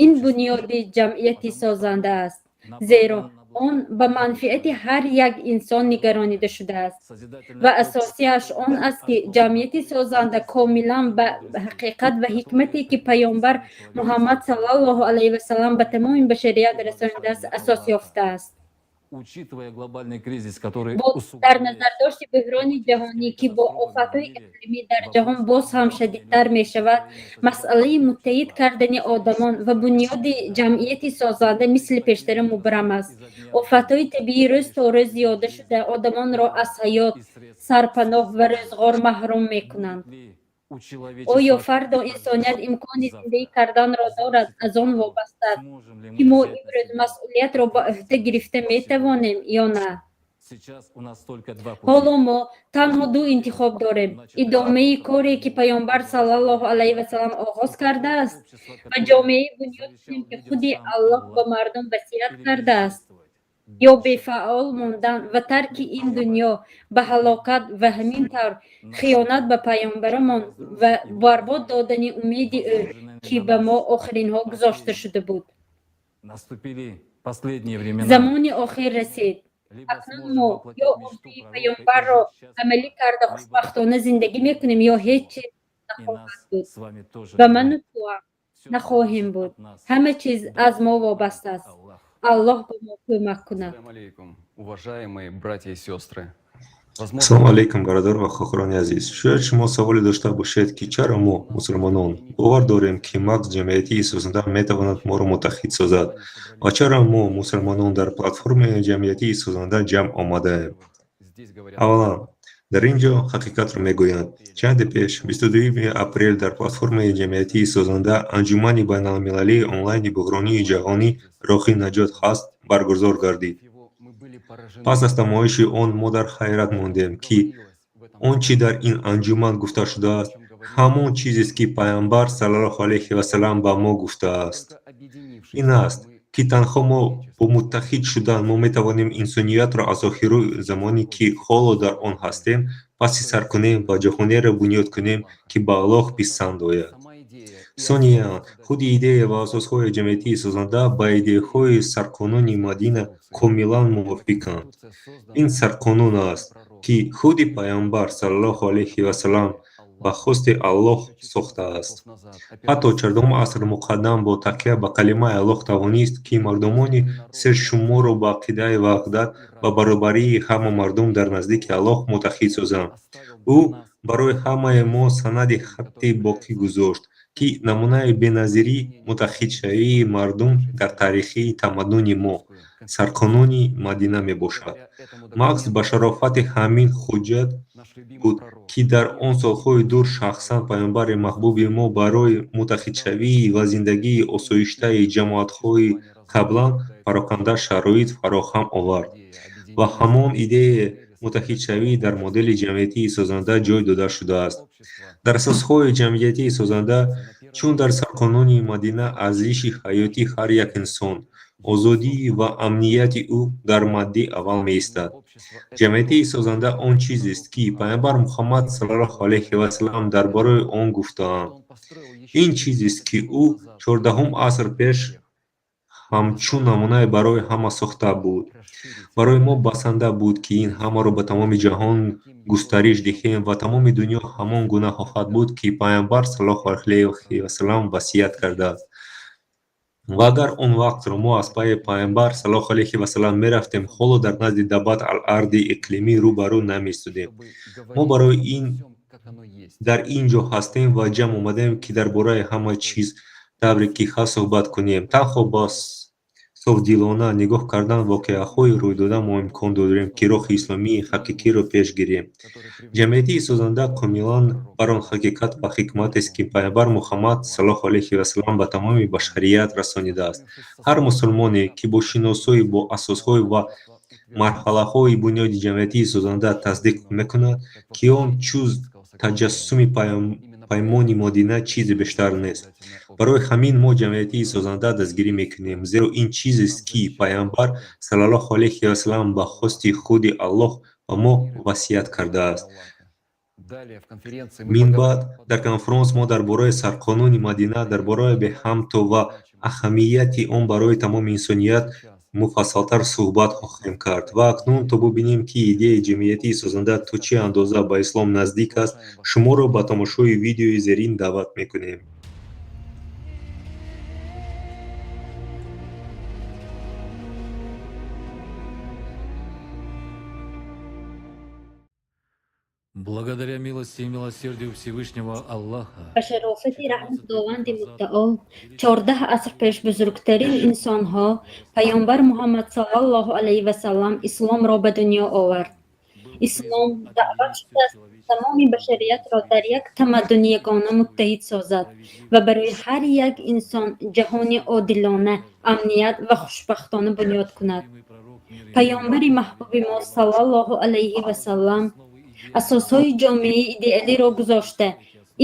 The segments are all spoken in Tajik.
Ин бунёди ҷамъияти созанда аст, зеро он ба манфиати ҳар як инсон нигаронида шудааст ва асосиаш он аст, ки ҷамъияти созанда комилан ба ҳақиқат ва ҳикмате, ки Паёмбар Муҳаммад саллаллоҳу алайҳи васаллам ба тамоми башарият расонидааст, асос ёфтааст. Учитывая глобальный кризис, который Бо дар назардошти бӯҳрони ҷаҳонӣ, ки бо офатҳои иқлимӣ дар ҷаҳон боз ҳам шадидтар мешавад, масъалаи муттаҳид кардани одамон ва бунёди ҷамъияти созанда мисли пештара мубрам аст. Офатҳои табиӣ рӯз то рӯз зиёда шуда, одамонро аз ҳаёт, сарпаноҳ ва рӯзғор маҳрум мекунанд. Оё фардо инсоният имкони зиндагӣ карданро дорад, аз он вобаста аст, ки мо имрӯз масъулиятро ба ӯҳда гирифта метавонем ё на. Ҳоло мо танҳо ду интихоб дорем: идомаи коре, ки Паёмбар саллаллоҳу алайҳи васаллам оғоз кардааст, ва ҷомеае бунёд кунем, ки худи Аллоҳ ба мардум васият кардааст, ё бефаъол мондан ва тарки ин дунё ба ҳалокат ва ҳамин тавр хиёнат ба паёмбарамон ва барбод додани умеди ӯ, ки ба мо охиринҳо гузошта шуда буд. Замони охир расид. Акнун мо ё орзуи паёмбарро амалӣ карда, хушбахтона зиндагӣ мекунем, ё ҳеҷ чиз нахоҳад буд ва ману туам нахоҳем буд. Ҳама чиз аз мо вобаста аст. Аллоҳ ба мо кӯмак кунад. Уважаемые братья и сестры. Ассалому алайкум, бародар ва хоҳарони азиз. Шояд шумо саволе дошта бошед, ки чаро мо, мусулмонон, бовар дорем, ки маҳз ҷамъиятии созанда метавонад моро муттаҳид созад, ва чаро мо, мусулмонон, дар платформаи ҷамъиятии созанда ҷамъ омадаем. Аввалан, дар ин ҷо ҳақиқатро мегӯянд. Чанде пеш, 22 апрел, дар платформаи ҷамъиятии созанда анҷумани байналмилалии онлайни «Буҳрони ҷаҳонӣ: роҳи наҷот ҳаст» баргузор гардид. Пас аз тамошои он мо дар ҳайрат мондем, ки он чӣ дар ин анҷуман гуфта шудааст, ҳамон чизест, ки Паёмбар саллаллоҳу алайҳи васаллам ба мо гуфтааст. Ин аст, ки танҳо мо бо муттаҳид шудан мо метавонем инсониятро аз охири замоне, ки ҳоло дар он ҳастем, паси сар кунем ва ҷаҳонеро бунёд кунем, ки ба Аллоҳ писанд ояд. Сониян, худи идея ва асосҳои ҷамъиятии созанда ба идеяҳои Сарқонуни Мадина комилан мувофиқанд. Ин сарқонун аст, ки худи Паёмбар саллаллоҳу алайҳи васаллам ба хости Аллоҳ сохтааст. Ҳатто 14 аср муқаддам бо такя ба калимаи Аллоҳ тавонист, ки мардумони сершуморро ба ақидаи ваҳдат ва баробарии ҳама мардум дар наздики Аллоҳ муттаҳид созад. Ӯ барои ҳамаи мо санади хаттӣ боқӣ гузошт, ки намунаи беназири муттаҳидшавии мардум дар таърихи тамаддуни мо Сарқонуни Мадина мебошад. Маҳз ба шарофати ҳамин ҳуҷҷат буд, ки дар он солҳои дур шахсан паёмбари маҳбуби мо барои муттаҳидшавӣ ва зиндагии осоиштаи ҷамоатҳои қаблан пароканда шароит фароҳам овард ва ҳамон идеяи муттаҳидшавӣ дар модели ҷамъиятии созанда ҷой дода шудааст. Дар асосҳои ҷамъиятии созанда, чун дар Сарқонуни Мадина, арзиши ҳаёти ҳар як инсон, озодӣ ва амнияти ӯ дар мадди аввал меистад. Ҷамъиятии созанда он чизест, ки Паёмбар Муҳаммад саллаллоҳу алайҳи васаллам дар бораи он гуфтаанд. Ин чизест, ки ӯ 14 аср пеш ҳамчун намунае барои ҳама сохта буд. Барои мо басанда буд, ки ин ҳамаро ба тамоми ҷаҳон густариш диҳем ва тамоми дунё ҳамон гуна хоҳад буд, ки Паёмбар саллаллоҳу алайҳи васаллам васият кардааст. Ва агар он вақтро мо аз пайи Паёмбар саллаллоҳу алайҳи васаллам мерафтем, ҳоло дар назди Даббат ал-Арди иқлимӣ рӯ ба рӯ намеистодем. Мо барои ин дар ин ҷо ҳастем ва ҷамъ омадаем, ки дар бораи ҳама чиз тавре ки ҳаст суҳбат кунем. Танҳо бо софдилона нигоҳ кардан воқеаҳои рӯйдода мо имкон дорем, ки роҳи исломии ҳақиқиро пеш гирем. Ҷамъиятии созанда комилан бар он ҳақиқат ва ҳикматест, ки Паёмбар Муҳаммад саллаллоҳу алайҳи васаллам ба тамоми башарият расонидааст. Ҳар мусулмоне, ки бо шиносоӣ бо асосҳо ва марҳалаҳои бунёди ҷамъиятии созанда тасдиқ мекунад, ки он ҷуз таҷассуми Паймони Мадина чизе бештар нест. Барои ҳамин мо ҷамъиятии созанда дастгирӣ мекунем, зеро ин чизест, ки Паёмбар саллаллоҳу алайҳи васаллам ба хости худи Аллоҳ ба мо васият кардааст. Мин баъд дар конфронс мо дар бораи Сарқонуни Мадина, дар бораи беҳамто ва аҳамияти он барои тамоми инсоният муфассалтар суҳбат хоҳем кард. Ва акнун, то бубинем, ки идеяи ҷамъиятии созанда то чӣ андоза ба ислом наздик аст, шуморо ба тамошои видеои зерин даъват мекунем. Благодаря милости и милосердию Всевышнего Аллаха, Ба шарофати раҳми Худованди Муттаол, 14 аср пеш бузургтарин инсонҳо, Паёмбар Муҳаммад саллаллоҳу алайҳи васаллам, исломро ба дунё овард. Ислом даъват шудааст, ки тамоми башариятро дар як тамаддуни ягона муттаҳид созад ва барои ҳар як инсон ҷаҳони одилона, амният ва хушбахтона бунёд кунад. Паёмбари маҳбуби мо саллаллоҳу алайҳи васаллам асосҳои ҷомеаи идеалиро гузошта,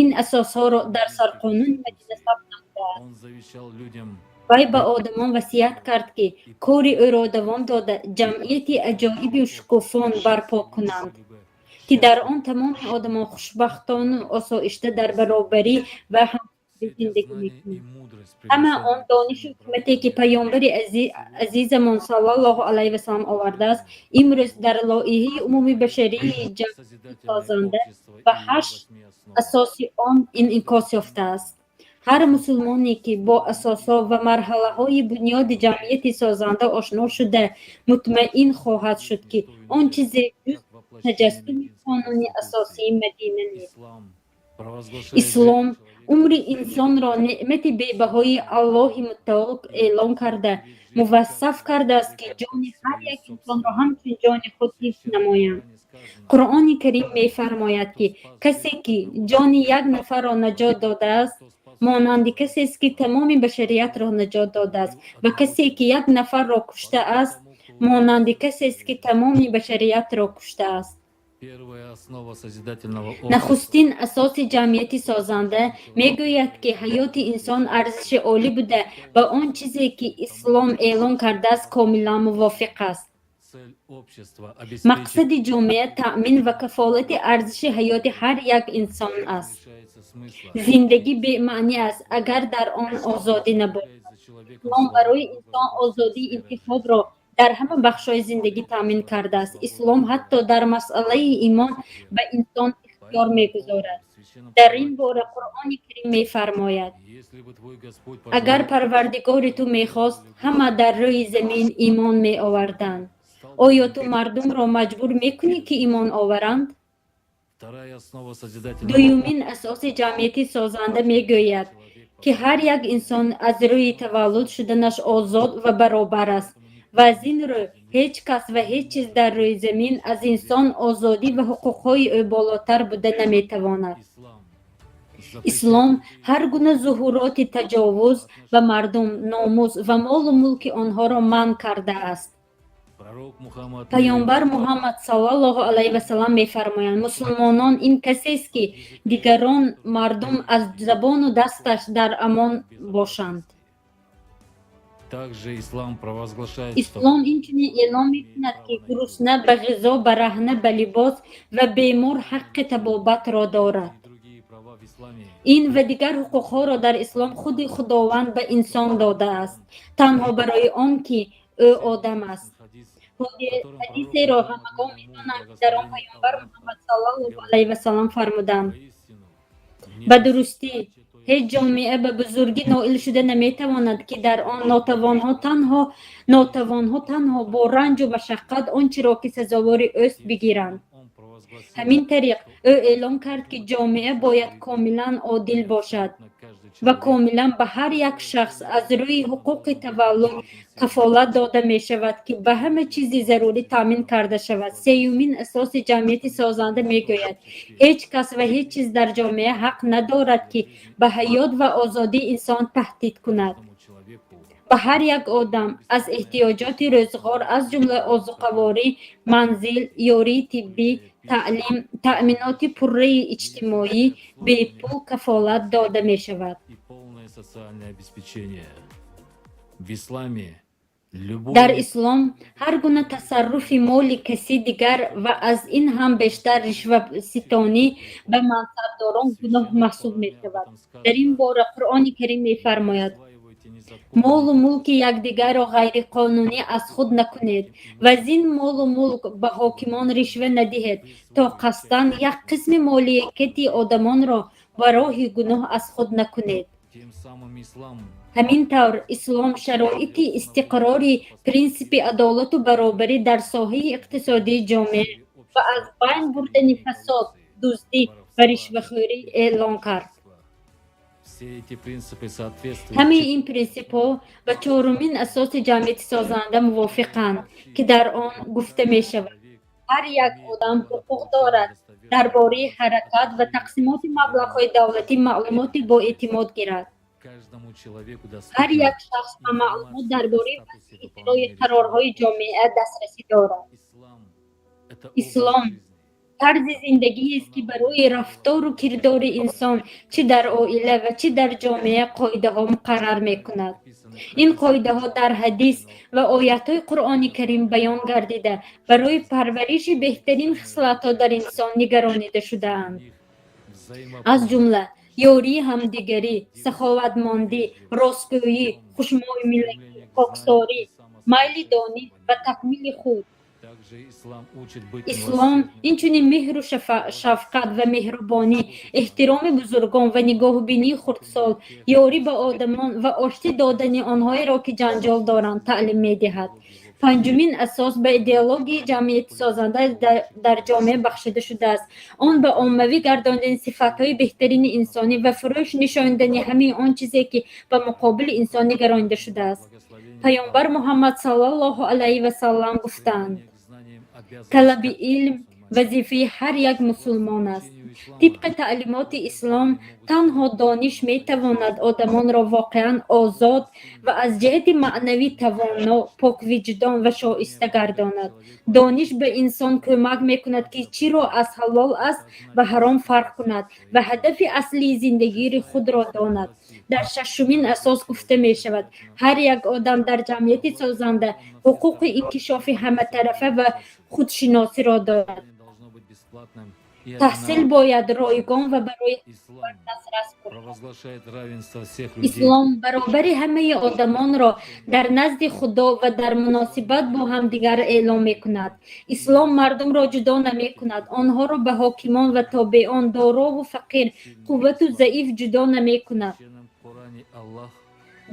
ин асосҳоро дар Сарқонуни Мадина сабт намудааст. Он завещал людям Вай ба одамон васият кард, ки кори ӯро давом дода, ҷамъияти аҷоибу шукуфон барпо кунанд, ки дар он тамоми одамон хушбахтону осоишта дар баробарӣ ва ҳамсоягӣ зиндагӣ мекунанд. Ҳама он донишу ҳикмате, ки паёмбари азизамон саллаллоҳу алайҳи васаллам овардааст, имрӯз дар лоиҳаи умумибашарии ҷамъияти созанда ва ҳашт асоси он инъикос ёфтааст. Ҳар мусулмоне, ки бо асосҳо ва марҳалаҳои бунёди ҷамъияти созанда ошно шуда, мутмаин хоҳад шуд, ки он чизе ҷуз таҷассуми қонуни асосии Мадина нест. Ислом умри инсонро неъмати бебаҳои Аллоҳи Муттаол эълон карда, мувассаф кардааст, ки ҷони ҳар як инсонро ҳамчун ҷони худ ҳифз намоянд. Қуръони Карим мефармояд, ки касе, ки ҷони як нафарро наҷот додааст, монанди касест, ки тамоми башариятро наҷот додааст, ва касе, ки як нафарро куштааст, монанди касест, ки тамоми башариятро куштааст. Нахустин асоси ҷамъияти созанда мегӯяд, ки ҳаёти инсон арзиши олӣ буда, ба он чизе, ки ислом эълон кардааст, комилан мувофиқ аст. Мақсади ҷомеа таъмин ва кафолати арзиши ҳаёти ҳар як инсон аст. Зиндагӣ бемаънӣ аст, агар дар он озодӣ набошад. Ислом барои инсон озодии интихобро дар ҳама бахшҳои зиндагӣ таъмин кардааст. Ислом ҳатто дар масъалаи имон ба инсон ихтиёр мегузорад. Дар ин бора Қуръони Карим мефармояд: «Агар Парвардигори ту мехост, ҳама дар рӯи замин имон меоварданд. Оё ту мардумро маҷбур мекунӣ, ки имон оваранд?» Дуюмин асоси ҷамъияти созанда мегӯяд, ки ҳар як инсон аз рӯи таваллуд шуданаш озод ва баробар аст ва аз ин рӯ ҳеҷ кас ва ҳеҷ чиз дар рӯи замин аз инсон, озодӣ ва ҳуқуқҳои ӯ болотар буда наметавонад. Ислом ҳар гуна зуҳуроти таҷовуз ба мардум, номус ва молу мулки онҳоро манъ кардааст. Паёмбар Муҳаммад саллаллоҳу алайҳи васаллам мефармоянд: «Мусулмонон ин касест, ки дигарон мардум аз забону дасташ дар амон бошанд». Ислом инчунин эълон мекунад, ки гурусна ба ғизо, бараҳна ба либос ва бемор ҳаққи табобатро дорад. Ин ва дигар ҳуқуқҳоро дар ислом худи Худованд ба инсон додааст, танҳо барои он ки ӯ одам аст. Ҳадисеро ҳамагон медонанд, ки дар он паёмбар Муҳаммад саллаллоҳу алайҳи васаллам фармуданд: «Ба дурустӣ, ҳеҷ ҷомеа ба бузургӣ ноил шуда наметавонад, ки дар он нотавонҳо танҳо бо ранҷу машаққат он чиро, ки сазовори ӯст, бигиранд». Ҳамин тариқ, ӯ эълон кард, ки ҷомеа бояд комилан одил бошад ва комилан ба ҳар як шахс аз рӯи ҳуқуқи таваллуд кафолат дода мешавад, ки ба ҳама чизи зарурӣ таъмин карда шавад. Сеюмин асоси ҷамъияти созанда мегӯяд: ҳеҷ кас ва ҳеҷ чиз дар ҷомеа ҳақ надорад, ки ба ҳаёт ва озодии инсон таҳдид кунад. Ба ҳар як одам аз эҳтиёҷоти рӯзғор, аз ҷумла озуқаворӣ, манзил, ёрии тиббӣ, таълим, таъминоти пурраи иҷтимоӣ бепул кафолат дода мешавад. И полное социальное обеспечение. В исламе Дар ислом ҳар гуна тасарруфи моли каси дигар ва аз ин ҳам бештар ришваситонӣ ба мансабдорон гуноҳ маҳсуб мешавад. Дар ин бора Қуръони Карим мефармояд: «Молу мулки якдигарро ғайриқонунӣ аз худ накунед ва зин молу мулк ба ҳокимон ришва надиҳед, то қасдан як қисми моликияти одамонро ба роҳи гуноҳ аз худ накунед». Ҳамин тавр, ислом шароити истиқрори принсипи адолату баробарӣ дар соҳаи иқтисодии ҷомеа ва аз байн бурдани фасод, дуздӣ ва ришвахӯрӣ эълон кард. Ҳамаи ин принсипҳо ба чорумин асоси ҷамъияти созанда мувофиқанд, ки дар он гуфта мешавад: ҳар як одам ҳуқуқ дорад дар бораи ҳаракат ва тақсимоти маблағҳои давлатӣ маълумоти боэътимод гирад. Ҳар як шахс ба маълумот дар бораи вазъи иҷрои қарорҳои ҷомеа дастрасӣ дорад. Ислом тарзи зиндагиест, ки барои рафтору кирдори инсон чӣ дар оила ва чӣ дар ҷомеа қоидаҳо муқаррар мекунад. Ин қоидаҳо дар ҳадис ва оятҳои Қуръони Карим баён гардида, барои парвариши беҳтарин хислатҳо дар инсон нигаронида шудаанд, аз ҷумла ёрии ҳамдигарӣ, саховатмандӣ, ростгӯӣ, хушмуомилагӣ, хоксорӣ, майли дониш ва такмили худ. Ислом инчунин меҳру шафқат ва меҳрубонӣ, эҳтироми бузургон ва нигоҳубинии хурдсол, ёрӣ ба одамон ва оштӣ додани онҳоеро, ки ҷанҷол доранд, таълим медиҳад. Панҷумин асос ба идеологияи ҷамъияти созанда дар ҷомеа бахшида шудааст. Он ба оммавӣ гардондани сифатҳои беҳтарини инсонӣ ва фурӯш нишондани ҳамаи он чизе, ки ба муқобили инсон нигаронида шудааст. Паёмбар Муҳаммад саллаллоҳу алайҳи васаллам гуфтаанд: «Талаби илм вазифаи ҳар як мусулмон аст». Тибқи таълимоти ислом, танҳо дониш метавонад одамонро воқеан озод ва аз ҷиҳати маънавӣ тавоно, поквиҷдон ва шоиста гардонад. Дониш ба инсон кӯмак мекунад, ки чиро аз ҳалол аст ва ҳаром фарқ кунад ва ҳадафи аслии зиндагии худро донад. Дар шашумин асос гуфта мешавад: ҳар як одам дар ҷамъияти созанда ҳуқуқи инкишофи ҳаматарафа ва худшиносиро дорад. Таҳсил бояд ройгон ва барои дастрас бошад. Ислом баробари ҳамаи одамонро дар назди Худо ва дар муносибат бо ҳамдигар эълон мекунад. Ислом мардумро ҷудо намекунад, онҳоро ба ҳокимон ва тобеон, дорову фақир, қуввату заиф ҷудо намекунад.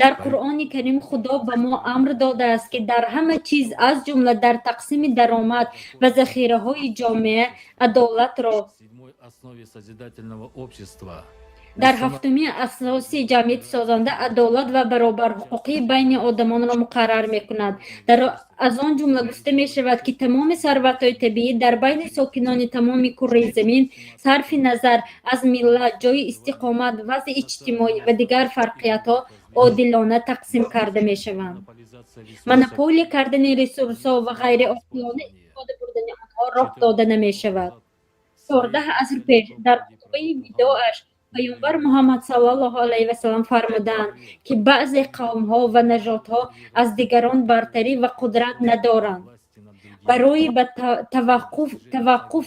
Дар Қуръони Карим Худо ба мо амр додааст, ки дар ҳама чиз, аз ҷумла дар тақсими даромад ва захираҳои ҷомеа, адолатро. Дар ҳафтумин асоси ҷамъияти созанда адолат ва баробарҳуқуқии байни одамонро муқаррар мекунад. Аз он ҷумла гуфта мешавад, ки тамоми сарватҳои табиӣ дар байни сокинони тамоми курраи замин сарфи назар аз миллат, ҷойи истиқомат, вазъи иҷтимоӣ ва дигар фарқиятҳо одилона тақсим карда мешаванд. Монополия кардани ресурсҳо ва ғайриоқилона истифода бурдани онҳо роҳ дода намешавад. 14 аср пеш дар хутбаи видоаш паёмбар Муҳаммад саллаллоҳу алайҳи васаллам фармуданд, ки баъзе қавмҳо ва нажодҳо аз дигарон бартарӣ ва қудрат надоранд. Барои ба таваққуф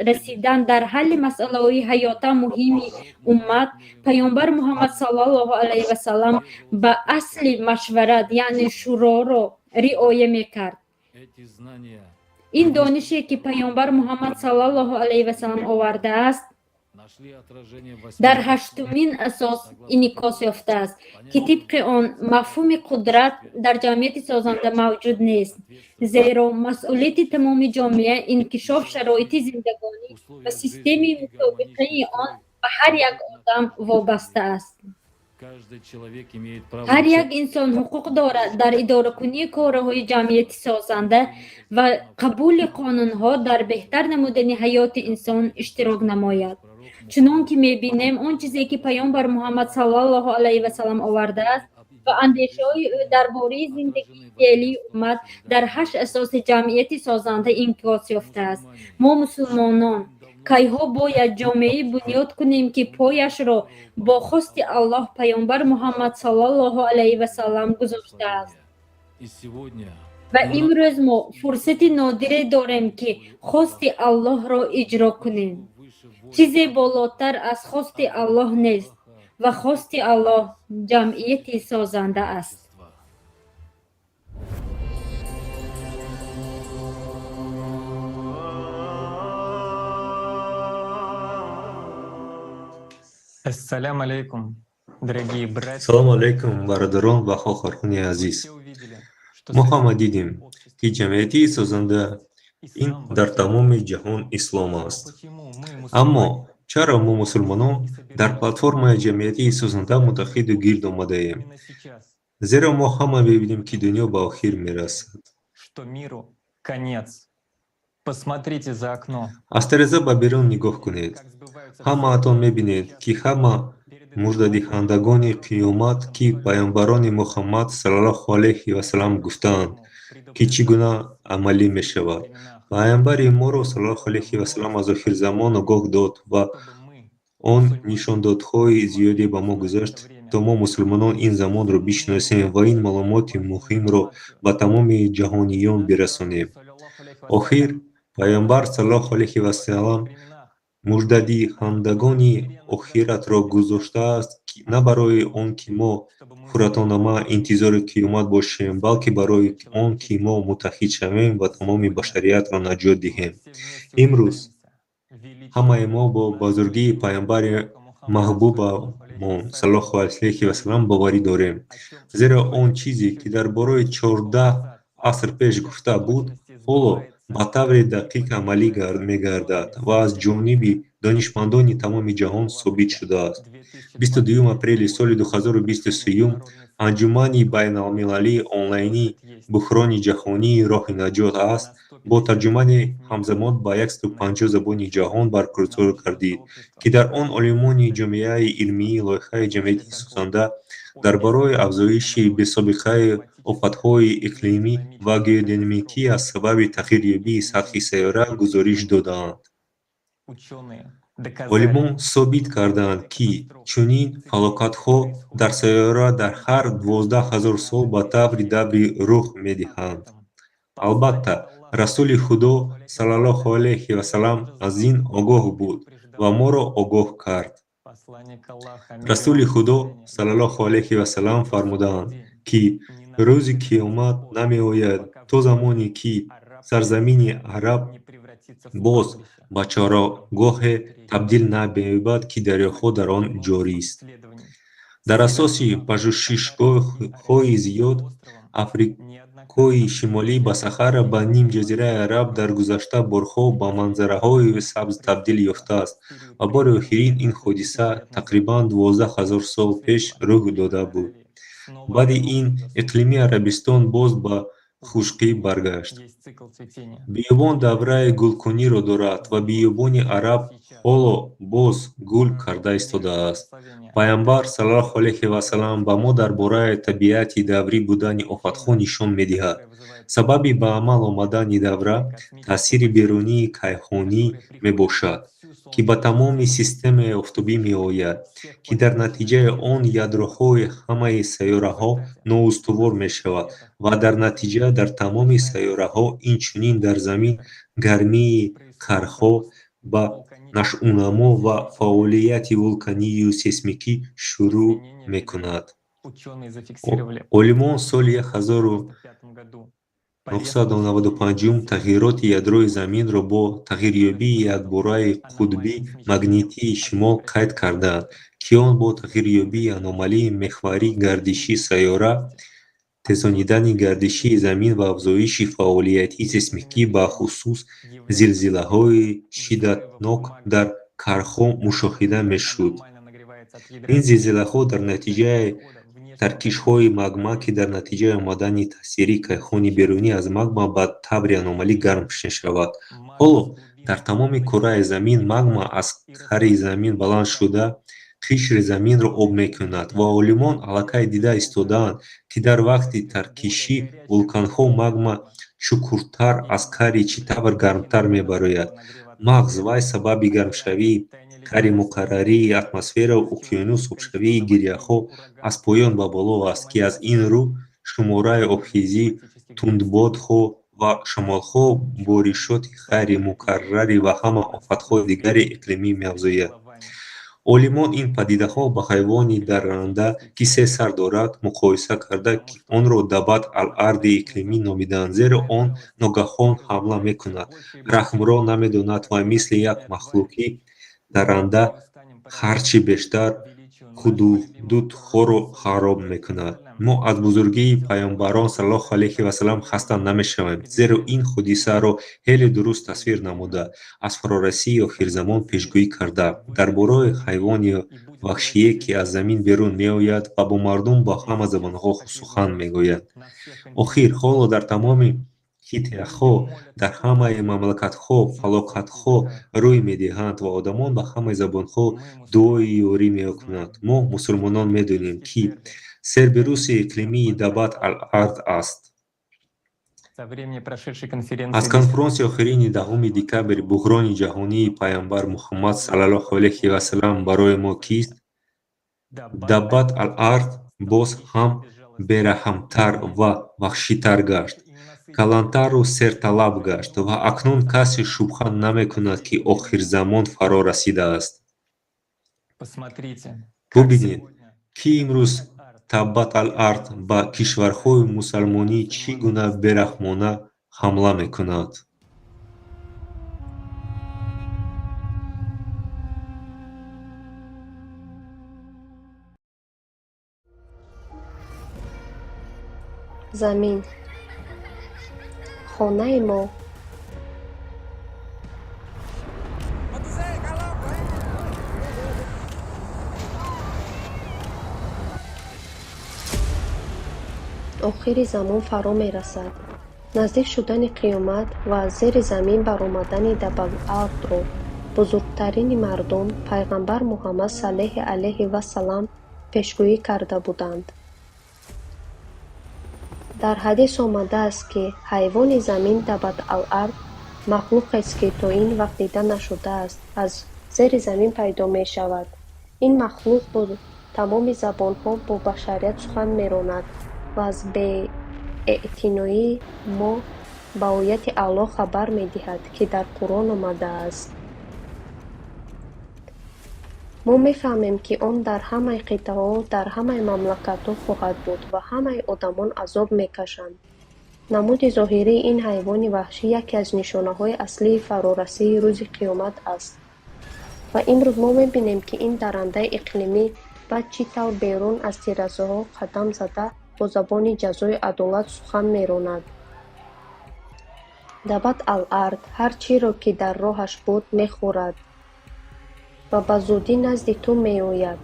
расидан дар ҳалли масъалаҳои ҳаётан муҳими уммат, паёмбар Муҳаммад саллаллоҳу алайҳи васаллам ба асли машварат, яъне шӯроро риоя мекард. Ин донише, ки паёмбар Муҳаммад саллаллоҳу алайҳи васаллам овардааст, дар ҳаштумин асос инъикос ёфтааст, ки тибқи он мафҳуми қудрат дар ҷамъияти созанда мавҷуд нест, зеро масъулияти тамоми ҷомеа, инкишоф, шароити зиндагонӣ ва системаи мутобиқаи он ба ҳар як одам вобаста аст. Ҳар як инсон ҳуқуқ дорад дар идоракунии корҳои ҷамъияти созанда ва қабули қонунҳо дар беҳтар намудани ҳаёти инсон иштирок намояд. Чунон ки мебинем, он чизе, ки паёмбар Муҳаммад саллаллоҳу алайҳи васаллам овардааст ва андешаҳои ӯ дар бораи зиндагии феълии уммат дар ҳашт асоси ҷамъияти созанда инъикос ёфтааст. Мо, мусулмонон, кайҳо бояд ҷомеае бунёд кунем, ки пояшро бо хости Аллоҳ паёмбар Муҳаммад саллаллоҳу алайҳи васаллам гузоштааст. И сегодня Ва имрӯз мо фурсати нодире дорем, ки хости Аллоҳро иҷро кунем. Чизе болотар аз хости Аллоҳ нест ва хости Аллоҳ ҷамъияти созанда аст. Ассалям алейкум, дорогие братья. Салому алайкум, бародарон ва хоҳарони азиз. Все увидели, что Мо ҳама дидем, ки ҷамъияти созанда ин дар тамоми ҷаҳон ислом аст. Почему мы, Аммо мусульмане, чаро мо, мусулмонон, дар платформаи ҷамъиятии созанда муттаҳиду гирд омадаем? именно сейчас, Зеро мо ҳама мебинем, ки дунё ба охир мерасад. Что миру конец. Посмотрите за окно. Аз тареза ба берун нигоҳ кунед. Как сбываются Ҳамаатон мебинед, ки ҳама муждадиҳандагони қиёмат, ки паёмбарони Муҳаммад саллаллоҳу алайҳи васалам гуфтаанд, ки чӣ гуна амалӣ мешавад. Паёмбари моро саллаллоҳу алайҳи васалам аз охирзамон огоҳ дод ва он нишондодҳои зиёде ба мо гузашт, то мо, мусулмонон, ин замонро бишносем ва ин маълумоти муҳимро ба тамоми ҷаҳониён бирасонем. Охир паёмбар саллаллоҳу алайҳи васалам муждадиҳандагони охиратро гузоштааст на барои он ки мо фуратонома интизори қиёмат бошем, балки барои он ки мо муттаҳид шавем ва тамоми башариятро наҷот диҳем. Имрӯз ҳамаи мо бо бузургии паёмбари маҳбубамон саллаллоҳу алайҳи васалам боварӣ дорем, зеро он чизе, ки дар бораи 14 аср пеш гуфта буд, ҳоло ба таври дақиқ амалӣ мегардад ва аз ҷониби донишмандони тамоми ҷаҳон собит шудааст. 22 апрели соли 2023 анҷумани байналмилалии онлайнӣ «Буҳрони ҷаҳонӣ роҳи наҷот аст» бо тарҷумаи ҳамзамон ба 150 забони ҷаҳон баргузор гардид, ки дар он олимони ҷомеаи илмии лоиҳаи ҷамъияти созанда дар бораи афзоиши бесобиқаи офатҳои иқлимӣ ва геодинамикӣ аз сабаби тағйирёбии сатҳи сайёра гузориш додаанд. Олимон собит карданд, ки чунин фалокатҳо дар сайёра дар ҳар 12 000 сол ба таври даврӣ рух медиҳанд. Албатта, Расули Худо саллаллоҳу алайҳи васалам аз ин огоҳ буд ва моро огоҳ кард. Расули Худо саллаллоҳу алайҳи васалам фармудаанд, ки рӯзи қиёмат намеояд то замоне, ки сарзамини Араб боз ба чарогоҳе табдил намеёбад, ки дарёҳо дар он ҷорист. Дар асоси пажӯҳишҳои зиёд, Африкои Шимолӣ ба Сахара ва Нимҷазираи Араб дар гузашта борҳо ба манзараҳои сабз табдил ёфтааст ва бори охирин ин ҳодиса тақрибан 12 000 сол пеш рух дода буд. Баъди ин иқлими Арабистон боз ба хушкӣ баргашт. Биёбон давраи гулкуниро дорад ва биёбони Араб ҳоло боз гул карда истодааст. Паёмбар саллаллоҳу алайҳи васалам ба мо дар бораи табиати даврӣ будани офатҳо нишон медиҳад. Сабаби ба амал омадани давра таъсири берунии кайҳонӣ мебошад, ки ба тамоми системаи офтобӣ меояд, ки дар натиҷаи он ядроҳои ҳамаи сайёраҳо ноустувор мешавад ва дар натиҷа дар тамоми сайёраҳо, инчунин дар Замин, гармии қарҳо ба нашъунамо ва фаъолияти вулканию сейсмикӣ шурӯъ мекунад. Олимон соли 1995 тағйироти ядрои Заминро бо тағйирёбии якбораи қутби магнитии шимол қайд карданд, ки он бо тағйирёбии аномалии меҳвари гардиши сайёра, тезонидани гардиши Замин ва афзоиши фаъолияти сейсмикӣ, бахусус зилзилаҳои шиддатнок дар кархҳо мушоҳида мешуд. Ин зилзилаҳо дар натиҷаи таркишҳои магма, ки дар натиҷаи омадани таъсири кайҳони берунӣ аз магма ба таври аномалӣ гарм мешавад. Ҳоло дар тамоми кураи Замин магма аз қари Замин баланд шуда, қишри Заминро об мекунад ва олимон аллакай дида истодаанд, ки дар вақти таркиши вулканҳо магма чуқуртар аз қари чӣ тавр гармтар мебарояд. Маҳз вай сабаби гармшавии қари муқаррарии атмосферау уқёнус, обшавии гиряҳо аз поён ба боло аст, ки аз ин рӯ Шумораи обхезӣ, тундбодҳо ва шамолҳо, боришоти ғайримукаррарӣ ва ҳама офатҳои дигари иқлимӣ меафзояд. Олимон ин падидаҳо ба ҳайвони дарранда, ки се сар дорад, муқоиса карда, ки онро Даббат ал-Арди иқлимӣ номиданд, зеро он ногаҳон ҳамла мекунад, раҳмро намедонад ва мисли як махлуқи дарранда ҳар чӣ бештар ҳудудҳоро хароб мекунад. Мо аз бузургии Паёмбарон саллаллоҳу алайҳи васаллам хаста намешавем, зеро ин ҳодисаро хеле дуруст тасвир намуда, аз фарорасии охирзамон пешгӯӣ карда, дар бораи ҳайвони ваҳшие, ки аз замин берун меояд ва бо мардум ба ҳама забонҳо сухан мегӯяд. Охир, ҳоло дар тамоми қитъаҳо, дар ҳамаи мамлакатҳо фалокатҳо рӯй медиҳанд ва одамон ба ҳамаи забонҳо дуои ёрӣ мекунанд. Мо, мусулмонон, медонем, ки Серберуси иқлимии Даббат ал-Ард аст. Аз конфронси охирини 10 декабр буҳрони ҷаҳонии Паёмбар Муҳаммад саллаллоҳу алайҳи васаллам барои мо кист? Даббат ал-Ард боз ҳам бераҳмтар ва ваҳшитар гашт, калонтару серталаб гашт ва акнун касе шубҳа намекунад, ки охирзамон фаро расидааст. Бубинед, ки имрӯз Таббат ал-Ард ба кишварҳои мусалмонӣ чӣ гуна бераҳмона ҳамла мекунад. Замин, хонаи мо. Охири замон фаро мерасад. Наздик шудани қиёмат ва аз зери замин баромадани Даббатул-Ардро бузургтарини мардум, пайғамбар Муҳаммад саллаллоҳу алайҳи васаллам пешгӯӣ карда буданд. Дар ҳадис омадааст, ки ҳайвони замин Даббат-ал-Ард махлуқест, ки то ин вақт дида нашудааст, аз зери замин пайдо мешавад. Ин махлуқ бо тамоми забонҳо бо башарият сухан меронад ва аз беэътиноии мо ба ояти Аллоҳ хабар медиҳад, ки дар Қуръон омадааст. Мо мефаҳмем, ки он дар ҳамаи қитъаҳо, дар ҳамаи мамлакатҳо хоҳад буд ва ҳамаи одамон азоб мекашанд. Намуди зоҳирии ин ҳайвони ваҳшӣ яке аз нишонаҳои аслии фарорасии рӯзи қиёмат аст. Ва имрӯз мо мебинем, ки ин даррандаи иқлимӣ баъд чӣ тавр берун аз тирезаҳо қадам зада бо забони ҷазою адолат сухан меронад. Даббат-ал-Ард ҳар чиро, ки дар роҳаш буд, мехӯрад ва ба зудӣ назди ту меояд,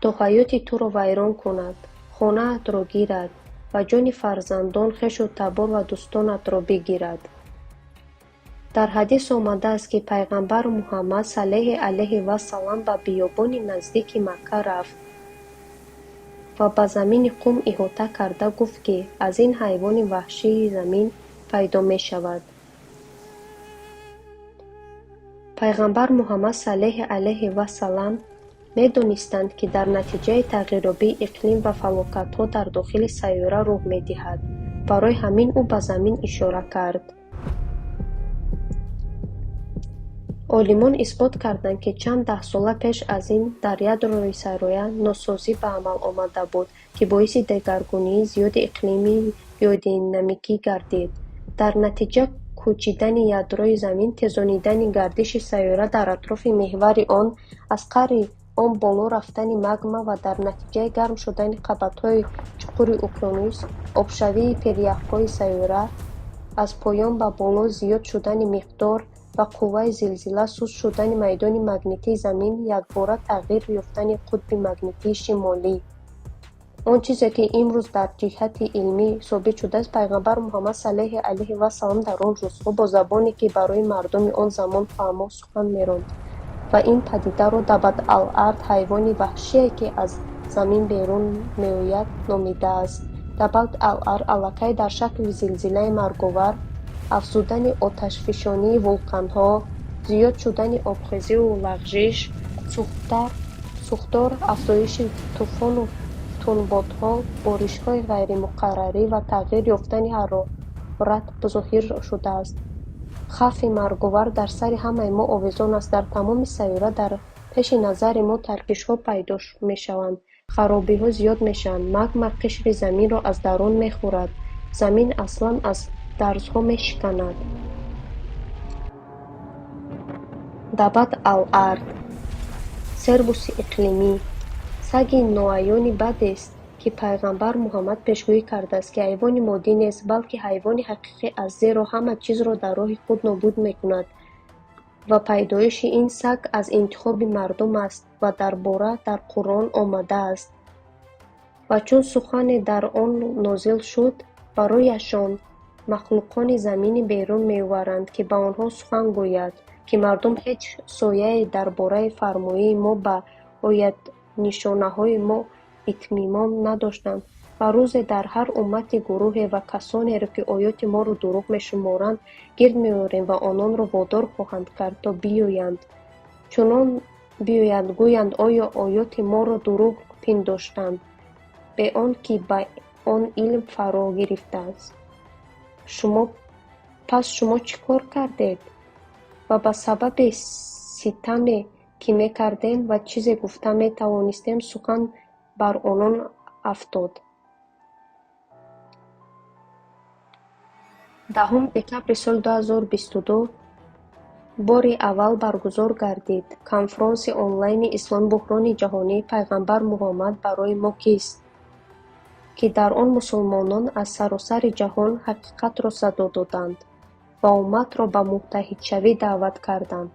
то ҳаёти туро вайрон кунад, хонаатро гирад ва ҷони фарзандон, хешу табор ва дӯстонатро бигирад. Дар ҳадис омадааст, ки пайғамбар Муҳаммад саллаллоҳу алайҳи васаллам ба биёбони наздики Макка рафт ва ба замини қум иҳота карда гуфт, ки аз ин ҳайвони ваҳшии замин пайдо мешавад. Пайғамбар Муҳаммад саллаллоҳу алайҳи васаллам медонистанд, ки дар натиҷаи тағйирёбии иқлим ва фалокатҳо дар дохили сайёра рух медиҳад. Барои ҳамин ӯ ба замин ишора кард. Олимон исбот карданд, ки чанд даҳсола пеш аз ин дар ядрои сайёра носозӣ ба амал омада буд, ки боиси дигаргунии зиёди иқлимию геодинамикӣ гардид. Дар натиҷа кӯчидани ядрои замин, тезонидани гардиши сайёра дар атрофи меҳвари он, аз қаъри он боло рафтани магма ва дар натиҷаи гарм шудани қабатҳои чуқури уқёнус, обшавии пиряхҳои сайёра, аз поён ба боло зиёд шудани миқдор ва қувваи зилзила, суст шудани майдони магнитии Замин, якбора тағйир ёфтани қутби магнитии шимолӣ. Он чизе, ки имрӯз дар ҷиҳати илмӣ собит шудааст, пайғамбар Муҳаммад саллаллоҳу алайҳи васаллам дар он рӯзҳо бо забоне, ки барои мардуми он замон фаҳмо сухан меронд ва ин падидаро Даббат-ал-Ард, ҳайвони ваҳшие, ки аз замин берун меояд, номидааст. Даббат-ал-Ард аллакай дар шакли зилзилаи марговар, афзудани оташфишонии вулқонҳо, зиёд шудани обхезиву лағжиш, сӯхтор, афзоиши тӯфону Тундбодҳо, боришҳои ғайримуқаррарӣ ва тағйир ёфтани ҳарорат зоҳир шудааст. Хавфи марговар дар сари ҳамаи мо овезон аст. Дар тамоми сайёра дар пеши назари мо таркишҳо пайдо мешаванд, харобиҳо зиёд мешаванд, магма қишри заминро аз дарун мехӯрад, замин аслан аз дарзҳо мешиканад. Даббат ал-Ард Сервуси иқлимӣ саги ноаёни бадест, ки пайғамбар Муҳаммад пешгӯӣ кардааст, ки ҳайвони моддӣ нест, балки ҳайвони ҳақиқӣ аст, зеро ҳама чизро дар роҳи худ нобуд мекунад ва пайдоиши ин саг аз интихоби мардум аст ва дар бора дар Қуръон омадааст. Ва чун сухане дар он нозил шуд, барояшон махлуқони заминӣ берун меоваранд, ки ба онҳо сухан гӯяд, ки мардум ҳеҷ сояе дар бораи фармоии мо ба оятнишонаҳои мо итминон надоштанд. Ва рӯзе дар ҳар уммате гурӯҳе ва касонеро, ки оёти моро дурӯғ мешуморанд, гирд меорем ва ононро водор хоҳанд кард, то биёянд. Чунон биёянд, гӯянд: оё оёти моро дурӯғ пиндоштанд, бе он ки ба он илм фаро гирифтааст? Пас шумо чӣ кор кардед? Ва ба сабаби ситаме, ки мекардем ва чизе гуфта метавонистем, сухан бар онон афтод. 10 декабри соли 2022 бори аввал баргузор гардид конфронси онлайни Ислом Буҳрони ҷаҳонӣ Пайғамбар Муҳаммад барои мо кист?, ки дар он мусулмонон аз саросари ҷаҳон ҳақиқатро садо доданд ва умматро ба муттаҳидшавӣ даъват карданд.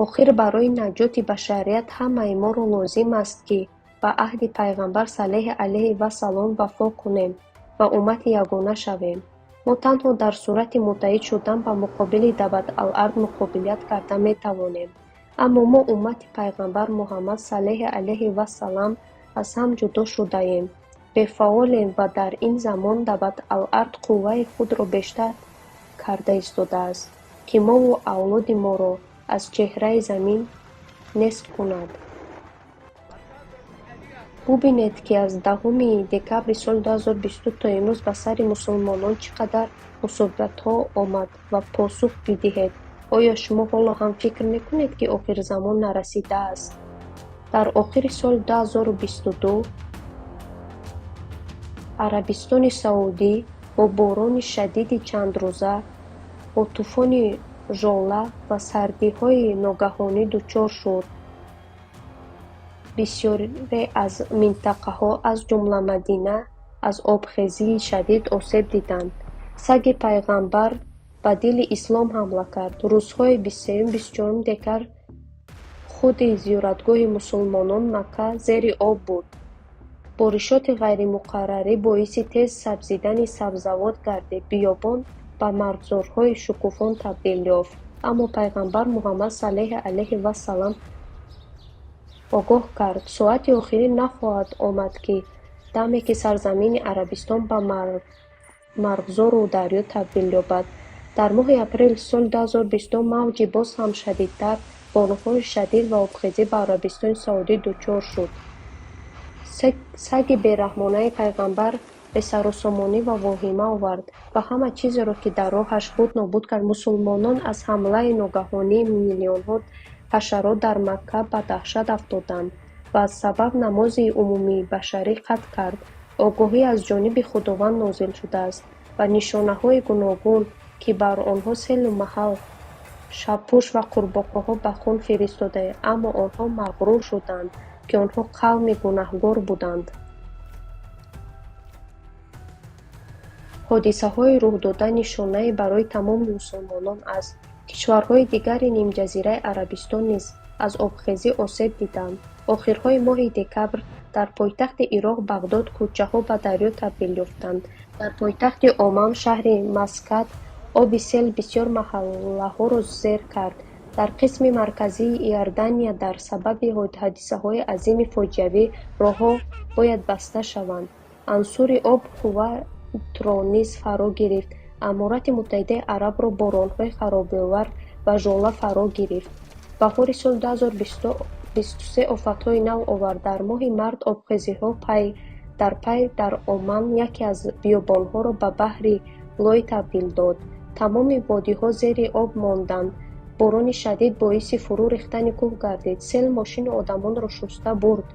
Охир барои наҷоти башарият ҳамаи моро лозим аст, ки ба аҳди Пайғамбар саллаллоҳу алайҳи ва саллам вафо кунем ва уммати ягона шавем. Мо танҳо дар сурати муттаҳид шудан ба муқобили Даббат ал-Ард муқобилат карда метавонем. Аммо мо уммати Пайғамбар Муҳаммад саллаллоҳу алайҳи ва саллам аз ҳам ҷудо шудаем, бефаъолем ва дар ин замон Даббат ал-Ард қувваи худро бештар карда истодааст, ки мову авлоди моро аз чеҳраи замин нест кунад. Бубинед, ки аз 10 декабри соли 2022 то имрӯз ба сари мусулмонон чӣ қадар мусибатҳо омад ва посух бидиҳед: оё шумо ҳоло ҳам фикр мекунед, ки охирзамон нарасидааст? Дар охири соли 2022 Арабистони Саудӣ бо борони шадиди чандрӯза, бо тӯфони жола ва сардиҳои ногаҳонӣ дучор шуд. Бисёре аз минтақаҳо, аз ҷумла Мадина, аз обхезии шадид осеб диданд. Саги пайғамбар ба дили ислом ҳамла кард. Рӯзҳои 23-24 декабр худи зиёратгоҳи мусулмонон Макка зери об буд. Боришоти ғайримуқаррарӣ боиси тез сабзидани сабзавот гардид, биёбон ба марғзорҳои шукуфон табдил ёфт. Аммо пайғамбар Муҳаммад саллаллоҳу алайҳи ва саллам огоҳ кард: соати охирин нахоҳад омад, ки даме ки сарзамини Арабистон ба марғзору дарё табдил ёбад. Дар моҳи апрели соли 2022 мавҷи боз ҳам шадидтар, боронҳои шадид ва обхезӣ ба Арабистони Саудӣ дучор шуд. Саги бераҳмонаи пайғамбар бесарусомонӣ ва воҳима овард ва ҳама чизеро, ки дар роҳаш буд, нобуд кард. Мусулмонон аз ҳамлаи ногаҳонии миллионҳо ҳашарот дар Макка ба даҳшат афтоданд ва аз сабаб намози умумибашарӣ қатъ кард. Огоҳӣ аз ҷониби Худованд нозил шудааст ва нишонаҳои гуногун, ки бар онҳо селу маҳал, шабпӯш ва қурбоқаҳо ба хун фиристодаем, аммо онҳо мағрур шуданд, ки онҳо қавми гунаҳгор буданд. Ҳодисаҳои рухдода нишонае барои тамоми мусулмонон аст. Кишварҳои дигари нимҷазираи Арабистон низ аз обхезӣ осеб диданд. Охирҳои моҳи декабр дар пойтахти Ироқ Бағдод кӯчаҳо ба дарё табдил ёфтанд. Дар пойтахти Оман, шаҳри Маскат, оби сел бисёр маҳаллаҳоро зер кард. Дар қисми марказии Иордания дар сабаби ҳодисаҳои азими фоҷиавӣ роҳҳо бояд баста шаванд. Ансури об Кувайтро низ фаро гирифт. Аморати Муттаҳидаи Арабро боронҳои харобиовар ва жола фаро гирифт. Баҳори соли 2022 23 офатҳои нав овард. Дар моҳи март обхезиҳо пай дар пай дар Оман яке аз биёбонҳоро ба баҳри лой табдил дод. Тамоми водиҳо зери об монданд. Борони шадид боиси фурӯ рехтани кӯҳ гардид. Сел мошину одамонро шуста бурд,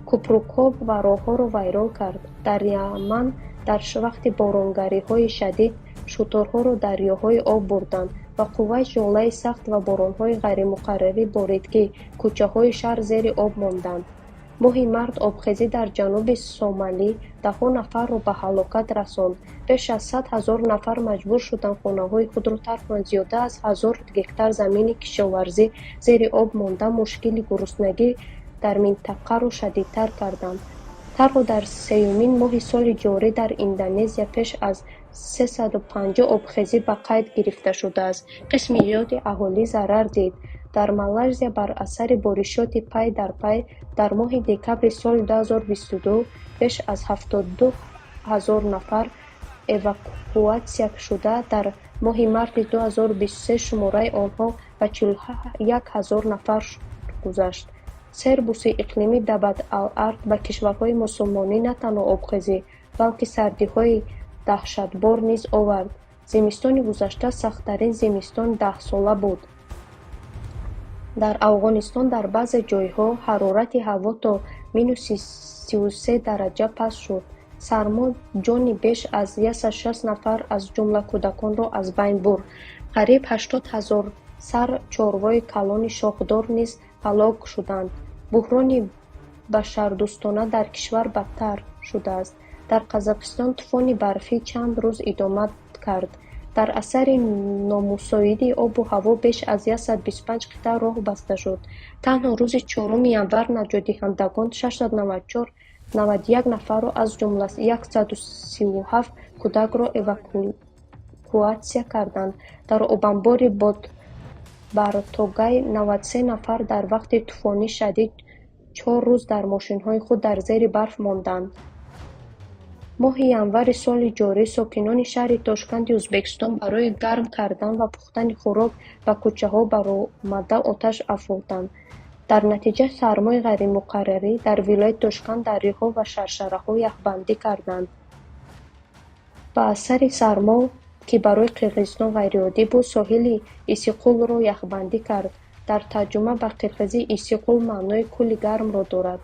кӯпрукҳо ва роҳҳоро вайрон кард. Дар Яман дар вақти боронгариҳои шадид шуторҳоро дарёҳои об бурданд ва Кувайт жолаи сахт ва боронҳои ғайримуқаррарӣ борид, ки кӯчаҳои шаҳр зери об монданд. Моҳи март обхезӣ дар ҷануби Сомалӣ даҳҳо нафарро ба ҳалокат расонд. Беш аз 100 000 нафар маҷбур шуданд хонаҳои худро тарк кунанд. Зиёда аз 1000 гектар замини кишоварзӣ зери об монда, мушкили гуруснагӣ дар минтақаро шадидтар карданд. Танҳо дар сеюмин моҳи соли ҷорӣ дар Индонезия беш аз 350 обхезӣ ба қайд гирифта шудааст. Қисми зиёди аҳолӣ зарар дид. Дар Малайзия бар асари боришоти пай дар пай дар моҳи декабри соли 2022 беш аз 72 000 нафар эвакуатсия шуда, дар моҳи марти 2023 шумораи онҳо ба 41 000 нафар гузашт. Сербуси иқлимӣ Даббат-ал-Ард ба кишварҳои мусулмонӣ на танҳо обхезӣ, балки сардиҳои даҳшатбор низ овард. Зимистони гузашта сахттарин зимистони даҳсола буд. Дар Афғонистон дар баъзе ҷойҳо ҳарорати ҳаво то минуси 33 дараҷа паст шуд. Сармо ҷони беш аз 160 нафар, аз ҷумла кӯдаконро аз байн бурд. Қариб 80 000 сар чорвои калони шохдор низ ҳалок шуданд. Буҳрони башардӯстона дар кишвар бадтар шудааст. Дар Қазоқистон тӯфони барфӣ чанд рӯз идома кард. Дар асари номусоиди обу ҳаво беш аз 125 қитъа роҳ баста шуд. Танҳо рӯзи 4 январ наҷотдиҳандагон 694 91 нафарро, аз ҷумла 137 кӯдакро эвакуатсия карданд. Дар обанбори Ботбартогай 93 нафар дар вақти тӯфони шадид 4 рӯз дар мошинҳои худ дар зери барф монданд. Моҳи январи соли ҷорӣ сокинони шаҳри Тошканди Ӯзбекистон барои гарм кардан ва пухтани хӯрок ба кӯчаҳо баромада оташ афрӯхтанд. Дар натиҷа сармои ғайримуқаррарӣ дар вилояти Тошканд дарёҳо ва шаршараҳо яхбандӣ карданд. Ба асари сармо, ки барои Қирғизистон ғайриоддӣ буд, соҳили Иссиқулро яхбандӣ кард. Дар тарҷума ба қирғизӣ Иссиқул маънои кӯли гармро дорад.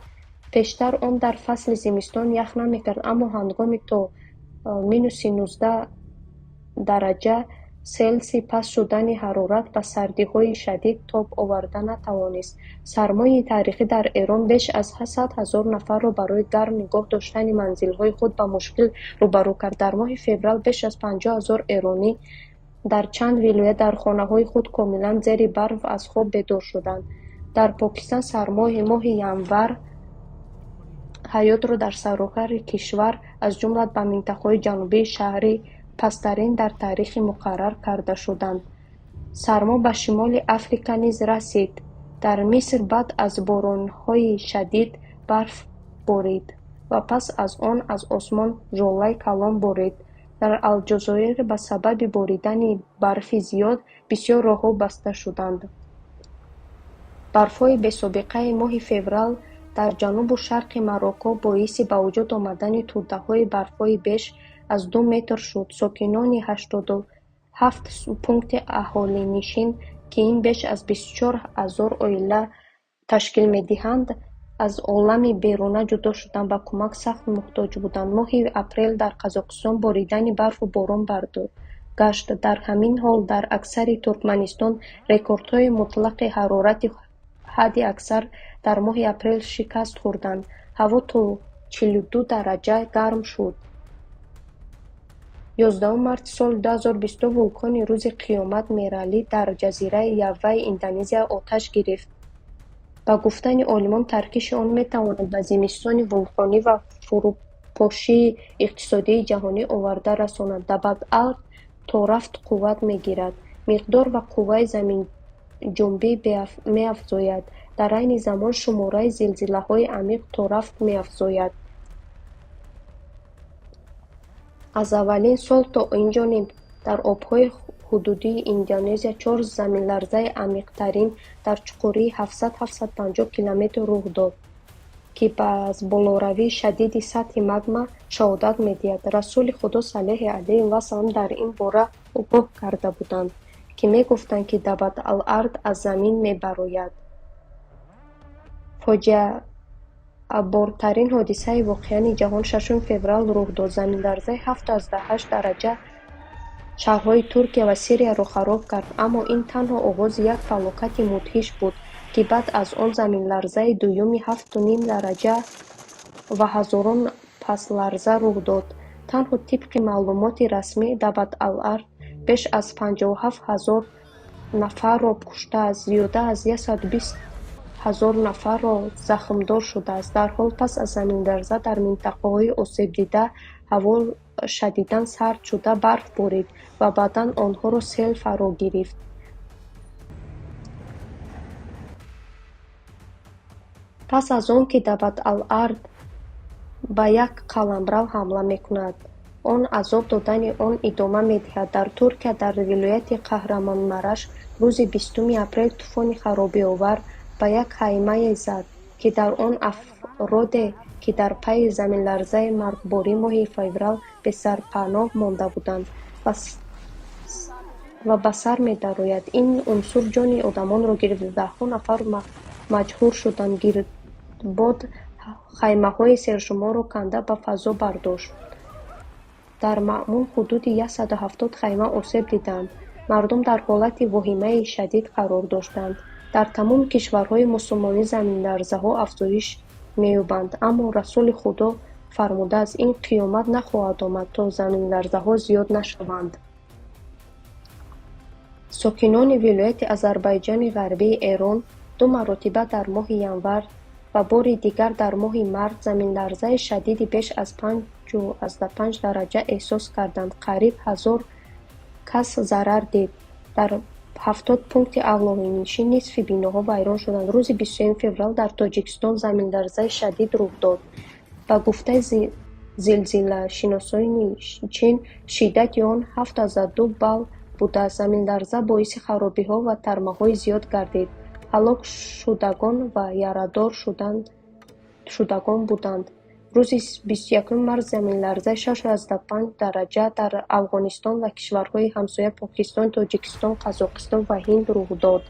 Пештар он дар фасли зимистон ях намекард, аммо ҳангоми то минуси 19 дараҷа Селсий паст шудани ҳарорат ба сардиҳои шадид тоб оварда натавонист. Сармои таърихӣ дар Эрон беш аз 100 000 нафарро барои гарм нигоҳ доштани манзилҳои худ ба мушкил рӯбарӯ кард. Дар моҳи феврал беш аз 50 000 эронӣ дар чанд вилоят дар хонаҳои худ комилан зери барф аз хоб бедор шуданд. Дар Покистон сармои моҳи январ ҳаётро дар саросари кишвар, аз ҷумла ба минтақаҳои ҷанубии шаҳрӣ, пасттарин дар таърихи муқаррар карда шуданд. Сармо ба Шимоли Африка низ расид. Дар Миср баъд аз боронҳои шадид барф борид ва пас аз он аз осмон жолаи калон борид. Дар Алҷазоир ба сабаби боридани барфи зиёд бисёр роҳҳо баста шуданд. Барфҳои бесобиқаи моҳи феврал дар ҷанубу шарқи Марокко боиси ба вуҷуд омадани тӯдаҳои барфҳои беш аз 2 метр шуд. Сокинони 87 пункти аҳолинишин, ки ин беш аз 24 000 оила ташкил медиҳанд, аз олами беруна ҷудо шуданд, ба кӯмак сахт муҳтоҷ буданд. Моҳи апрел дар Қазоқистон боридани барфу борон гашт. Дар ҳамин ҳол дар аксари Туркманистон рекордҳои мутлақи ҳарорати ҳадди аксар дар моҳи апрел шикаст хӯрданд. Ҳаво то 42 дараҷа гарм шуд. 11 марти соли 2022 вулқони рӯзи қиёмат Мерали дар ҷазираи Яваи Индонезия оташ гирифт. Ба гуфтаи олимон, таркиши он метавонад ба зимистони вулқонӣ ва фурӯпошии иқтисодии ҷаҳонӣ оварда расонад. Даббат-Ард торафт қувват мегирад. Миқдор ва қувваи заминҷунбӣ меафзояд. Дар айни замон шумораи зилзилаҳои амиқ торафт меафзояд. Аз аввалин сол то инҷониб дар обҳои ҳудудии Индонезия чор заминларзаи амиқтарин дар чуқурии 700-750 километр рух дод, ки аз болоравии шадиди сатҳи магма шаҳодат медиҳад. Расули Худо саллаллоҳу алайҳи васаллам дар ин бора огоҳ карда буданд, ки мегуфтанд, ки Даббат-ал-Ард аз замин мебарояд. Фоҷиабортарин ҳодисаи воқеани ҷаҳон 6 феврал рух дод. Заминларзаи 7,8 дараҷа шаҳрҳои Туркия ва Сирияро хароб кард, аммо ин танҳо оғози як фалокати мудҳиш буд, ки баъд аз он заминларзаи дуюми 7,5 дараҷа ва ҳазорон пасларза рух дод. Танҳо тибқи маълумоти расмӣ, Даббат-ал-Ард беш аз 57 ҳазор нафарро куштааст, зиёда аз 120 ҳазор нафарро захмдор шудааст. Дарҳол пас аз заминларза дар минтақаҳои осебдида ҳаво шадидан сард шуда, барф борид ва баъдан онҳоро сел фаро гирифт. Пас аз он ки Даббат-ал-Ард ба як қаламрав ҳамла мекунад, он азоб додани он идома медиҳад. Дар Туркия, дар вилояти Қаҳрамонмараш, рӯзи 20 апрел тӯфони харобиовар ба як хаймае зад, ки дар он афроде, ки дар пайи заминларзаи маргбори моҳи феврал бесарпаноҳ монда буданд ва ба сар медарояд. Ин унсур ҷони одамонро гирифт, даҳҳо нафар маҷрӯҳ шуданд. Гирдбод хаймаҳои сершуморро канда ба фазо бардошт. Дар маъмул ҳудуди 170 хайма осеб диданд. Мардум дар ҳолати воҳимаи шадид қарор доштанд. Дар тамоми кишварҳои мусулмонӣ заминларзаҳо афзоиш меёбанд, аммо Расули Худо фармудааст: ин қиёмат нахоҳад омад, то заминларзаҳо зиёд нашаванд. Сокинони вилояти Озарбойҷони Ғарбии Эрон ду маротиба дар моҳи январ ва бори дигар дар моҳи март заминларзаи шадиди беш аз 5,5 дараҷа эҳсос карданд. Қариб 1000 кас зарар дид. Дар 70 пункти аҳолинишин нисфи биноҳо вайрон шуданд. Рӯзи 23 феврал дар Тоҷикистон заминларзаи шадид рух дод. Ба гуфтаи зилзилашиносони Чин, шиддати он 7,2 балл будааст. Заминларза боиси харобиҳо ва тармаҳои зиёд гардид. Ҳалокшудагон ва ярадор шудагон буданд. Рӯзи 21 март заминларзаи 6,5 дараҷа дар Афғонистон ва кишварҳои ҳамсоя Покистон, Тоҷикистон, Қазоқистон ва Ҳинд рух дод.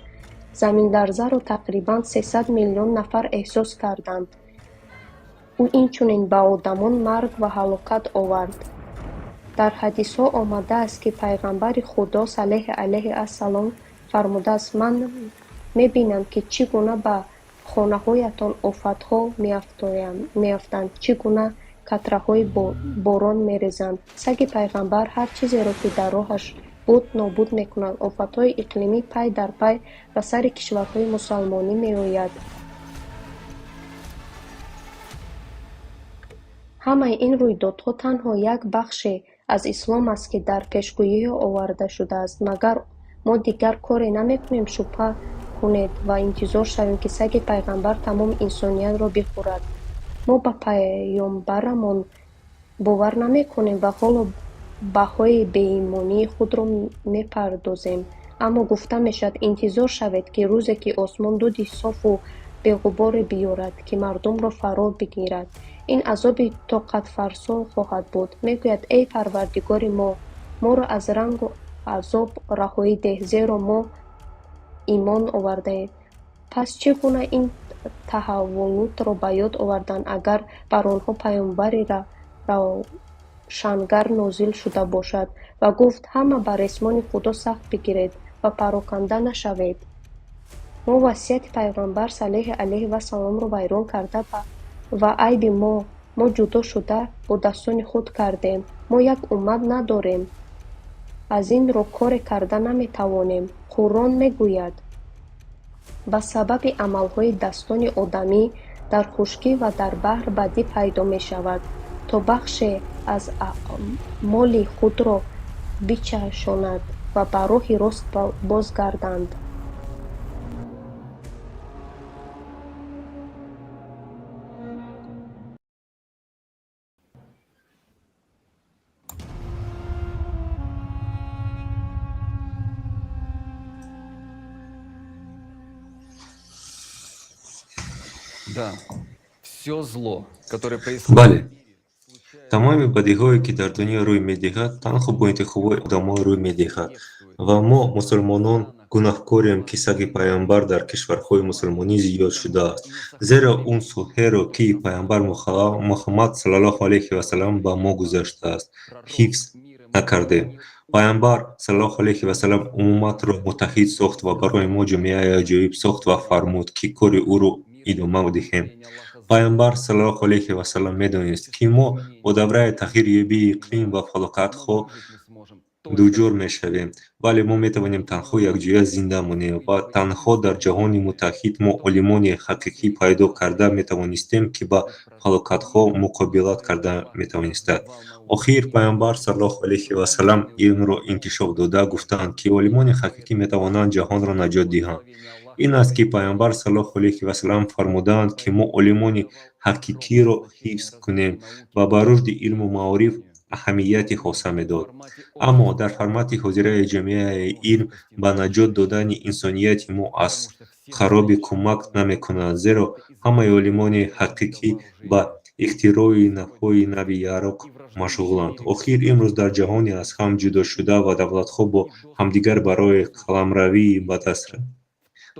Заминларзаро тақрибан 300 миллион нафар эҳсос карданд. Ӯ инчунин ба одамон марг ва ҳалокат овард. Дар ҳадисҳо омадааст, ки Пайғамбари Худо саллаллоҳу алайҳи вассалом фармудааст: ман мебинам, ки чӣ гуна ба хонаҳоятон офатҳо меафтанд, чӣ гуна қатраҳои борон мерезанд. Саги Пайғамбар ҳар чизеро, ки дар роҳаш буд, нобуд мекунад. Офатҳои иқлимӣ пай дар пай ба сари кишварҳои мусалмонӣ меояд. Ҳамаи ин рӯйдодҳо танҳо як бахше аз ислом аст, ки дар пешгӯиҳо оварда шудааст. Магар мо дигар коре намекунем, шубҳа кунед ва интизор шавем, ки саги Пайғамбар тамоми инсониятро бихӯрад. Мо ба паёмбарамон бовар намекунем ва ҳоло баҳои беимонии худро мепардозем. Аммо гуфта мешавад: интизор шавед, ки рӯзе, ки осмон дуди софу беғуборе биёрад, ки мардумро фаро бигирад. Ин азоби тоқатфарсо хоҳад буд. Мегӯяд: эй Парвардигори мо, моро аз рангу азоб раҳоӣ деҳ, зеро мо имон овардаем. Пас чӣ гуна ин таҳаввулотро ба ёд оварданд, агар бар онҳо паёмбари равшангар нозил шуда бошад? Ва гуфт: ҳама ба ресмони Худо сахт бигиред ва пароканда нашавед. Мо васияти Пайғамбар саллаллоҳу алайҳи вассаламро вайрон карда ва айби мо ҷудо шуда бо дастони худ кардем. Мо як уммат надорем. Аз ин рӯ коре карда наметавонем. Қуръон мегӯяд: ба сабаби амалҳои дастони одамӣ дар хушкӣ ва дар баҳр бадӣ пайдо мешавад, то бахше аз аъмоли худро бичашонад ва ба роҳи рост бозгарданд. Да, все зло, которое происходит Бале, тамоми бадиҳое, ки дар дунё рӯй медиҳад, танҳо бо интихобҳои одамон рӯй медиҳад. Ва мо, мусулмонон, гунаҳкорем, ки саги Пайғамбар дар кишварҳои мусулмонӣ зиёд шудааст, зеро он сулҳеро, ки Пайғамбар Муҳаммад саллаллоҳу алайҳи васаллам ба мо гузоштааст, ҳифз накардем. Пайғамбар саллаллоҳу алайҳи васаллам умматро муттаҳид сохт ва барои мо ҷомеаи аҷоиб сохт ва фармуд, ки кори ӯро идома диҳем. Пайғамбар саллаллоҳу алайҳи васаллам медонист, ки мо бо давраи тағйирёбии иқлим ва фалокатҳо дучор мешавем, вале мо метавонем танҳо якҷоя зинда монем ва танҳо дар ҷаҳони муттаҳид мо олимони ҳақиқӣ пайдо карда метавонистем, ки ба фалокатҳо муқобилат карда метавонистанд. Охир Пайғамбар саллаллоҳу алайҳи васаллам илмро инкишоф дода гуфтанд, ки олимони ҳақиқӣ метавонанд ҷаҳонро наҷот диҳанд. Ин аст, ки Пайғамбар саллаллоҳу алайҳи васаллам фармудаанд, ки мо олимони ҳақиқиро ҳифз кунем ва ба рушди илму маориф аҳамияти хоса медод. Аммо дар формати ҳозираи ҷомеаи илм ба наҷот додани инсонияти мо аз харобӣ кӯмак намекунад, зеро ҳамаи олимони ҳақиқӣ ба ихтирои навъҳои нави яроқ машғуланд. Охир, имрӯз дар ҷаҳони аз ҳам ҷудошуда ва давлатҳо бо ҳамдигар барои қаламравӣ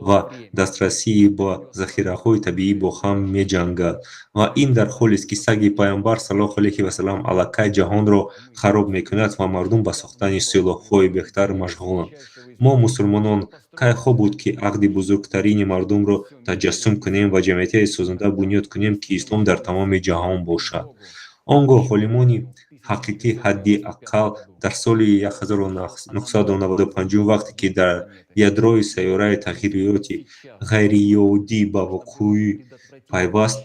ва дастрасӣ ба захираҳои табиӣ бо ҳам меҷанганд. Ва ин дар ҳолест, ки саги Пайғамбар саллаллоҳу алайҳи васаллам аллакай ҷаҳонро хароб мекунад ва мардум ба сохтани силоҳҳои беҳтар машғуланд. Мо, мусулмонон, кайҳо буд, ки аҳди бузургтарини мардумро таҷассум кунем ва ҷамъияти созанда бунёд кунем, ки ислом дар тамоми ҷаҳон бошад. Он гоҳ олимони ҳақиқӣ ҳадди аққал дар соли 1995, вақте ки дар ядрои сайёраи тағйироти ғайриоддӣ ба вуқӯъ пайваст,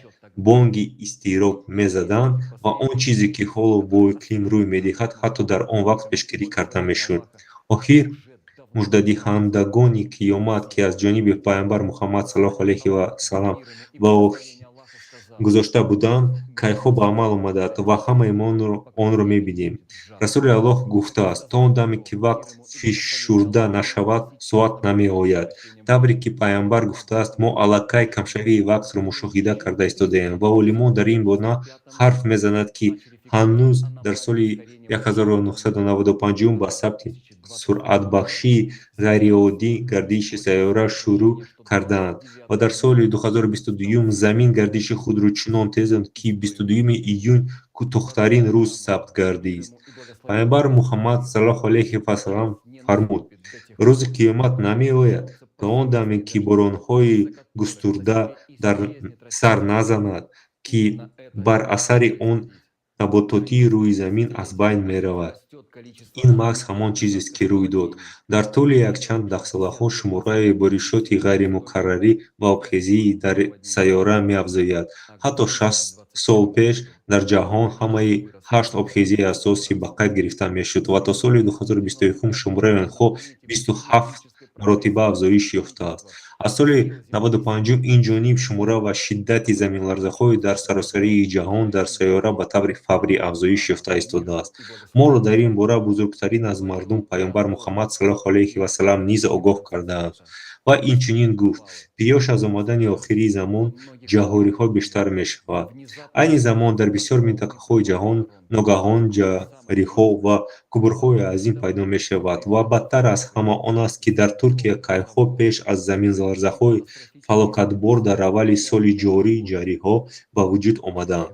бонги изтироб мезаданд ва он чизе, ки ҳоло бо иқлим рӯй медиҳад, ҳатто дар он вақт пешгирӣ карда мешуд. Охир, муждадиҳандагони қиёмат, ки аз ҷониби Пайғамбар Муҳаммад саллаллоҳу алайҳи васаллам ба гузошта буданд, кайҳо ба амал омаданд ва ҳамаи мо онро мебинем. Расули Аллоҳ гуфтааст: то он даме, ки вақт фишурда нашавад, соат намеояд. Тавре ки Пайғамбар гуфтааст, мо аллакай камшавии вақтро мушоҳида карда истодаем ва олимон дар ин бора ҳарф мезананд, ки ҳанӯз дар соли 1995 ба сабти суръатбахшии ғайриоддӣ гардиши сайёра шурӯъ кардаанд ва дар соли 2022 Замин гардиши худро чунон тезонд, ки 22 июн кӯтоҳтарин рӯз сабт гардид. Пайғамбар Муҳаммад саллаллоҳу алайҳи васаллам фармуд: рӯзи қиёмат намеояд то он даме, ки боронҳои густурда дар сар назанад, ки бар асари он набототии рӯи замин аз байн меравад. Ин маҳз ҳамон чизест, ки рӯй дод. Дар тӯли якчанд даҳсолаҳо шумораи боришоти ғайримуқаррарӣ ва обхезӣ дар сайёра меафзояд. Ҳатто 60 сол пеш дар ҷаҳон ҳамаи ҳашт обхезии асосӣ ба қайд гирифта мешуд ва то соли 2021 шумораи онҳо 27 маротиба афзоиш ёфтааст. Аз соли 95 ин ҷониб шумора ва шиддати заминларзаҳои дар саросари ҷаҳон дар сайёра ба таври фаврӣ афзоиш ёфта истодааст. Моро дар ин бора бузургтарин аз мардум, Пайғамбар Муҳаммад саллаллоҳу алайҳи васаллам, низ огоҳ кардаанд ва инчунин гуфт: пиёш аз омадани охири замон ҷаҳориҳо бештар мешавад. Айни замон дар бисёр минтақаҳои ҷаҳон ногаҳон ҷариҳо ва қубурҳои азим пайдо мешавад ва бадтар аз ҳама он аст, ки дар Туркия кайҳо пеш аз заминларзаҳои фалокатбор дар аввали соли ҷорӣ ҷариҳо ба вуҷуд омаданд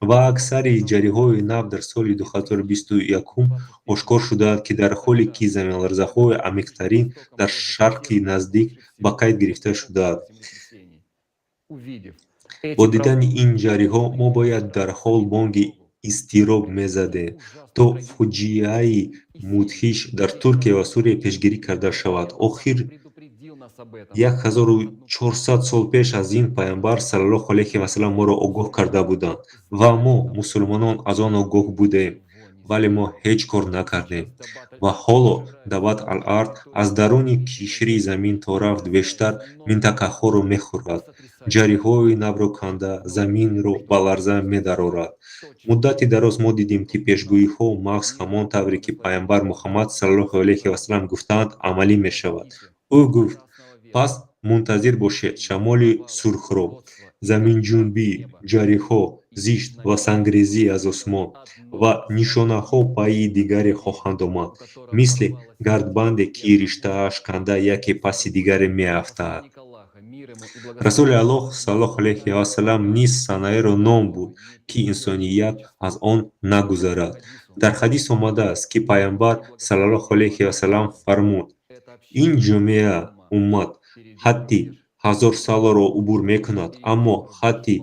ва аксари ҷариҳои нав дар соли 2021 ошкор шудаанд, ки дар ҳоле ки заминларзаҳои амиқтарин дар Шарқи Наздик ба қайд гирифта шудаанд. Бо дидани ин ҷариҳо мо бояд дарҳол бонги изтироб мезадем, то фоҷиаи мудҳиш дар Туркия ва Сурия пешгирӣ карда шавад. Охир, 1400 сол пеш аз ин Пайғамбар саллаллоҳу алайҳи васаллам моро огоҳ карда буданд ва мо, мусулмонон, аз он огоҳ будем, вале мо ҳеҷ кор накардем. Ва ҳоло Дават ал-Ард аз даруни кишри замин то рафт бештар минтақаҳоро мехӯрад, ҷариҳои навро канда, заминро ба ларза медарорад. Муддати дароз мо дидем, ки пешгӯиҳо маҳз ҳамон тавре, ки Пайғамбар Муҳаммад саллаллоҳу алайҳи васаллам гуфтаанд, амалӣ мешавад. Ӯ гуфт: пас мунтазир бошед шамоли сурхро. Заминҷунбӣ, ҷариҳо, зишт ва сангрезӣ аз осмон ва нишонаҳо пайи дигаре хоҳанд омад, мисли гардбанде, ки риштааш канда яке паси дигаре меафтад. Расули Аллоҳ саллаллоҳу алайҳи васаллам низ санаеро ном бурд, ки инсоният аз он нагузарад. Дар ҳадис омадааст, ки Пайғамбар саллаллоҳу алайҳи васаллам фармуд: ин ҷомеа уммат ҳадди ҳазорсоларо убур мекунад, аммо ҳадди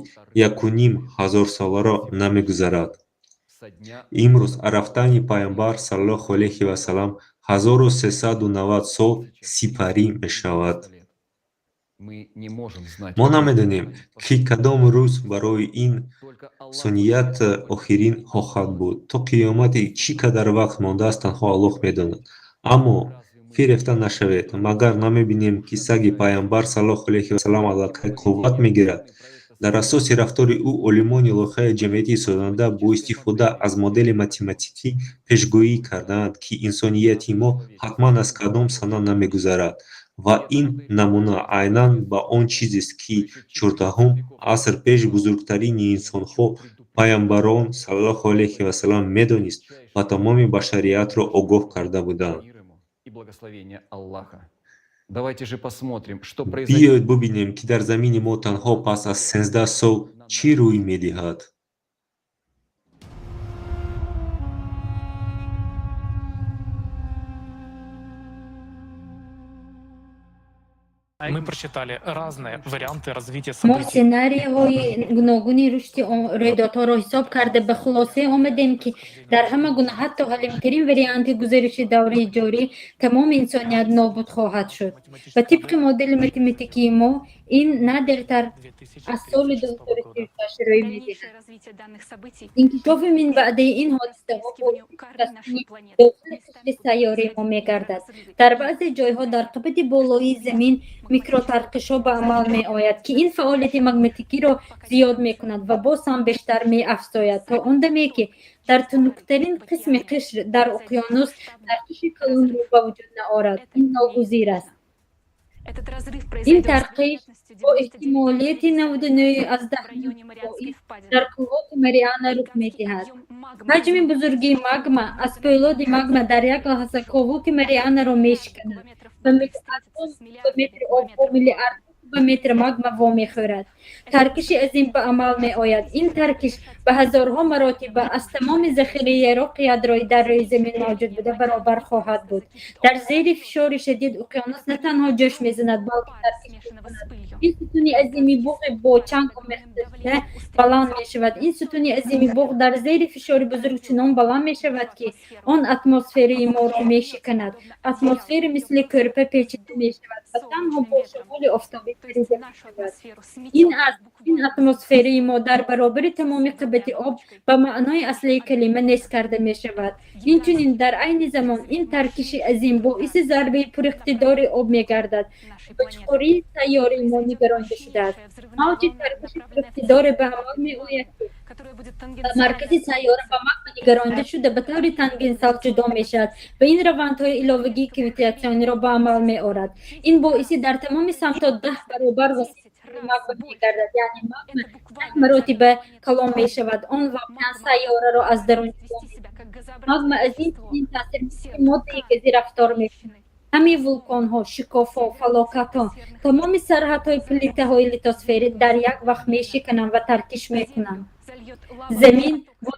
якуним ҳазорсоларо намегузарад. Имрӯз рафтани Пайғамбар саллаллоҳу алайҳи васаллам 1390 сол сипарӣ мешавад. Мо намедонем, ки кадом рӯз барои инсоният охирин хоҳад буд. То қиёмати чӣ қадар вақт мондааст, танҳо Аллоҳ медонад. Аммо фирефта нашавед, магар намебинем, ки саги Пайғамбар саллаллоҳу алайҳи васаллам аллакай қувват мегирад? Дар асоси рафтори ӯ олимони лоиҳаи ҷамъиятии созанда бо истифода аз модели математикӣ пешгӯӣ кардаанд, ки инсонияти мо ҳатман аз кадом сана намегузарад. Ва ин намуна айнан ба он чизест, ки 14-ум аср пеш бузургтарини инсонҳо Пайғамбарон саллаллоҳу алайҳи васаллам медонист ва тамоми башариятро огоҳ карда буданд. Биёед бубинем, ки дар замини мо танҳо пас аз 13 сол чӣ рӯй медиҳад. Мы прочитали разные варианты развития Мо событий. сценарийҳои гуногуни рушди рӯйдодҳоро ҳисоб карда, ба хулосае омадем, ки дар ҳама гуна, ҳатто ҳалимтарин варианти гузариши давраи ҷорӣ тамоми инсоният нобуд хоҳад шуд. Ва тибқи модели математикии мо ин на дертар аз соли 2036 рӯй медиҳад. Инкишофи минбаъдаи ин ҳодисаҳо боиси шикастани дохили қишри сайёраи мо мегардад. Дар баъзе ҷойҳо дар қабати болоии замин микротарқишҳо ба амал меояд, ки ин фаъолияти магматикиро зиёд мекунад ва боз ҳам бештар меафзояд, то он даме ки дар тунуктарин қисми қишр дар уқёнус тарқиши калонро ба вуҷуд наорад. Ин ногузир аст. Ин тарқиш бо эҳтимолияти 99,9% дар қуввоти Мариана рух медиҳад. Ҳаҷми бузурги магма аз пӯлоди магма дар як лаҳза ковуки Марианаро мешиканад ва миллиардҳо кубометри об бо миллиардҳо кубометр магма вомехӯрад. Таркиши азим ба амал меояд. Ин таркиш ба ҳазорҳо маротиба аз тамоми захираи яроқи ядроӣ дар рӯи замин мавҷуд буда баробар хоҳад буд. Дар зери фишори шадид уқёнус на танҳо ҷӯш мезанад, балки таркиш мекунад. Ин сутуни азими буғи бо чанг омехташуда баланд мешавад. Ин сутуни азими буғ дар зери фишори бузург чунон баланд мешавад, ки он атмосфераи моро мешиканад. Атмосфера мисли кӯрпа печида мешавад ва танҳо бо шамоли офтобӣ парида мешавад. Ин аз ин атмосфераи мо дар баробари тамоми қабати об ба маънои аслии калима нест карда мешавад. Инчунин дар айни замон ин таркиши азим боиси зарбаи пуриқтидори об мегардад, ки ба чуқурии сайёраи мо нигаронида шудааст. Мавҷи таркиши пуриқтидоре ба амал меояд, ки ба маркази сайёра ба магма нигаронида шуда, ба таври тангенсиал ҷудо мешавад ва ин равандҳои иловагии кавитатсиониро ба амал меорад. Ин боиси дар тамоми самтҳо 10 баробар васеъ шудани магма мегардад, яъне магма 10 маротиба калон мешавад. Он воқеан сайёраро аз дарун ҷудо мекунад. Магма аз ин чунин таъсир мисли моддаи газӣ рафтор мекунад. Ҳамин вулқонҳо, шикофҳо, фалокатҳо, тамоми сарҳадҳои плитаҳои литосферӣ дар як вақт мешикананд ва таркиш мекунанд. Замин бо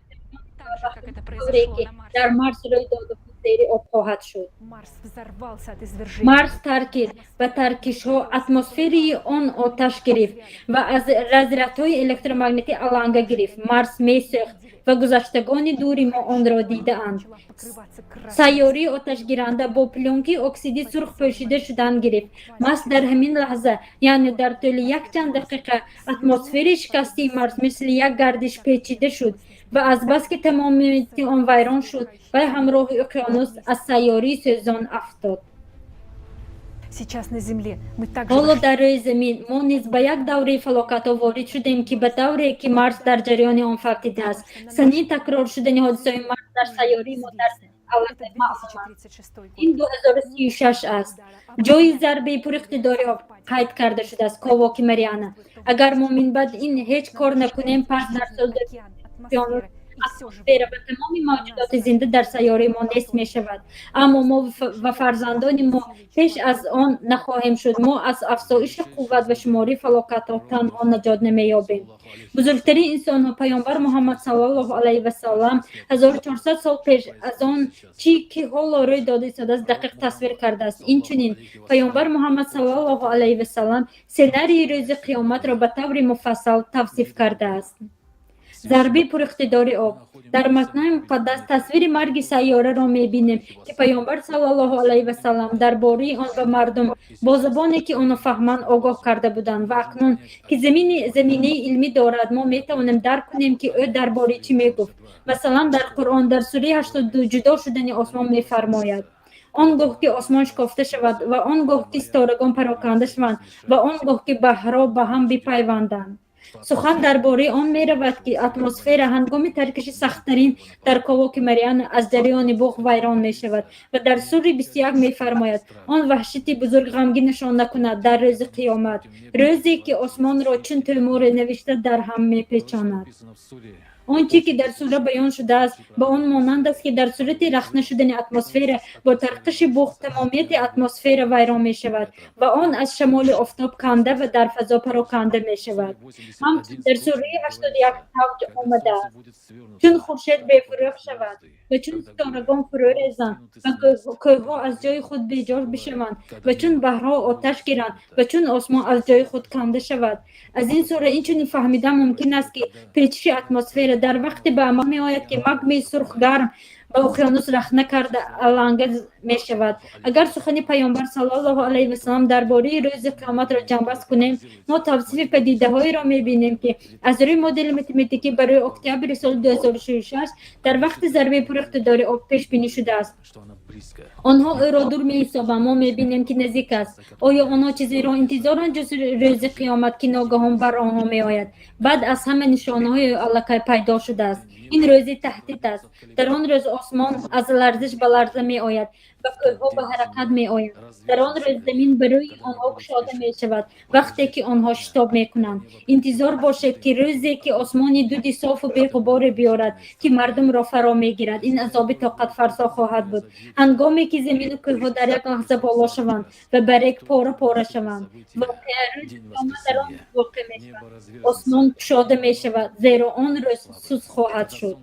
тавре ки дар Марс рӯй дода буд, зери об хоҳад шуд. Марс таркид. Ба таркишҳо атмосфераи он оташ гирифт ва аз разрядҳои электромагнитӣ аланга гирифт. Марс месӯхт ва гузаштагони дури мо онро дидаанд. Сайёраи оташгиранда бо плёнкаи оксиди сурх пӯшида шудан гирифт. Маҳз дар ҳамин лаҳза, яъне дар тӯли якчанд дақиқа, атмосфераи шикастии Марс мисли як гардиш печида шуд ва азбаски тамомияти он вайрон шуд, вай ҳамроҳи уқёнус аз сайёраи сӯзон афтод. Ҳоло дар рӯи замин мо низ ба як давраи фалокатҳо ворид шудем, ки ба тавре ки Марс дар ҷараёни он фавтидааст. Санаи такрор шудани ҳодисаҳои Марс дар сайёраи мо дар Аллакай маълум аст. Ин 2036 аст. Ҷойи зарбаи пуриқтидори об қайд карда шудааст: ковоки Мариана. Агар мо минбаъд ин ҳеҷ кор накунем, пас дар соли атмосфера ва тамоми мавҷудоти зинда дар сайёраи мо нест мешавад. Аммо мо ва фарзандони мо пеш аз он нахоҳем шуд. Мо аз афзоиши қувват ва шумори фалокатҳо танҳо наҷот намеёбем. Бузургтарин инсонҳо, Паёмбар Муҳаммад саллаллоҳу алайҳи васаллам, 1400 сол пеш аз он чӣ ки ҳоло рӯй дода истодааст, дақиқ тасвир кардааст. Инчунин Паёмбар Муҳаммад саллаллоҳу алайҳи васаллам сценарии рӯзи қиёматро ба таври муфассал тавсиф кардааст. Зарбаи пуриқтидори об. Дар матнҳои муқаддас тасвири марги сайёраро мебинем, ки Паёмбар саллаллоҳу алайҳи васаллам дар бораи он ба мардум бо забоне, ки онҳо фаҳманд, огоҳ карда буданд. Ва акнун ки заминаи илмӣ дорад, мо метавонем дарк кунем, ки ӯ дар бораи чӣ мегуфт. Масалан, дар Қуръон дар сураи 82 «Ҷудо шудани осмон» мефармояд: «Он гоҳ ки осмон шикофта шавад, ва он гоҳ ки ситорагон пароканда шаванд, ва он гоҳ ки баҳрҳо ба ҳам бипайванданд». Сухан дар бораи он меравад, ки атмосфера ҳангоми таркиши сахттарин дар ковоки Мариана аз ҷараёни буғ вайрон мешавад. Ва дар сури 21 мефармояд: «Он ваҳшати бузург ғамгинашон накунад дар рӯзи қиёмат, рӯзе ки осмонро чун тӯморе навишта дар ҳам мепечонад». Он чӣ ки дар сура баён шудааст, ба он монанд аст, ки дар сурати рахна шудани атмосфера бо тарқиши буғ тамомияти атмосфера вайрон мешавад ва он аз шамоли офтоб канда ва дар фазо пароканда мешавад. Ҳамчунин дар сураи 81 тавҷ омадааст: «Чун хуршед бефурӯғ шавад ва чун ситорагон фурӯ резанд ва кӯҳҳо аз ҷои худ беҷор бишаванд ва чун баҳрҳо оташ гиранд ва чун осмон аз ҷои худ канда шавад». Аз ин сура инчунин фаҳмидан мумкин аст, ки печиши атмосфера дар вақте ба амал меояд, ки магмаи сурх гарм ба уқёнус рахна карда аланга мешавад. Агар сухани Паёмбар саллаллоҳу алайҳи васаллам дар бораи рӯзи қиёматро ҷамъбаст кунем, мо тавсифи падидаҳоеро мебинем, ки аз рӯи модели математикӣ барои октябри соли 2066 дар вақти зарбаи пуриқтидори об пешбинӣ шудааст. Онҳо ӯро дур меҳисобанд, мо мебинем, ки наздик аст. Оё онҳо чизеро интизоранд, ҷуз рӯзи қиёмат, ки ногаҳон бар онҳо меояд, баъд аз ҳама нишонаҳои аллакай пайдо шудааст? Ин рӯзи таҳдид аст. Дар он рӯз осмон аз ларзиш ба ларза меояд ва кӯҳҳо ба ҳаракат меоянд. Дар он рӯз замин ба рӯи онҳо кушода мешавад, вақте ки онҳо шитоб мекунанд. Интизор бошед, ки рӯзе ки осмони дуди софу беғуборе биёрад, ки мардумро фаро мегирад, ин азоби тоқатфарсо хоҳад буд. Ҳангоме ки замину кӯҳҳо дар як лаҳза боло шаванд ва ба рег пора пора шаванд. Воқеа, рӯзи қиёмат дар он рӯз воқеъ мешавад. Осмон кушода мешавад, зеро он рӯз сус хоҳад шуд.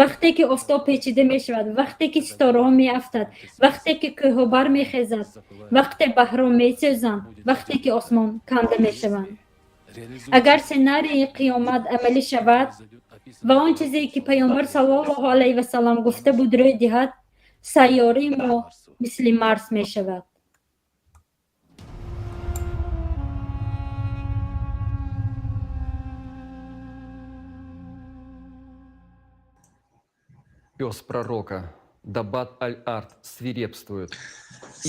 Вақте ки офтоб печида мешавад, вақте ки ситораҳо меафтад, вақте ки кӯҳҳо бармехезад, вақте баҳрҳо месӯзанд, вақте ки осмон канда мешаванд. Агар сценарии қиёмат амалӣ шавад ва он чизе ки Паёмбар саллаллоҳу алайҳи васаллам гуфта буд рӯй диҳад, сайёраи мо мисли Марс мешавад. Пес пророка Дабат Аль-Ард свирепствует.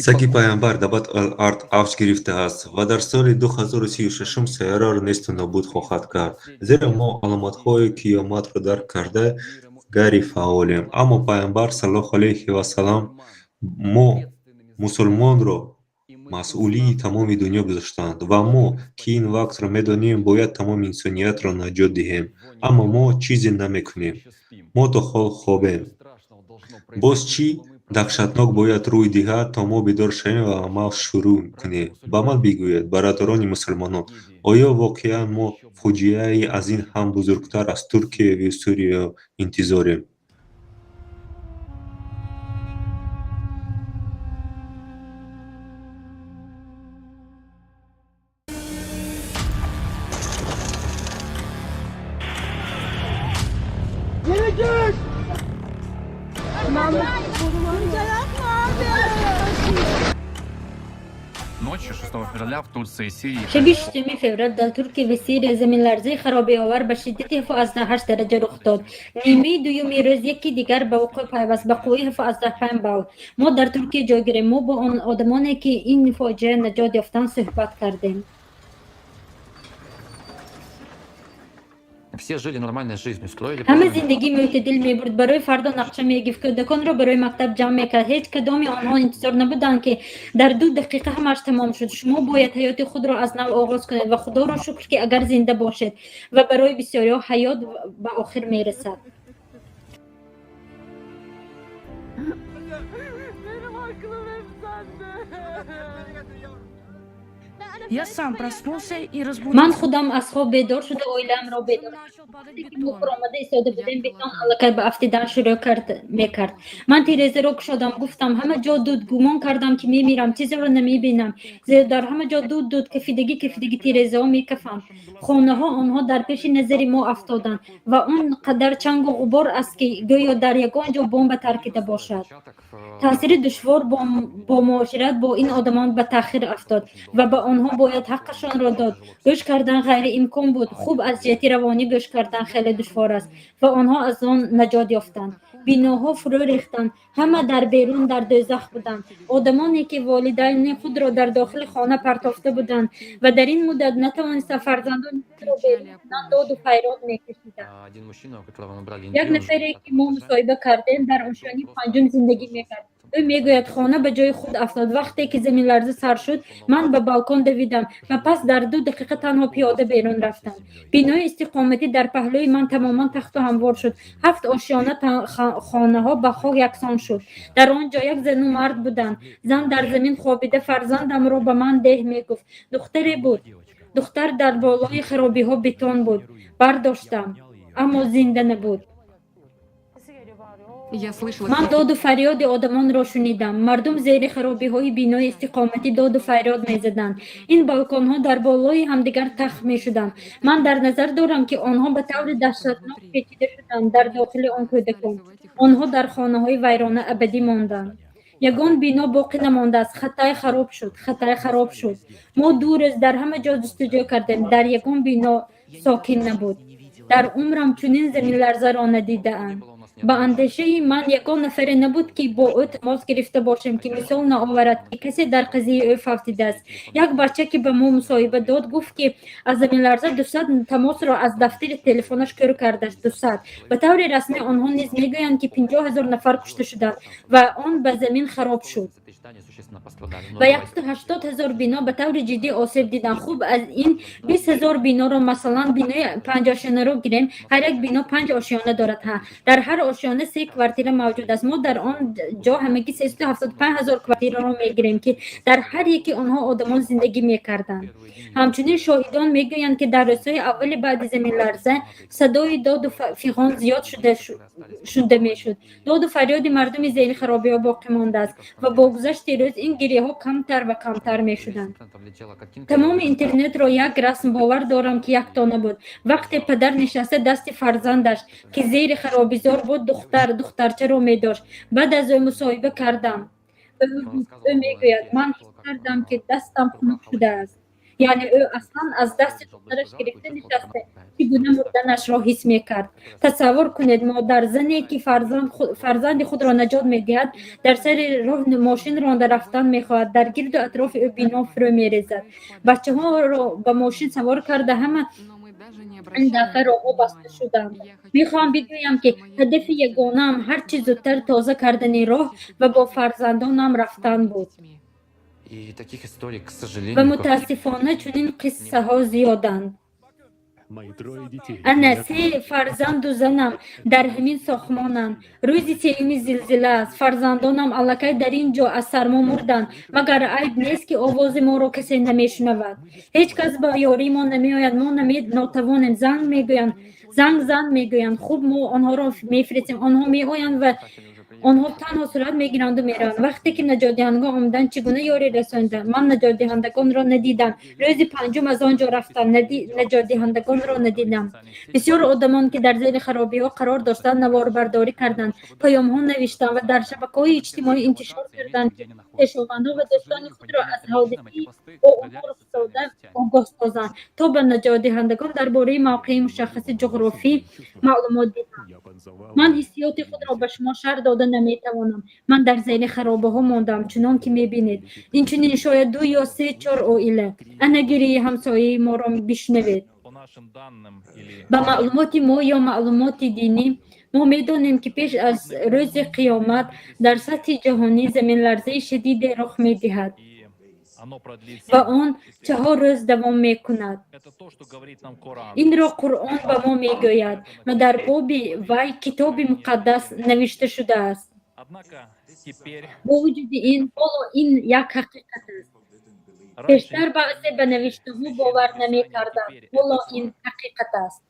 Саги Паёмбар Дабат Ал-Ард авҷ гирифтааст ва дар соли 2036 сайёраро несту нобуд хоҳад кард, зеро мо аломатҳои қиёматро дарк карда ғайрифаъолем. Аммо Паёмбар саллаллоҳу алайҳи вассалам мо мусулмонро масъулии тамоми дунё гузоштанд ва мо, ки ин вақтро медонем, бояд тамоми инсониятро наҷот диҳем. Аммо мо чизе намекунем, мо то ҳол хобем. Боз чӣ даҳшатнок бояд рӯй диҳад, то мо бедор шавем ва амал шурӯъ кунем? Ба ман бигӯед, бародарони мусулмонон, оё воқеан мо фоҷиаи аз ин ҳам бузургтар аз Туркияву Сурия интизорем? Ночью 6 февраля в Турции и Сирии Шаби 6 феврал дар Туркия ва Сирия заминларзаи харобиовар ба шиддати 7,8 дараҷа рух дод. Нимаи дуюми рӯз яки дигар ба вуқӯъ пайваст ба қувваи 7,5 балл. Мо дар Туркия ҷойгирем. Мо бо он одамоне, ки ин фоҷиа наҷот ёфтанд, суҳбат кардем. Все жили нормальной жизнью, строили Ҳама планы. Зиндагии мӯътадил мебурд, барои фардо нақша мегирифт, кӯдаконро барои мактаб ҷамъ мекард. Ҳеҷ кадоми онҳо интизор набуданд, ки дар 2 дақиқа ҳамааш тамом шуд. Шумо бояд ҳаёти худро аз нав оғоз кунед ва худоро шукр, ки агар зинда бошед, ва барои бисёриҳо ҳаёт ба охир мерасад. Benim aklım hep sende. Я сам проснулся и Ман разбудил. Худам аз хоб бедор шуда, оилаамро бедор Начал падать ки мо бетон. фуромада истода будем, бетон аллакай ба афтидан шурӯъ кард мекард. Ман тирезаро кушодам, гуфтам: ҳама ҷо дуд. Гумон кардам, ки мемирам, чизеро намебинам, зеро дар ҳама ҷо дуд, дуд, кафидагӣ, кафидагӣ, тирезаҳо мекафанд, хонаҳо онҳо дар пеши назари мо афтоданд ва он қадар чангу ғубор аст, ки гӯё дар ягон ҷо бомба таркида бошад. Таъсири душвор бо муошират бо ин одамон ба таъхир афтод ва ба онҳо бояд ҳаққашонро дод. Гӯш кардан ғайриимкон буд. Хуб, аз ҷиҳати равонӣ гӯш кардан хеле душвор аст ва онҳо аз он наҷот ёфтанд. Биноҳо фурӯ рехтанд, ҳама дар берун дар дӯзах буданд. Одамоне, ки волидайни худро дар дохили хона партофта буданд ва дар ин муддат натавонистанд фарзандони худро берун кунанд, доду фарёд мекашиданд. Один мужчина, у которого мы брали Як интервью, он нафаре, жил ки мо мусоҳиба кардем, дар ошёнаи панҷум зиндагӣ мекард. Ӯ мегӯяд: хона ба ҷои худ афтод. Вақте ки заминларза сар шуд, ман ба балкон давидам ва пас дар 2 дақиқа танҳо пиёда берун рафтам. Бинои истиқоматӣ дар паҳлӯи ман тамоман тахту ҳамвор шуд. Ҳафт ошёна хонаҳо ба хок яксон шуд. Дар он ҷо як зану мард буданд. Зан дар замин хобида фарзандамро ба ман деҳ мегуфт. Духтаре буд. Духтар дар болои харобиҳо бетон буд. Бардоштам, аммо зинда набуд. Я слышала Ман крики. Доду фарёди одамонро шунидам. Мардум зери харобиҳои бинои истиқоматӣ доду фарёд мезаданд. Ин балконҳо дар болои ҳамдигар тах мешуданд. Ман дар назар дорам, ки онҳо ба таври даҳшатнок печида шуданд. Дар дохили он кӯдакон, онҳо дар хонаҳои вайрона абадӣ монданд. Ягон бино боқӣ намондааст. Хатай хароб шуд, Хатай хароб шуд. Мо 2 рӯз дар ҳама ҷо ҷустуҷӯ кардем, дар ягон бино сокин набуд. Дар умрам чунин заминларзаро надидаам. Ба андешаи ман, ягон нафаре набуд, ки бо ӯ тамос гирифта бошем, ки мисол наоварад, ки касе дар қазияи ӯ фавтидааст. Як бача, ки ба мо мусоҳиба дод, гуфт, ки аз заминларза 200 тамосро аз дафтари телефонаш кӯр кардааст. 200. Ба таври расмӣ онҳо низ мегӯянд, ки 50 000 нафар кушта шуданд ва он ба замин хароб шуд ва 180 000 бино ба таври ҷиддӣ осеб диданд. Хуб, аз ин 20 000 биноро, масалан, бинои панҷошёнаро гирем, ҳар як бино панҷ ошёна дорад. Ҳа, дар ҳар ошёна се квартира мавҷуд аст. Мо дар он ҷо ҳамагӣ 375 000 квартираро мегирем, ки дар ҳар яки онҳо одамон зиндагӣ мекарданд. Ҳамчунин шоҳидон мегӯянд, ки дар рӯзҳои аввали баъди заминларза садои доду фиғон зиёд шуда мешуд. Доду фарёди мардуми зери харобиҳо боқӣ мондааст ва бо гузашти рӯз ин гиряҳо камтар ва камтар мешуданд. Тамоми интернетро як расм, бовар дорам, ки якто набуд, вақте падар нишаста дасти фарзандаш, ки зери харобизор буд, духтар, духтарчаро медошт. Баъд аз ӯ мусоҳиба кардам. Ӯ мегӯяд: ман ҳис кардам, ки дастам хунук шудааст. Яъне ӯ аслан аз дасти духтараш гирифта нишаста, чӣ гуна мурданашро ҳис мекард. Тасаввур кунед, модарзане, ки фарзанди худро наҷот медиҳад, дар сари роҳ мошин ронда рафтан мехоҳад, дар гирду атрофи ӯ бино фурӯ мерезад. Бачаҳоро ба мошин савор карда, ҳама ин дафъа роҳҳо баста шуданд. Мехоҳам бигӯям, ки ҳадафи ягонаам ҳарчи зудтар тоза кардани роҳ ва бо фарзандонам рафтан буд. И таких историй, к сожалению, Ва мутаассифона чунин қиссаҳо зиёданд. Ана се фарзанду занам дар ҳамин сохтмонанд. Рӯзи сеюми зилзила аст. Фарзандонам аллакай дар ин ҷо аз сармо мурданд. Магар айб нест, ки овози моро касе намешунавад? Ҳеҷ кас ба ёрии мо намеояд. Мо нотавонем. Занг мегӯянд, занг зан мегӯянд, хуб, мо онҳоро мефиристем. Онҳо меоянд ва онҳо танҳо сурат мегиранду мераванд. Вақте ки наҷотдиҳандагон омаданд, чӣ гуна ёрӣ расониданд? Ман наҷотдиҳандагонро надидам. Рӯзи панҷум аз он ҷо рафтам, наҷотдиҳандагонро надидам. Бисёр одамон, ки дар зери харобиҳо қарор доштанд, наворбардорӣ карданд, паёмҳо навиштанд ва дар шабакаҳои иҷтимоӣ интишор карданд, ки хешовандон ва дӯстони худро аз ҳодисаи бо онҳо рухдода огоҳ созанд, то ба наҷотдиҳандагон дар бораи мавқеи мушаххаси ҷуғрофӣ маълумот диҳанд. Ман ҳиссиёти худро ба шумо шарҳ дода наметавонам. Ман дар зери харобаҳо мондам, чунон ки мебинед. Инчунин шояд ду ё се, чор оила. Ана гирияи ҳамсояи моро бишнавед. Ба маълумоти мо ё маълумоти динӣ, мо медонем, ки пеш аз рӯзи қиёмат дар сатҳи ҷаҳонӣ заминларзаи шадиде рух медиҳад ва он 4 рӯз давом мекунад. Инро Қуръон ба мо мегӯяд ва дар боби вай Китоби Муқаддас навишта шудааст. Бо вуҷуди ин, ҳоло ин як ҳақиқат аст. Пештар баъзе ба навиштаҳо бовар намекарданд, ҳоло ин ҳақиқат аст.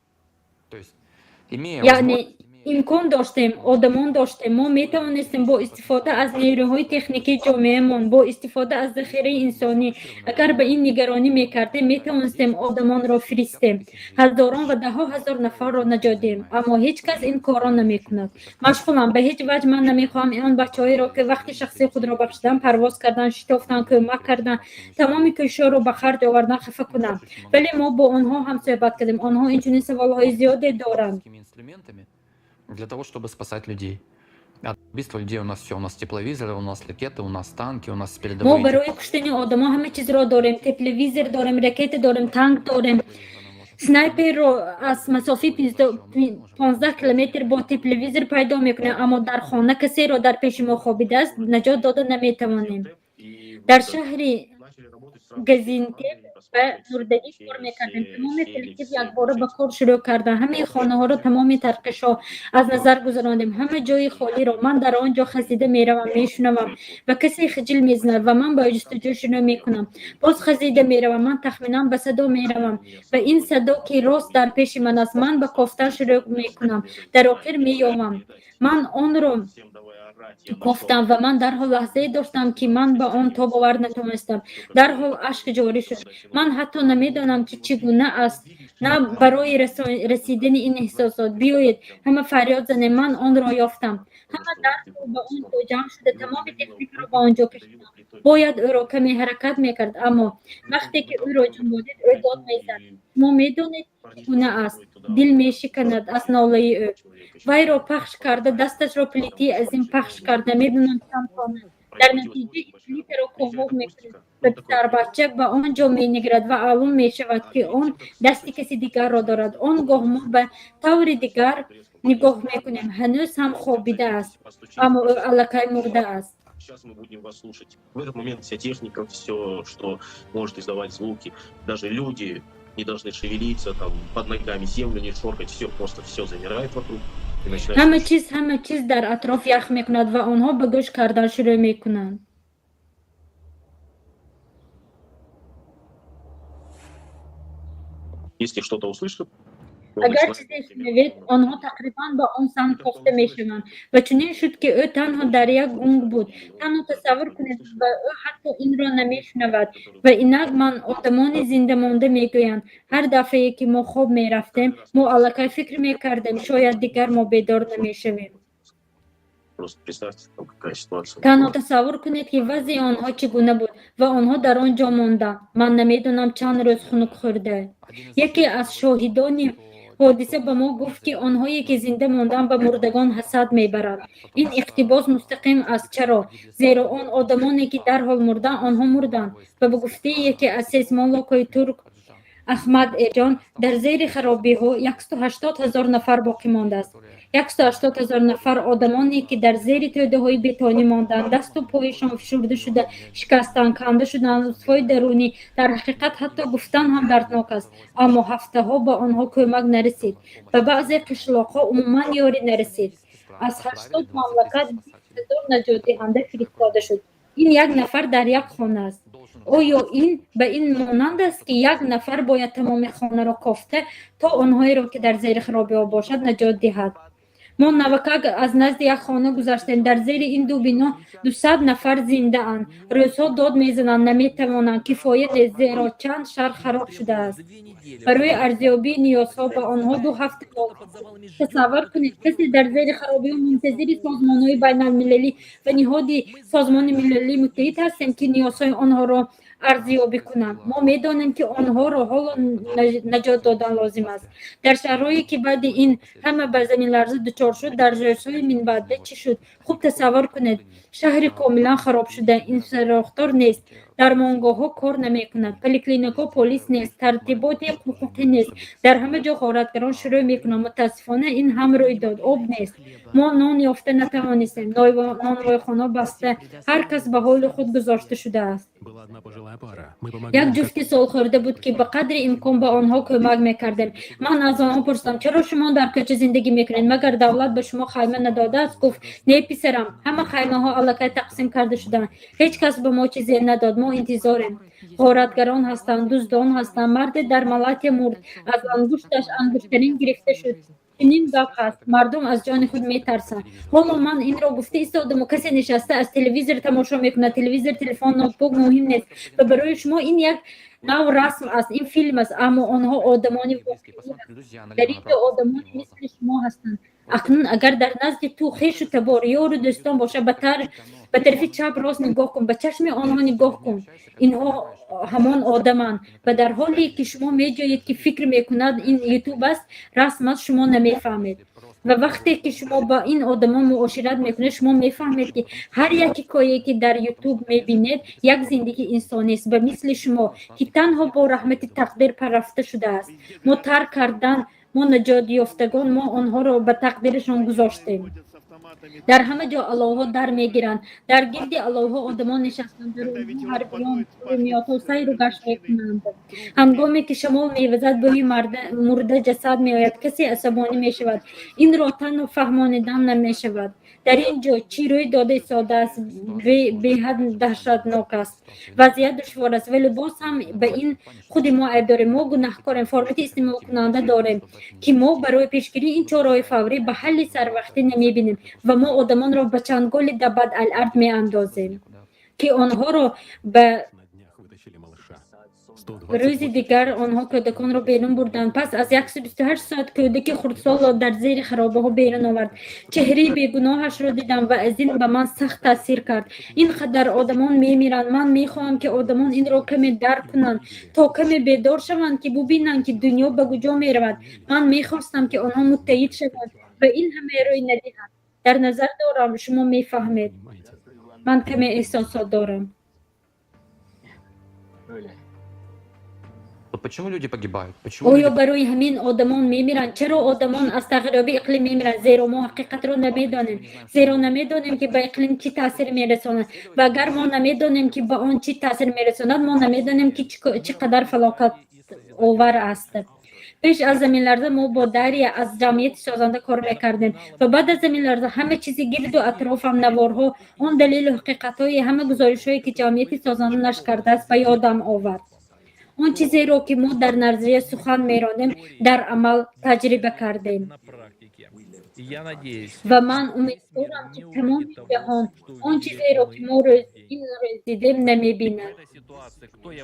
Яъне имкон доштем, одамон доштем, мо метавонистем бо истифода аз нерӯҳои техникии ҷомеамон, бо истифода аз захираи инсонӣ, агар ба ин нигаронӣ мекардем, метавонистем одамонро фиристем, ҳазорон ва даҳҳо ҳазор нафарро наҷот диҳем, аммо ҳеҷ кас ин корро намекунад. Машғулам. Ба ҳеҷ ваҷҳ ман намехоҳам он бачаҳоеро, ки вақти шахсии худро бахшидан, парвоз кардан, шитофтан, кӯмак кардан, тамоми кӯшишҳоро ба харҷ овардан, хафа кунам, вале мо бо онҳо ҳам суҳбат кардем. Онҳо инчунин саволҳои зиёде доранд. Для того, чтобы спасать людей. От убийства людей у нас все. У нас тепловизоры, у нас ракеты, у нас танки, у нас Мо передовые. Барои куштани одамо ҳама чизро дорем: тепловизор дорем, ракета дорем, танк дорем. Снайперро аз масофаи 15 километр бо тепловизор пайдо мекунем, аммо дар хона касеро дар пеши мо хобидааст, наҷот дода наметавонем. Дар шаҳри Газинтеп ба мурдагӣ кор мекардем. Тамоми коллектив якбора ба кор шурӯъ карданд. Ҳамаи хонаҳоро, тамоми тарқишҳо аз назар гузарондем, ҳама ҷои холиро. Ман дар он ҷо хазида меравам, мешунавам ва касе хиҷил мезанад ва ман ба ҷустуҷӯ шурӯъ мекунам. Боз хазида меравам, ман тахминан ба садо меравам ва ин садо, ки рост дар пеши ман аст, ман ба кофтан шурӯъ мекунам, дар охир меёвам. Ман онро кофтам ва ман дарҳол лаҳзае доштам, ки ман ба он тоб овард натавонистам. Дарҳол ашк ҷорӣ шуд. Ман ҳатто намедонам, ки чӣ гуна аст на барои расидани ин эҳсосот. Биёед, ҳама фарёд занем: ман онро ёфтам! Ҳама дарҳол ба он ҷо ҷамъ шуда, тамоми техникаро ба он ҷо кашиданд. Бояд ӯро каме ҳаракат мекард, аммо вақте ки ӯро ҷунбонид, ӯ дод мезад. Шумо медонед, чӣ гуна аст, дил мешиканад аз нолаи ӯ. Вайро пахш карда, дасташро плитаи азим пахш карда, медонам чанд тонна. Дар натиҷа ин плитаро ковок мекунад ва писарбача ба он ҷо менигарад ва маълум мешавад, ки он дасти каси дигарро дорад. Он гоҳ мо ба таври дигар нигоҳ мекунем. Ҳанӯз ҳам хобидааст, аммо ӯ аллакай мурдааст. Сейчас мы будем вас слушать. В этот момент вся техника, все, что может издавать звуки, даже люди не должны шевелиться, там, под ногами землю не шоркать, все, просто все замирает вокруг. И начинается Ҳама чиз дар атроф ях мекунад ва онҳо ба гӯш кардан шурӯъ мекунанд. Если что-то услышат, Агар чизе шунавед, онҳо тақрибан ба он самт кофта мешаванд. Ва чунин шуд, ки ӯ танҳо дар як гунг буд. Танҳо тасаввур кунед, ва ӯ ҳатто инро намешунавад. Ва инак ман одамони зиндамонда мегӯянд: ҳар дафъае ки мо хоб мерафтем, мо аллакай фикр мекардем, шояд дигар мо бедор намешавем. Просто представьте, там какая ситуация. Танҳо тасаввур кунед, ки вазъи онҳо чӣ гуна буд ва онҳо дар он ҷо монданд, ман намедонам чанд рӯз, хунук хӯрда. Яке аз шоҳидони ҳодиса ба мо гуфт, ки онҳое ки зинда монданд, ба мурдагон ҳасад мебаранд. Ин иқтибос мустақим аст. Чаро? Зеро он одамоне, ки дарҳол мурданд, онҳо мурданд. Ва ба гуфтаи яке аз сейсмологҳои турк, Аҳмад Эрҷон, дар зери харобиҳо 180 ҳазор нафар боқӣ мондааст. 180 ҳазор нафар одамоне, ки дар зери тӯдаҳои бетонӣ монданд, дасту поишон фишурда шуда, шикастанд, канда шуданд, узвҳои дарунӣ. Дар ҳақиқат, ҳатто гуфтан ҳам дарднок аст, аммо ҳафтаҳо ба онҳо кӯмак нарасид. Ба баъзе қишлоқҳо умуман ёрӣ нарасид. Аз 80 мамлакат 20 000 наҷотдиҳанда фиристода шуд. Ин як нафар дар як хона аст. Оё ин ба ин монанд аст, ки як нафар бояд тамоми хонаро кофта, то онҳоеро, ки дар зери харобиҳо бошад, наҷот диҳад? Мо навакак аз назди як хона гузаштем. Дар зери ин ду бино 200 нафар зиндаанд. Рӯзҳо дод мезананд, наметавонанд, кифоя нест, зеро чанд шаҳр хароб шудааст. Барои арзёбии ниёзҳо ба онҳо 2 ҳафта лозим. Тасаввур кунед, касе дар зери харобиҳо мунтазири созмонҳои байналмилалӣ ва ниҳоди Созмони Милалии Муттаҳид ҳастем, ки ниёзҳои онҳоро арзёбӣ кунанд. Мо медонем, ки онҳоро ҳоло наҷот додан лозим аст. Дар шаҳрҳое, ки баъди ин ҳама ба заминларза дучор шуд, дар рӯзҳои минбаъда чӣ шуд? Хуб, тасаввур кунед, шаҳри комилан харобшуда, инфрасохтор нест. Дармонгоҳҳо кор намекунад, поликлиникаҳо, полис нест, тартиботи ҳуқуқӣ нест. Дар ҳама ҷо ғоратгарон шурӯъ мекунанд. Мутаассифона, ин ҳам рӯй дод. Об нест, мо нон ёфта натавонистем, нонвойхона баста, ҳар кас ба ҳоли худ гузошта шудааст. Як ҷуфти солхӯрда буд, ки ба қадри имкон ба онҳо кӯмак мекардем. Ман аз онҳо пурсидам: «Чаро шумо дар кӯча зиндагӣ мекунед? Магар давлат ба шумо хайма надодааст?» Гуфт: «Не, писарам, ҳама хаймаҳо аллакай тақсим карда шудаанд, ҳеҷ кас ба мо чизе надод. Мо интизорем. Ғоратгарон ҳастанд, дуздон ҳастанд. Марде дар Малатия мурд, аз ангушташ ангуштарин гирифта шуд. Чунин гап ҳаст, мардум аз ҷони худ метарсанд. Ҳоло ман инро гуфта истодаму касе нишаста аз телевизор тамошо мекунад. Телевизор, телефон, ноутбук, муҳим нест, ва барои шумо ин як нав расм аст, ин филм аст, аммо онҳо одамони воқеӣ. Дар ин ҷо одамони мисли шумо ҳастанд. Акнун агар дар назди ту хешу табор, ёру дӯстон бошад, ба тарафи чап, рост нигоҳ кун, ба чашми онҳо нигоҳ кун. Инҳо ҳамон одаманд. Ва дар ҳоле ки шумо меҷӯед, ки фикр мекунад, ин ютуб аст, расм аст, шумо намефаҳмед. Ва вақте ки шумо ба ин одамон муошират мекунед, шумо мефаҳмед, ки ҳар як ҳикояе, ки дар ютуб мебинед, як зиндагии инсонист, ба мисли шумо, ки танҳо бо раҳмати тақдир парафта шудааст. Мо тарк кардан, мо наҷотёфтагон, мо онҳоро ба тақдирашон гузоштем. Дар ҳама ҷо аловҳо дар мегиранд, дар гирди аловҳо одамон нишастанд, дар онҳо ҳарбиён, пулемётҳо сайру гашт мекунанд. Ҳангоме ки шамол мевазад, бӯи мурда ҷасад меояд, касе асабонӣ мешавад. Инро танҳо фаҳмонидан намешавад. Дар ин ҷо чӣ рӯй дода истодааст, беҳад даҳшатнок аст. Вазъият душвор аст, вале боз ҳам ба ин худи мо айб дорем. Мо гунаҳкорем, формати истеъмолкунанда дорем, ки мо барои пешгирии ин чораҳои фаврӣ ба ҳалли сарвақтӣ намебинем ва мо одамонро ба чанголи Даббат ал-Ард меандозем, ки онҳоро ба рӯзи дигар онҳо кӯдаконро берун бурданд. Пас аз 128 соат кӯдаки хурдсолро дар зери харобаҳо берун овард. Чеҳраи бегуноҳашро дидам ва аз ин ба ман сахт таъсир кард. Ин қадар одамон мемиранд. Ман мехоҳам, ки одамон инро каме дарк кунанд, то каме бедор шаванд, ки бубинанд, ки дунё ба куҷо меравад. Ман мехостам, ки онҳо муттаҳид шаванд ва ин ҳама рӯй надиҳанд. Дар назар дорам, шумо мефаҳмед, ман каме эҳсосот дорам. Öyle. Вот почему люди погибают? Почему Оё люди барои ҳамин одамон мемиранд? Чаро одамон аз тағйирёбии иқлим мемиранд? Зеро мо ҳақиқатро намедонем, зеро намедонем, ки ба иқлим чӣ таъсир мерасонад. Ва агар мо намедонем, ки ба он чӣ таъсир мерасонад, мо намедонем, ки чӣ қадар фалокатовар аст. Пеш аз заминларза мо бо Дария аз ҷамъияти созанда кор мекардем ва баъд аз заминларза ҳама чизи гирду атрофам, наворҳо, он далелу ҳақиқатҳои ҳама гузоришҳое, ки ҷамъияти созанда нашр кардааст, ба ёдам овард. Он чизеро, ки мо дар назария сухан меронем, дар амал таҷриба кардем. Ва ман умедворам, ки тамоми ҷаҳон он чизеро, ки мо ин рӯз дидем, намебинад.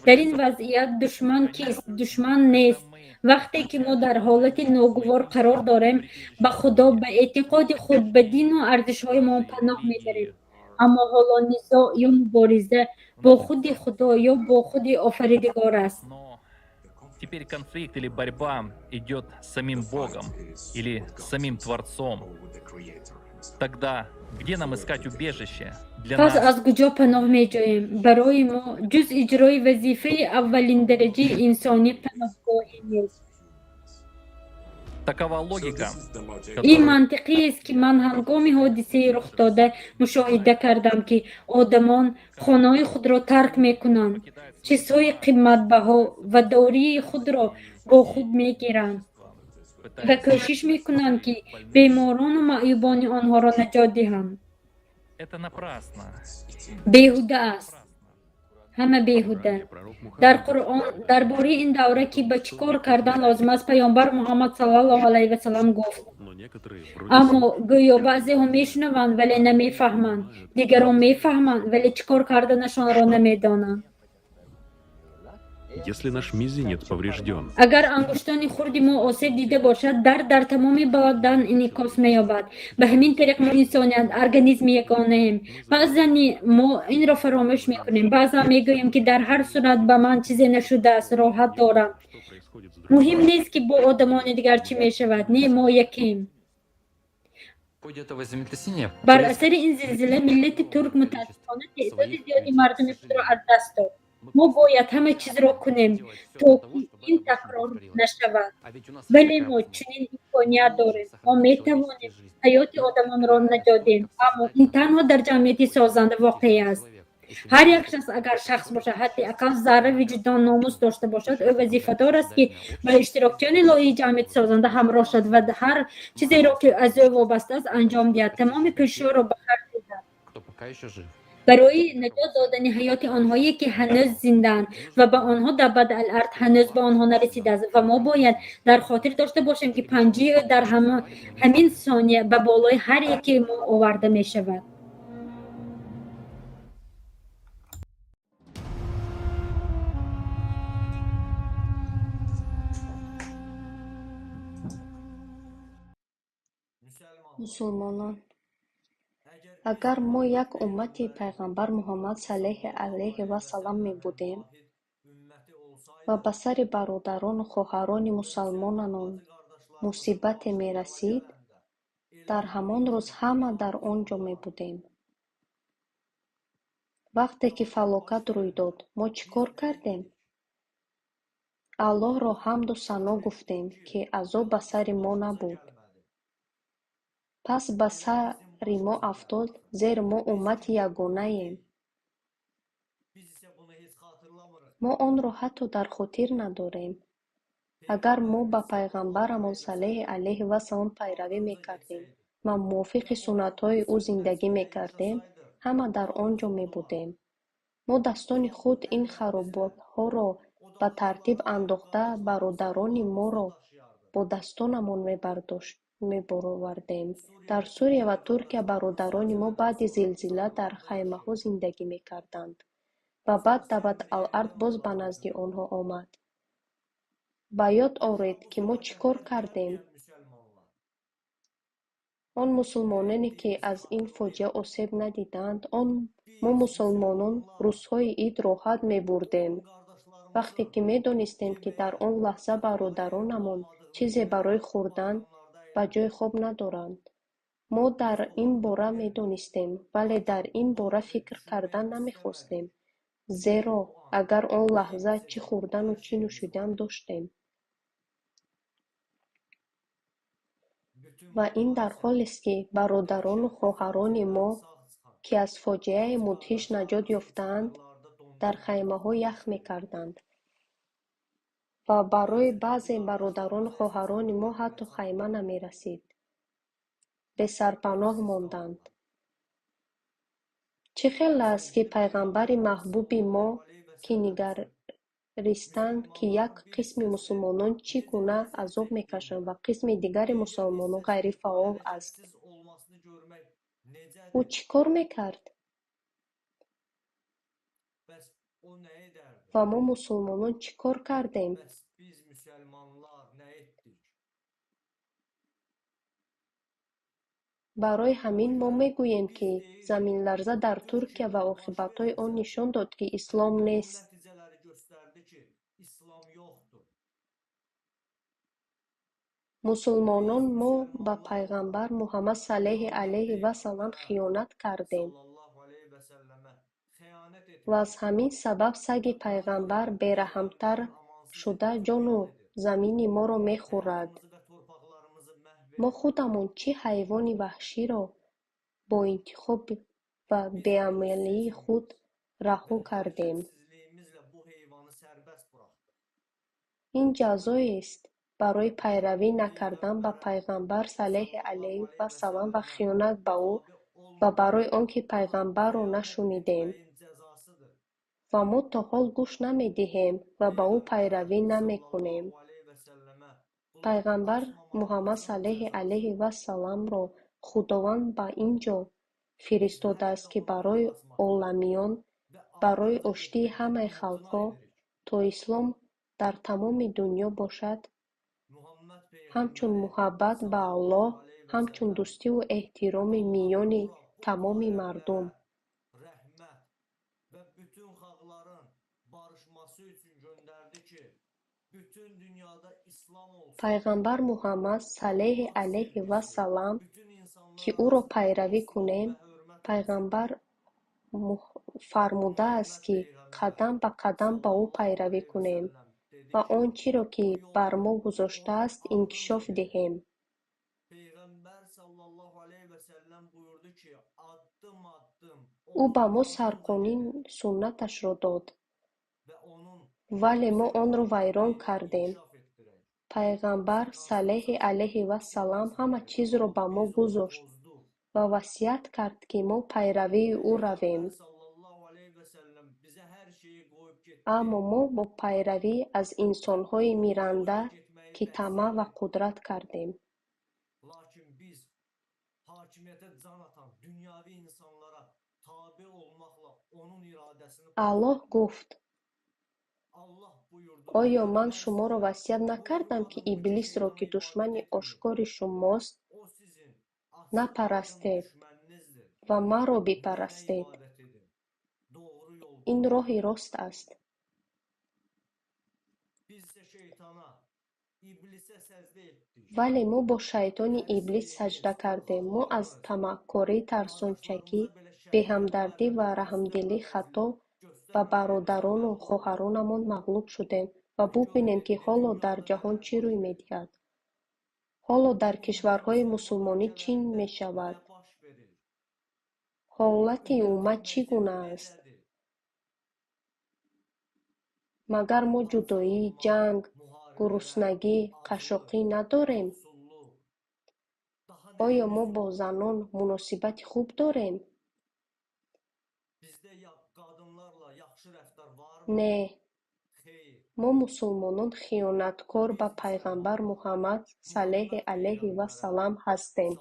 Дар ин вазъият душман кист? Душман нест. Вақте ки мо дар ҳолати ногувор қарор дорем, ба Худо, ба эътиқоди худ, ба дину арзишҳоямон паноҳ мебарем. Аммо ҳоло низоъ ё мубориза бо худи Худо ё бо худи Офаридгор аст. Теперь конфликт или борьба идет с самим Богом или с самим Творцом. Тогда где нам искать убежище для Пас нас? аз куҷо паноҳ меҷӯем? Барои мо ҷуз иҷрои вазифаи аввалиндараҷаи инсонӣ паноҳгоҳе нест. Такова логика, Ин мантиқиест, ки ман ҳангоми ҳодисаи рухдода мушоҳида кардам, ки одамон хонаҳои худро тарк мекунанд, чизҳои қиматбаҳо ва дории худро бо худ мегиранд ва кӯшиш мекунанд, ки беморону маъюбони онҳоро наҷот диҳанд. Это напрасно. Беҳуда аст, ҳама беҳуда. Дар Қуръон дар бораи ин давра, ки ба чӣ кор кардан лозим аст, паёмбар Муҳаммад саллаллоҳу алайҳи васалам гуфт: «Аммо гӯё баъзеҳо мешунаванд, вале намефаҳманд, дигарон мефаҳманд, вале чӣ кор карданашонро намедонанд». Если наш мизинец поврежден, Агар ангуштони хурди мо осеб дида бошад, дард дар тамоми бадан инъикос меёбад. Ба ҳамин тариқ мо инсоният организми ягонаем. Баъзани мо инро фаромӯш мекунем. Баъзан мегӯем, ки дар ҳар сурат ба ман чизе нашудааст, роҳат дорам, муҳим нест, ки бо одамони дигар чӣ мешавад. Не, мо якем. В ходе этого землетрясения Бар асари ин зилзила миллати турк мутаассифона теъдоди зиёди мардуми худро аз даст дод. Мо бояд ҳама чизро кунем, то ки ин такрор нашавад. Бале, мо чунин имконият дорем. Мо метавонем ҳаёти одамонро наҷот диҳем, аммо ин танҳо дар ҷамъияти созанда воқеъ аст. Ҳар як шахс, агар шахс бошад, ҳадди ақал зарра виҷдон, номус дошта бошад, ӯ вазифадор аст, ки ба иштирокчиёни лоиҳаи ҷамъияти созанда ҳамроҳ шавад ва ҳар чизеро, ки аз ӯ вобаста аст, анҷом диҳад, тамоми кӯшишҳоро ба харҷ диҳад барои наҷот додани ҳаёти онҳое, ки ҳанӯз зиндаанд ва ба онҳо Даббат ал-Ард ҳанӯз ба онҳо нарасидааст. Ва мо бояд дар хотир дошта бошем, ки панҷаи ӯ дар ҳамин сония ба болои ҳар яке мо оварда мешавад. Мусулмонон, агар мо як уммати пайғамбар Муҳаммад саллаллоҳу алайҳи ва саллам мебудем ва ба сари бародарону хоҳарони мусалмонамон мусибате мерасид, дар ҳамон рӯз ҳама дар он ҷо мебудем. Вақте ки фалокат рӯй дод, мо чӣ кор кардем? Аллоҳро ҳамду сано гуфтем, ки азоб ба сари мо набуд. Пас ба сари мо афтод, зеро мо уммати ягонаем. Мо онро ҳатто дар хотир надорем. Агар мо ба пайғамбарамон саллаллоҳу алайҳи ва саллам пайравӣ мекардем ва мувофиқи суннатҳои ӯ зиндагӣ мекардем, ҳама дар он ҷо мебудем. Мо дастони худ ин хароботҳоро ба тартиб андохта, бародарони моро бо дастонамон мебаровардем. Дар Сурия ва Туркия бародарони мо баъди зилзила дар хаймаҳо зиндагӣ мекарданд ва баъд Даббат ал-Ард боз ба назди онҳо омад. Ба ёд оред, ки мо чӣ кор кардем? Он мусулмононе, ки аз ин фоҷиа осеб надиданд, мо мусулмонон рӯзҳои ид роҳат мебурдем, вақте ки медонистем, ки дар он лаҳза бародаронамон чизе барои хӯрдан ва ҷойи хоб надоранд. Мо дар ин бора медонистем, вале дар ин бора фикр кардан намехостем, зеро агар он лаҳза чӣ хӯрдану чӣ нӯшидан доштем. Ва ин дар ҳолест, ки бародарону хоҳарони мо, ки аз фоҷиаи мудҳиш наҷот ёфтаанд, дар хаймаҳо ях мекарданд ва барои баъзе бародарону хоҳарони мо ҳатто хайма намерасид. Бесарпаноҳ монданд. Чӣ хел аст, ки пайғамбари маҳбуби мо, ки нигаристанд, ки як қисми мусулмонон чӣ гуна азоб мекашанд ва қисми дигари мусулмонон ғайрифаъол аст, ӯ чӣ кор мекард? Ва мо мусулмонон чӣ кор кардем? Барои ҳамин мо мегӯем, ки заминларза дар Туркия ва оқибатҳои он нишон дод, ки ислом нест. Мусулмонон мо ба пайғамбар Муҳаммад саллаллоҳу алайҳи ва саллам хиёнат кардем ва аз ҳамин сабаб саги пайғамбар бераҳмтар шуда ҷону замини моро мехӯрад. Мо худамон чӣ ҳайвони ваҳширо бо интихоб ва беамалии худ раҳо кардем. Ин ҷазоест барои пайравӣ накардан ба пайғамбар саллаллоҳу алайҳи ва саллам ва хиёнат ба ӯ ва барои он ки пайғамбарро нашунидем. Ва мо то ҳол гӯш намедиҳем ва ба ӯ пайравӣ намекунем. Пайғамбар Муҳаммад саллаллоҳу алайҳи ва салламро Худованд ба ин ҷо фиристодааст, ки барои оламиён, барои оштии ҳамаи халқҳо, то ислом дар тамоми дунё бошад, ҳамчун муҳаббат ба Аллоҳ, ҳамчун дӯстиву эҳтироми миёни тамоми мардум. Пайғамбар Муҳаммад саллаллоҳу алайҳи ва саллам, ки ӯро пайравӣ кунем, пайғамбар фармудааст, ки қадам ба қадам ба ӯ пайравӣ кунем ва он чиро, ки бар мо гузоштааст, инкишоф диҳем. Ӯ ба мо сарқонуни суннаташро дод, вале мо онро вайрон кардем. Пайғамбар саллаллоҳу алайҳи ва саллам ҳама чизро ба мо гузошт ва васият кард, ки мо пайрави ӯ равем. Аммо мо бо пайравӣ аз инсонҳои миранда, ки тамаъ ва қудрат кардем. Аллоҳ гуфт: Оё ман шуморо васият накардам, ки Иблисро, ки душмани ошкори шумост, напарастед ва маро бипарастед? Ин роҳи рост аст. Вале мо бо шайтони Иблис саҷда кардем. Мо аз тамаъкорӣ, тарсончакӣ, беҳамдардӣ ва раҳмдилӣ хато ба бародарону хоҳаронамон мағлуб шудем ва бубинем, ки ҳоло дар ҷаҳон чӣ рӯй медиҳад. Ҳоло дар кишварҳои мусулмонӣ чӣ мешавад? Ҳолати уммат чӣ гуна аст? Магар мо ҷудоӣ, ҷанг, гуруснагӣ, қашшоқӣ надорем? Оё мо бо занон муносибати хуб дорем? Не, мо мусулмонон хиёнаткор ба пайғамбар Муҳаммад саллаллоҳу алайҳи ва саллам ҳастем.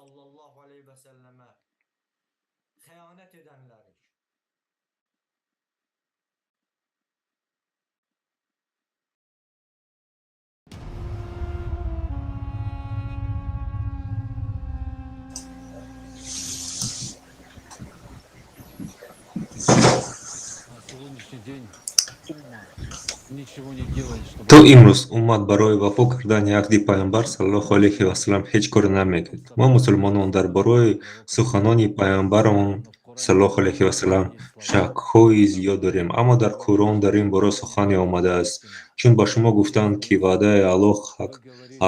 То имрӯз уммат барои вафо кардани аҳди Пайғамбар саллаллоҳу алайҳи васаллам ҳеҷ коре намекард. Мо мусулмонон дар бораи суханони Пайғамбарамон саллаллоҳу алайҳи васаллам шакҳои зиёд дорем, аммо дар Қуръон дар ин бора сухане омадааст. Чун ба шумо гуфтанд, ки ваъдаи Аллоҳ ҳақ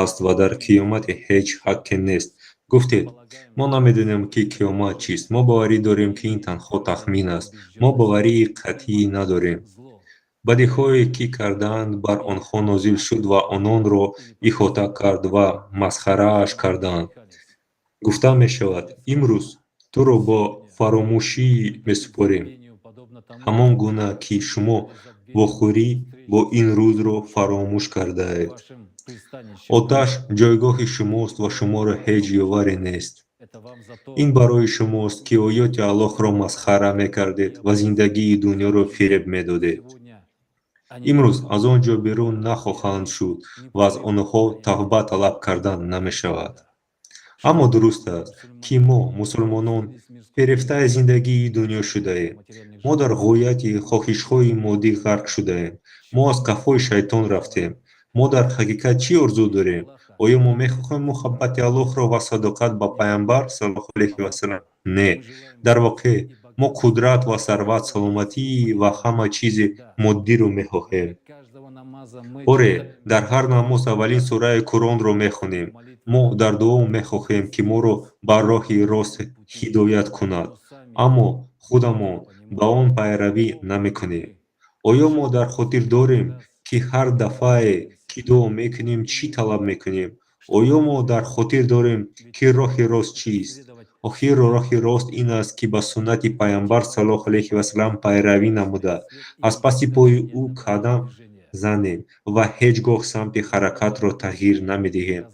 аст ва дар қиёмат ҳеҷ ҳаққе нест. Гуфтед: мо намедонем, ки қиёмат чист, мо боварӣ дорем, ки ин танҳо тахмин аст, мо боварии қатъӣ надорем. Бадиҳое, ки кардаанд, бар онҳо нозил шуд ва ононро иҳота кард ва масхарааш карданд. Гуфта мешавад: имрӯз туро бо фаромӯшӣ месупорем, ҳамон гуна, ки шумо вохӯрӣ бо ин рӯзро фаромӯш кардаед. Оташ ҷойгоҳи шумост ва шуморо ҳеҷ ёваре нест. Ин барои шумост, ки оёти Аллоҳро масхара мекардед ва зиндагии дунёро фиреб медодед. Имрӯз аз он ҷо берун нахоҳанд шуд ва аз онҳо тавба талаб кардан намешавад. Аммо дуруст аст, ки мо, мусулмонон, фирефтаи зиндагии дунё шудаем. Мо дар ғояти хоҳишҳои моддӣ ғарқ шудаем. Мо аз қафои шайтон рафтем. Мо дар ҳақиқат чӣ орзу дорем? Оё мо мехоҳем муҳаббати Аллоҳро ва садоқат ба Пайғамбар саллаллоҳу алайҳи васаллам? Не. Дар воқеъ, мо қудрат ва сарват, саломатӣ ва ҳама чизи моддиро мехоҳем. Оре, дар ҳар намоз аввалин сураи Қуръонро мехонем. Мо дар дуо мехоҳем, ки моро ба роҳи рост ҳидоят кунад, аммо худамон ба он пайравӣ намекунем. Оё мо дар хотир дорем, ки ҳар дафъае, ки дуо мекунем, чӣ талаб мекунем? Оё мо дар хотир дорем, ки роҳи рост чист? Охир роҳи рост ин аст, ки ба суннати Пайғамбар саллаллоҳу алайҳи васаллам пайравӣ намуда, аз паси пои ӯ қадам занем ва ҳеҷ гоҳ самти ҳаракатро тағйир намедиҳем.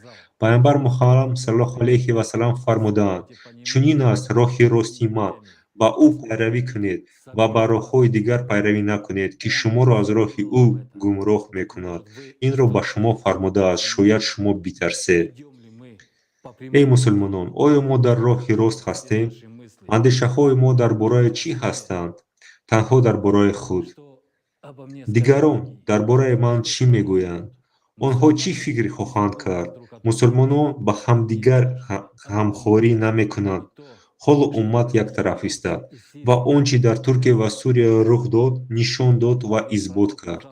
Пайғамбар Муҳаммад саллаллоҳу алайҳи васаллам фармудаанд: чунин аст роҳи рости ман, ба ӯ пайравӣ кунед ва ба роҳҳои дигар пайравӣ накунед, ки шуморо аз роҳи ӯ гумроҳ мекунад. Инро ба шумо фармудааст, шояд шумо битарсед. Эй мусулмонон, оё мо дар роҳи рост ҳастем? Андешаҳои мо дар бораи чӣ ҳастанд? Танҳо дар бораи худ. Дигарон дар бораи ман чӣ мегӯянд? Онҳо чӣ фикр хоҳанд кард? Мусулмонон ба ҳамдигар ғамхорӣ намекунанд. Ҳоло уммат яктараф истад. Ва он чӣ дар Туркия ва Сурия рух дод, нишон дод ва исбот кард.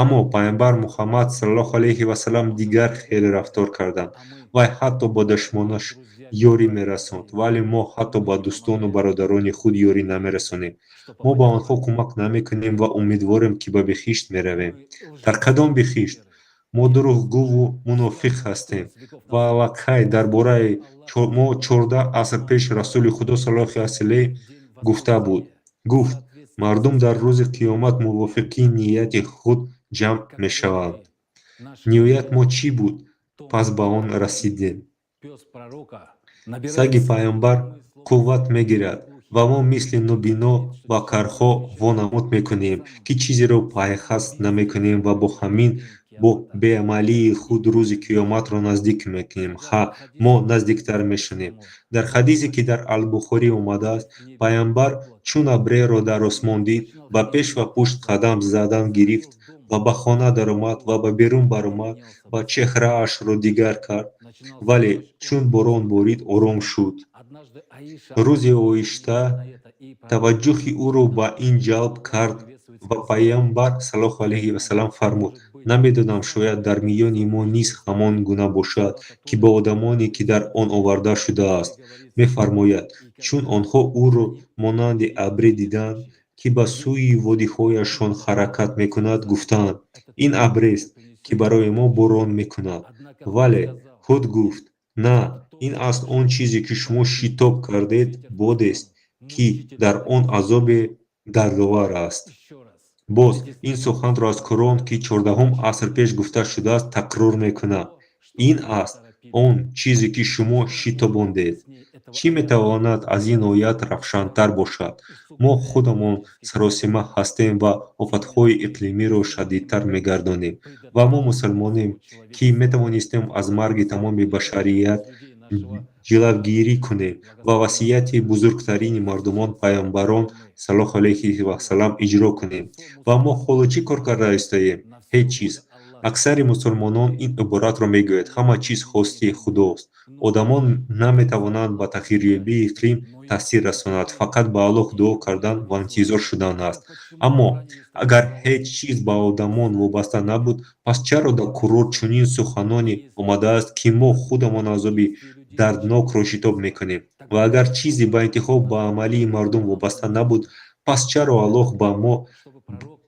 Аммо Пайғамбар Муҳаммад саллаллоҳу алайҳи васаллам дигар хел рафтор карданд. Вай ҳатто ба душмонаш ёрӣ мерасонд, вале мо ҳатто ба дӯстону бародарони худ ёрӣ намерасонем. Мо ба онҳо кӯмак намекунем ва умедворем, ки ба биҳишт меравем. Дар кадом биҳишт? Мо дурӯғгӯву мунофиқ ҳастем ва аллакай дар бораи мо 14 аср пеш Расули Худо саллаллоҳу алайҳи васаллам гуфта буд. Гуфт: мардум дар рӯзи қиёмат мувофиқи нияти худ ҷамъ мешаванд. Ниёяти мо чӣ буд? Пас ба он расидем. Саги Пайғамбар қувват мегирад ва мо мисли нобино ва карҳо вонамуд мекунем, ки чизеро пайхас намекунем ва бо ҳамин бо беамалии худ рӯзи қиёматро наздик мекунем. Ҳа, мо наздиктар мешавем. Дар ҳадисе, ки дар Албухорӣ омадааст, Пайғамбар чун абреро дар осмон дид, ба пеш ва пушт қадам задан гирифт ва ба хона даромад ва ба берун баромад ва чеҳраашро дигар кард, вале чун борон борид, ором шуд. Рӯзе Оишта таваҷҷӯҳи ӯро ба ин ҷалб кард ва Пайғамбар саллаллоҳу алайҳи васаллам фармуд: намедонам, шояд дар миёни мо низ ҳамон гуна бошад, ки ба одамоне, ки дар он оварда шудааст. Мефармояд: чун онҳо ӯро монанди абре диданд, ки ба сӯи водиҳояшон ҳаракат мекунад, гуфтанд: ин абрест, ки барои мо борон мекунад. Вале худ гуфт: на, ин аст он чизе, ки шумо шитоб кардед, бодест, ки дар он азоби дардовар аст. Боз ин суханро аз Қуръон, ки 14-ум аср пеш гуфта шудааст, такрор мекунад: ин аст он чизе, ки шумо шитобондед. Чӣ метавонад аз ин оят равшантар бошад? Мо худамон саросима ҳастем ва офатҳои иқлимиро шадидтар мегардонем. Ва мо мусулмонем, ки метавонистем аз марги тамоми башарият ҷилавгирӣ кунем ва васияти бузургтарини мардумон, пайғамбарон саллаллоҳу алайҳи васаллам, иҷро кунем. Ва мо ҳоло чӣ кор карда истодаем? Ҳеҷ чиз. Аксари мусулмонон ин иборатро мегӯянд: ҳама чиз хости Худост. Одамон наметавонанд ба тағйирёбии иқлим таъсир расонанд, фақат ба Аллоҳ дуо кардан ва интизор шудан аст. Аммо агар ҳеҷ чиз ба одамон вобаста набуд, пас чаро дар Қуръон чунин суханоне омадааст, ки мо худамон азоби дарднокро шитоб мекунем? Ва агар чизе ба интихоб ба амалии мардум вобаста набуд, пас чаро Аллоҳ ба мо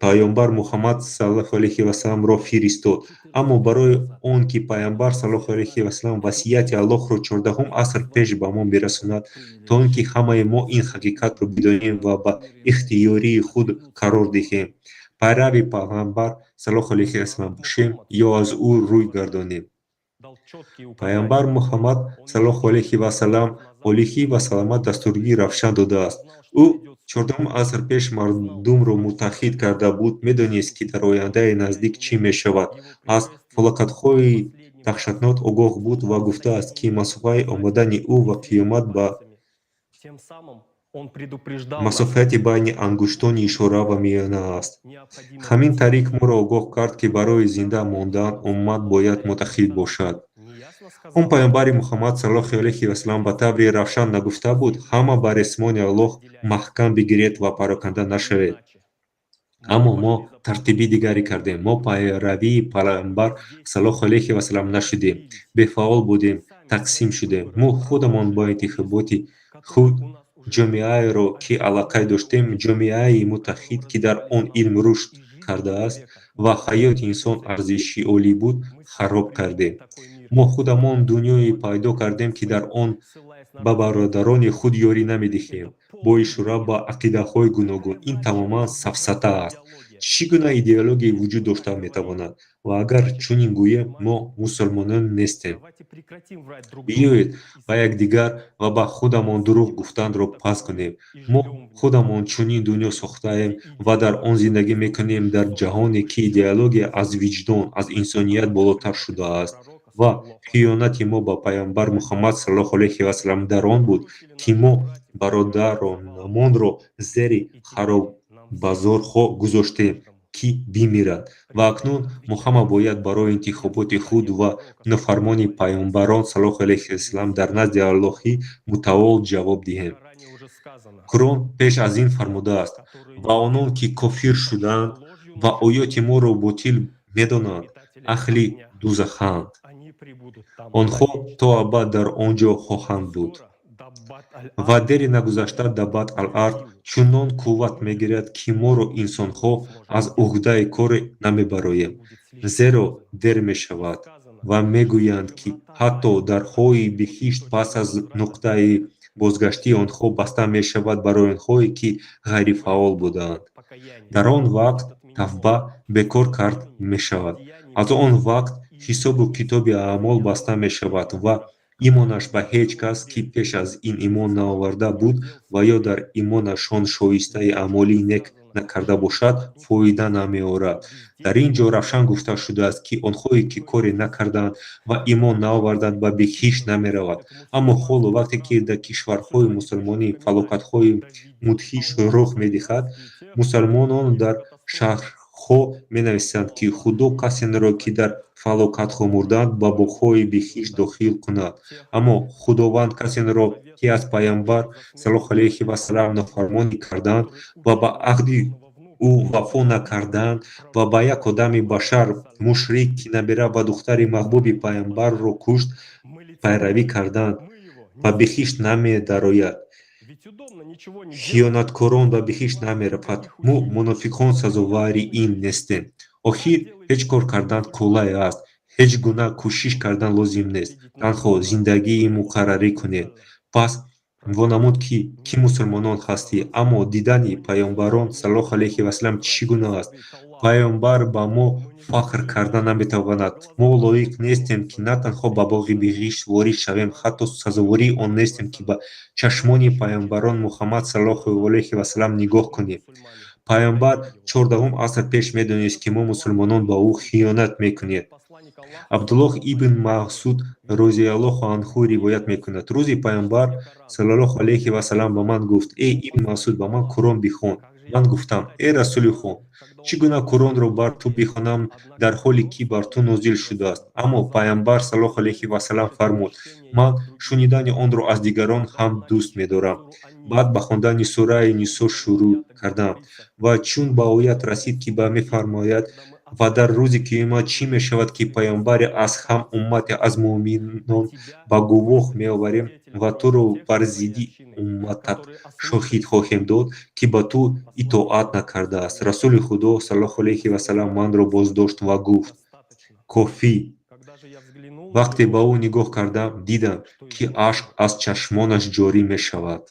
Пайғамбар Муҳаммад саллаллоҳу алайҳи васалламро фиристод? Аммо барои он ки Пайғамбар саллаллоҳу алайҳи васаллам васияти Аллоҳро 14-ум аср пеш ба мо бирасонад, то он ки ҳамаи мо ин ҳақиқатро бидонем ва ба ихтиёрии худ қарор диҳем, пайрави Пайғамбар саллаллоҳу алайҳи васаллам бошем ё аз ӯ рӯй гардонем. Пайғамбар Муҳаммад саллаллоҳу алайҳи васаллам олиҳӣ ва саломат дастурии равшан додааст. Ӯ 14-ум аср пеш мардумро муттаҳид карда буд, медонист, ки дар ояндаи наздик чӣ мешавад, аз фалокатҳои даҳшатнок огоҳ буд ва гуфтааст, ки масофаи омадани ӯ ва қиёмат ба масофати байни ангуштони ишора ва миёна аст. Ҳамин тариқ моро огоҳ кард, ки барои зинда мондан уммат бояд муттаҳид бошад. Он Пайғамбари Муҳаммад саллаллоҳу алайҳи васаллам ба таври равшан нагуфта буд: ҳама ба ресмони Аллоҳ маҳкам бигиред ва пароканда нашавед? Аммо мо тартиби дигарӣ кардем. Мо пайравии Пайғамбар саллаллоҳу алайҳи васаллам нашудем, бефаъол будем, тақсим шудем. Мо худамон бо интихоботи худ ҷомеаеро, ки аллакай доштем, ҷомеаи муттаҳид, ки дар он илм рушд кардааст ва ҳаёти инсон арзиши олӣ буд, хароб кардем. Мо худамон дунёе пайдо кардем, ки дар он ба бародарони худ ёрӣ намедиҳем, бо ишора ба ақидаҳои гуногун. Ин тамоман сафсата аст. Чӣ гуна идеология вуҷуд дошта метавонад? Ва агар чунин гӯем, мо мусулмонон нестем. Биёед ба якдигар ва ба худамон дурӯғ гуфтанро пас кунем. Мо худамон чунин дунё сохтаем ва дар он зиндагӣ мекунем, дар ҷаҳоне, ки идеология аз виҷдон, аз инсоният болотар шудааст. Ва хиёнати мо ба Пайғамбар Муҳаммад саллаллоҳу алайҳи васаллам дар он буд, ки мо бародаронамонро зери харобазорҳо гузоштем. Ки бимирад. Ва акнун мо ҳама бояд барои интихоботи худ ва нофармонии паёмбарон саллаллоҳу алайҳи васаллам дар назди Аллоҳи мутаол ҷавоб диҳем. Қуръон пеш аз ин фармудааст: «Ва онон ки кофир шудаанд ва оёти моро ботил медонанд, аҳли дузаханд. Онҳо то абад дар он ҷо хоҳанд буд». Ва дери нагузашта Даббат ал-Ард чунон қувват мегирад, ки моро инсонҳо аз уҳдаи коре намебароем, зеро дер мешавад. Ва мегӯянд, ки ҳатто дарҳои биҳишт пас аз нуқтаи бозгаштии онҳо баста мешавад барои онҳое, ки ғайрифаъол будаанд. Дар он вақт тавба бекор кард мешавад. Аз он вақт ҳисобу китоби аъмол баста мешавад ва имонаш ба ҳеҷ кас, ки пеш аз ин имон наоварда буд ва ё дар имонашон шоистаи аъмоли нек накарда бошад, фоида намеорад. Дар ин ҷо равшан гуфта шудааст, ки онҳое, ки коре накардаанд ва имон наоварданд, ба биҳишт намераванд. Аммо ҳоло, вақте ки дар кишварҳои мусулмонӣ фалокатҳои мудҳиш рух медиҳад, мусалмонон дар шарҳҳо менависанд, ки Худо касенро, ки дар фалокатҳо мурдаанд, ба боғҳои биҳишт дохил кунад, аммо Худованд касенро, ки аз паёмбар саллаллоҳу алайҳи васаллам нофармонӣ карданд ва ба аҳди ӯ вафо накарданд ва ба як одами башар мушрик, ки набера ва духтари маҳбуби паёмбарро кушт, пайравӣ карданд, ба биҳишт намедарояд. Хиёнаткорон ба биҳишт намеравад. Мо мунофиқон сазовари ин нестем. Охир ҳеҷ кор кардан қулай аст, ҳеҷ гуна кӯшиш кардан лозим нест, танҳо зиндагии муқаррарӣ кунед. Пас вонамуд, ки мусулмонон ҳастӣ, аммо дидани паёмбарон саллаллоҳу алайҳи васаллам чӣ гуна аст? Паёмбар ба мо фахр карда наметавонад. Мо лоиқ нестем, ки на танҳо ба боғи биҳишт ворид шавем, ҳатто сазовори он нестем, ки ба чашмони паёмбарон Муҳаммад саллаллоҳу алайҳи васаллам нигоҳ кунем. Паёмбар 14-ум аср пеш медонист, ки мо мусулмонон ба ӯ хиёнат мекунем. Абдуллоҳ ибн Масъуд розиаллоҳу анҳу ривоят мекунад: «Рӯзи паёмбар саллаллоҳу алайҳи васаллам ба ман гуфт: эй ибн Масъуд, ба ман Қуръон бихон. Ман гуфтам: эй расули Худо, чӣ гуна Қуръонро бар ту бихонам, дар ҳоле ки бар ту нозил шудааст?» Аммо паёмбар саллаллоҳу алайҳи васаллам фармуд: ман шунидани онро аз дигарон ҳам дӯст медорам. Баъд ба хондани сураи Нисо шурӯъ кардам ва чун ба оят расид, ки ба мефармояд: ва дар рӯзи қиёмат чӣ мешавад, ки паёмбаре аз ҳам уммате аз муъминон ба гувоҳ меоварем ва туро бар зидди умматат шоҳид хоҳем дод, ки ба ту итоат накардааст. Расули Худо саллаллоҳу алайҳи васаллам манро боздошт ва гуфт: кофӣ. Вақте ба ӯ нигоҳ кардам, дидам, ки ашк аз чашмонаш ҷорӣ мешавад.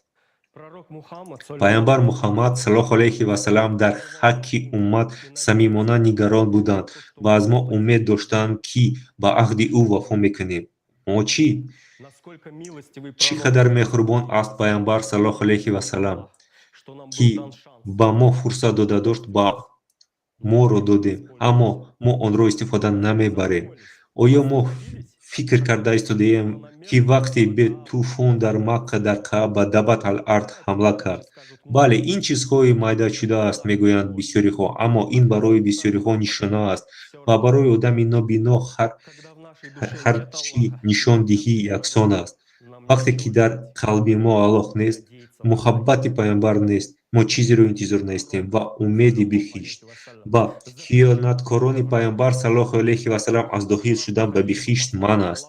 Паёмбар Муҳаммад саллаллоҳу алайҳи васаллам дар ҳаққи уммат самимона нигарон буданд ва аз мо умед доштанд, ки ба аҳди ӯ вафо мекунем. Мо чӣ? Чӣ қадар меҳрубон аст паёмбар саллаллоҳу алайҳи васаллам, ки ба мо фурсат дода дошт, ба моро додем, аммо мо онро истифода намебарем. Оё мо фикр карда истодаем, ки вақте бетӯфон дар Макка дар Кааба Даббат ал-Ард ҳамла кард? Бале, ин чизҳои майдашуда аст, мегӯянд бисёриҳо, аммо ин барои бисёриҳо нишона аст ва барои одами нобино ҳар чӣ нишон диҳӣ яксон аст. Вақте ки дар қалби мо Аллоҳ нест, муҳаббати паёмбар нест, мо чизеро интизор нестем ва умеди биҳишт. Ба хиёнаткорони паёмбар саллаллоҳу алайҳи васаллам аз дохил шудан ба биҳишт манъ аст.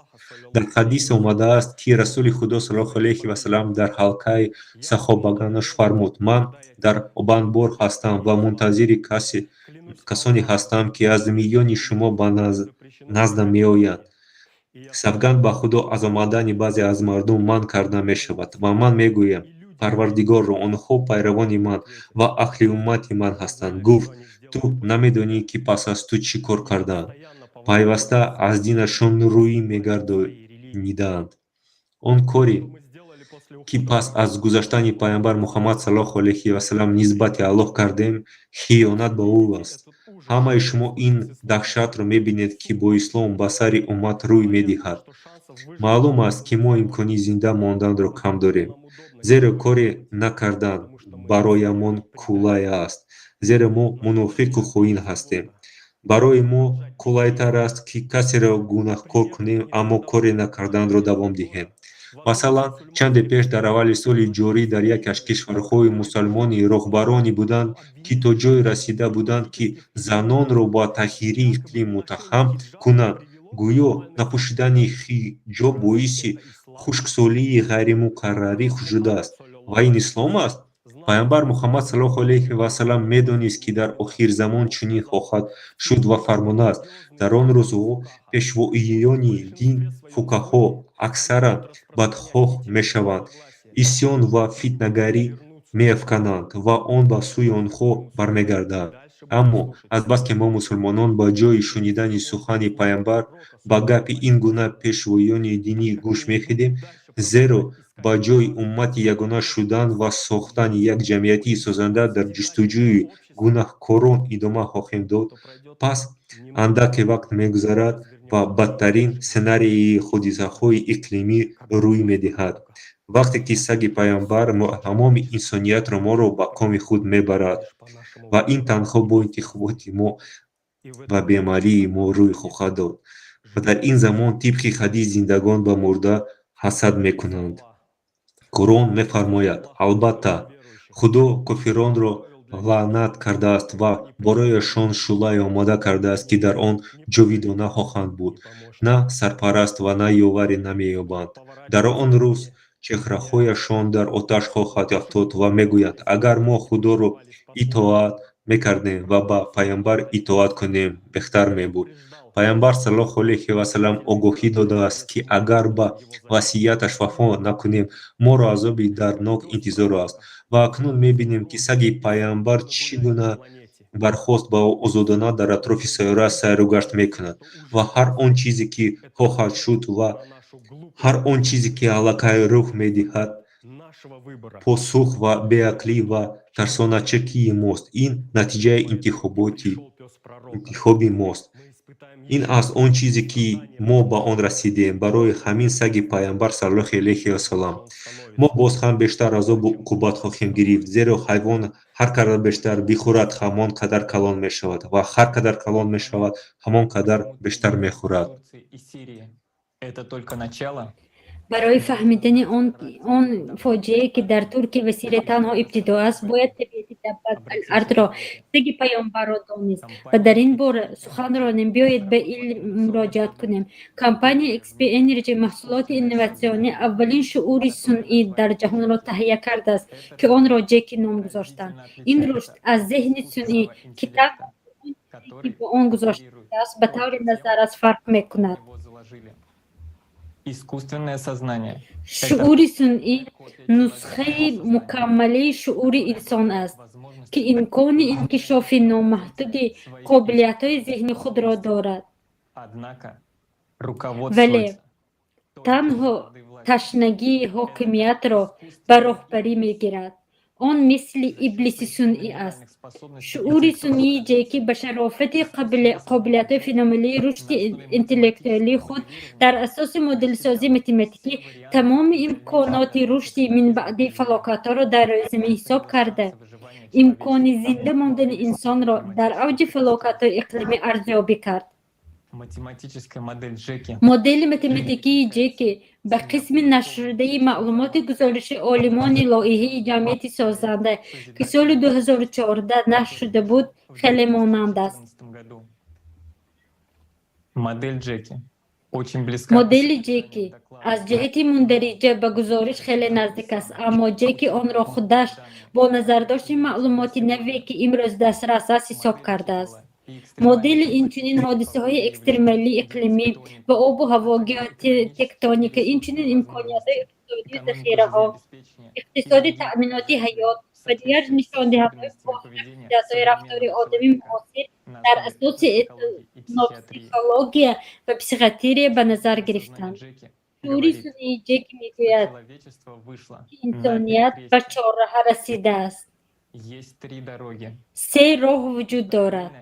Дар ҳадис омадааст, ки расули Худо саллаллоҳу алайҳи васаллам дар ҳалқаи саҳобаганаш фармуд: ман дар обанбор ҳастам ва мунтазири касоне ҳастам, ки аз миёни шумо ба наздам меоянд. Савганд ба Худо, аз омадани баъзе аз мардум манъ карда мешавад ва ман мегӯям: Парвардигоро, онҳо пайравони ман ва аҳли уммати ман ҳастанд. Гуфт: ту намедонӣ, ки пас аз ту чӣ кор кардаанд. Пайваста аз динашон рӯй мегардонидаанд. Он коре, ки пас аз гузаштани паёмбар Муҳаммад саллаллоҳу алайҳи васаллам нисбати Аллоҳ кардем, хиёнат ба ӯ аст. Ҳамаи шумо ин даҳшатро мебинед, ки бо ислом ба сари уммат рӯй медиҳад. Маълум аст, ки мо имкони зинда монданро кам дорем, зеро коре накардан Бароямон қулай аст, зеро мо мунофиқу хоин ҳастем. Барои мо қулайтар аст, ки касеро гунаҳкор кунем, аммо коре накарданро давом диҳем. Масалан, чанде пеш, дар аввали соли ҷорӣ, дар яке аз кишварҳои мусалмонӣ роҳбароне буданд, ки то ҷое расида буданд, ки занонро ба тағйири иқлим муттаҳам кунанд, гӯё напӯшидани ҳиҷоб боиси хушксолии ғайримуқаррарӣ шудааст. Ва ин ислом аст? Пайғамбар Муҳаммад саллаллоҳу алайҳи васаллам медонист, ки дар охирзамон чунин хоҳад шуд ва фармудааст: «Дар он рӯзҳо пешвоёни дин, фуқаҳо, аксаран бадхоҳ мешаванд, исён ва фитнагарӣ меафкананд ва он ба сӯи онҳо бармегардад». Аммо азбаски мо, мусулмонон, ба ҷои шунидани сухани Пайғамбар ба гапи ин гуна пешвоёни динӣ гӯш медиҳем, зеро ба ҷои уммати ягона шудан ва сохтани як ҷамъияти созанда дар ҷустуҷӯи гунаҳкорон идома хоҳем дод, пас андаке вақт мегузарад ва бадтарин сценарии ҳодисаҳои иқлимӣ рӯй медиҳад, вақте ки саги Пайғамбар тамоми инсониятро моро ба коми худ мебарад. Ва ин танҳо бо интихоботи мо ва беамалии мо рӯй хоҳад дод. Ва дар ин замон, тибқи ҳадис, зиндагон ба мурда ҳасад мекунанд. Қуръон мефармояд: «Албатта, Худо кофиронро лаънат кардааст ва барояшон шӯълае омода кардааст, ки дар он ҷовидона хоҳанд буд. На сарпараст ва на ёваре намеёбанд. Дар он рӯз чеҳраҳояшон дар оташ хоҳад афтод ва мегӯянд: агар мо Худоро итоат мекардем ва ба Пайғамбар итоат кунем, беҳтар мебуд». Пайғамбар саллаллоҳу алайҳи васаллам огоҳӣ додааст, ки агар ба васияташ вафо накунем, моро азоби дарднок интизор аст. Ва акнун мебинем, ки саги Пайғамбар чӣ гуна бархост ва озодона дар атрофи сайёра сайру гашт мекунад ва ҳар он чизе, ки хоҳад шуд, ва ҳар он чизе, ки аллакай рух медиҳад, посух ва беақлӣ ва тарсоначакии мост. Ин натиҷаи интихоби мост. Ин аст он чизе, ки мо ба он расидем. Барои ҳамин саги Пайғамбар саллаллоҳу алайҳи васаллам мо боз ҳам бештар азобу уқубат хоҳем гирифт, зеро ҳайвон ҳар қадар бештар бихӯрад, ҳамон қадар калон мешавад, ва ҳар қадар калон мешавад, ҳамон қадар бештар мехӯрад. Это только начало. Барои фаҳмидани он фоҷиае, ки дар Туркия ва Сирия танҳо ибтидо аст, бояд табиати Даббат ал-Ардро, саги Паёмбарро донист. Ва дар ин бора сухан ронем, биёед ба илм муроҷиат кунем. Компанияи XP Energy маҳсулоти инноватсионӣ, аввалин шуури сунъӣ дар ҷаҳонро таҳия кардааст, ки онро Ҷеки ном гузоштанд. Ин рушд аз зеҳни сунъӣ, ки танҳо он чизе, ки ба он гузошта шудааст, ба таври назаррас фарқ мекунад. Искусственное сознание. Шуури сунъӣ нусхаи мукаммалии шуури инсон аст, ки имкони инкишофи номаҳдуди қобилиятҳои зеҳни худро дорад. Однако Вале руководствуется танҳо ташнагии ҳокимиятро ба роҳбарӣ мегирад. Он мисли иблиси сунъӣ аст. Шуури сунъии Ҷеки ба шарофати қобилиятҳои феноменалии рушди интеллектуалии худ дар асоси моделсозии математикӣ тамоми имконоти рушди минбаъдаи фалокатҳоро дар рӯи замин ҳисоб карда, имкони зинда мондани инсонро дар авҷи фалокатҳои иқлимӣ арзёбӣ кард. Математическая модель Джеки Модели математикии Ҷеки ба қисми нашршудаи маълумоти гузориши олимони лоиҳаи ҷамъияти созанда, ки соли 2014 нашр шуда буд, хеле монанд аст. В году. Модель Джеки очень близка. Модели Ҷеки аз ҷиҳати мундариҷа ба гузориш хеле наздик аст, аммо Ҷеки онро худаш бо назардошти маълумоти наве, ки имрӯз дастрас аст, ҳисоб кардааст. Модели инчунин ҳодисаҳои экстремалии иқлимӣ ва обу ҳаво, геотектоника, инчунин имкониятҳои иқтисодию захираҳо, иқтисоди таъминоти ҳаёт ва дигар нишондиҳандаҳои хусусиятҳои рафтори одами муосир дар асоси этнопсихология ва психиатрия ба назар гирифтанд. Шуури сунъии Ҷеки мегӯяд, ки инсоният ба чорраҳа расидааст. Се роҳ вуҷуд дорад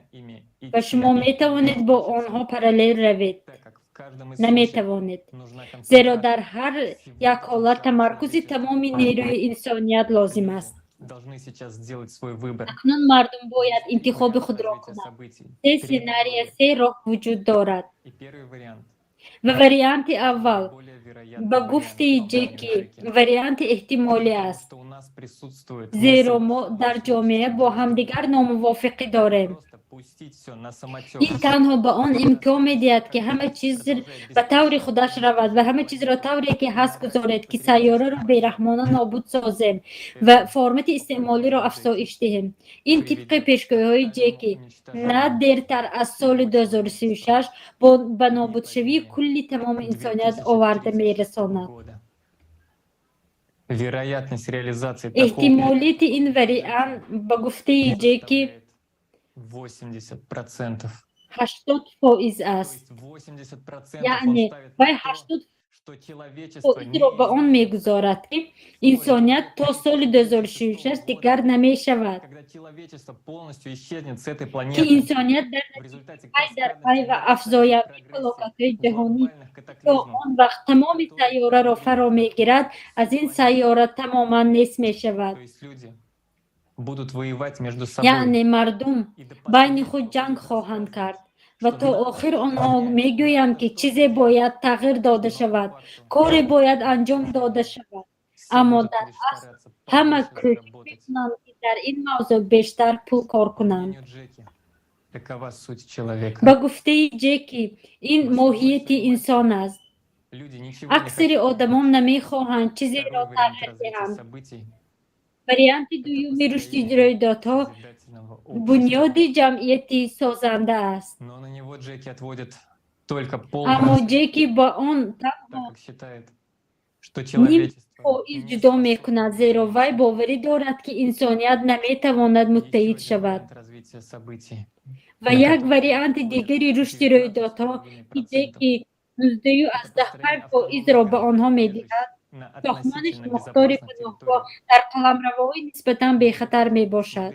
ва шумо метавонед бо онҳо параллел равед. Наметавонед, зеро дар ҳар як ҳолат тамаркузи тамоми нерӯи инсоният лозим аст. Должны сейчас сделать свой выбор. Акнун мардум бояд интихоби худро кунад. Се сценария, се роҳ вуҷуд дорад. И первый вариант Ва варианти аввал, ба гуфтаи Ҷеки, варианти эҳтимолӣ аст, зеро мо дар ҷомеа бо ҳамдигар номувофиқӣ дорем. Ин танҳо ба он имкон медиҳад, ки ҳама чиз ба таври худаш равад ва ҳама чизро тавре ки ҳаст гузоред, ки сайёраро бераҳмона нобуд созем ва формати истеъмолиро афзоиш диҳем. Ин тибқи пешгӯиҳои Ҷеки на дертар аз соли 2036 ба нобудшавии кулли тамоми инсоният оварда мерасонад. Вероятность реализации такого Эҳтимолияти ин вариант, ба гуфтаи Ҷеки, 80%. 80% аст. 80% Яъне вай 80%-ро ба он мегузорад, ки инсоният то соли 2066 дигар намешавад, Когда человечество полностью исчезнет с этой ки планеты. инсоният дар натиҷаи пай дар пай ва афзояндаи фалокатҳои ҷаҳонӣ, то он вақт тамоми сайёраро фаро мегирад, аз ин сайёра тамоман нест мешавад. То есть люди будут воевать между собой. Яъне мардум байни худ ҷанг хоҳанд кард ва то охир онҳо мегӯянд, ки чизе бояд тағйир дода шавад, коре бояд анҷом дода шавад, аммо дар асл ҳама кӯшиш мекунанд, ки дар ин мавзӯъ бештар пул кор кунанд. Такова суть человека. Ба гуфтаи Ҷеки, ин моҳияти инсон аст. Люди ничего не Аксари одамон намехоҳанд чизеро тағйир диҳанд. событий Варианти дуюми рушди рӯйдодҳо бунёди ҷамъияти созанда аст. Но на него Джеки отводит только пол, Аммо Ҷеки ба он танҳо так как считает, что ним человечество фоиз ҷудо мекунад, зеро вай боварӣ дорад, ки инсоният наметавонад муттаҳид шавад. Развития событий. Ва як варианти дигари рушди рӯйдодҳо, ки Ҷеки 19,5%-ро ба онҳо медиҳад, сохтмони мухтори паноҳгоҳ дар қаламравҳои нисбатан бехатар мебошад.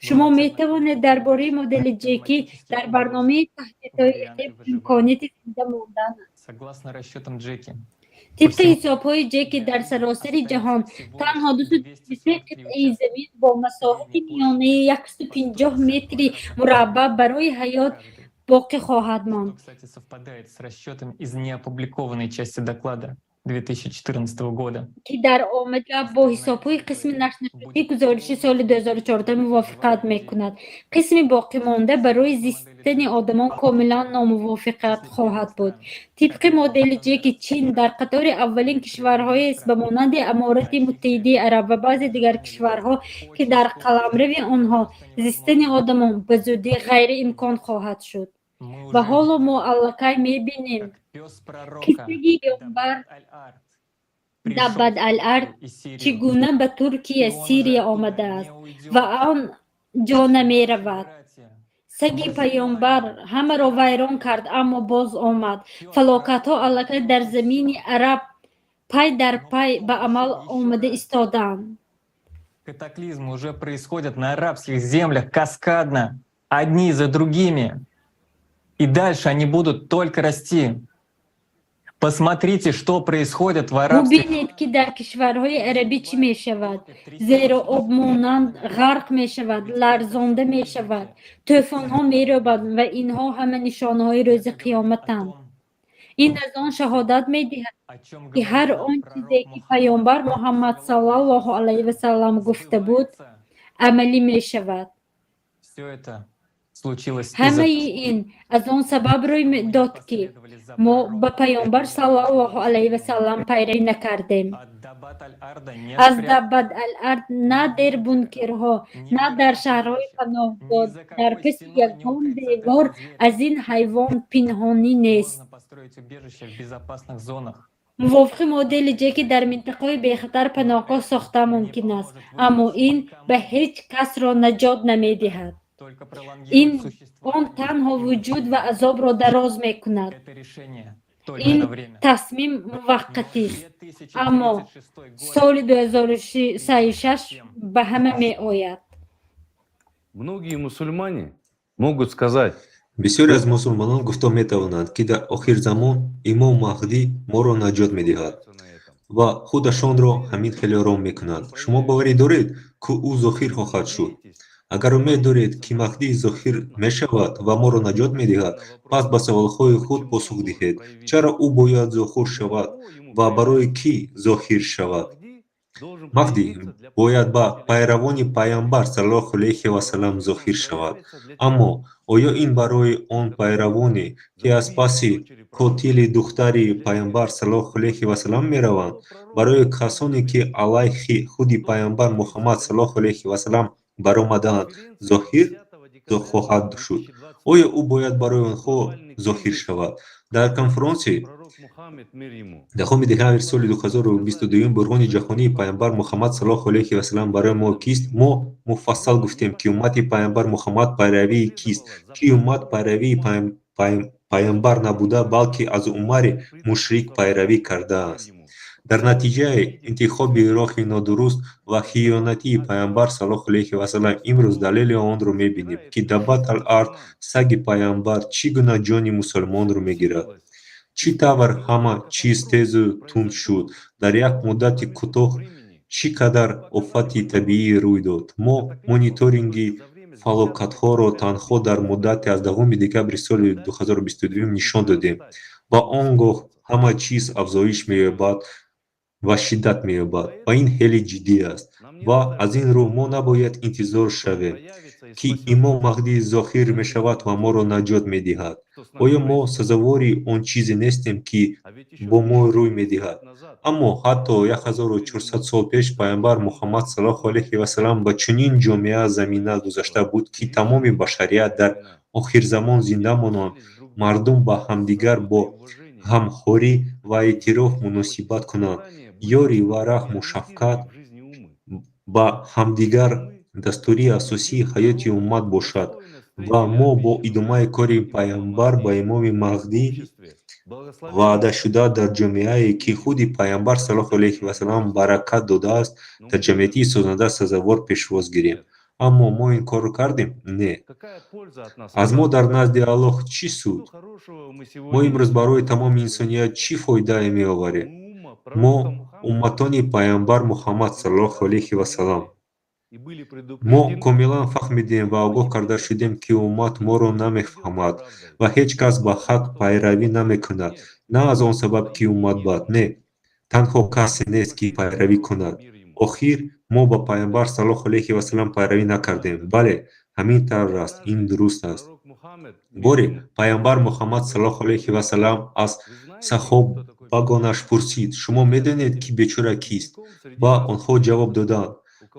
Шумо метавонед дар бораи модели Ҷеки дар барномаи таҳдидҳои иқлим имконияти зинда мондан Согласно расчетам Джеки, Тибқи ҳисобҳои Ҷеки, дар саросари ҷаҳон танҳо 223 қитъаи замин бо масоҳати миёнаи 150 метри мураббаъ барои ҳаёт боқӣ хоҳад монд. Кстати, совпадает с расчетом из неопубликованной части доклада 2014 года. Ки дар омада бо ҳисобҳои қисми нашрнашудаи гузориши соли 2014 мувофиқат мекунад. Қисми боқимонда барои зистани одамон комилан номувофиқат хоҳад буд. Тибқи модели Ҷеки, Чин дар қатори аввалин кишварҳоест, ба монанди Аморати Муттаҳидаи Араб ва баъзе дигар кишварҳо, ки дар қаламрави онҳо зистани одамон ба зудӣ ғайриимкон хоҳад шуд. Ва ҳоло мо аллакай мебинем, ки саги паёмбар Даббат ал-Ард чӣ гуна ба Туркия, Сирия омадааст ва он ҷо намеравад. Саги паёмбар ҳамаро вайрон кард, аммо боз омад. Фалокатҳо аллакай дар замини араб пай дар пай ба амал омада истодаанд. Катаклизмы уже происходят на арабских землях каскадно, одни за другими. И дальше они будут только расти. Посмотрите, что происходит в арабских Бубинед, ки дар кишварҳои арабӣ чӣ мешавад, зеро об монанд ғарқ мешавад, ларзонда мешавад, тӯфонҳо мерӯбанд ва инҳо ҳама нишонаҳои рӯзи қиёматанд. Ин аз он шаҳодат медиҳад, ки ҳар он чизе, ки паёмбар Муҳаммад саллаллоҳу алайҳи васаллам гуфта буд, амалӣ мешавад. Все это случилось из-за Ҳамаи ин аз он сабаб рӯй дод, ки мо ба паёмбар саллаллоҳу алайҳи васаллам пайравӣ накардем. Аз Даббат ал-Ард на дар бункерҳо, на дар шаҳрҳои паноҳгоҳ, дар паси ягон девор аз ин ҳайвон пинҳонӣ нест. Можно построить убежище в безопасных зонах. Мувофиқи модели Ҷеки, дар минтақаҳои бехатар паноҳгоҳ сохта мумкин аст, аммо ин ба ҳеҷ касро наҷот намедиҳад. Только Ин пролонгирует он танҳо вуҷуд ва азобро дароз мекунад. Это решение только Ин на время. тасмим муваққатист, аммо соли 2036 ба ҳама меояд. Многие мусульмане могут сказать, Бисёре аз мусулмонон гуфта метавонанд, ки дар охирзамон Имом Маҳдӣ моро наҷот медиҳад. Ва худашонро ҳамин хел ором мекунанд. Шумо боварӣ доред, ки ӯ зоҳир хоҳад шуд? Агар умед доред, ки Маҳдӣ зоҳир мешавад ва моро наҷот медиҳад, пас ба саволҳои худ посух диҳед. Чаро ӯ бояд зоҳир шавад ва барои кӣ зоҳир шавад? Маҳдӣ бояд ба пайравони Пайғамбар саллаллоҳу алайҳи васаллам зоҳир шавад. Аммо оё ин барои он пайравоне, ки аз паси қотили духтари Пайғамбар саллаллоҳу алайҳи васаллам мераванд, барои касоне, ки алайҳи худи Пайғамбар Муҳаммад саллаллоҳу алайҳи васаллам баромадаанд, зоҳир хоҳад шуд? Оё ӯ бояд барои онҳо зоҳир шавад? Дар конфронси 10 декабри соли 2022 Бурҳони ҷаҳонии Пайғамбар Муҳаммад саллаллоҳу алайҳи васаллам барои мо кист, мо муфассал гуфтем, ки уммати Пайғамбар Муҳаммад пайравии кист, ки уммат пайравии Пайғамбар набуда, балки аз Умари мушрик пайравӣ кардааст. Дар натиҷаи интихоби роҳи нодуруст ва хиёнатии Пайғамбар саллаллоҳу алайҳи васаллам имрӯз далели онро мебинем, ки Даббат ал-Ард, саги Пайғамбар, чӣ гуна ҷони мусулмонро мегирад. Чӣ тавр ҳама чиз тезу тунд шуд, дар як муддати кӯтоҳ чӣ қадар офати табиӣ рӯй дод. Мо мониторинги фалокатҳоро танҳо дар муддати аз 10 декабри соли 2022 нишон додем ва он гоҳ ҳама чиз афзоиш меёбад ва шиддат меёбад, ва ин хеле ҷиддӣ аст. Ва аз ин рӯ мо набояд интизор шавем, ки Имом Маҳдӣ зоҳир мешавад ва моро наҷот медиҳад. Оё мо сазовори он чизе нестем, ки бо мо рӯй медиҳад? Аммо ҳатто 1400 сол пеш Пайғамбар Муҳаммад саллаллоҳу алайҳи васаллам ба чунин ҷомеа замина гузошта буд, ки тамоми башарият дар охирзамон зинда монанд, мардум ба ҳамдигар бо ғамхорӣ ва эътироф муносибат кунанд, ёрӣ ва раҳму шафқат ба ҳамдигар дастури асосии ҳаёти уммат бошад ва мо бо идомаи кори Пайғамбар ба Имоми Маҳдӣ ваъдашуда дар ҷомеае, ки худи Пайғамбар саллаллоҳу алайҳи васаллам баракат додааст, дар ҷамъияти созанда сазовор пешвоз гирем. Аммо мо ин корро кардем? Не. Аз мо дар назди Аллоҳ чӣ суд? Мо имрӯз барои тамоми инсоният чӣ фоидае меоварем? Мо умматони Пайғамбар Муҳаммад саллаллоҳу алайҳи васаллам. Мо комилан фаҳмидем ва огоҳ карда шудем, ки уммат моро намефаҳмад ва ҳеҷ кас ба ҳақ пайравӣ намекунад, на аз он сабаб, ки уммат бад, не, танҳо касе нест, ки пайравӣ кунад. Охир мо ба Пайғамбар саллаллоҳу алайҳи васаллам пайравӣ накардем. Бале, ҳамин тавр аст, ин дуруст аст. Боре Пайғамбар Муҳаммад саллаллоҳу алайҳи васаллам аз саҳобагонаш пурсид: «Шумо медонед, ки бечора кист?» Ва онҳо ҷавоб доданд: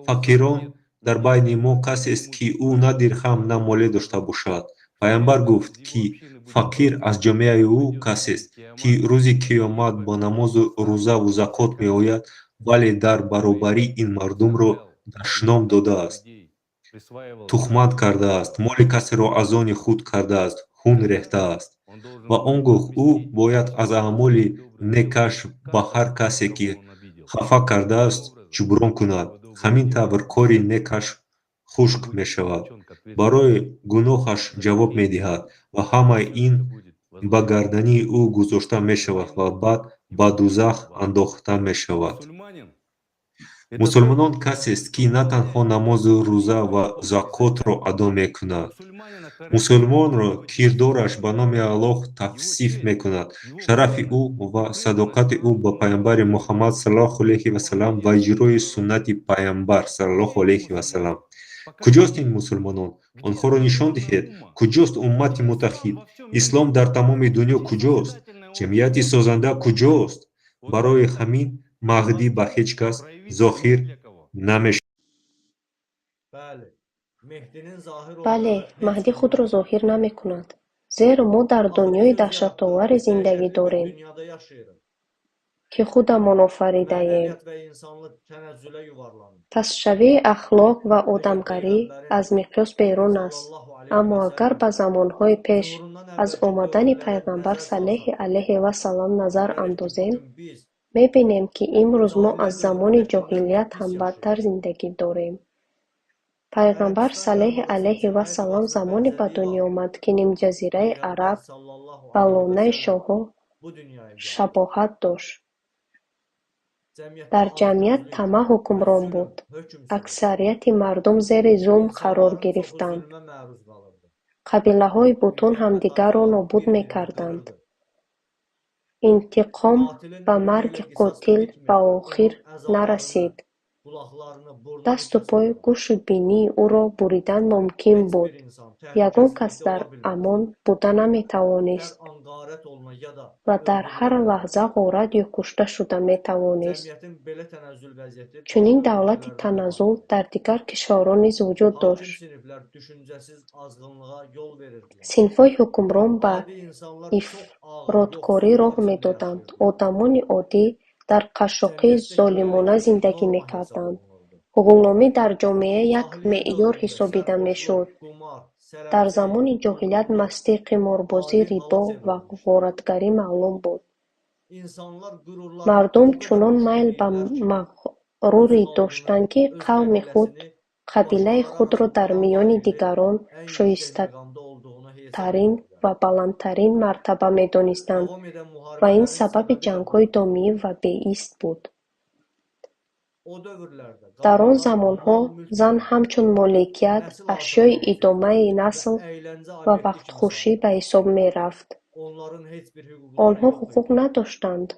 «Фақирон дар байни мо касест, ки ӯ на дирҳам, на моле дошта бошад». Пайғамбар гуфт, ки фақир аз ҷомеаи ӯ касест, ки рӯзи қиёмат бо намозу рӯзаву закот меояд, вале дар баробарӣ ин мардумро дашном додааст, тухмат кардааст, моли касеро аз они худ кардааст, хун рехтааст. Ва он гоҳ ӯ бояд аз аъмоли некаш ба ҳар касе, ки хафа кардааст, ҷуброн кунад. Ҳамин тавр кори некаш хушк мешавад, барои гуноҳаш ҷавоб медиҳад ва ҳамаи ин ба гардани ӯ гузошта мешавад ва баъд ба дузах андохта мешавад. Мусулмонон касест, ки на танҳо намозу рӯза ва закотро адо мекунад. Мусулмонро кирдораш ба номи Аллоҳ тавсиф мекунад, шарафи ӯ ва садоқати ӯ ба Пайғамбари Муҳаммад саллаллоҳу алайҳи васаллам ва иҷрои суннати Пайғамбар саллаллоҳу алайҳи васаллам. Куҷост ин мусулмонон? Онҳоро нишон диҳед. Куҷост уммати муттаҳид? Ислом дар тамоми дунё куҷост? Ҷамъияти созанда куҷост? Барои ҳамин Маҳдӣ ба ҳеҷ кас зоҳир намешавад. Бале, Маҳдӣ худро зоҳир намекунад, зеро мо дар дунёи даҳшатоваре зиндагӣ дорем, ки худамон офаридаем. Пастшавии ахлоқ ва одамгарӣ аз миқёс берун аст. Аммо агар ба замонҳои пеш аз омадани Пайғамбар саллаллоҳу алайҳи васаллам назар андозем, мебинем, ки имрӯз мо аз замони ҷоҳилият ҳам бадтар зиндагӣ дорем. Пайғамбар саллаллоҳу алайҳи васаллам замоне ба дунё омад, ки нимҷазираи Араб ба лонаи шоҳон шабоҳат дошт. Дар ҷамъият тамаъ ҳукмрон буд. Аксарияти мардум зери зулм қарор гирифтанд. Қабилаҳои бутун ҳамдигарро нобуд мекарданд. Интиқом ба марги қотил ба охир нарасид. Дасту пой, гӯшу бинии ӯро буридан мумкин буд. Ягон кас дар амон буда наметавонист ва дар ҳар лаҳза ғорат ё кушта шуда метавонист. Чунин давлати таназзул дар дигар кишварҳо низ вуҷуд дошт. Синфҳои ҳукмрон ба ифроткорӣ роҳ медоданд. Одамони оддӣ дар қашшоқии золимона зиндагӣ мекарданд. Ғуломӣ дар ҷомеа як меъёр ҳисобида мешуд. Дар замони ҷоҳилият мастӣ, қиморбозӣ, рибо ва ғоратгарӣ маълум буд. Мардум чунон майл ба мағрурӣ доштанд, ки қавми худ, қабилаи худро дар миёни дигарон шоистатарин ва баландтарин мартаба медонистанд ва ин сабаби ҷангҳои доимӣ ва беист буд. Дар он замонҳо зан ҳамчун моликият, ашёи идомаи насл ва вақтхушӣ ба ҳисоб мерафт. Онҳо ҳуқуқ надоштанд.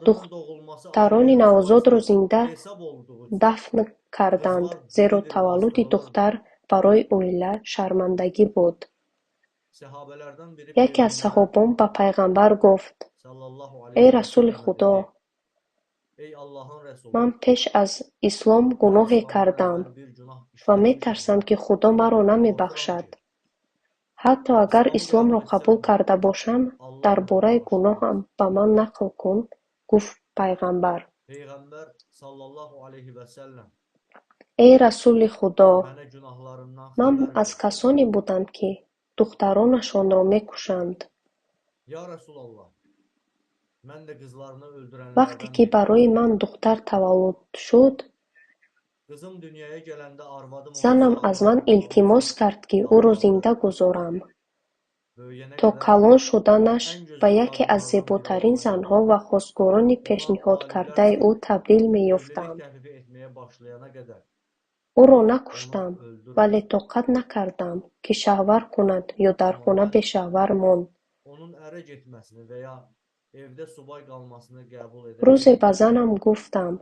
Духтарони навзодро зинда дафн карданд, зеро таваллуди духтар барои оила шармандагӣ буд. Яке аз саҳобон ба Пайғамбар гуфт: «Эй Расули Худо, ман пеш аз ислом гуноҳе кардам ва метарсам, ки Худо маро намебахшад. Ҳатто агар исломро қабул карда бошам, дар бораи гуноҳам ба ман нақл кун», гуфт Пайғамбар. «Эй Расули Худо, ман аз касоне будам, ки духтаронашонро мекушанд. Вақте ки барои ман духтар таваллуд шуд, занам аз ман илтимос кард, ки ӯро зинда гузорам, то калон шуданаш ба яке аз зеботарин занҳо ва хостгорони пешниҳодкардаи ӯ табдил меёфтам. Ӯро накуштам, вале тоқат накардам, ки шавҳар кунад ё дар хона бешавҳар монд. Рӯзе ба занам гуфтам,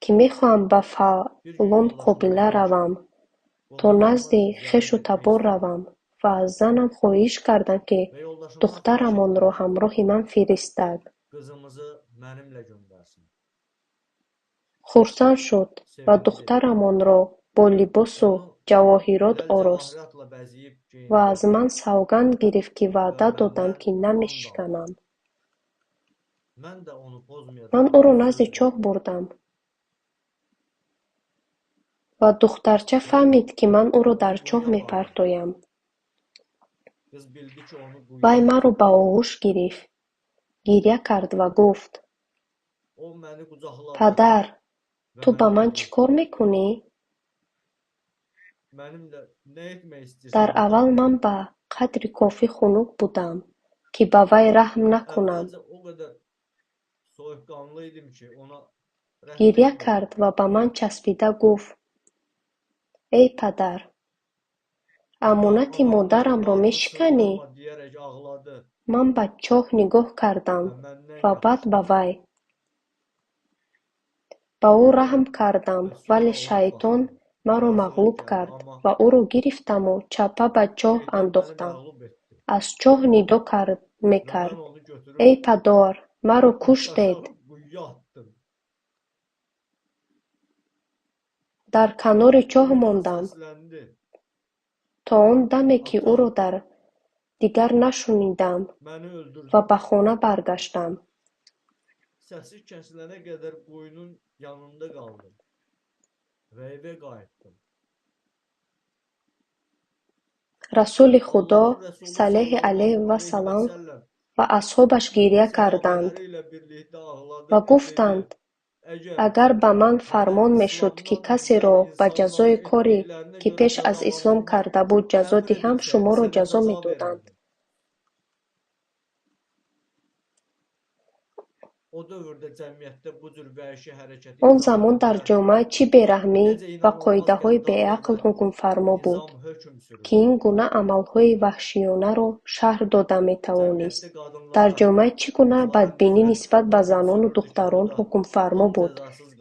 ки мехоҳам ба фалон қобила равам, то назди хешу табор равам ва аз занам хоҳиш кардам, ки духтарамонро ҳамроҳи ман фиристад. Хурсанд шуд ва духтарамонро бо либосу ҷавоҳирот орост ва аз ман савганд гирифт, ки ваъда додам, ки намешиканам. Ман ӯро назди чоҳ бурдам ва духтарча фаҳмид, ки ман ӯро дар чоҳ мепартоям. Вай маро ба оғӯш гирифт, гиря кард ва гуфт: «Падар, ту ба ман чӣ кор мекунӣ?» Дар аввал ман ба қадри кофӣ хунук будам, ки ба вай раҳм накунам. Гиря кард ва ба ман часпида гуфт: «Эй падар, амонати модарамро мешиканӣ?» Ман ба чоҳ нигоҳ кардам ва баъд ба вай. Ба ӯ раҳм кардам, вале шайтон маро мағлуб кард ва ӯро гирифтаму чапа ба чоҳ андохтам. Аз чоҳ нидо мекард: «Эй падар, маро куштед!» Дар канори чоҳ мондам, то он даме, ки ӯро дигар нашунидам ва ба хона баргаштам. Расули Худо саллаллоҳу алайҳи ва саллам ва асҳобаш гиря карданд ва гуфтанд: «Агар ба ман фармон мешуд, ки касеро ба ҷазои коре, ки пеш аз ислом карда буд, ҷазо диҳам, шуморо ҷазо медодам». Он замон дар ҷомеа чӣ бераҳмӣ ва қоидаҳои беақл ҳукмфармо буд, ки ин гуна амалҳои ваҳшиёнаро шарҳ дода метавонист. Дар ҷомеа чӣ гуна бадбинӣ нисбат ба занону духтарон ҳукмфармо буд,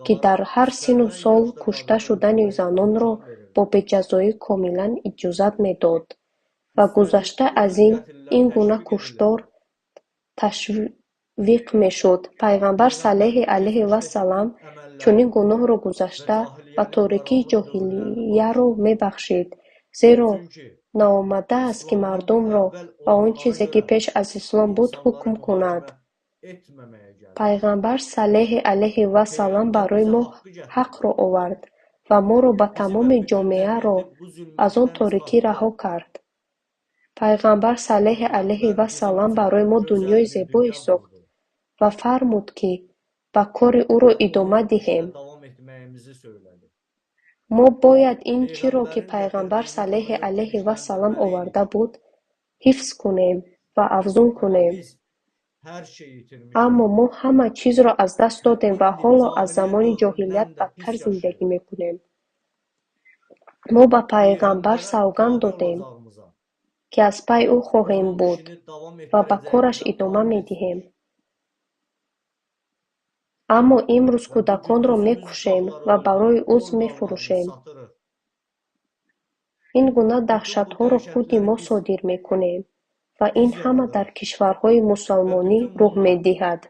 ки дар ҳар синну сол кушта шудани занонро бо беҷазоӣ комилан иҷозат медод ва гузашта аз ин, ин гуна куштор ташвиқ мешуд. Пайғамбар саллаллоҳи алайҳи васаллам чунин гуноҳро гузашта ва торикии ҷоҳилияро мебахшид, зеро наомадааст, ки мардумро ба он чизе, ки пеш аз ислом буд, ҳукм кунад. Пайғамбар саллаллоҳи алайҳи васаллам барои мо ҳақро овард ва моро ба тамоми ҷомеаро аз он торикӣ раҳо кард. Пайғамбар саллаллоҳи алайҳи васаллам барои мо дунёи зебое сохт ва фармуд, ки ба кори ӯро идома диҳем. Мо бояд ин чиро, ки Пайғамбар саллаллоҳи алайҳи васаллам оварда буд, ҳифз кунем ва афзун кунем. Аммо мо ҳама чизро аз даст додем ва ҳоло аз замони ҷоҳилият бадтар зиндагӣ мекунем. Мо ба Пайғамбар савганд додем, ки аз пайи ӯ хоҳем буд ва ба кораш идома медиҳем. Аммо имрӯз кӯдаконро мекушем ва барои узв мефурӯшем. Ин гуна даҳшатҳоро худи мо содир мекунем ва ин ҳама дар кишварҳои мусалмонӣ рух медиҳад.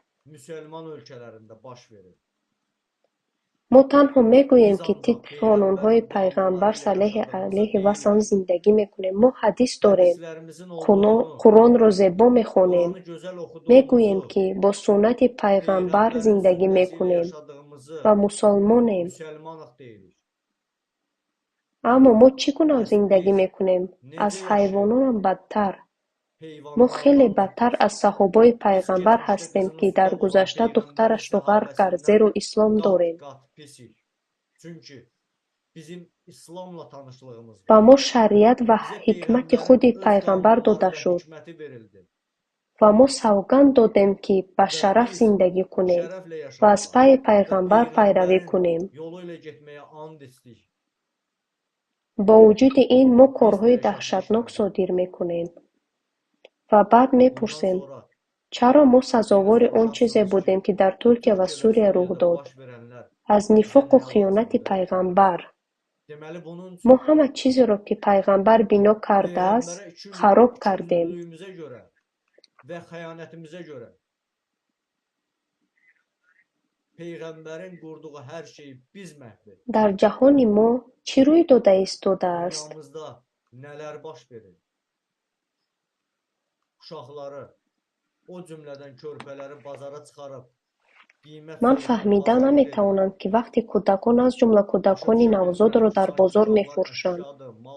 Мо танҳо мегӯем, ки тибқи қонунҳои Пайғамбар саллаллоҳи алайҳи васаллам зиндагӣ мекунем. Мо ҳадис дорем, Қуръонро зебо мехонем, мегӯем, ки бо суннати Пайғамбар зиндагӣ мекунем ва мусалмонем. Аммо мо чӣ гуна зиндагӣ мекунем? Аз ҳайвононам бадтар. Мо хеле бадтар аз саҳобаи Пайғамбар ҳастем, ки дар гузашта духтарашро ғарқ кард, зеро ислом дорем. Ба мо шариат ва ҳикмати худи Пайғамбар дода шуд ва мо савганд додем, ки ба шараф зиндагӣ кунем ва аз пайи Пайғамбар пайравӣ кунем. Бо вуҷуди ин, мо корҳои даҳшатнок содир мекунем. Ва баъд мепурсем, чаро мо сазовори он чизе будем, ки дар Туркия ва Сурия рух дод? Аз нифоқу хиёнати Пайғамбар. Мо ҳама чизеро, ки Пайғамбар бино кардааст, хароб кардем. Дар ҷаҳони мо чӣ рӯй дода истодааст? Ман фаҳмида наметавонам, ки вақте кӯдакон, аз ҷумла кӯдакони навзодро дар бозор мефурӯшанд,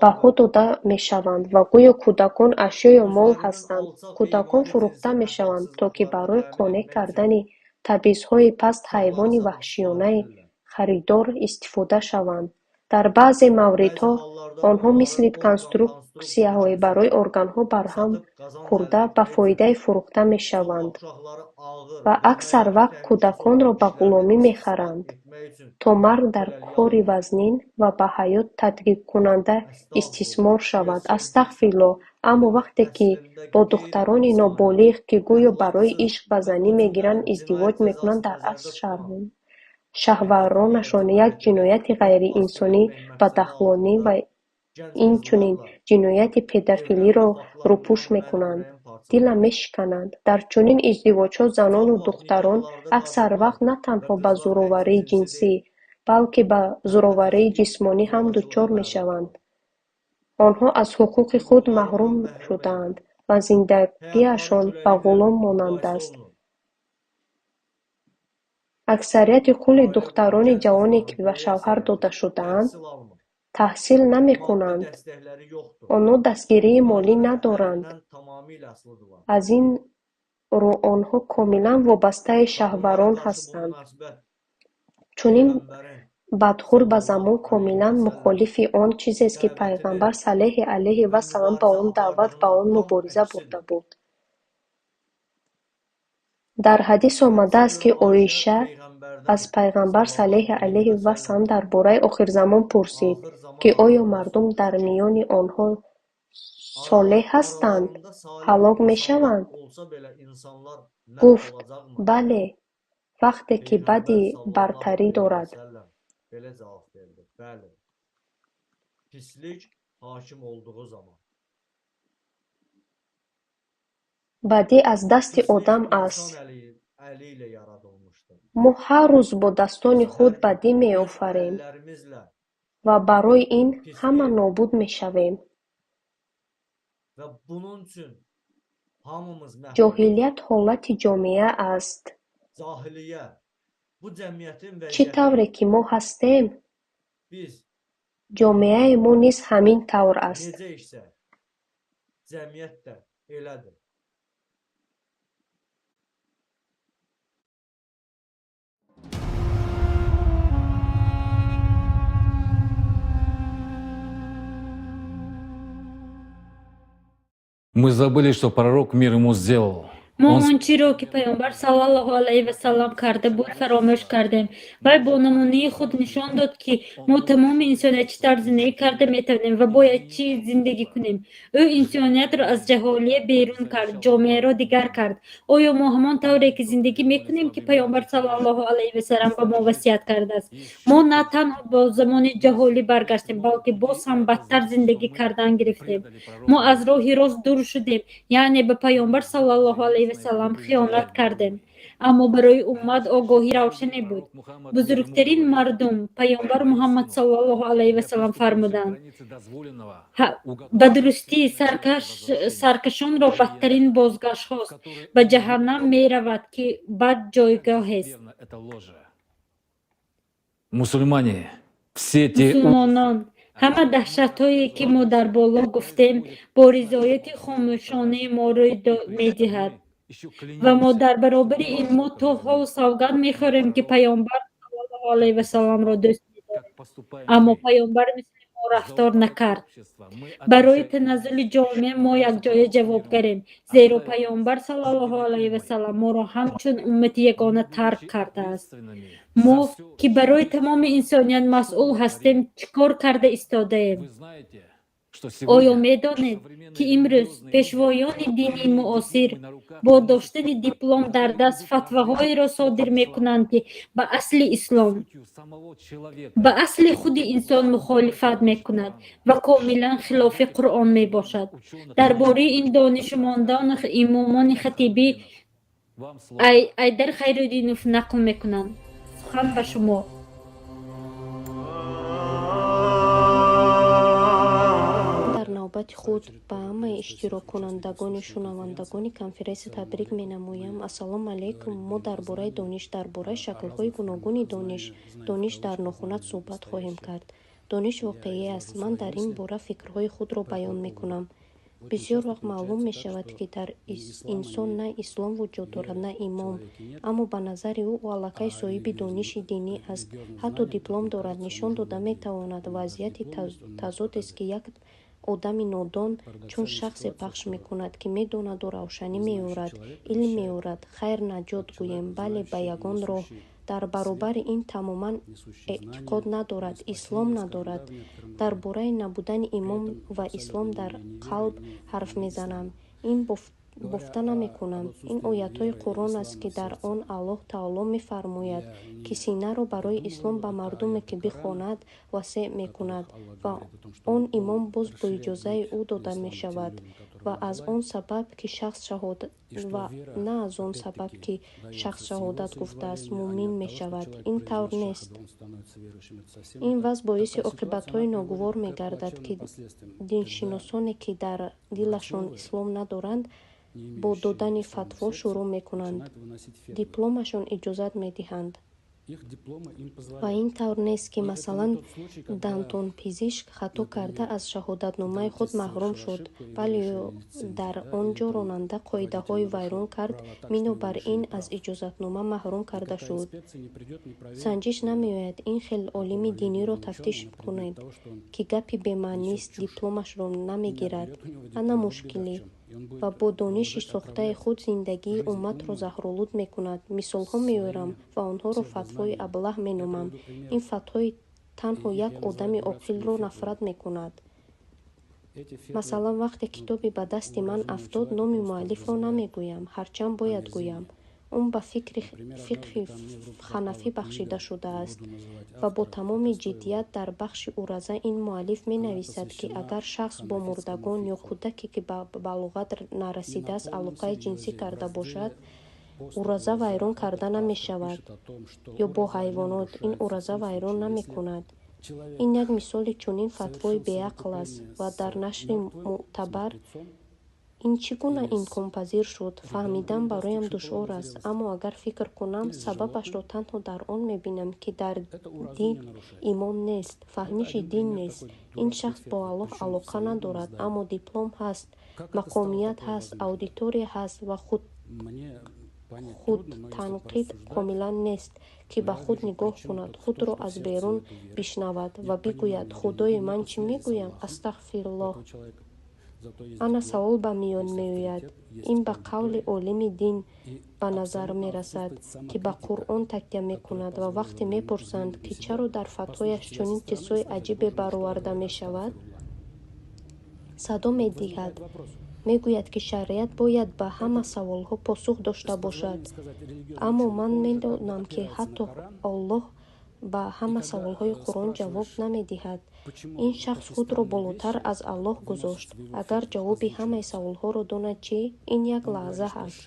баҳо дода мешаванд ва гӯё кӯдакон ашё ё мол ҳастанд. Кӯдакон фурӯхта мешаванд, то ки барои қонеъ кардани табъизҳои паст ҳайвони ваҳшиёнаи харидор истифода шаванд. Дар баъзе мавридҳо онҳо мисли конструксияҳои барои органҳо барҳам хӯрда ба фоидаи фурӯхта мешаванд ва аксар вақт кӯдаконро ба ғуломӣ мехаранд, то марг дар кори вазнин ва ба ҳаёт таҳдидкунанда истисмор шавад. Астағфируллоҳ, аммо вақте ки бо духтарони ноболиғ, ки гӯё барои ишқ ба занӣ мегиранд, издивоҷ мекунанд, дар асл шаҳваронашон як ҷинояти ғайриинсонӣ, бадахлонӣ ва инчунин ҷинояти педофилиро рӯпӯш мекунанд. Дилам мешиканад. Дар чунин издивоҷҳо занону духтарон аксар вақт на танҳо ба зӯроварии ҷинсӣ, балки ба зӯроварии ҷисмонӣ ҳам дучор мешаванд. Онҳо аз ҳуқуқи худ маҳрум шудаанд ва зиндагиашон ба ғулом монанд аст. Аксарияти кулли духтарони ҷавоне, ки ба шавҳар дода шудаанд, таҳсил намекунанд. Онҳо дастгирии молӣ надоранд. Аз ин рӯ онҳо комилан вобастаи шаҳварон ҳастанд. Чунин бадхӯр ба замон комилан мухолифи он чизест, ки Пайғамбар саллаллоҳи алайҳи васаллам ба он даъват, ба он мубориза бурда буд. Дар ҳадис омадааст, ки Оиша аз Пайғамбар саллаллоҳу алайҳи васаллам дар бораи охирзамон пурсид, ки оё мардум дар миёни онҳо солеҳ ҳастанд, ҳалок мешаванд? Гуфт: бале, вақте ки бадӣ бартарӣ дорад. Бадӣ аз дасти одам аст. Мо ҳар рӯз бо дастони худ бадӣ меофарем ва барои ин ҳама нобуд мешавем. Ҷоҳилият ҳолати ҷомеа аст. Чӣ тавре ки мо ҳастем, ҷомеаи мо низ ҳамин тавр аст. Мы забыли, что пророк мир ему сделал. Мо он чиро, ки Паёмбар саллаллоҳу алайҳи васаллам карда буд, фаромӯш кардем. Вай бо намунаи худ нишон дод, ки мо тамоми инсоният чӣ тавр зиндагӣ карда метавонем ва бояд чӣ зиндагӣ кунем. Ӯ инсониятро аз ҷаҳолия берун кард, ҷомеаро дигар кард. Оё мо ҳамон тавре ки зиндагӣ мекунем, ки Паёмбар саллаллоҳу алайҳи васаллам ба мо васият кардааст? Мо на танҳо ба замони ҷаҳолӣ баргаштем, балки боз ҳам бадтар зиндагӣ кардан гирифтем. Мо аз роҳи рост дур шудем, яъне ба Паёмбар саллаллоҳу алайҳи васаллам хиёнат кардем. Аммо барои уммат огоҳӣ равшане буд. Бузургтарин мардум Паёмбар Муҳаммад саллаллоҳу алайҳи васаллам фармуданд: ба дурустӣ саркашонро бадтарин бозгаштҳост, ба ҷаҳаннам меравад, ки бад ҷойгоҳест. Мусулмонон, ҳама даҳшатҳое, ки мо дар боло гуфтем, бо ризояти хомӯшонаи мо рӯй медиҳад. Ва мо дар баробари ин мо то ҳол савганд мехӯрем, ки Паёмбар саллаллоҳу алайҳи васалламро дӯст медорем. Аммо Паёмбар мисли мо рафтор накард. Барои таназзули ҷомеа мо якҷоя ҷавобгарем, зеро Паёмбар саллаллоҳу алайҳи васаллам моро ҳамчун уммати ягона тарк кардааст. Мо, ки барои тамоми инсоният масъул ҳастем, чӣ кор карда истодаем? Оё медонед, ки имрӯз пешвоёни динии муосир бо доштани диплом дар даст фатваҳоеро содир мекунанд, ки ба асли ислом, ба асли худи инсон мухолифат мекунад ва комилан хилофи Қуръон мебошад? Дар бораи ин донишмандон имомони хатибӣ Айдар Хайруддинов нақл мекунанд. Сухан ба шумо. Навбати худ ба ҳамаи иштироккунандагони шунавандагони конференсия табрик менамоям. Ассалому алайкум. Мо дар бораи дониш, дар бораи шаклҳои гуногуни дониш, дониш дар нохунак суҳбат хоҳем кард. Дониш воқеӣ аст. Ман дар ин бора фикрҳои худро баён мекунам. Бисёр вақт маълум мешавад, ки дар инсон на ислом вуҷуд дорад, на имом, аммо ба назари ӯ аллакай соҳиби дониши динӣ аст, ҳатто диплом дорад, нишон дода метавонад. Вазъияти тазодест, ки як одами нодон чун шахсе пахш мекунад, ки медонаду равшанӣ меорад, илм меорад, хайр, наҷот гӯем, бале, ба ягон роҳ. Дар баробари ин тамоман эътиқод надорад, ислом надорад. Дар бораи набудани имом ва ислом дар қалб ҳарф мезанам. Ин бофта намекунам. Ин оятҳои Қуръон аст, ки дар он Аллоҳ Таоло мефармояд, ки синаро барои ислом ба мардуме, ки бихонад, васеъ мекунад ва он имом боз бо иҷозаи ӯ дода мешавад ва аз он сабаб, ки шахс ва на аз он сабаб, ки шахс шаҳодат гуфтааст, муъмин мешавад. Ин тавр нест. Ин вазъ боиси оқибатҳои ногувор мегардад, ки диншиносоне, ки дар дилашон ислом надоранд, бо додани фатво шурӯъ мекунанд, дипломашон иҷозат медиҳанд. Ва ин тавр нест, ки масалан дантонпизишк хато карда аз шаҳодатномаи худ маҳрум шуд, бале дар он ҷо ронанда қоидаҳои вайрон кард, бинобар ин аз иҷозатнома маҳрум карда шуд. Санҷиш намеояд. Ин хел олими диниро тафтиш кунед, ки гапи бемаънист, дипломашро намегирад. Ана мушкилӣ. Ва бо дониши сохтаи худ зиндагии умматро заҳролуд мекунад. Мисолҳо меорам ва онҳоро фатвои аблаҳ меномам. Ин фатвои танҳо як одами оқилро нафрат мекунад. Масалан, вақте китобе ба дасти ман афтод, номи муаллифро намегӯям, ҳарчанд бояд гӯям. Он ба фиқҳи ханафӣ бахшида шудааст ва бо тамоми ҷиддият дар бахши ураза ин муаллиф менависад, ки агар шахс бо мурдагон ё кӯдаке, ки ба балоғат нарасидааст, алоқаи ҷинсӣ карда бошад, ураза вайрон карда намешавад ё бо ҳайвонот, ин ураза вайрон намекунад. Ин як мисоли чунин фатвои беақл аст ва дар нашри мӯътабар. Ин чӣ гуна имконпазир шуд, фаҳмидан бароям душвор аст, аммо агар фикр кунам, сабабашро танҳо дар он мебинам, ки дар дин имон нест, фаҳмиши дин нест. Ин шахс бо Аллоҳ алоқа надорад, аммо диплом ҳаст, мақомият ҳаст, аудитория ҳаст ва худтанқид комилан нест, ки ба худ нигоҳ кунад, худро аз берун бишнавад ва бигӯяд: «Худои, ман чӣ мегӯям? Астағфируллоҳ». Ана савол ба миён меояд. Ин ба қавли олими дин ба назар мерасад, ки ба Қуръон такя мекунад ва вақте мепурсанд, ки чаро дар фатвояш чунин чизҳои аҷибе бароварда мешавад, садо медиҳад, мегӯяд, ки шариат бояд ба ҳама саволҳо посух дошта бошад. Аммо ман медонам, ки ҳатто Оллоҳ ба ҳама саволҳои Қуръон ҷавоб намедиҳад. Ин шахс худро болотар аз Аллоҳ гузошт. Агар ҷавоби ҳамаи саволҳоро донад чӣ? Ин як лаҳза аст.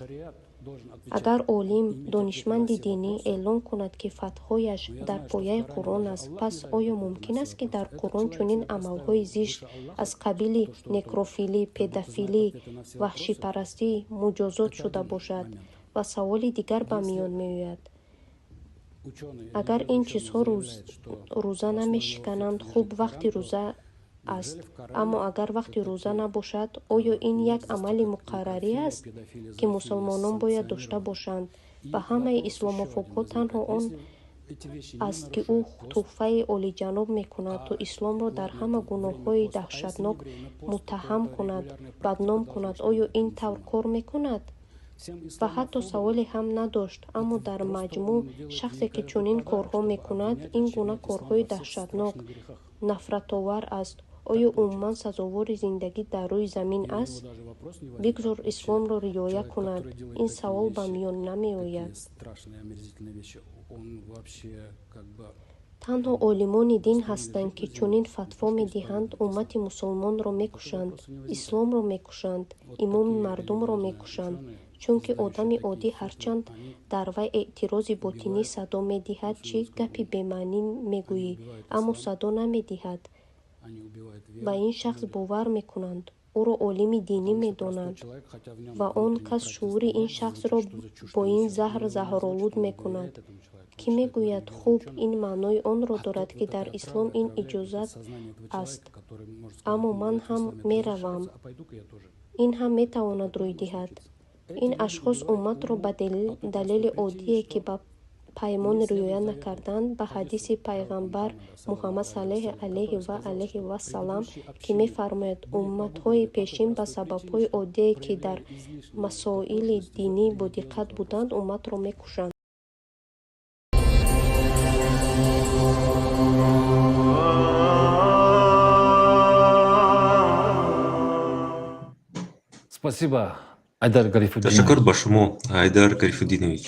Агар олим, донишманди динӣ эълон кунад, ки фатвояш дар пояи Қуръон аст, пас оё мумкин аст, ки дар Қуръон чунин амалҳои зишт аз қабили некрофилӣ, педофилӣ, ваҳшипарастӣ муҷозот шуда бошад? Ва саволи дигар ба миён меояд. Агар ин чизҳо рӯза намешикананд, хуб, вақти рӯза аст, аммо агар вақти рӯза набошад, оё ин як амали муқаррарӣ аст, ки мусулмонон бояд дошта бошанд? Ва ҳамаи исломофобҳо танҳо он аст, ки ӯ тӯҳфаи олиҷаноб мекунад, то исломро дар ҳама гуноҳҳои даҳшатнок муттаҳам кунад, бадном кунад. Оё ин тавр кор мекунад? Ва ҳатто саволе ҳам надошт, аммо дар маҷмӯъ шахсе, ки чунин корҳо мекунад, ин гуна корҳои даҳшатнок, нафратовар аст, оё умуман сазовори зиндагӣ дар рӯи замин аст? Бигзор исломро риоя кунад. Ин савол ба миён намеояд. Танҳо олимони дин ҳастанд, ки чунин фатво медиҳанд, уммати мусулмонро мекушанд, исломро мекушанд, имоми мардумро мекушанд, чунки одами оддӣ ҳарчанд дар вай эътирози ботинӣ садо медиҳад, чӣ гапи бемаънӣ мегӯӣ, аммо садо намедиҳад. Ба ин шахс бовар мекунанд, ӯро олими динӣ медонанд ва он кас шуури ин шахсро бо ин заҳр заҳролуд мекунад, ки мегӯяд: «Хуб, ин маънои онро дорад, ки дар ислом ин иҷозат аст, аммо ман ҳам меравам». Ин ҳам метавонад рӯй диҳад. Ин ашхос умматро ба далели оддие, ки ба паймон риоя накарданд, ба ҳадиси пайғамбар Муҳаммад саллаллоҳу алайҳи ва алайҳи вассалам, ки мефармояд: «Умматҳои пешин ба сабабҳои оддие, ки дар масоили динӣ бодиққат буданд, умматро мекушанд». Спасибо, Айдар Гарифуддинович. Ташаккур ба шумо, Айдар Гарифуддинович.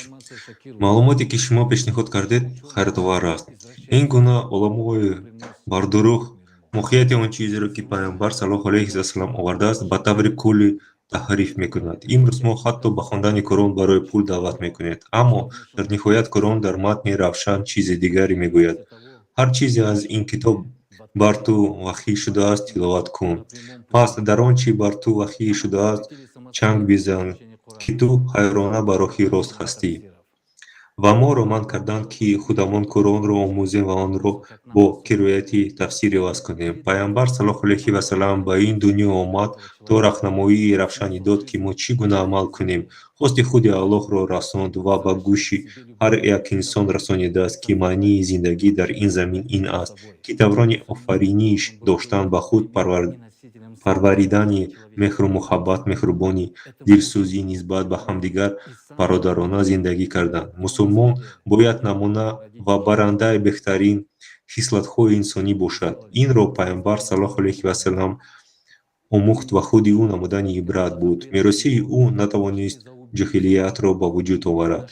Маълумоте, ки шумо пешниҳод кардед, ҳайратовар аст. Ин гуна уламои бардурӯғ моҳияти он чизеро, ки Пайғамбар саллаллоҳу алайҳи васаллам овардааст, ба таври куллӣ таҳриф мекунад. Имрӯз мо ҳатто ба хондани Қуръон барои пул даъват мекунед, аммо дар ниҳоят Қуръон дар матни равшан чизи дигаре мегӯяд: «Ҳар чизе аз ин китоб бар ту ваҳй шудааст, тиловат кун. Пас дар он чӣ бар ту ваҳй шудааст, чанг бизан, ки ту хайрона ба роҳи рост ҳастӣ». Ва моро манъ карданд, ки худамон Қуръонро омӯзем ва онро бо қироати тафсир иваз кунем. Пайғамбар саллаллоҳу алайҳи васаллам ба ин дунё омад, то роҳнамоии равшанӣ дод, ки мо чӣ гуна амал кунем. Хости худи Аллоҳро расонд ва ба гӯши ҳар як инсон расонидааст, ки маънии зиндагӣ дар ин замин ин аст, ки даврони офариниш доштан ба худ Парваридани меҳру муҳаббат, меҳрубонӣ, дилсӯзӣ нисбат ба ҳамдигар, бародарона зиндагӣ кардан. Мусулмон бояд намуна ва барандаи беҳтарин хислатҳои инсонӣ бошад. Инро Пайғамбар саллаллоҳу алайҳи васаллам омӯхт ва худи ӯ намудани ибрат буд. Меросии ӯ натавонист ҷоҳилиятро ба вуҷуд оварад.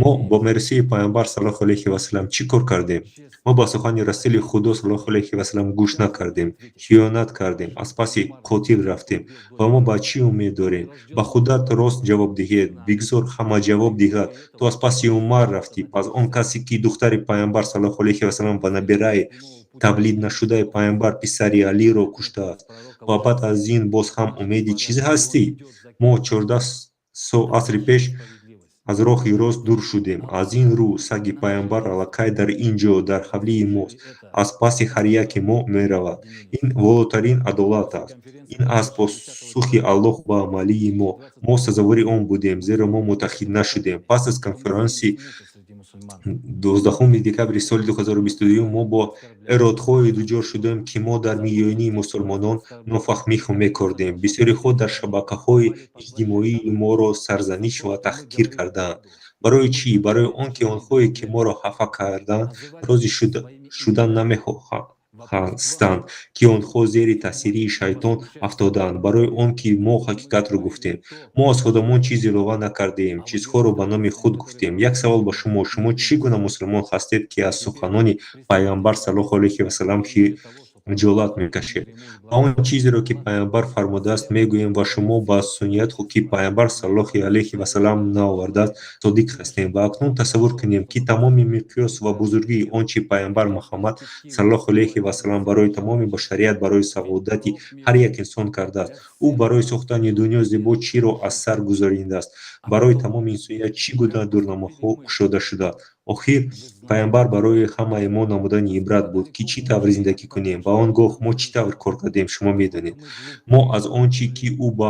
Мо бо меросии Пайғамбар саллаллоҳу алайҳи васаллам чӣ кор кардем? Мо ба сухани Расули Худо саллаллоҳу алайҳи васаллам гӯш накардем, хиёнат кардем, аз паси қотил рафтем. Ва мо ба чӣ умед дорем? Ба худат рост ҷавоб диҳед, бигзор ҳама ҷавоб диҳад. Ту аз паси Умар рафтӣ, пас он касе, ки духтари Пайғамбар саллаллоҳу алайҳи васаллам ва набераи тавлид нашудаи Пайғамбар, писари Алиро куштааст. Ва баъд аз ин боз ҳам умеди чиз ҳастӣ? Мо 14 асри пеш аз роҳи рост дур шудем. Аз ин рӯ саги Пайғамбар аллакай дар ин ҷо, дар ҳавлии мост, аз паси ҳар яке мо меравад. Ин волотарин адолат аст. Ин аст посухи Аллоҳ ба амалии мо. Мо сазовори он будем, зеро мо муттаҳид нашудем. Пас аз конференси 12 декабри соли 2022 мо бо эродҳое дучор шудем, ки мо дар миёни мусулмонон нофаҳмиҳо мекордем. Бисёриҳо дар шабакаҳои иҷтимоӣ моро сарзаниш ва таҳқир карданд. Барои чӣ? Барои он ки онҳое, ки моро хафа карданд, розӣ шудан намехоҳастанд, ки онҳо зери таъсири шайтон афтодаанд, барои он ки мо ҳақиқатро гуфтем. Мо аз худамон чиз илова накардаем, чизҳоро ба номи худ гуфтем. Як савол ба шумо: шумо чӣ гуна мусулмон ҳастед, ки аз суханони Пайғамбар саллаллоҳу алайҳи васаллам хиҷолат мекашед? Ба он чизеро, ки Пайғамбар фармудааст, мегӯем ва шумо ба сунниятҳо, ки Пайғамбар саллаллоҳу алайҳи васаллам наовардааст, содиқ ҳастем. Ва акнун тасаввур кунем, ки тамоми миқёс ва бузургии он чи Пайғамбар Муҳаммад саллаллоҳу алайҳи васаллам барои тамоми башарият, барои саодати ҳар як инсон кардааст. Ӯ барои сохтани дунёи зебо чиро аз сар гузаронидааст, барои тамоми инсоният чӣ гуна дурнамоҳо кушода шудааст. Охир Пайғамбар барои ҳамаи мо намудани ибрат буд, ки чӣ тавр зиндагӣ кунем. Ва он гоҳ мо чӣ тавр кор кардем, шумо медонед. Мо аз он чӣ ки ӯ ба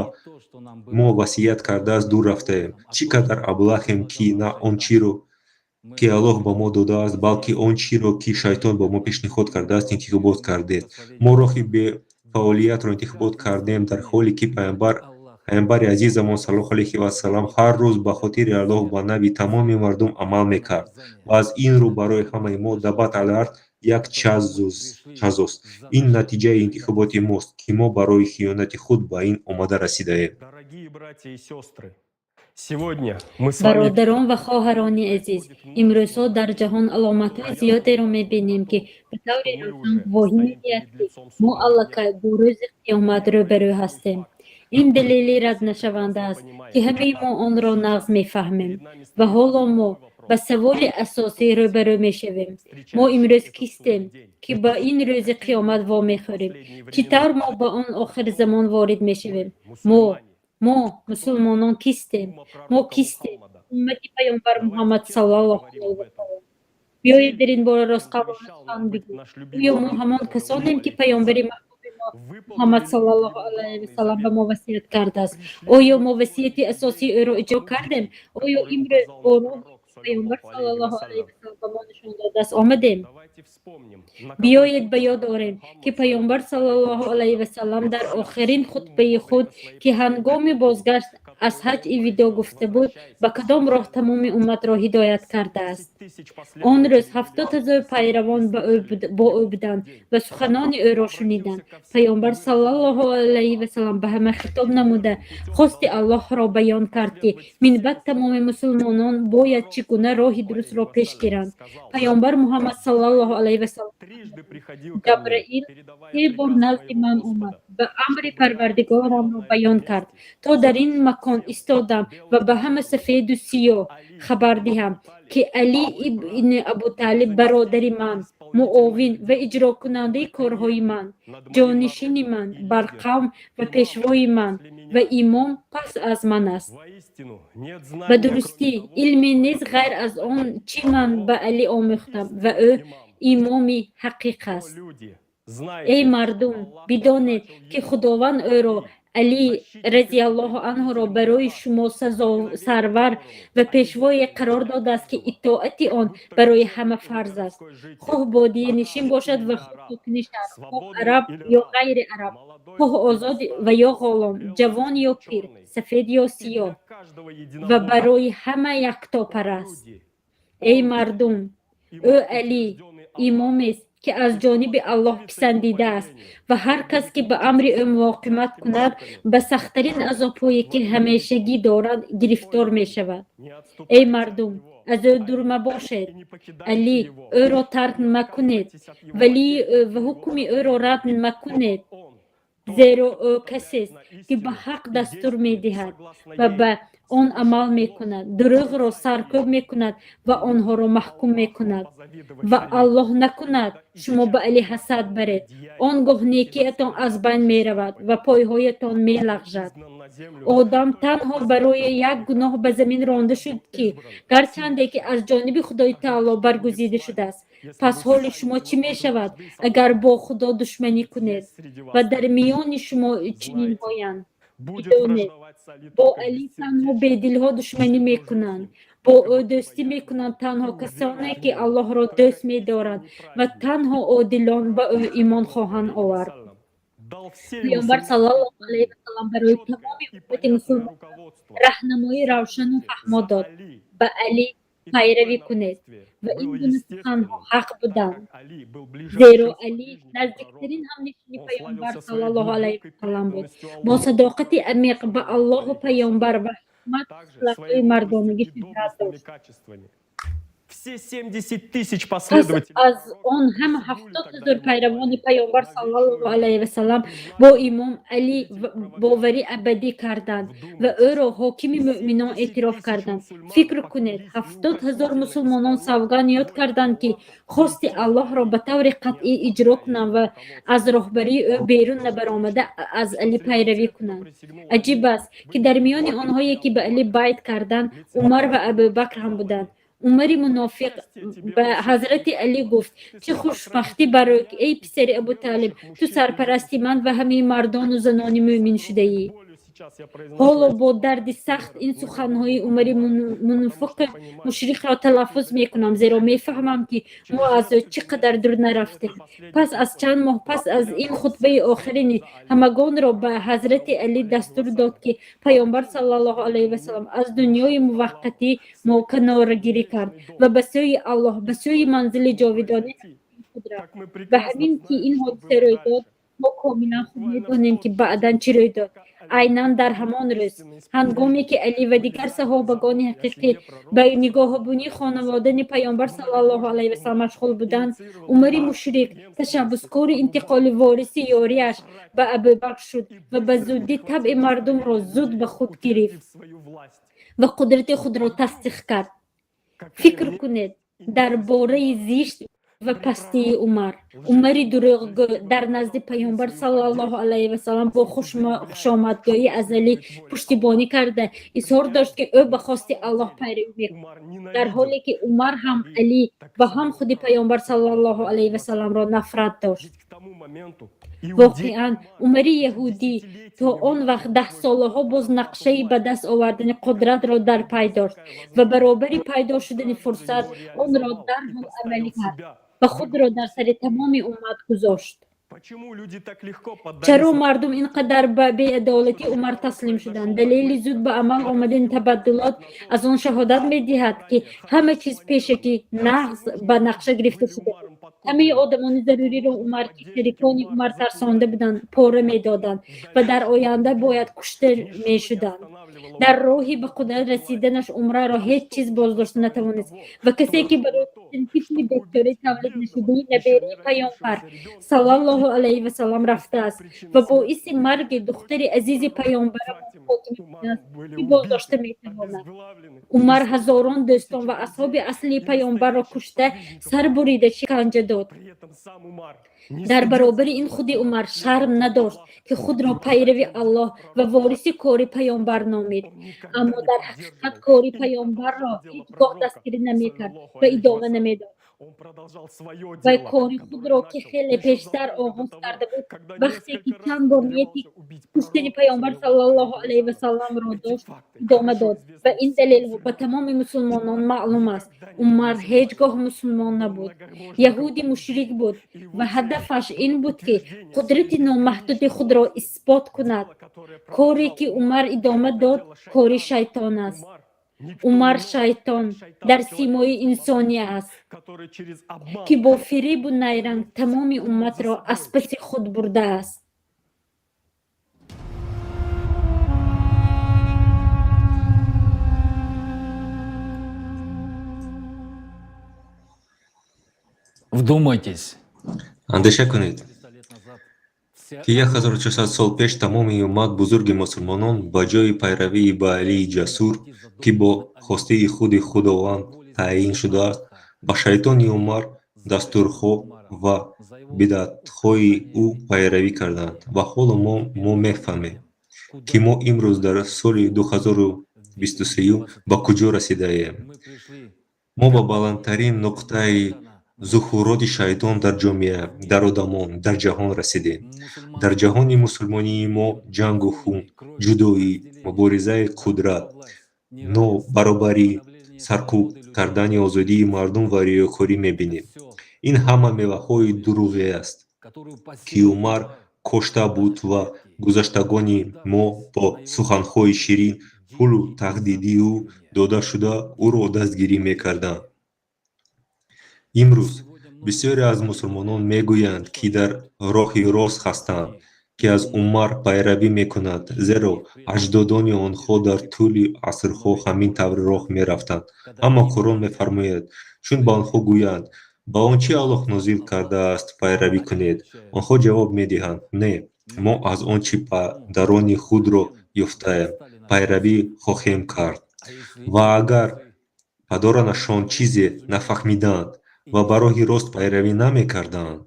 мо васият кардааст, дур рафтаем. Чӣ қадар аблаҳем, ки на он чиро, ки Аллоҳ ба мо додааст, балки он чиро, ки шайтон ба мо пешниҳод кардааст, интихобот кардем. Мо роҳи бефаъолиятро интихобот кардем, дар ҳоле ки Пайғамбари азизамон саллаллоҳу алайҳи васаллам ҳар рӯз ба хотири Аллоҳ ба навъи тамоми мардум амал мекард. Ва аз ин рӯ барои ҳамаи мо Даббат ал-Арз як чазост. Ин натиҷаи интихоботи мост, ки мо барои хиёнати худ ба ин омада расидаем. Бародарон ва хоҳарони азиз, имрӯзҳо дар ҷаҳон аломатҳои зиёдеро мебинем, ки ба таври равшан гувоҳӣ медиҳад, ки мо аллакай бо рӯзи қиёмат рӯбарӯ ҳастем. Ин далели раднашаванда аст, ки ҳамаи мо онро нағз мефаҳмем. Ва ҳоло мо ба саволи асосӣ рӯбарӯ мешавем: мо имрӯз кистем, ки ба ин рӯзи қиёмат вомехӯрем? Чӣ тавр мо ба он охирзамон ворид мешавем? Мо мусулмонон кистем? Мо кистем, уммати Паёмбар Муҳаммад саллаллоҳу алайҳи васаллам? Биёед, дар ин бора ростқавлона сухан бигӯем. Оё мо ҳамон касонем, ки паёмбари маҳбуби мо Муҳаммад саллаллоҳу алайҳи васаллам ба мо васият кардааст? Оё мо васияти асосии ӯро иҷро кардем? Оё имрӯз бо роҳе, ки Паёмбар саллаллоҳу алайҳи васаллам ба мо нишон додааст, омадем? Биёед, ба ёд орем, ки Паёмбар саллаллоҳу алайҳи васаллам дар охирин хутбаи худ, ки ҳангоми бозгашт аз ҳаҷи видоъ гуфта буд, ба кадом роҳ тамоми умматро ҳидоят кардааст. Он рӯз 70 000 пайравон бо ӯ буданд ва суханони ӯро шуниданд. Паёмбар саллаллоҳу алайҳи васаллам ба ҳама хитоб намуда, хости Аллоҳро баён кард, ки минбаъд тамоми мусулмонон бояд чӣ гуна роҳи дурустро пеш гиранд. Паёмбар Муҳаммад саллаллоҳу алайҳи васаллам: «Ҷабраил се бор назди ман омад ва амри Парвардигорамро баён кард, то дар ин макон истодам ва ба ҳама сафеду сиёҳ хабар диҳам, ки Алӣ ибни Абутолиб, бародари ман, муовин ва иҷрокунандаи корҳои ман, ҷонишини ман бар қавм ва пешвои ман ва имом пас аз ман аст. Ба дурустӣ, илме нест ғайр аз он чӣ ман ба Алӣ омӯхтам ва ӯ имоми ҳақиқ аст. Эй мардум, бидонед, ки Худованд ӯро, Алӣ разиаллоҳу анҳуро, барои шумо сарвар ва пешвое қарор додааст, ки итоати он барои ҳама фарз аст, хоҳ бодиянишин бошад ва хоҳ сокини шаҳр, хоҳ араб ё ғайри араб. Хоҳ озод ва ё ғулом, ҷавон ё пир, сафед ё сиёҳ, ва барои ҳама яктопараст. Эй мардум, ӯ Алӣ имомест, ки аз ҷониби Аллоҳ писандида аст, ва ҳар кас, ки ба амри ӯ муқовимат кунад, ба сахттарин азобҳое, ки ҳамешагӣ доранд, гирифтор мешавад. Эй мардум, аз ӯ дур мабошед. Алӣ, ӯро тарк макунед, валии ӯ ва ҳукми ӯро рад макунед, зеро ӯ касест, ки ба ҳақ дастур медиҳад ва ба он амал мекунад, дурӯғро саркӯб мекунад ва онҳоро маҳкум мекунад. Ва Аллоҳ накунад, шумо ба Алӣ ҳасад баред, он гоҳ некиатон аз байн меравад ва пойҳоятон мелағжад. Одам танҳо барои як гуноҳ ба замин ронда шуд, ки гарчанде ки аз ҷониби Худои Таоло баргузида шудааст. Пас ҳоли шумо чӣ мешавад, агар бо Худо душманӣ кунед? Ва дар миёни шумо чунинҳоянд. Бидонед, бо Алӣ танҳо бедилҳо душманӣ мекунанд, бо ӯ дӯстӣ мекунанд танҳо касоне, ки Аллоҳро дӯст медоранд, ва танҳо одилон ба ӯ имон хоҳанд овард. Паёмбар саллаллоҳу алайҳи васаллам барои тамоми уммати мусулмонон раҳнамоии равшану фаҳмо дод: ба Алӣ пайравӣ кунед. Ва ин гуна суханҳо ҳақ буданд, зеро Алӣ наздиктарин ҳамнишини Паёмбар саллаллоҳу алайҳи васаллам буд, бо садоқати амиқ ба Аллоҳу Паёмбар ва ҳикмату хислатҳои мардонагӣ шӯҳрат дошт. Все 70 тысяч Пас последователей аз он ҳама 70 000 пайравони Паёмбар саллаллоҳу алайҳи васаллам бо имом Алӣ боварӣ абадӣ карданд ва ӯро ҳокими мӯъминон эътироф карданд. Фикр кунед, 70 000 мусулмонон савганд ёд карданд, ки хости Аллоҳро ба таври қатъӣ иҷро кунанд ва аз роҳбарии ӯ берун набаромада, аз Алӣ пайравӣ кунанд. Аҷиб аст, ки дар миёни онҳое, ки ба Алӣ байт карданд, Умар ва Абубакр ҳам буданд. Умари мунофиқ ба ҳазрати Алӣ гуфт: «Чӣ хушбахтӣ барои, ки, эй писари Абутолиб, ту сарпарасти ман ва ҳамаи мардону занони мӯъмин шудаӣ». Ҳоло бо дарди сахт ин суханҳои Умари мунофиқи мушрикро талаффуз мекунам, зеро мефаҳмам, ки мо аз ӯ чӣ қадар дур нарафтем. Пас аз чанд моҳ пас аз ин хутбаи охирини ҳамагонро ба ҳазрати Алӣ дастур дод, ки Паёмбар саллаллоҳу алайҳи васаллам аз дунёи муваққатӣ мо канорагирӣ кард ва ба сӯи Аллоҳ, ба сӯи манзили ҷовидонӣ худ рафт. Ва ҳамин ки ин ҳодиса рӯй дод, мо комилан хуб медонем, ки баъдан чӣ рӯй дод. Айнан дар ҳамон рӯз, ҳангоме ки Алӣ ва дигар саҳобагони ҳақиқӣ ба нигоҳубунии хонаводани Паёмбар саллаллоҳу алайҳи васаллам машғул буданд, Умари мушрик ташаббускори интиқоли вориси ёрияш ба Абубакр шуд ва ба зудӣ табъи мардумро зуд ба худ гирифт ва қудрати худро тасдиқ кард. Фикр кунед дар бораи зишт ва пастии Умар. Умари дурӯғгӯ дар назди Паёмбар саллаллоҳу алайҳи васаллам бо хушомадгӯӣ аз Алӣ пуштибонӣ карда, изҳор дошт, ки ӯ ба хости Аллоҳ пайравӣ мекунад, дар ҳоле ки Умар ҳам Алӣ ва ҳам худи Паёмбар саллаллоҳу алайҳи васалламро нафрат дошт. Воқеан, Умари яҳудӣ то он вақт даҳсолаҳо боз нақшаи ба даст овардани қудратро дар пай дошт ва баробари пайдо шудани фурсат онро дарҳол амалӣ кард ва худро дар сари тамоми уммат гузошт. Чаро мардум ин қадар ба беадолатии Умар таслим шуданд? Далели зуд ба амал омадани табаддулот аз он шаҳодат медиҳад, ки ҳама чиз пешакӣ нағз ба нақша гирифта шуда буд. Ҳамаи одамони заруриро Умар, ки шарикони Умар тарсонда буданд, пора медоданд ва дар оянда бояд кушта мешуданд. Дар роҳи ба қудрат расиданаш Умарро ҳеҷ чиз боздошта натавонист ва касе, ки барои куштани тифли бечораи тавлид нашудаи набераи Паёмбар саллаллоҳу алайҳи васаллам рафтааст ва боиси марги духтари азизи Паёмбарамон Фотима шудааст, чӣ боздошта метавонад? Умар ҳазорон дӯстон ва асҳоби аслии Паёмбарро кушта, сар бурида, шиканҷа дод. Дар баробари ин худи Умар шарм надошт, ки худро пайрави Аллоҳ ва вориси кори Паёмбар номид, аммо дар ҳақиқат кори Паёмбарро ҳеҷ гоҳ дастгирӣ намекард ва идома намедод. Вай кори худро, ки хеле пештар оғоз карда буд, вақте ки чанд бор нияти куштани Паёмбар саллаллоҳу алайҳи васалламро дошт, идома дод ва ин далелҳо ба тамоми мусулмонон маълум аст. Умар ҳеҷ гоҳ мусулмон набуд, яҳуди мушрик буд ва ҳадафаш ин буд, ки қудрати номаҳдуди худро исбот кунад. Коре, ки Умар идома дод, кори шайтон аст. Умар шайтон дар симои инсонӣ аст, ки бо фиребу найранг тамоми умматро аз паси худ бурдааст. Вдумайтесь. Андеша кунед, ки 1400 сол пеш тамоми уммат бузурги мусулмонон ба ҷои пайравии ба Алии ҷасур, ки бо хостаи худи Худованд таъйин шудааст, ба шайтони Умар, дастурҳо ва бидаътҳои ӯ пайравӣ карданд. Ва ҳоло мо мефаҳмем, ки мо имрӯз дар соли 2023 ба куҷо расидаем. Мо ба баландтарин нуқтаи зуҳуроти шайтон дар ҷомеа, дар одамон, дар ҷаҳон расидем. Дар ҷаҳони мусулмонии мо ҷангу хун, ҷудоӣ, муборизаи қудрат, нобаробарӣ, саркӯб кардани озодии мардум ва риёкорӣ мебинем. Ин ҳама меваҳои дурӯғе аст, ки Умар кошта буд ва гузаштагони мо бо суханҳои ширин, пулу таҳдиди ӯ дода шуда ӯро дастгирӣ мекарданд. Имрӯз бисёре аз мусулмонон мегӯянд, ки дар роҳи рост ҳастанд, ки аз Умар пайравӣ мекунанд, зеро аҷдодони онҳо дар тӯли асрҳо ҳамин тавр роҳ мерафтанд. Аммо Қуръон мефармояд: чун ба онҳо гӯянд: ба он чи Аллоҳ нозил кардааст пайравӣ кунед, онҳо ҷавоб медиҳанд: не, мо аз он чи падарони худро ёфтаем пайравӣ хоҳем кард. Ва агар падаронашон чизе нафаҳмиданд ва ба роҳи рост пайравӣ намекарданд,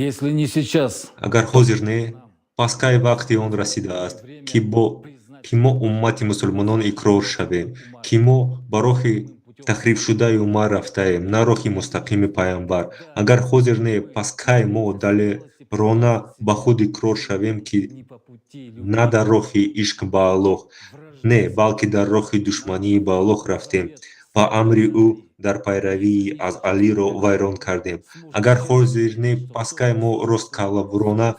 Если не сейчас, агар ҳозир не, пас кай вақти он расидааст, ки мо уммати мусулмонон иқрор шавем, ки мо ба роҳи тахрибшудаи Умар рафтаем, на роҳи мустақими Пайғамбар? Агар ҳозир не, пас кай мо далерона ба худ иқрор шавем, ки на дар роҳи ишқ ба Аллоҳ, не, балки дар роҳи душманӣ ба Аллоҳ рафтем ва амри ӯ дар пайравии аз Алиро вайрон кардем? Агар ҳозир не, пас кай мо росткалаброна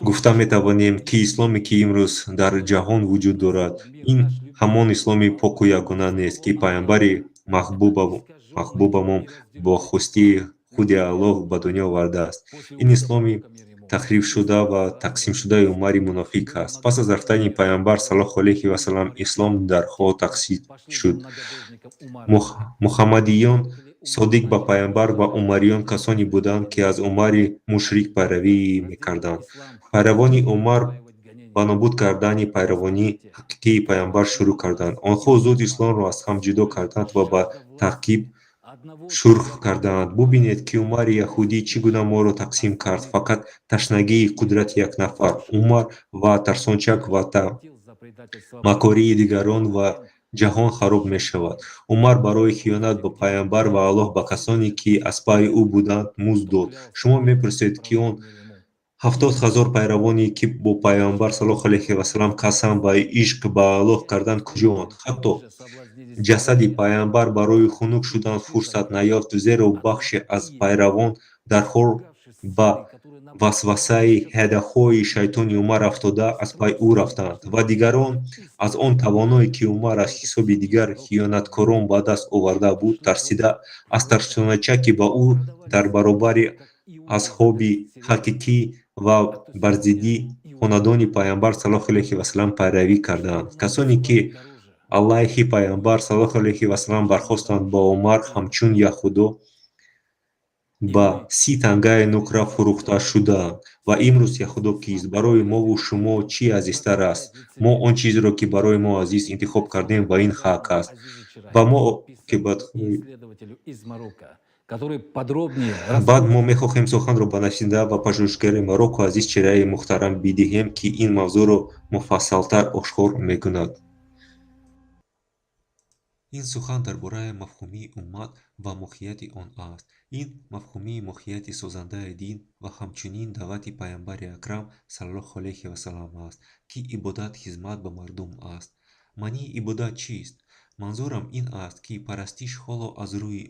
гуфта метавонем, ки исломе, ки имрӯз дар ҷаҳон вуҷуд дорад, ин ҳамон исломи поку ягона нест, ки Пайғамбари маҳбубамон бо хостии худи Аллоҳ ба дунё овардааст? Ин исломи тахрибшуда ва тақсимшудаи Умари мунофиқ аст. Пас аз рафтани Пайғамбар саллаллоҳу алайҳи васаллам ислом дарҳол тақсим шуд. Муҳаммадиён содиқ ба Пайғамбар ва умариён касоне буданд, ки аз Умари мушрик пайравӣ мекарданд. Пайравони Умар ба нобуд кардани пайравони ҳақиқии Пайғамбар шурӯъ карданд. Онҳо зуд исломро аз ҳам ҷудо карданд ва ба таъқиб шурӯъ карданд. Бубинед, ки Умари яҳудӣ чӣ гуна моро тақсим кард. Фақат ташнагии қудрати як нафар, Умар, ва тарсончак ва тамаъкории дигарон ва ҷаҳон хароб мешавад. Умар барои хиёнат ба Пайғамбар ва Аллоҳ ба касоне, ки аз пайи ӯ буданд, музд дод. Шумо мепурсед, ки он 70 000 пайравоне, ки бо Пайғамбар саллаллоҳу алайҳи васаллам қасам ба ишқ ба Аллоҳ карданд, куҷоанд? Ҳатто ҷасади Пайғамбар барои хунук шудан фурсат наёфт, зеро бахше аз пайравон дарҳол ба васвасаи ҳидаҳои шайтони Умар афтода аз пай ӯ рафтанд ва дигарон аз он тавоное, ки Умар аз ҳисоби дигар хиёнаткорон ба даст оварда буд, тарсида, аз тарсоначаки ба ӯ дар баробари асҳоби ҳақиқӣ ва бар зидди хонадони Пайғамбар саллаллоҳу алайҳи васаллам пайравӣ карданд. Касоне, ки алайҳи Пайғамбар саллаллоҳу алайҳи васаллам бархостанд, ба Умар ҳамчун яҳудо ба 30 тангаи нуқра фурӯхта шудаанд. Ва имрӯз яҳудо кист? Барои мову шумо чӣ азизтар аст? Мо он чизеро, ки барои мо азиз, интихоб кардем ва ин ҳақ аст. Ва мо оқибатҳои баъд мо мехоҳем суханро ба нависанда ва пажӯҳишгари Марокко азиз чеҳраи муҳтарам бидиҳем, ки ин мавзӯъро муфассалтар ошкор мекунад. Ин сухан дар бораи мафҳуми уммат ва моҳияти он аст. Ин мафҳуми моҳияти созандаи дин ва ҳамчунин даъвати Пайғамбари Акрам саллаллоҳу алайҳи васаллам аст, ки ибодат хизмат ба мардум аст. Маънии ибодат чист? Манзурам ин аст, ки парастиш ҳоло аз рӯи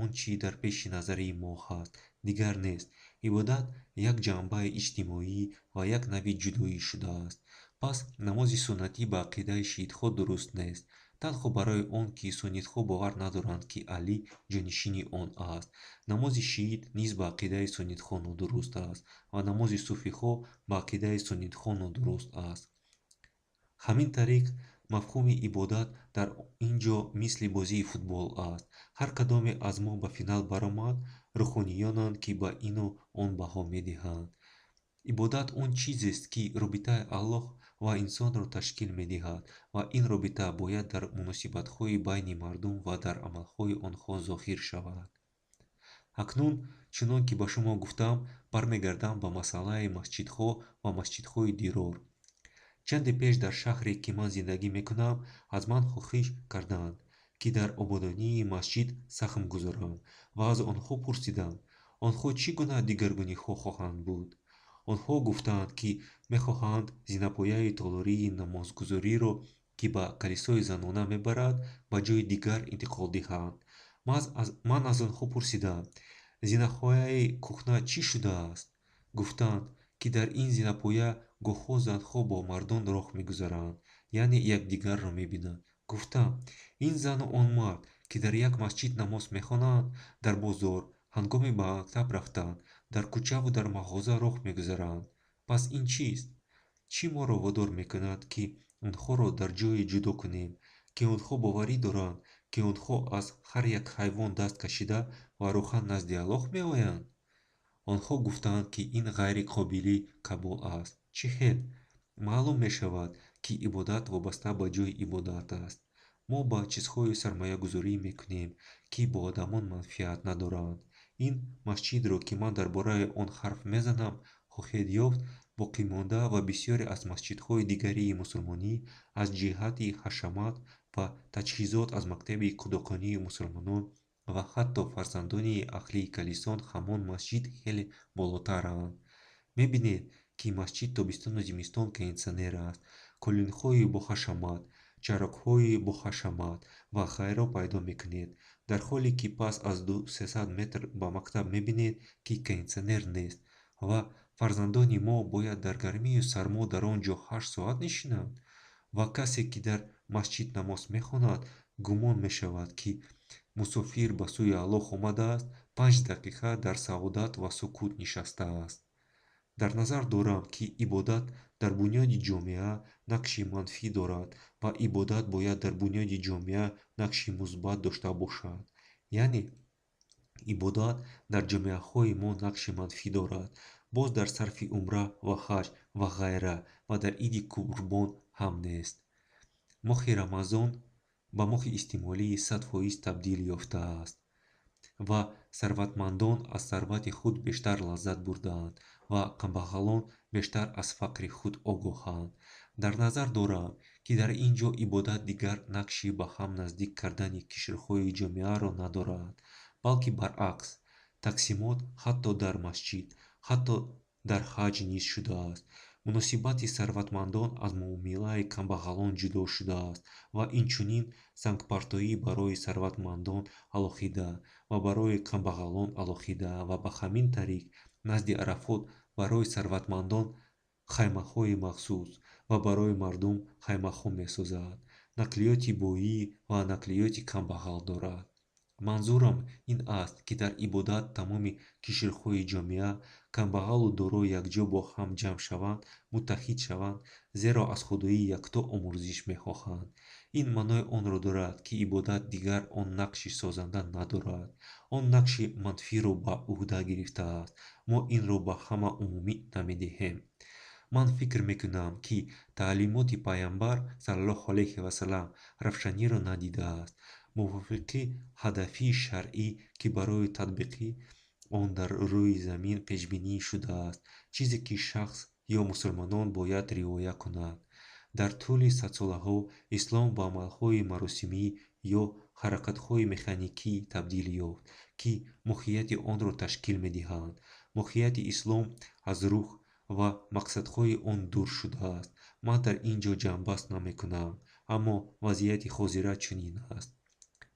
он чӣ дар пеши назари мо ҳаст, дигар нест. Ибодат як ҷанбаи иҷтимоӣ ва як нави ҷудоӣ шудааст. Пас намози суннатӣ ба ақидаи шиитҳо дуруст нест, танҳо барои он ки суннитҳо бовар надоранд, ки Алӣ ҷонишини он аст. Намози шиит низ ба ақидаи суннитҳо нодуруст аст ва намози суфиҳо ба ақидаи суннитҳо нодуруст аст. Ҳамин тариқ, мафҳуми ибодат дар ин ҷо мисли бозии футбол аст. Ҳар кадоме аз мо ба финал баромад, рӯҳониёнанд, ки ба ину он баҳо медиҳанд. Ибодат он чизест, ки робитаи Аллоҳ ва инсонро ташкил медиҳад ва ин робита бояд дар муносибатҳои байни мардум ва дар амалҳои онҳо зоҳир шавад. Акнун, чунон ки ба шумо гуфтам, бармегардам ба масъалаи масҷидҳо ва масҷидҳои дирор. Чанде пеш дар шаҳре, ки ман зиндагӣ мекунам, аз ман хоҳиш карданд, ки дар ободонии масҷид саҳм гузорам ва аз онҳо пурсидам, онҳо чӣ гуна дигаргуниҳо хоҳанд буд. Онҳо гуфтанд, ки мехоҳанд зинапояи толории намозгузориро, ки ба калисои занона мебарад, ба ҷои дигар интиқол диҳанд. Ман аз онҳо пурсидам, зинапояи кӯҳна чӣ шудааст? Гуфтанд, ки дар ин зинапоя гоҳҳо занҳо бо мардон роҳ мегузаранд, яъне якдигарро мебинанд. Гуфтам, ин зану он мард, ки дар як масҷид намоз мехонанд, дар бозор, ҳангоми ба мактаб рафтан, дар кӯчаву дар мағоза роҳ мегузаранд. Пас ин чист? Чӣ моро водор мекунад, ки онҳоро дар ҷое ҷудо кунем, ки онҳо боварӣ доранд, ки онҳо аз ҳар як ҳайвон даст кашида ва рӯҳан назди Аллоҳ меоянд? Онҳо гуфтанд, ки ин ғайриқобили қабул аст. Чӣ хел? Маълум мешавад, ки ибодат вобаста ба ҷои ибодат аст. Мо ба чизҳое сармоягузорӣ мекунем, ки бо одамон манфиат надоранд. Ин масҷидро, ки ман дар бораи он ҳарф мезанам, хоҳед ёфт, боқимонда ва бисёре аз масҷидҳои дигарии мусулмонӣ аз ҷиҳати ҳашамат ва таҷҳизот аз мактаби кӯдаконии мусулмонон ва ҳатто фарзандони аҳли калисон ҳамон масҷид хеле болотаранд. Мебинед, ки масҷид тобистону зимистон кондитсионер аст, қолинҳои боҳашамат, чароғҳои боҳашамат ва ғайро пайдо мекунед, дар ҳоле ки пас аз 200-300 метр ба мактаб мебинед, ки кондитсионер нест ва фарзандони мо бояд дар гармию сармо дар он ҷо 8 соат нишинанд. Ва касе, ки дар масҷид намоз мехонад, гумон мешавад, ки мусофир ба сӯи Аллоҳ омадааст, 5 дақиқа дар саодат ва сукут нишастааст. Дар назар дорам, ки ибодат дар бунёди ҷомеа нақши манфӣ дорад ва ибодат бояд дар бунёди ҷомеа нақши мусбат дошта бошад. Яъне ибодат дар ҷомеаҳои мо нақши манфӣ дорад, боз дар сарфи умра ва ҳаҷ ва ғайра ва дар иди қурбон ҳам нест. Моҳи Рамазон ба моҳи истеъмолии 100% табдил ёфтааст ва сарватмандон аз сарвати худ бештар лаззат бурдаанд ва камбағалон бештар аз фақри худ огоҳанд. Дар назар дорам, ки дар ин ҷо ибодат дигар нақши ба ҳам наздик кардани қишрҳои ҷомеаро надорад, балки баръакс, тақсимот ҳатто дар масҷид, ҳатто дар ҳаҷ низ шудааст. Муносибати сарватмандон аз муомилаи камбағалон ҷудо шудааст ва инчунин сангпартоӣ барои сарватмандон алоҳида ва барои камбағалон алоҳида ва ба ҳамин тариқ назди Арафот барои сарватмандон хаймаҳои махсус ва барои мардум хаймаҳо месозад. Нақлиёти боӣ ва нақлиёти камбағал дорад. Манзурам ин аст, ки дар ибодат тамоми қишрҳои ҷомеа, камбағалу доро якҷо бо ҳам ҷамъ шаванд, муттаҳид шаванд, зеро аз Худои якто омӯрзиш мехоҳанд. Ин маънои онро дорад, ки ибодат дигар он нақши созанда надорад. Он нақши манфиро ба ӯҳда гирифтааст. Мо инро ба ҳама умумӣ намедиҳем. Ман фикр мекунам, ки таълимоти Пайғамбар саллаллоҳу алайҳи васаллам равшаниро надидааст. Мувофиқи ҳадафи шаръӣ, ки барои татбиқи он дар рӯи замин пешбинӣ шудааст, чизе ки шахс ё мусулмонон бояд риоя кунад. Дар тӯли садсолаҳо ислом ба амалҳои маросимӣ ё ҳаракатҳои механикӣ табдил ёфт, ки моҳияти онро ташкил медиҳанд. Моҳияти ислом аз рӯҳ ва мақсадҳои он дур шудааст. Ман дар ин ҷо ҷамъбаст намекунам, аммо вазъияти ҳозира чунин аст.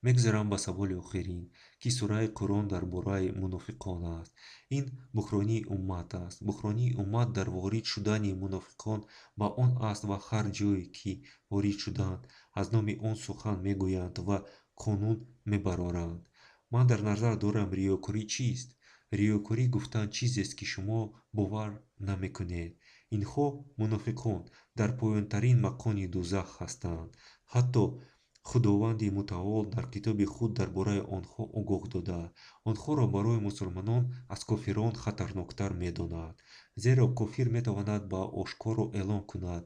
Мегузарам ба саволи охирин, ки сураи Қуръон дар бораи мунофиқон аст. Ин буҳронии уммат аст. Буҳронии уммат дар ворид шудани мунофиқон ба он аст ва ҳар ҷое ки ворид шуданд, аз номи он сухан мегӯянд ва қонун мебароранд. Ман дар назар дорам риёкорӣ чист? Риёкорӣ гуфтан чизест, ки шумо бовар намекунед. Инҳо, мунофиқон, дар поёнтарин мақони дӯзах ҳастанд. Ҳатто Худованди мутаол дар китоби худ дар бораи онҳо огоҳ дода, онҳоро барои мусулмонон аз кофирон хатарноктар медонад. Зеро кофир метавонад ба ошкоро эълон кунад,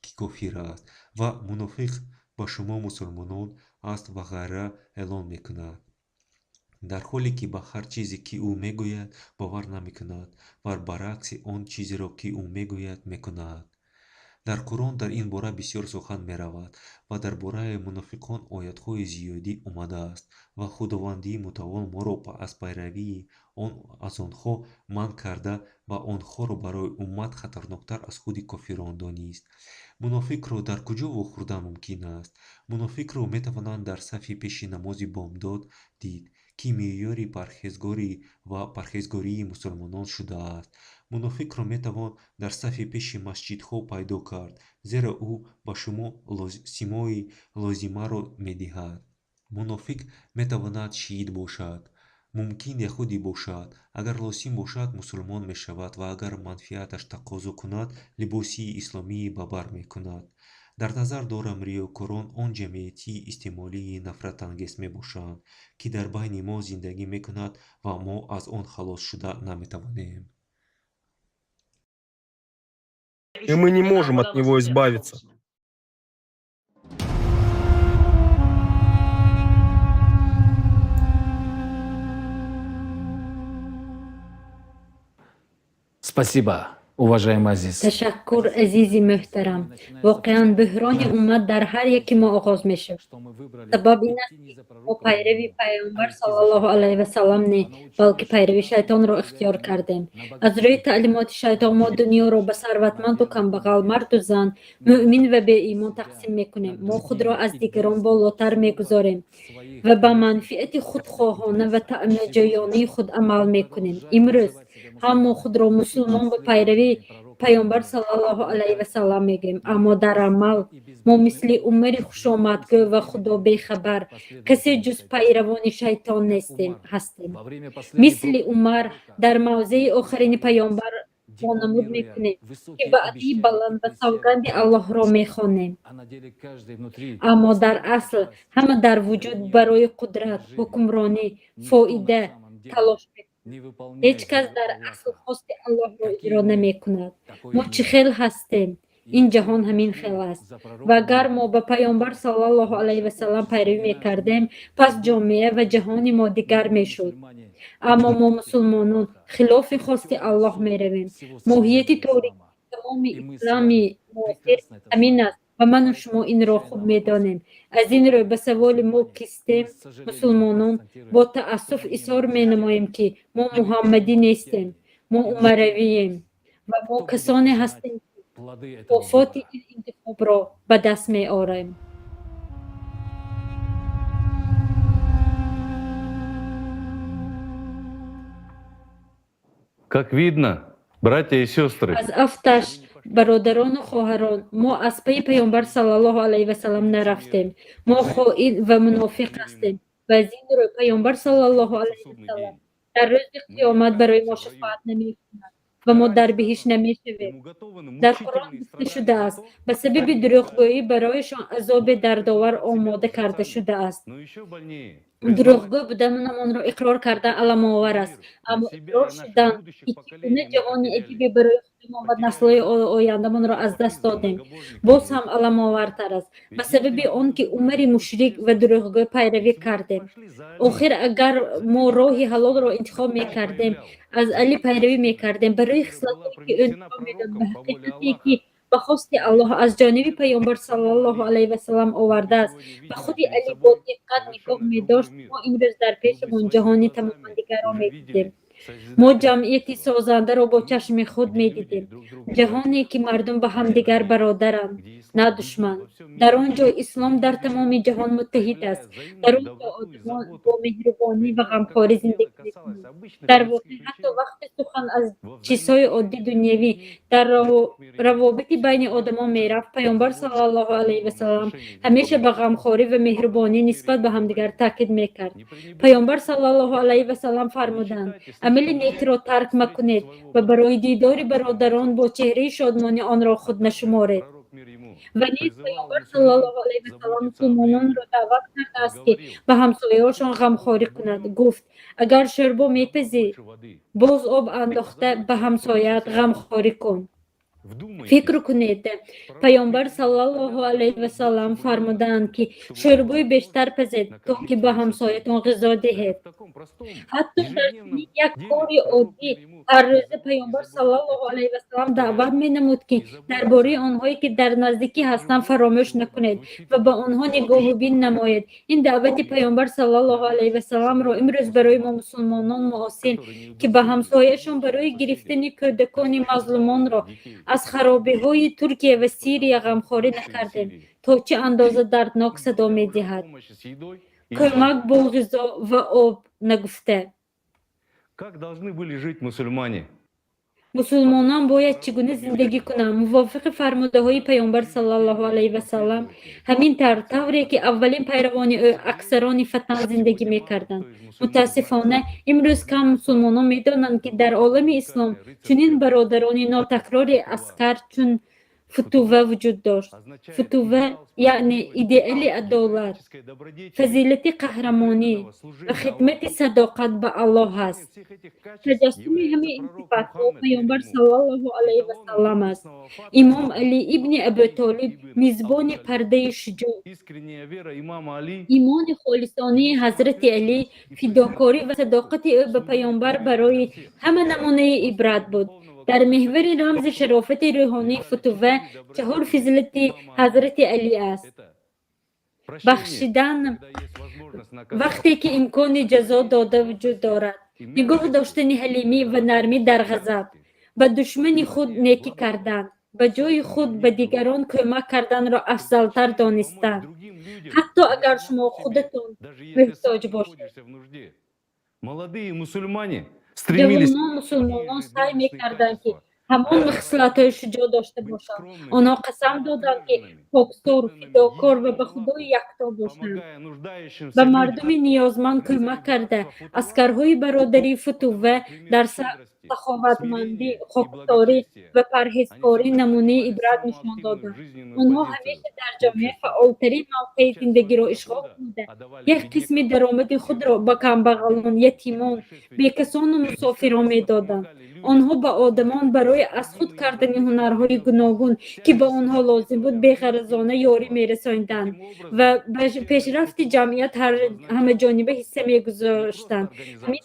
ки кофир аст, ва мунофиқ ба шумо мусулмонон аст ва ғайра эълон мекунад, дар ҳоле ки ба ҳар чизе, ки ӯ мегӯяд, бовар намекунад ва баръакси он чизеро, ки ӯ мегӯяд, мекунад. Дар Қуръон дар ин бора бисёр сухан меравад ва дар бораи мунофиқон оятҳои зиёдӣ омадааст ва Худованди мутаол моро аз пайравии он аз онҳо манъ карда ва онҳоро барои уммат хатарноктар аз худи кофирон донист. Мунофиқро дар куҷо вохӯрдан мумкин аст? Мунофиқро метавонанд дар сафи пеши намози бомдод дид, ки меъёри парҳезгорӣ ва парҳезгории мусулмонон шудааст. Мунофиқро метавон дар сафи пеши масҷидҳо пайдо кард, зеро ӯ ба шумо симои лозимаро медиҳад. Мунофиқ метавонад шиит бошад, мумкин яҳудӣ бошад, агар лозим бошад, мусулмон мешавад ва агар манфиаташ тақозо кунад, либоси исломӣ ба бар мекунад. Дар назар дорам риёкорон он ҷамъияти истеъмолии нафратангез мебошанд, ки дар байни мо зиндагӣ мекунад ва мо аз он халос шуда наметавонем. И мы не можем от него избавиться. Спасибо, уважаемый Азиз. Ташаккур, азизи муҳтарам. Воқеан, буҳрони уммат дар ҳар яки мо оғоз мешавад. Сабаб ин аст, ки мо пайрави Пайғамбар саллаллоҳу алайҳи васаллам не, балки пайрави шайтонро ихтиёр кардем. Аз рӯи таълимоти шайтон мо дунёро ба сарватманду камбағал, марду зан, мӯъмин ва беимон тақсим мекунем. Мо худро аз дигарон болотар мегузорем ва ба манфиати худхоҳона ва таъмаҷӯёнаи худ амал мекунем. Имрӯз ҳам мо худро мусулмон ва пайрави Пайғамбар саллаллоҳу алайҳи васаллам мегӯем, аммо дар амал мо мисли Умари хушомадгӯ ва худобехабар касе ҷуз пайравони шайтон нестем ҳастем. Мисли Умар дар мавзеи охирини Пайғамбар вонамуд мекунем, ки ваъдаи баланд ва савганди Аллоҳро мехонем, аммо дар асл ҳама дар вуҷуд барои қудрат, ҳукмронӣ, фоида талош мекунем. Ҳеҷ кас дар асл хости Аллоҳро иҷро намекунад. Мо чӣ хел ҳастем, ин ҷаҳон ҳамин хел аст. Ва агар мо ба Пайғамбар саллаллоҳу алайҳи васаллам пайравӣ мекардем, пас ҷомеа ва ҷаҳони мо дигар мешуд. Аммо мо мусулмонон хилофи хости Аллоҳ меравем. Моҳияти торикии тамоми ислами муосир ҳамин аст ва ману шумо инро хуб медонем. Аз ин рӯ, ба саволи мо кистем, мусулмонон, бо таассуф изҳор менамоем, ки мо муҳаммадӣ нестем, мо умаравием ва мо касоне ҳастем, ки мукофоти ин интихобро ба даст меорем. Как видно, братья и сестры, Аз афташ, бародарону хоҳарон, мо аз пайи Пайғамбар саллаллоҳу алайҳи васаллам нарафтем. Мо хоин ва мунофиқ ҳастем ва аз ин рӯ Пайғамбар саллаллоҳу алайҳи васаллам дар рӯзи қиёмат барои мо шафоат намекунад ва мо дар биҳишт намешавем. Дар Қуръон гуфта шудааст: ба сабаби дурӯғгӯӣ барояшон азоби дардовар омода карда шудааст. Дурӯғгӯ буданамонро иқрор кардан аламовар аст, аммо иқрор шудан, ки чӣ гуна ҷаҳони аҷибе барои худамон ва наслҳои ояндамонро аз даст додем, боз ҳам аламовартар аст, ба сабаби он ки Умари мушрик ва дурӯғгӯ пайравӣ кардем. Охир, агар мо роҳи ҳалолро интихоб мекардем, аз Алӣ пайравӣ мекардем, барои хислатҳое, ки ӯ нишон медод, ба ҳақиқате, ки ба Ба хости Аллоҳ аз ҷониби Паёмбар саллаллоҳу алайҳи васаллам овардааст ва худи Алӣ бо диққат нигоҳ медошт, мо имрӯз дар пешамон ҷаҳони тамоман дигарро медидем. Мо ҷамъияти созандаро бо чашми худ медидем, ҷаҳоне, ки мардум ба ҳамдигар бародаранд, на душман. Дар он ҷо ислом дар тамоми ҷаҳон муттаҳид аст. Дар он ҷо одамон бо меҳрубонӣ ва ғамхорӣ зиндагӣ мекунанд. Дар воқеъ, ҳатто вақте сухан аз чизҳои оддии дунявӣ дар равобити байни одамон мерафт, Паёмбар саллаллоҳу алайҳи васаллам ҳамеша ба ғамхорӣ ва меҳрубонӣ нисбат ба ҳамдигар таъкид мекард. Паёмбар саллаллоҳу алайҳи васаллам фармуданд: «Амали некро тарк макунед ва барои дидори бародарон бо чеҳраи шодмонӣ онро худ нашуморед». Ва низ Паёмбар саллаллоҳу алайҳи васаллам мусулмононро даъват кардааст, ки ба ҳамсояҳошон ғамхорӣ кунад. Гуфт: «Агар шӯрбо мепазӣ, боз об андохта ба ҳамсояат ғамхорӣ кун». Фикр кунед, Паёмбар саллаллоҳу алайҳи васаллам фармудаанд, ки шӯрбои бештар пазед, то ки ба ҳамсоятон ғизо диҳед. Ҳатто дар чунин як кори оддӣ ҳаррӯза Паёмбар саллаллоҳу алайҳи васаллам даъват менамуд, ки дар бораи онҳое, ки дар наздикӣ ҳастанд, фаромӯш накунед ва ба онҳо нигоҳубин намоед. Ин даъвати Паёмбар саллаллоҳу алайҳи васалламро имрӯз барои мо, мусулмонон муосир, ки ба ҳамсояшон барои гирифтани кӯдакони мазлумонро аз харобиҳои Туркия ва Сирия ғамхорӣ накардем, то чӣ андоза дарднок садо медиҳад. Кӯмак бо ғизо ва об нагуфта. Как должны были жить мусульмане? Мусулмонон бояд чӣ гуна зиндагӣ кунанд? Мувофиқи фармудаҳои Паёмбар саллаллоҳу алайҳи васаллам ҳамин тавр, тавре ки аввалин пайравони ӯ, аксарони фатан, зиндагӣ мекарданд. Мутаассифона, имрӯз кам мусулмонон медонанд, ки дар олами ислом чунин бародарони нотакрори аскар чун Футува вуҷуд дошт. Футува яъне идеали адолат, фазилати қаҳрамонӣ ва хидмати садоқат ба Аллоҳ аст. Таҷассуми ҳамаи ин сифатҳо Паёмбар саллаллоҳу алайҳи васаллам аст. Имом Алӣ ибни Абутолиб мизбони пардаи шуҷоъ. Имони холисонаи ҳазрати Алӣ, фидокорӣ ва садоқати ӯ ба Паёмбар барои ҳама намунаи ибрат буд. Дар меҳвари рамзи шарофати рӯҳонии Футува чаҳор фазилати ҳазрати Алӣ аст: бахшидан вақте ки имкони ҷазо дода вуҷуд дорад, нигоҳ доштани ҳалимӣ ва нармӣ дар ғазаб, ба душмани худ некӣ кардан, ба ҷои худ ба дигарон кӯмак карданро афзалтар донистан, ҳатто агар шумо худатон муҳтоҷ бошед. Молодые мусульмане стремились Ҷавонон мусулмонон саъй мекарданд, ки ҳамон хислатҳои шуҷоъ дошта бошанд. Онҳо қасам доданд, ки поксор, фидокор ва ба Худои якто бошанд, ба мардуми ниёзманд кӯмак карда. Аскарҳои бародарии Футува дар саховатмандӣ, хоксорӣ ва парҳезкорӣ намунаи ибрат нишон доданд. Онҳо ҳамеша дар ҷомеа фаъолтарин мавқеи зиндагиро ишғол намуда, як қисми даромади худро ба камбағалон, ятимон, бекасону мусофирон медоданд. Онҳо ба одамон барои аз худ кардани ҳунарҳои гуногун, ки ба онҳо лозим буд, беғаразона ёрӣ мерасонданд ва ба пешрафти ҷамъият ҳамаҷониба ҳисса мегузоштанд. Ҳамин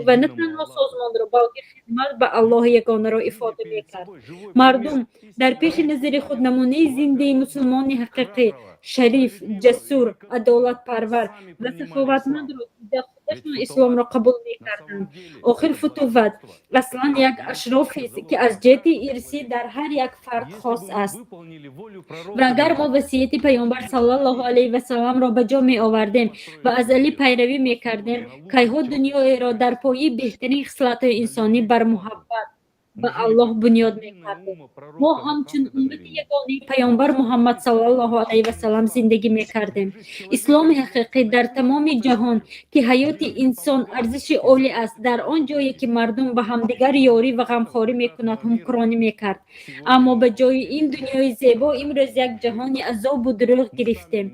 ва на танҳо созмонро, балки хидмат ба Аллоҳи ягонаро ифода мекард. Мардум дар пеши назари худ намунаи зиндаи мусулмони ҳақиқӣ, шариф, ҷасур, адолатпарвар ва саховатмандро дида, худашон исломро қабул мекарданд. Охир футуват аслан як ашрофест, ки аз ҷиҳати ирсӣ дар ҳар як фард хос аст. Ва агар мо васияти Паёмбар саллаллоҳу алайҳи васалламро ба ҷо меовардем ва аз Алӣ пайравӣ мекардем, кайҳо дунёеро дар пояи беҳтарин хислатҳои инсонӣ бар муҳаббат ба Аллоҳ бунёд мекардем. Мо ҳамчун уммати ягонаи Паёмбар Муҳаммад саллаллоҳу алайҳи васаллам зиндагӣ мекардем. Исломи ҳақиқӣ дар тамоми ҷаҳон, ки ҳаёти инсон арзиши олӣ аст, дар он ҷое ки мардум ба ҳамдигар ёрӣ ва ғамхорӣ мекунад, ҳукмронӣ мекард. Аммо ба ҷои ин дунёи зебо имрӯз як ҷаҳони азобу дурӯғ гирифтем.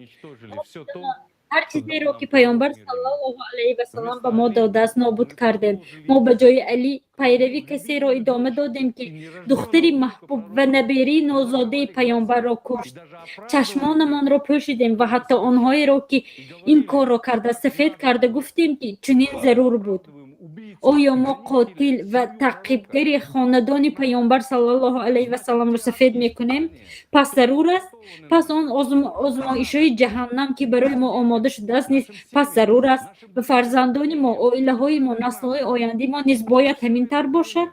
Ҳар чизеро, ки Паёмбар саллаллоҳу алайҳи васаллам ба мо додааст, нобуд кардем. Мо ба ҷои Алӣ пайравӣ касеро идома додем, ки духтари маҳбуб ва набераи нозодаи Паёмбарро кушт. Чашмонамонро пӯшидем ва ҳатто онҳоеро, ки ин корро карда, сафед карда гуфтем, ки чунин зарур буд. Оё мо қотил ва таъқибгари хонадони Паёмбар саллаллоҳу алайҳи васалламро сафед мекунем? Пас зарур аст? Пас он озмоишҳои ҷаҳаннам, ки барои мо омода шудааст, низ пас зарур аст? Ба фарзандони мо, оилаҳои мо, наслҳои ояндаи мо низ бояд ҳамин тавр бошад?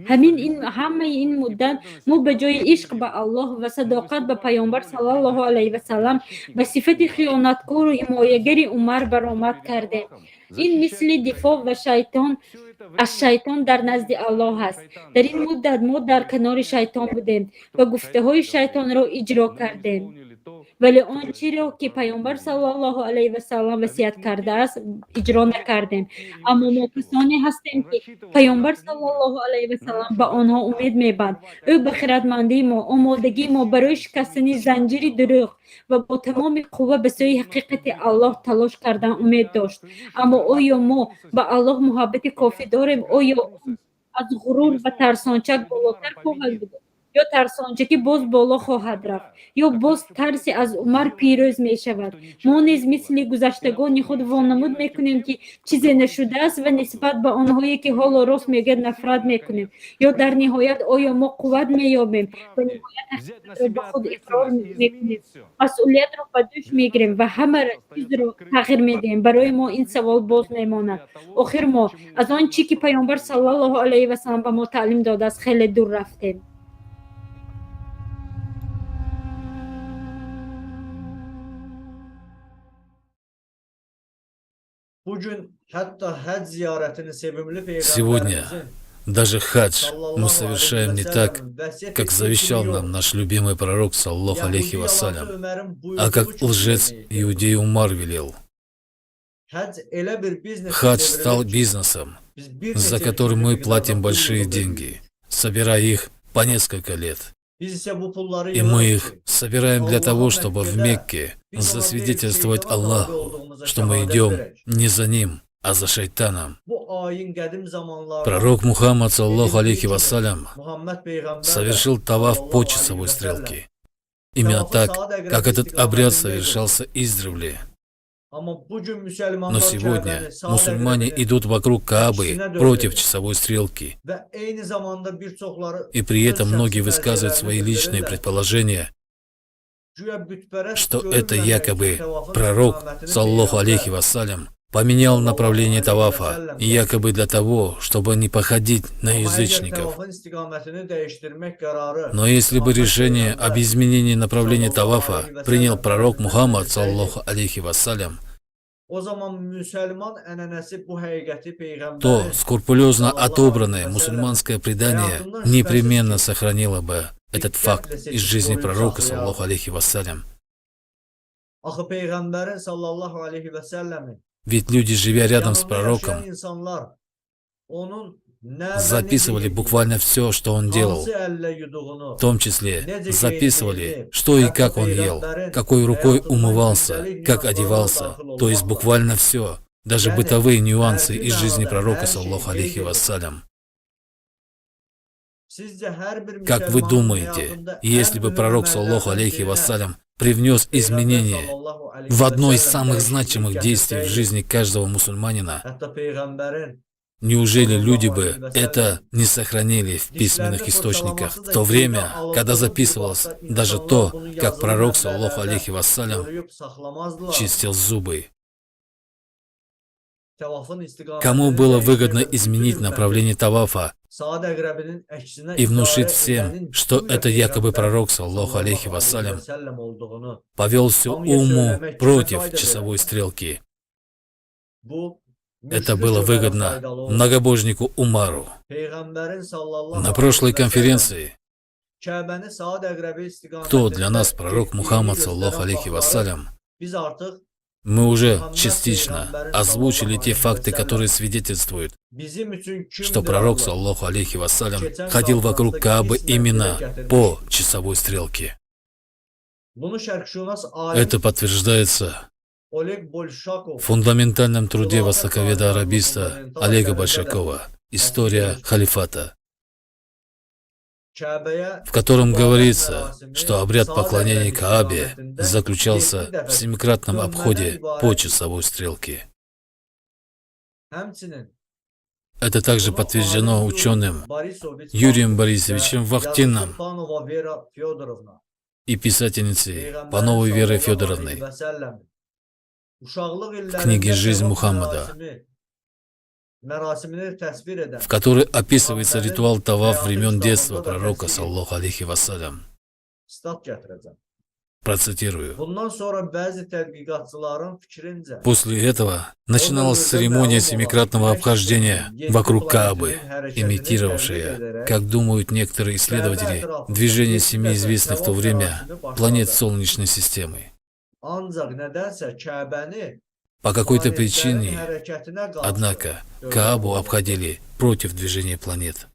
Ҳамин ин ҳамаи ин муддат мо ба ҷои ишқ ба Аллоҳ ва садоқат ба Паёмбар саллаллоҳу алайҳи васаллам ба сифати хиёнаткору ҳимоягари Умар баромад кардем. Ин мисли дифоъ ва шайтон аз шайтон дар назди Аллоҳ аст. Дар ин муддат мо дар канори шайтон будем ва гуфтаҳои шайтонро иҷро кардем, вале он чиро, ки Паёмбар саллаллоҳу алайҳи васаллам васият кардааст, иҷро накардем. Аммо мо касоне ҳастем, ки Паёмбар саллаллоҳу алайҳи васаллам ба онҳо умед мебанд. Ӯ ба хиратмандии мо, омодагии мо барои шикастани занҷири дурӯғ ва бо тамоми қувва ба сӯи ҳақиқати Аллоҳ талош кардан умед дошт. Аммо оё мо ба Аллоҳ муҳаббати кофӣ дорем? Оё он аз ғурур ва тарсончак болотар хоҳад буд ё тарсончакӣ боз боло хоҳад рафт, ё боз тарси аз Умар пирӯз мешавад? Мо низ мисли гузаштагони худ вонамуд мекунем, ки чизе нашудааст, ва нисбат ба онҳое, ки ҳоло рост мегӯяд, нафрат мекунем? Ё дар ниҳоят оё мо қувват меёбем ва ниҳоят ҳақиқатро ба худ иқрор мекунем, масъулиятро ба дӯш мегирем ва ҳама чизро тағйир медиҳем? Барои мо ин савол боз мемонад. Охир мо аз он чӣ ки Паёмбар саллаллоҳу алайҳи васаллам ба мо таълим додааст, хеле дур рафтем. Сегодня даже хадж мы совершаем не так, как завещал нам наш любимый пророк, саллаллаху алейхи вассалям, а как лжец иудей Умар велел. Хадж стал бизнесом, за который мы платим большие деньги, собирая их по несколько лет. И мы их собираем для того, чтобы в Мекке засвидетельствовать Аллаху, что мы идем не за ним, а за шайтаном. Пророк Мухаммад, саллаллаху алейхи вассалям, совершил таваф по часовой стрелке. Именно так, как этот обряд совершался издревле. Но сегодня мусульмане идут вокруг Каабы против часовой стрелки. И при этом многие высказывают свои личные предположения, что это якобы пророк, саллаллаху алейхи вассалям, поменял направление тавафа, якобы для того, чтобы не походить на язычников. Но если бы решение об изменении направления тавафа принял пророк Мухаммад, саллаллаху алейхи вассалям, то скрупулезно отобранное мусульманское предание непременно сохранило бы этот факт из жизни пророка, саллаллаху алейхи вассалям. Ведь люди, живя рядом с пророком, записывали буквально все, что он делал. В том числе записывали, что и как он ел, какой рукой умывался, как одевался, то есть буквально все, даже бытовые нюансы из жизни пророка, саллаллаху алейхи вассалям. Как вы думаете, если бы пророк, саллаллаху алейхи вассалям, привнес изменения в одно из самых значимых действий в жизни каждого мусульманина, неужели люди бы это не сохранили в письменных источниках в то время, когда записывалось даже то, как пророк, саллаллаху алейхи вассалям, чистил зубы? Кому было выгодно изменить направление тавафа и внушить всем, что это якобы пророк, саллаллаху алейхи вассалям, повел всю умму против часовой стрелки? Это было выгодно многобожнику Умару. На прошлой конференции «Кто для нас пророк Мухаммад, саллаллаху алейхи вассалям?» мы уже частично озвучили те факты, которые свидетельствуют, что пророк, саллаллаху алейхи вассалям, ходил вокруг Каабы именно по часовой стрелке. Это подтверждается в фундаментальном труде востоковеда-арабиста Олега Большакова «История халифата», в котором говорится, что обряд поклонения Каабе заключался в семикратном обходе по часовой стрелке. Это также подтверждено ученым Юрием Борисовичем Вахтиным и писательницей Пановой Верой Федоровной в книге «Жизнь Мухаммада», в которой описывается ритуал таваф времен детства пророка, саллаллаху алейхи вассалям. Процитирую. После этого начиналась церемония семикратного обхождения вокруг Каабы, имитировавшая, как думают некоторые исследователи, движение семи известных в то время планет Солнечной системы. По какой-то причине, однако, Каабу обходили против движения планет.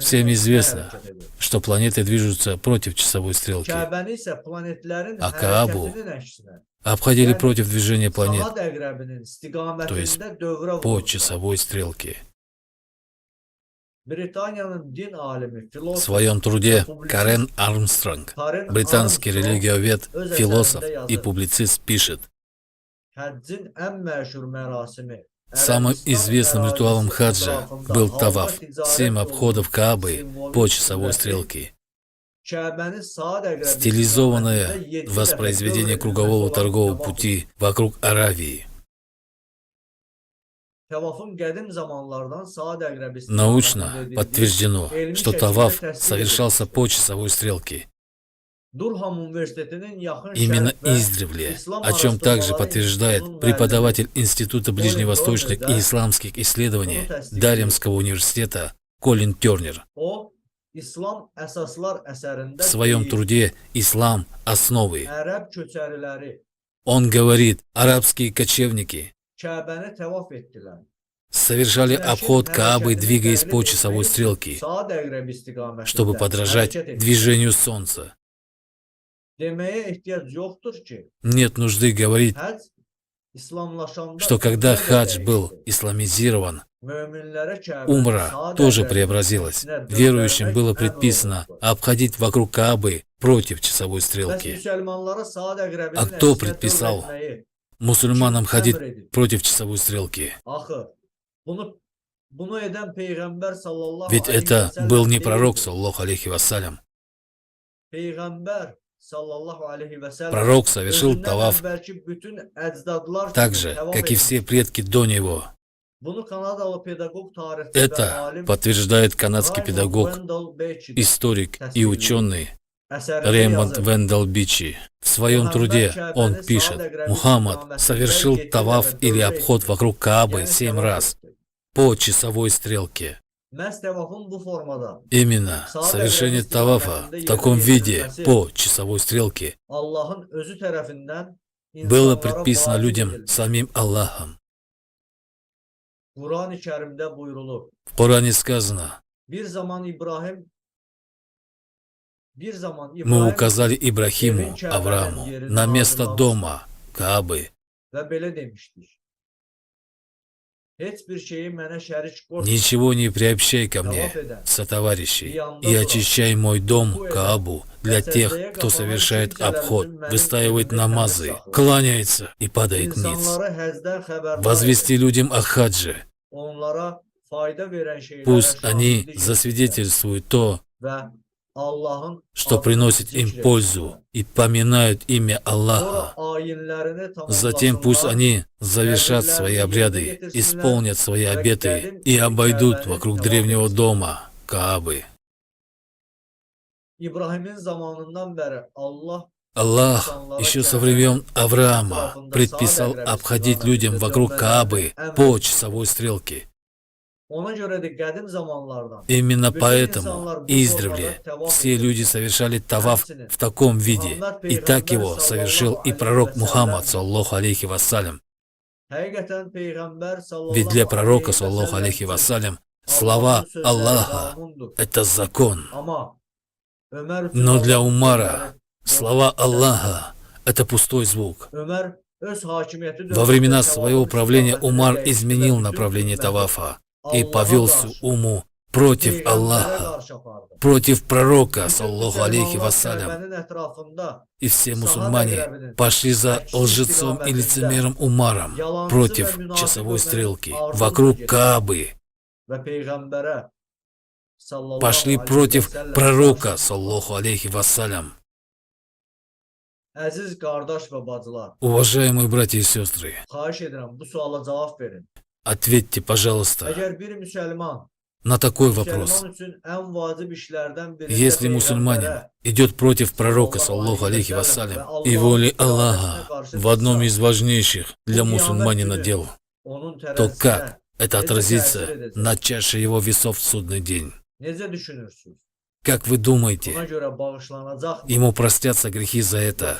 Всем известно, что планеты движутся против часовой стрелки, а Каабу обходили против движения планет, то есть по часовой стрелке. В своем труде Карен Армстронг, британский религиовед, философ и публицист, пишет: самым известным ритуалом хаджа был таваф, 7 обходов Каабы по часовой стрелке. Стилизованное воспроизведение кругового торгового пути вокруг Аравии. Научно подтверждено, что таваф совершался по часовой стрелке. Именно издревле, о чем также подтверждает преподаватель Института ближневосточных и исламских исследований Даремского университета Колин Тернер. В своем труде «Ислам. Основы». Он говорит, арабские кочевники совершали обход Каабы, двигаясь по часовой стрелке, чтобы подражать движению солнца. Нет нужды говорить, что когда хадж был исламизирован, умра тоже преобразилась. Верующим было предписано обходить вокруг Каабы против часовой стрелки. А кто предписал мусульманам ходить против часовой стрелки? Ведь это был не пророк, саллаллаху алейхи вассалям. Пророк совершил таваф так же, как и все предки до него. Это подтверждает канадский педагог, историк и ученый Реймонд Венделл Бичи. В своем труде он пишет: Мухаммад совершил таваф или обход вокруг Каабы 7 раз по часовой стрелке. Именно совершение тавафа в таком виде по часовой стрелке было предписано людям самим Аллахом. В Коране сказано: мы указали Ибрахиму, Аврааму, на место дома Каабы. Ничего не приобщай ко мне, сотоварищей, и очищай мой дом, Каабу, для тех, кто совершает обход, выстаивает намазы, кланяется и падает ниц. Возвести людям о хадже. Пусть они засвидетельствуют то, что приносит им пользу, и поминают имя Аллаха. Затем пусть они завершат свои обряды, исполнят свои обеты и обойдут вокруг древнего дома Каабы. Аллах еще со времен Авраама предписал обходить людям вокруг Каабы по часовой стрелке. Именно поэтому издревле все люди совершали таваф в таком виде, и так его совершил и пророк Мухаммад, саллаллаху алейхи вассалям. Ведь для пророка, саллаллаху алейхи вассалям, слова Аллаха – это закон. Но для Умара слова Аллаха – это пустой звук. Во времена своего правления Умар изменил направление тавафа и повел всю умму Против Аллаха, против пророка, саллаху алейхи вассалям. И все мусульмане пошли за лжецом и лицемером Умаром против часовой стрелки, вокруг Каабы. Пошли против пророка, саллаху алейхи вассалям. Уважаемые братья и сестры, ответьте, пожалуйста, на такой вопрос. Если мусульманин идет против пророка, саллаху алейхи вассалям, и воли Аллаха в одном из важнейших для мусульманина дел, то как это отразится на чаше его весов в судный день? Как вы думаете, ему простятся грехи за это?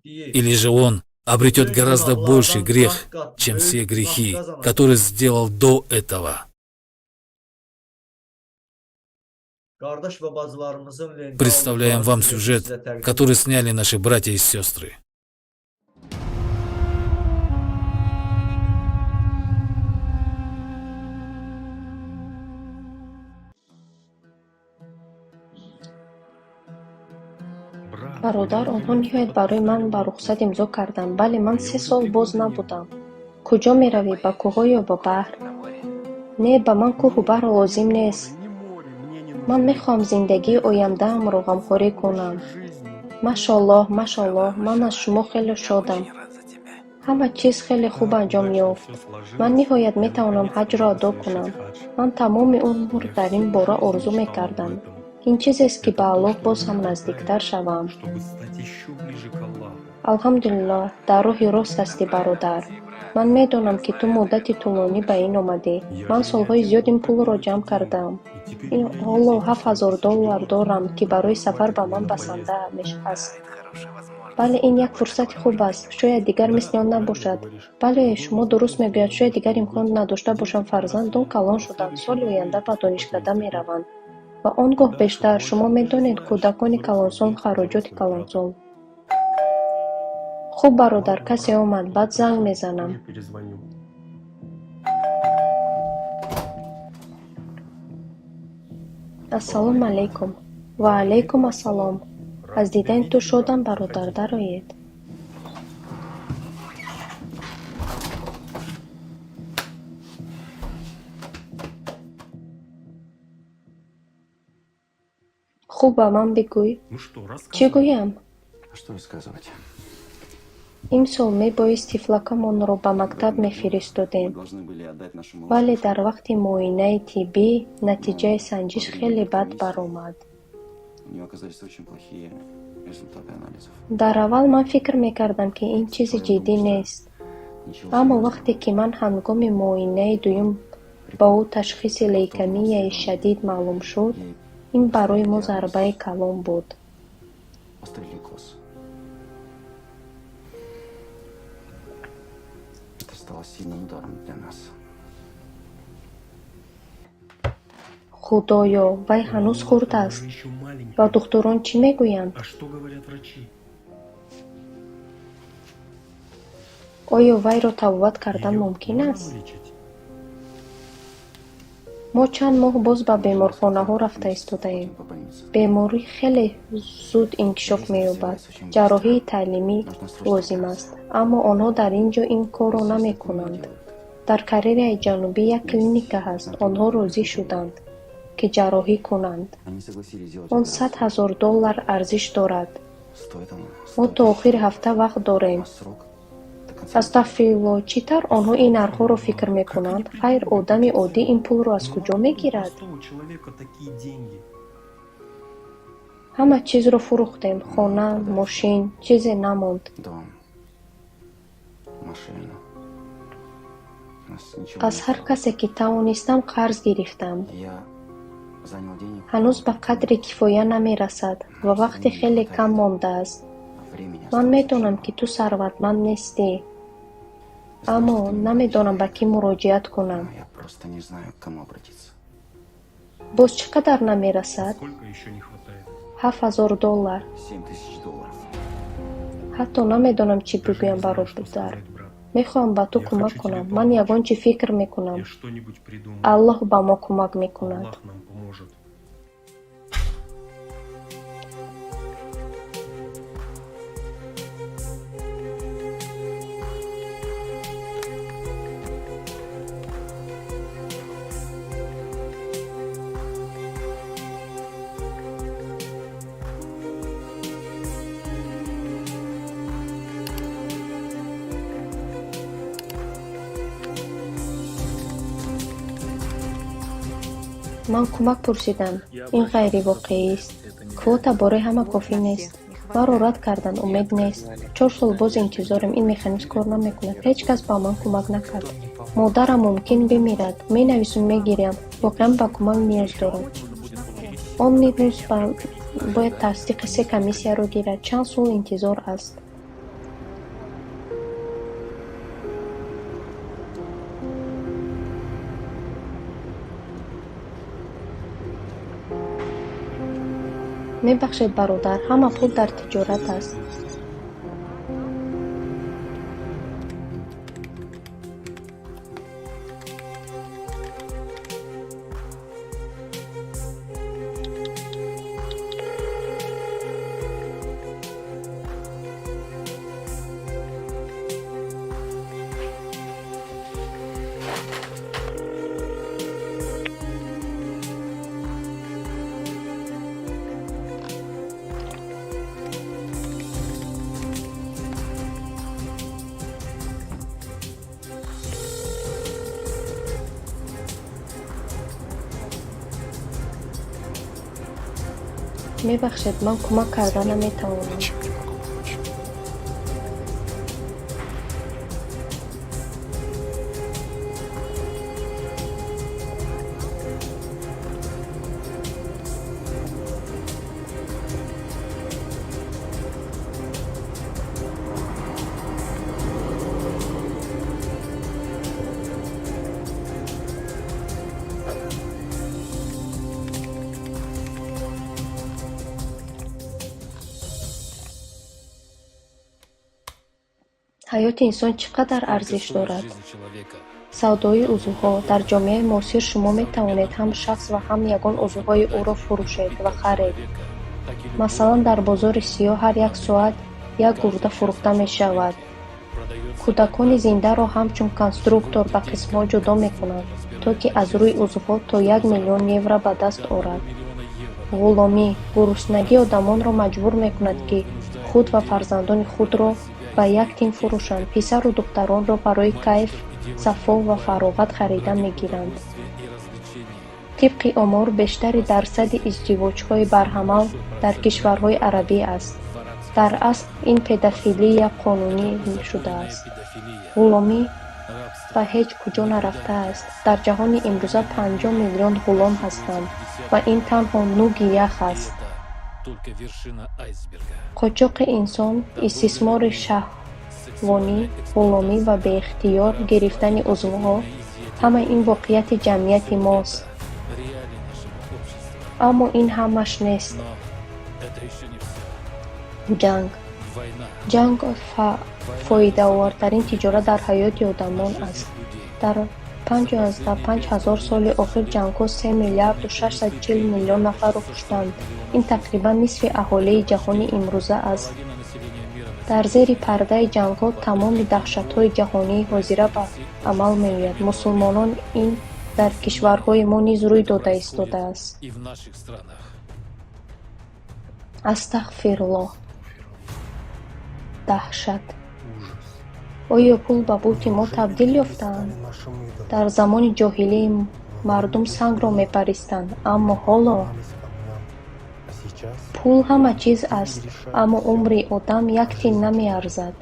Или же он обретет гораздо больше грех, чем все грехи, которые сделал до этого? Представляем вам сюжет, который сняли наши братья и сестры. Бародар, онҳо ниҳоят барои ман ба рухсат имзо карданд. Бале, ман 3 сол боз набудам. Куҷо меравӣ, ба кӯҳҳо ё ба баҳр? Не, ба ман кӯҳу баҳр лозим нест. Ман мехоҳам зиндагии ояндаамро ғамхорӣ кунам. Машоллоҳ, машоллоҳ, ман аз шумо хеле шодам. Ҳама чиз хеле хуб анҷом ёфт. Ман ниҳоят метавонам ҳаҷро адо кунам. Ман тамоми умр дар ин бора орзу мекардам. Ин чизест, ки ба Аллоҳ боз ҳам наздиктар шавам. Алҳамдулиллоҳ, дар роҳи рост ҳастӣ, бародар. Ман медонам, ки ту муддати тӯлонӣ ба ин омадӣ. Ман солҳои зиёд ин пулро ҷамъ кардаам. Ҳоло 7000 доллар дорам, ки барои сафар ба ман басанда аст. Бале, ин як фурсати хуб аст. Шояд дигар мисли он набошад. Бале, шумо дуруст мегӯяд, шояд дигар имкон надошта бошам. Фарзандон калон шуданд, соли оянда ба донишкада мераванд. Ва он гоҳ бештар, шумо медонед, кӯдакони калонсол, хароҷоти калонсол. Хуб, бародар, касе омад, баъд занг мезанам. Ассалому алайкум. Ва алайкум ассалом. Аз дидани ту шодам, бародар, дароед. Хуб, ба ман бигӯй. Чӣ гӯям? Имсол мебоист тифлакамонро ба мактаб мефиристодем, вале дар вақти муоинаи тиббӣ натиҷаи санҷиш хеле бад баромад. Дар аввал ман фикр мекардам, ки ин чизи ҷиддӣ нест, аммо вақте ки ман ҳангоми муоинаи дуюм ба ӯ ташхиси лейкемияи шадид маълум шуд, ин барои мо зарбаи калон буд. Худоё, вай ҳанӯз хурд аст. Ва духтурон чӣ мегӯянд? Оё вайро табобат кардан мумкин аст? Мо чанд моҳ боз ба беморхонаҳо рафта истодаем. Беморӣ хеле зуд инкишоф меёбад. Ҷарроҳии таълимӣ лозим аст, аммо онҳо дар ин ҷо ин корро намекунанд. Дар Кореяи Ҷанубӣ як клиника ҳаст. Онҳо розӣ шуданд, ки ҷарроҳӣ кунанд. Он 100 000 доллар арзиш дорад. Мо то охири ҳафта вақт дорем. Астағфируллоҳ, чӣ тавр онҳо ин нархҳоро фикр мекунанд? Хайр, одами оддӣ ин пулро аз куҷо мегирад? Ҳама чизро фурӯхтем: хона, мошин, чизе намонд. Аз ҳар касе, ки тавонистам, қарз гирифтам. Ҳанӯз ба қадри кифоя намерасад ва вақти хеле кам мондааст. Ман медонам, ки ту сарватманд нестӣ, аммо намедонам, ба кӣ муроҷиат кунам. Боз чӣ қадар намерасад? 7000 доллар. Ҳатто намедонам, чӣ бигӯям, бародар. Мехоҳам ба ту кӯмак кунам. Ман ягон чӣ фикр мекунам. Аллоҳ ба мо кӯмак мекунад. Ман кӯмак пурсидам. Ин ғайривоқеист. Квота барои ҳама кофӣ нест. Маро рад карданд, умед нест. 4 сол боз интизорем, ин механизм кор намекунад. Ҳеҷ кас ба ман кӯмак накард. Модарам мумкин бимирад. Менависум, мегирям. Воқеан ба кӯмак ниёз дорам. Он низ бояд тасдиқи се комиссияро гирад. Чанд сол интизор аст. Мебахшед, бародар, ҳама пул дар тиҷорат аст. Мебахшед, ман кӯмак карда наметавонам. Ҳаёти инсон чӣ қадар арзиш дорад? Савдои узвҳо. Дар ҷомеаи муосир шумо метавонед ҳам шахс ва ҳам ягон узвҳои ӯро фурӯшед ва харед. Масалан, дар бозори сиёҳ ҳар як соат як гурда фурӯхта мешавад. Кӯдакони зиндаро ҳамчун конструктор ба қисмҳо ҷудо мекунанд, то ки аз рӯи узвҳо то 1 миллион евро ба даст орад. Ғуломӣ. Гуруснагӣ одамонро маҷбур мекунад, ки худ ва фарзандони худро ба як тин фурӯшанд. Писару духтаронро барои кайф, сафо ва фароғат харида мегиранд. Тибқи омор, бештари дарсади издивоҷҳои барҳамал дар кишварҳои арабӣ аст. Дар асл ин педофилия қонунӣ шудааст. Ғуломӣ ба ҳеҷ куҷо нарафтааст. Дар ҷаҳони имрӯза 50 миллион ғулом ҳастанд ва ин танҳо нуги ях аст. Қочоқи инсон, истисмори шаҳвонӣ, ғуломӣ ва беихтиёр гирифтани узвҳо ҳамаи ин воқеияти ҷамъияти мост. Аммо ин ҳамаш нест. Ҷанг. Ҷанг фоидаовартарин тиҷорат дар ҳаёти одамон аст. Дар 5,5 ҳазор соли охир ҷангҳо 3 миллиарду 640 миллион нафарро куштанд. Ин тақрибан нисфи аҳолии ҷаҳони имрӯза аст. Дар зери пардаи ҷангҳо тамоми даҳшатҳои ҷаҳонии ҳозира ба амал меояд. Мусулмонон ин дар кишварҳои мо низ рӯй дода истодааст. Астағфируллоҳ. Даҳшат. Оё пул ба бути мо табдил ёфтаанд? Дар замони ҷоҳилӣ мардум сангро мепаристанд, аммо ҳоло пул ҳама чиз аст, аммо умри одам як тин намеарзад.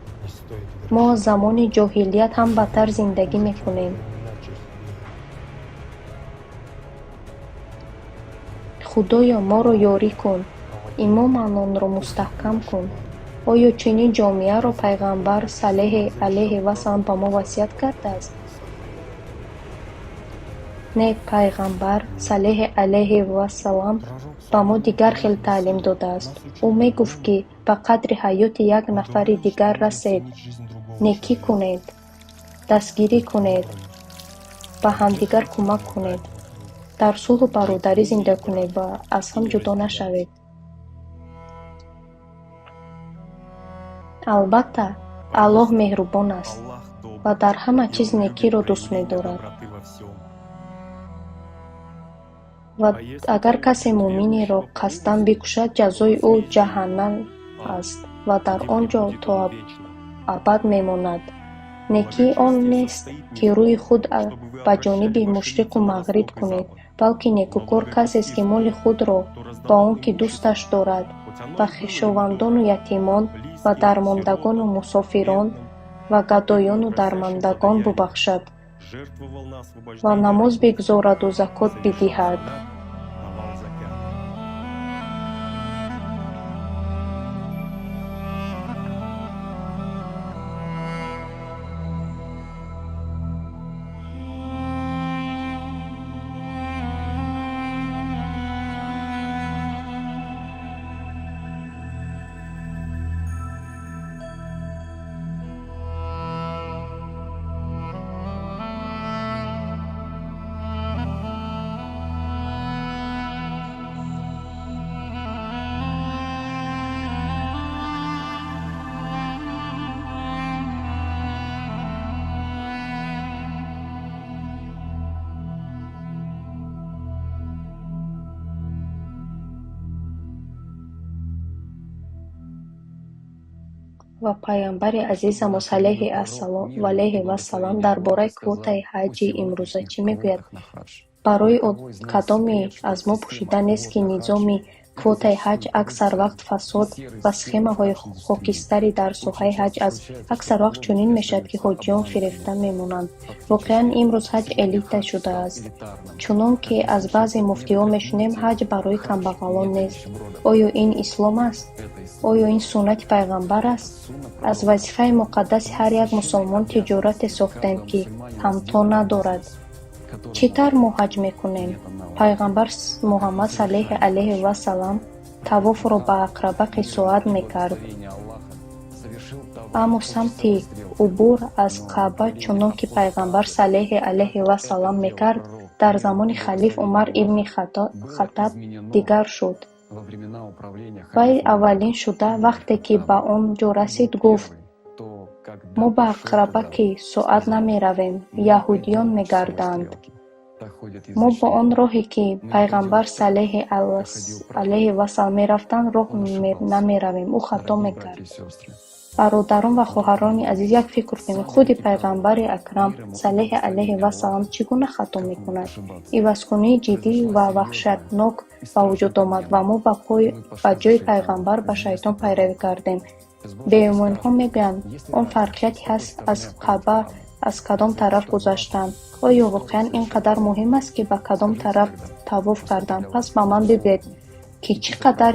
Мо аз замони ҷоҳилият ҳам бадтар зиндагӣ мекунем. Худоё, моро ёрӣ кун, имомонро мустаҳкам кун. Оё чунин ҷомеаро пайғамбар Саллаллоҳу алайҳи васаллам ба мо васият кардааст? Не, пайғамбар Саллаллоҳу алайҳи васаллам ба мо дигар хел таълим додааст. Ӯ мегуфт, ки ба қадри ҳаёти як нафари дигар расед, некӣ кунед. Дастгирӣ кунед, ба ҳамдигар кӯмак кунед, дар сулҳу бародарӣ зиндагӣ кунед ва аз ҳам ҷудо нашавед. Албатта, Аллоҳ меҳрубон аст ва дар ҳама чиз некиро дӯст медорад. Ва агар касе муъминеро қасдан бикушад, ҷазои ӯ ҷаҳаннам аст ва дар он ҷо то абад мемонад. Некии он нест, ки рӯи худ ба ҷониби мушриқу мағриб кунед, балки некукор касест, ки моли худро ба он ки дӯсташ дорад, ба хешовандону ятимон ва дармондагону мусофирон ва гадоёну дармондагон бубахшад ва намоз бигзораду закот бидиҳад. Ва Пайғамбари азизамон алайҳи вассалам дар бораи квотаи ҳаҷи имрӯза чӣ мегӯяд? Барои кадоме аз мо пӯшида нест, ки низоми квотаи ҳаҷ аксар вақт фасод ва схемаҳои хокистарӣ дар соҳаи ҳаҷ аст. Аксар вақт чунин мешавад, ки ҳоҷиён фирефта мемонанд. Воқеан, имрӯз ҳаҷ элита шудааст. Чунон ки аз баъзе муфтиҳо мешунем, ҳаҷ барои камбағалон нест. Оё ин ислом аст? Оё ин суннати пайғамбар аст? Аз вазифаи муқаддаси ҳар як мусулмон тиҷорате сохтем, ки ҳамто надорад. Чӣ тавр мо ҳаҷ мекунем? Пайғамбар Муҳаммад саллаллоҳу алайҳи васаллам тавофро ба ақрабақи соат мекард. Аммо самти убур аз Каъба, чунон ки Пайғамбар саллаллоҳу алайҳи васаллам мекард, дар замони халиф Умар ибни Хаттаб дигар шуд. Вай аввалин шуда, вақте ки ба он ҷо расид, гуфт: мо ба ақрабаки соат намеравем, яҳудиён мегарданд. Мо бо он роҳе, ки Пайғамбар саллаллоҳу алайҳи васаллам мерафтанд, роҳ намеравем. Ӯ хато мекард. Бародарон ва хоҳарони азиз, як фикр кунед, худи Пайғамбари акрам саллаллоҳу алайҳи васаллам чӣ гуна хато мекунад? Ивазкунии ҷиддӣ ва ваҳшатнок ба вуҷуд омад ва мо ба ҷои Пайғамбар ба шайтон пайравӣ кардем. Беимонҳо мегӯянд, он фарқияте ҳаст аз Каъба аз кадом тараф гузаштан. Оё воқеан ин қадар муҳим аст, ки ба кадом тараф тавоф кардан? Пас ба ман бигӯед, ки чӣ қадар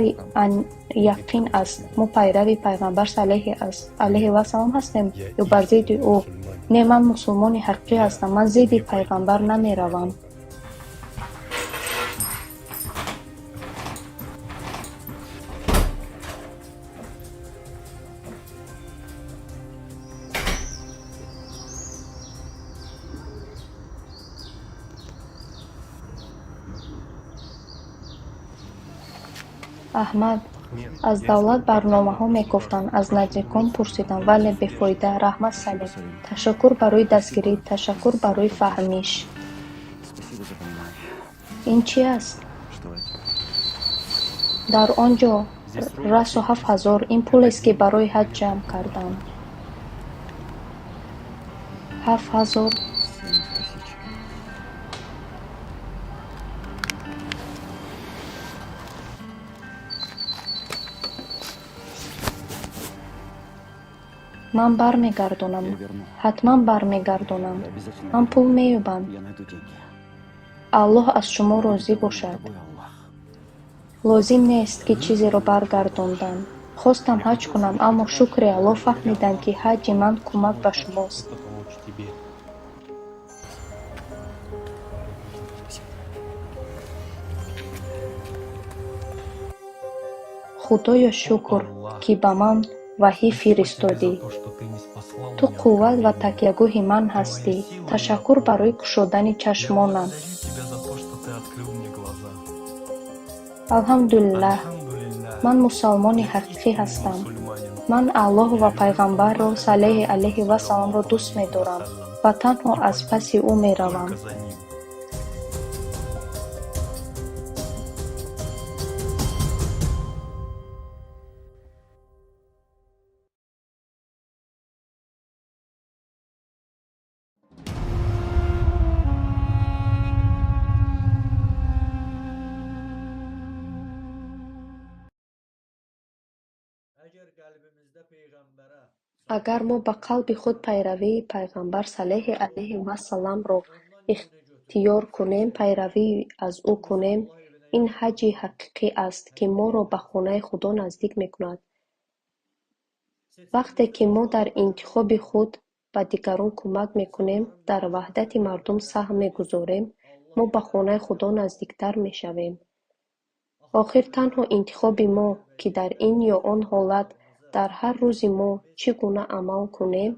яқин аст, мо пайрави Пайғамбар саллаллоҳу алайҳи васаллам ҳастем ё бар зидди ӯ? Не, ман мусулмони ҳақиқӣ ҳастам, ман зидди Пайғамбар намеравам. Аҳмад, аз давлат барномаҳо мегуфтанд, аз наздикон пурсидам, вале бефоида. Раҳмат, Салим. Ташаккур барои дастгирӣ, ташаккур барои фаҳмиш. Ин чӣ аст? Дар он ҷо расо 7000. Ин пулест, ки барои ҳаҷ ҷамъ кардам. 7000. Ман бармегардонам. Ҳатман бармегардонам. Ман пул меёбам. Аллоҳ аз шумо розӣ бошад. Лозим нест, ки чизеро баргардондан. Хостам ҳаҷ кунам, аммо шукри Аллоҳ фаҳмидам, ки ҳаҷи ман кӯмак ба шумост. Худоё, шукр, ки ба ман ваҳй фиристодӣ. Ту қувват ва такягоҳи ман ҳастӣ. Ташаккур барои кушодани чашмонам. Алҳамдулиллаҳ, ман мусалмони ҳақиқӣ ҳастам. Ман Аллоҳ ва Пайғамбарро саллаллоҳу алайҳи ва салламро дӯст медорам ва танҳо аз паси ӯ меравам. Агар мо ба қалби худ пайравии Пайғамбар саллаллоҳу алайҳи ва салламро ихтиёр кунем, пайравӣ аз ӯ кунем, ин ҳаҷи ҳақиқӣ аст, ки моро ба хонаи Худо наздик мекунад. Вақте ки мо дар интихоби худ ба дигарон кӯмак мекунем, дар ваҳдати мардум саҳм мегузорем, мо ба хонаи Худо наздиктар мешавем. Охир танҳо интихоби мо, ки дар ин ё он ҳолат дар ҳар рӯзи мо чӣ гуна амал кунем,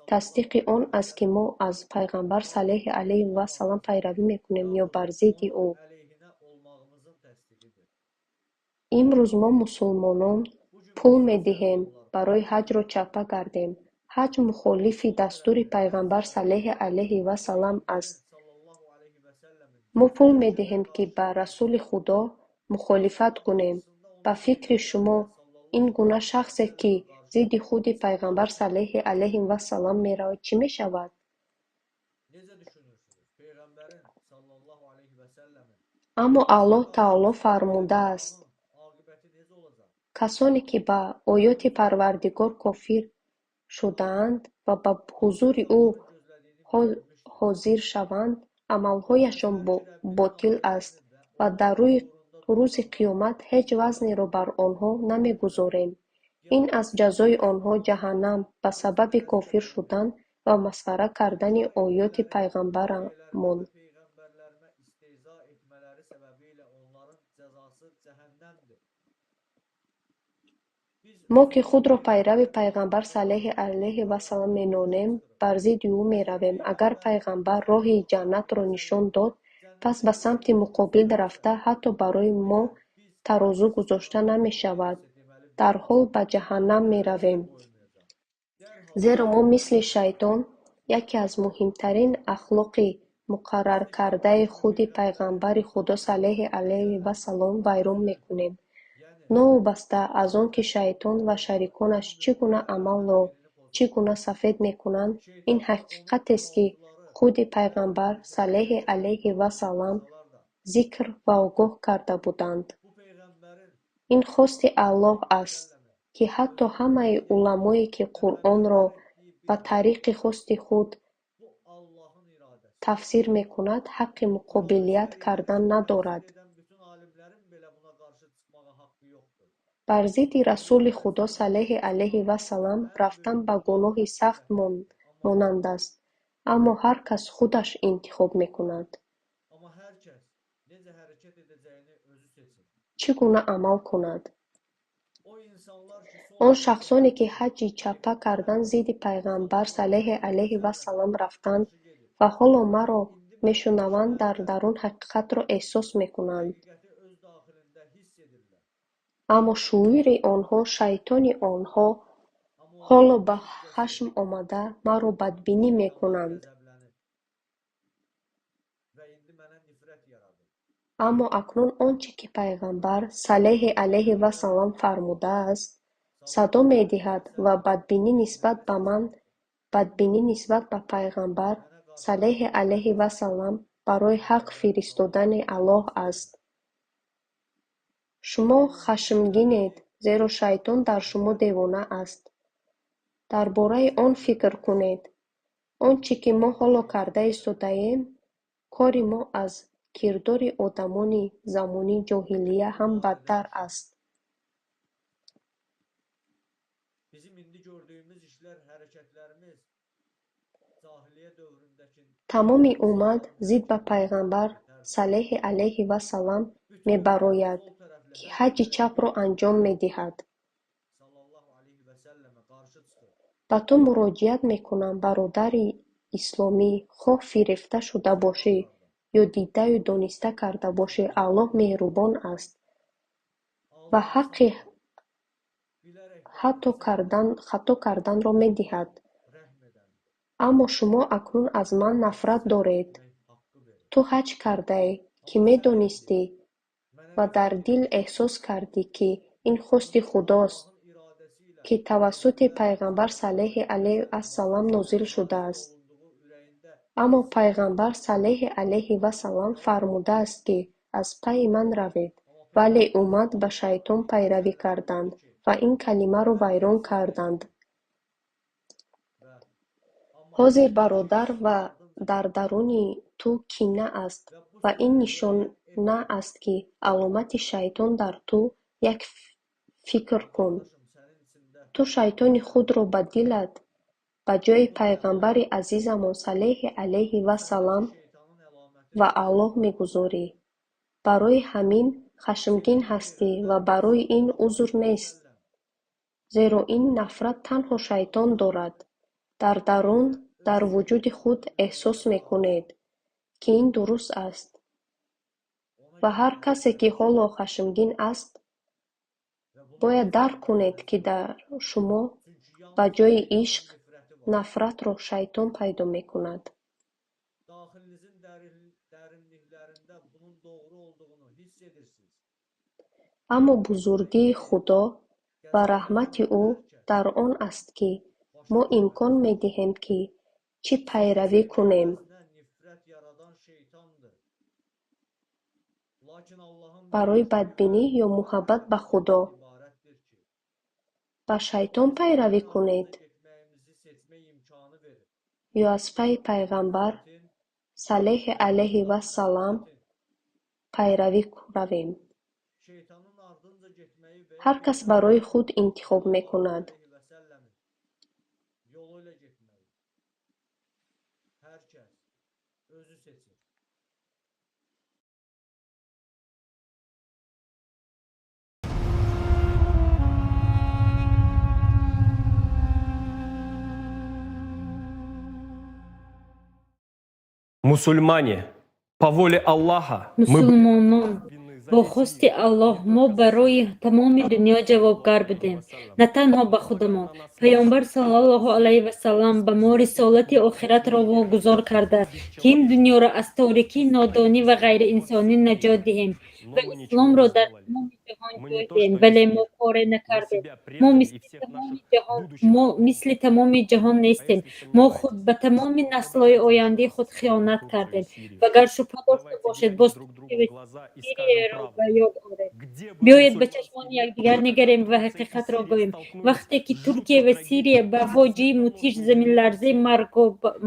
тасдиқи он аст, ки мо аз Пайғамбар саллаллоҳу алайҳи ва саллам пайравӣ мекунем ё бар зидди ӯ. Имрӯз мо мусулмонон пул медиҳем барои ҳаҷро чапа гардем. Ҳаҷ мухолифи дастури Пайғамбар саллаллоҳу алайҳи ва саллам аст. Мо пул медиҳем, ки ба Расули Худо мухолифат кунем. Ба фикри шумо, ин гуна шахсе, ки зидди худи Пайғамбар саллаллоҳу алайҳи ва саллам меравад, чӣ мешавад? Аммо Аллоҳ Таоло фармудааст: касоне, ки ба оёти Парвардигор кофир шудаанд ва ба ҳузури ӯ ҳозир шаванд, амалҳояшон ботил аст ва дар рӯзи қиёмат ҳеҷ вазнеро бар онҳо намегузорем. Ин аст ҷазои онҳо ҷаҳаннам ба сабаби кофир шудан ва масхара кардани оёти Пайғамбарамон. Мо, ки худро пайрави Пайғамбар саллаллоҳу алайҳи ва саллам менонем, бар зидди ӯ меравем. Агар Пайғамбар роҳи ҷаннатро нишон дод, пас ба самти муқобил рафта, ҳатто барои мо тарозу гузошта намешавад. Дарҳол ба ҷаҳаннам меравем. Зеро мо мисли шайтон яке аз муҳимтарин ахлоқи муқарраркардаи худи Пайғамбари Худо саллаллоҳу алайҳи ва саллам вайрон мекунем. Новобаста аз он ки шайтон ва шариконаш чӣ гуна амалро чӣ гуна сафед мекунанд, ин ҳақиқатест, ки худи Пайғамбар саллаллоҳу алайҳи ва саллам зикр ва огоҳ карда буданд. Ин хости Аллоҳ аст, ки ҳатто ҳамаи уламое, ки Қуръонро ба тариқи хости худ тафсир мекунад, ҳаққи муқобилият кардан надорад. Бар зидди Расули Худо саллаллоҳу алайҳи ва саллам рафтан ба гуноҳи сахт монанд аст, аммо ҳар кас худаш интихоб мекунад. Чӣ гуна амал кунад? Он шахсоне, ки ҳаҷи чапа кардан зидди Пайғамбар саллаллоҳу алайҳи ва саллам рафтанд ва ҳоло маро мешунаванд, дар дарун ҳақиқатро эҳсос мекунанд. Аммо шуури онҳо, шайтони онҳо ҳоло ба хашм омада, маро бадбинӣ мекунанд. Аммо акнун он чӣ ки Пайғамбар саллаллоҳу алайҳи ва саллам фармудааст, садо медиҳад ва бадбинӣ нисбат ба ман, бадбинӣ нисбат ба Пайғамбар саллаллоҳу алайҳи ва саллам барои ҳақ фиристодани Аллоҳ аст. Шумо хашмгинед, зеро шайтон дар шумо девона аст. Дар бораи он фикр кунед. Он чӣ ки мо ҳоло карда истодаем, кори мо аз кирдори одамони замони ҷоҳилия ҳам бадтар аст. Тамоми уммат зид ба Пайғамбар саллаллоҳу алайҳи ва саллам мебарояд, ки ҳаҷи чапро анҷом медиҳад. Ба ту муроҷиат мекунам, бародари исломӣ, хоҳ фирефта шуда бошӣ ё дидаю дониста карда бошӣ, Аллоҳ меҳрубон аст ва ҳаққи хато карданро медиҳад. Аммо шумо акнун аз ман нафрат доред. Ту ҳаҷ кардаӣ, ки медонистӣ ва дар дил эҳсос кардӣ, ки ин хости Худост, ки тавассути Пайғамбар саллаллоҳи алайҳи вассалам нозил шудааст. Аммо Пайғамбар саллаллоҳи алайҳи вассалам фармудааст, ки аз пайи ман равед, вале уммат ба шайтон пайравӣ карданд ва ин калимаро вайрон карданд. Ҳозир, бародар, дар даруни ту кина аст ва ин нишона аст, ки аломати шайтон дар ту. Як фикр кун. Ту шайтони худро ба дилат ба ҷои Пайғамбари азизамон саллаллоҳи алайҳи вассалам ва Аллоҳ мегузорӣ. Барои ҳамин хашмгин ҳастӣ ва барои ин узр нест, зеро ин нафрат танҳо шайтон дорад. Дар дарун, дар вуҷуди худ эҳсос мекунед, ки ин дуруст аст. Ва ҳар касе, ки ҳоло хашмгин аст, бояд дарк кунед, ки дар шумо ба ҷои ишқ нафратро шайтон пайдо мекунад. Аммо бузургии Худо ва раҳмати ӯ дар он аст, ки мо имкон медиҳем, ки чӣ пайравӣ кунем. Барои бадбинӣ ё муҳаббат ба Худо. Ба шайтон пайравӣ кунед ё аз пайи Пайғамбар саллаллоҳи алайҳи вассалам пайравӣ равем. Ҳар кас барои худ интихоб мекунад. Мусульмане, по воле Аллаха мы Мусулмонон, бо хости Аллоҳ мо барои тамоми дунё ҷавобгар будем, на танҳо ба худамон. Паёмбар саллаллоҳу алайҳи васаллам ба мо рисолати охиратро вогузор кардааст, ки ин дунёро аз торикии нодонӣ ва ғайриинсонӣ наҷот диҳем ва исломро дар тамоми ҷаҳон ҷой диҳем, вале мо коре накардем. Мо мисли тамоми ҷаҳон нестем. Мо худ ба тамоми наслҳои ояндаи худ хиёнат кардем. Ва агар шубҳа дошта бошед, боз Туркия ва Сирияро ба ёд оред. Биёед ба чашмони якдигар нигарем ва ҳақиқатро гӯем. Вақте ки Туркия ва Сирия ба фоҷиаи мудҳиш, заминларзаи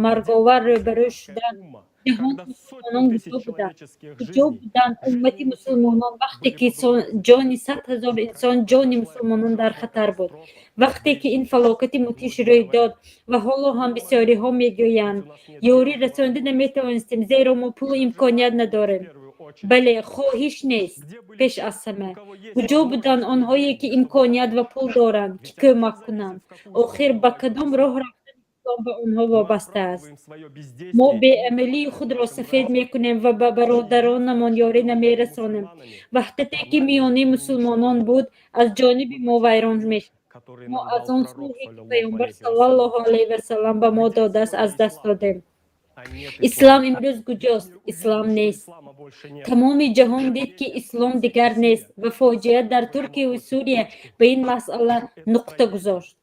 марговар рӯбарӯ шуданд, ҷаҳони мусулмонон куҷо буданд? Куҷо буданд уммати мусулмонон вақте ки ҷони 100 000 инсон, ҷони мусулмонон дар хатар буд? Вақте ки ин фалокати мудҳиш рӯй дод ва ҳоло ҳам бисёриҳо мегӯянд, ёрӣ расонда наметавонистем, зеро мо пулу имконият надорем. Бале, хоҳиш нест. Пеш аз ҳама, куҷо буданд онҳое, ки имконият ва пул доранд, ки кӯмак кунанд? Охир ба кадом роҳ рафтани ислом ба онҳо вобаста аст? Мо беамалии худро сафед мекунем ва ба бародаронамон ёрӣ намерасонем. Ваҳдате, ки миёни мусулмонон буд, аз ҷониби мо вайрон мешавад. Мо аз он сулҳе, ки Паёмбар саллаллоҳу алайҳи васаллам ба мо додааст, аз даст додем. Ислам имрӯз куҷост? Ислам нест. Тамоми ҷаҳон дид, ки ислом дигар нест, ва фоҷиа дар Туркияву Сурия ба ин масъала нуқта гузошт.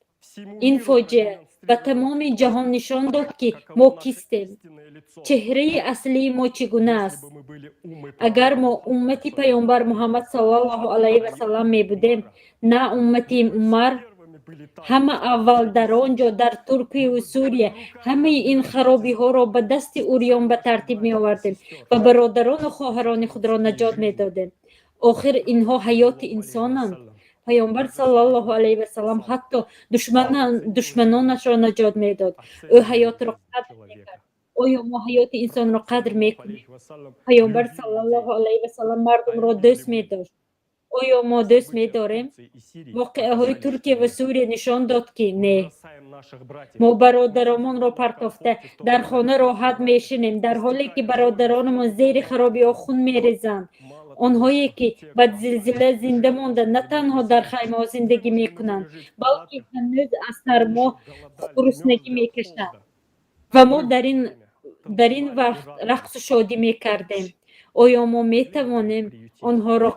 Ин фоҷиа ба тамоми ҷаҳон нишон дод, ки мо кистем, чеҳраи аслии мо чӣ гуна аст. Агар мо уммати Паёмбар Муҳаммад саллаллоҳу алайҳи васаллам мебудем, на уммати Умар, ҳама аввал дар он ҷо, дар Туркияву Сурия, ҳамаи ин харобиҳоро ба дасти урён ба тартиб меовардем ва бародарону хоҳарони худро наҷот медодем. Охир инҳо ҳаёти инсонанд. Паёмбар саллаллоҳу алайҳи васаллам ҳатто душманонашро наҷот медод. Ӯ ҳаётро қадр мекард. Оё мо ҳаёти инсонро қадр мекунем? Паёмбар саллаллоҳу алайҳи васаллам мардумро дӯст медошт. Оё мо дӯст медорем? Воқеаҳои Туркия ва Сурия нишон дод, ки не. Мо бародаронамонро партофта, дар хона роҳат мешинем, дар ҳоле ки бародаронамон зери харобиҳо хун мерезанд. Онҳое ки ба зилзила зинда монда, на танҳо дар хаймаҳо зиндагӣ мекунанд, балки ҳанӯз аз сармо гуруснагӣ мекашанд. Ва мо дар ин вақт рақсу шодӣ мекардем. Оё мо метавонем онҳоро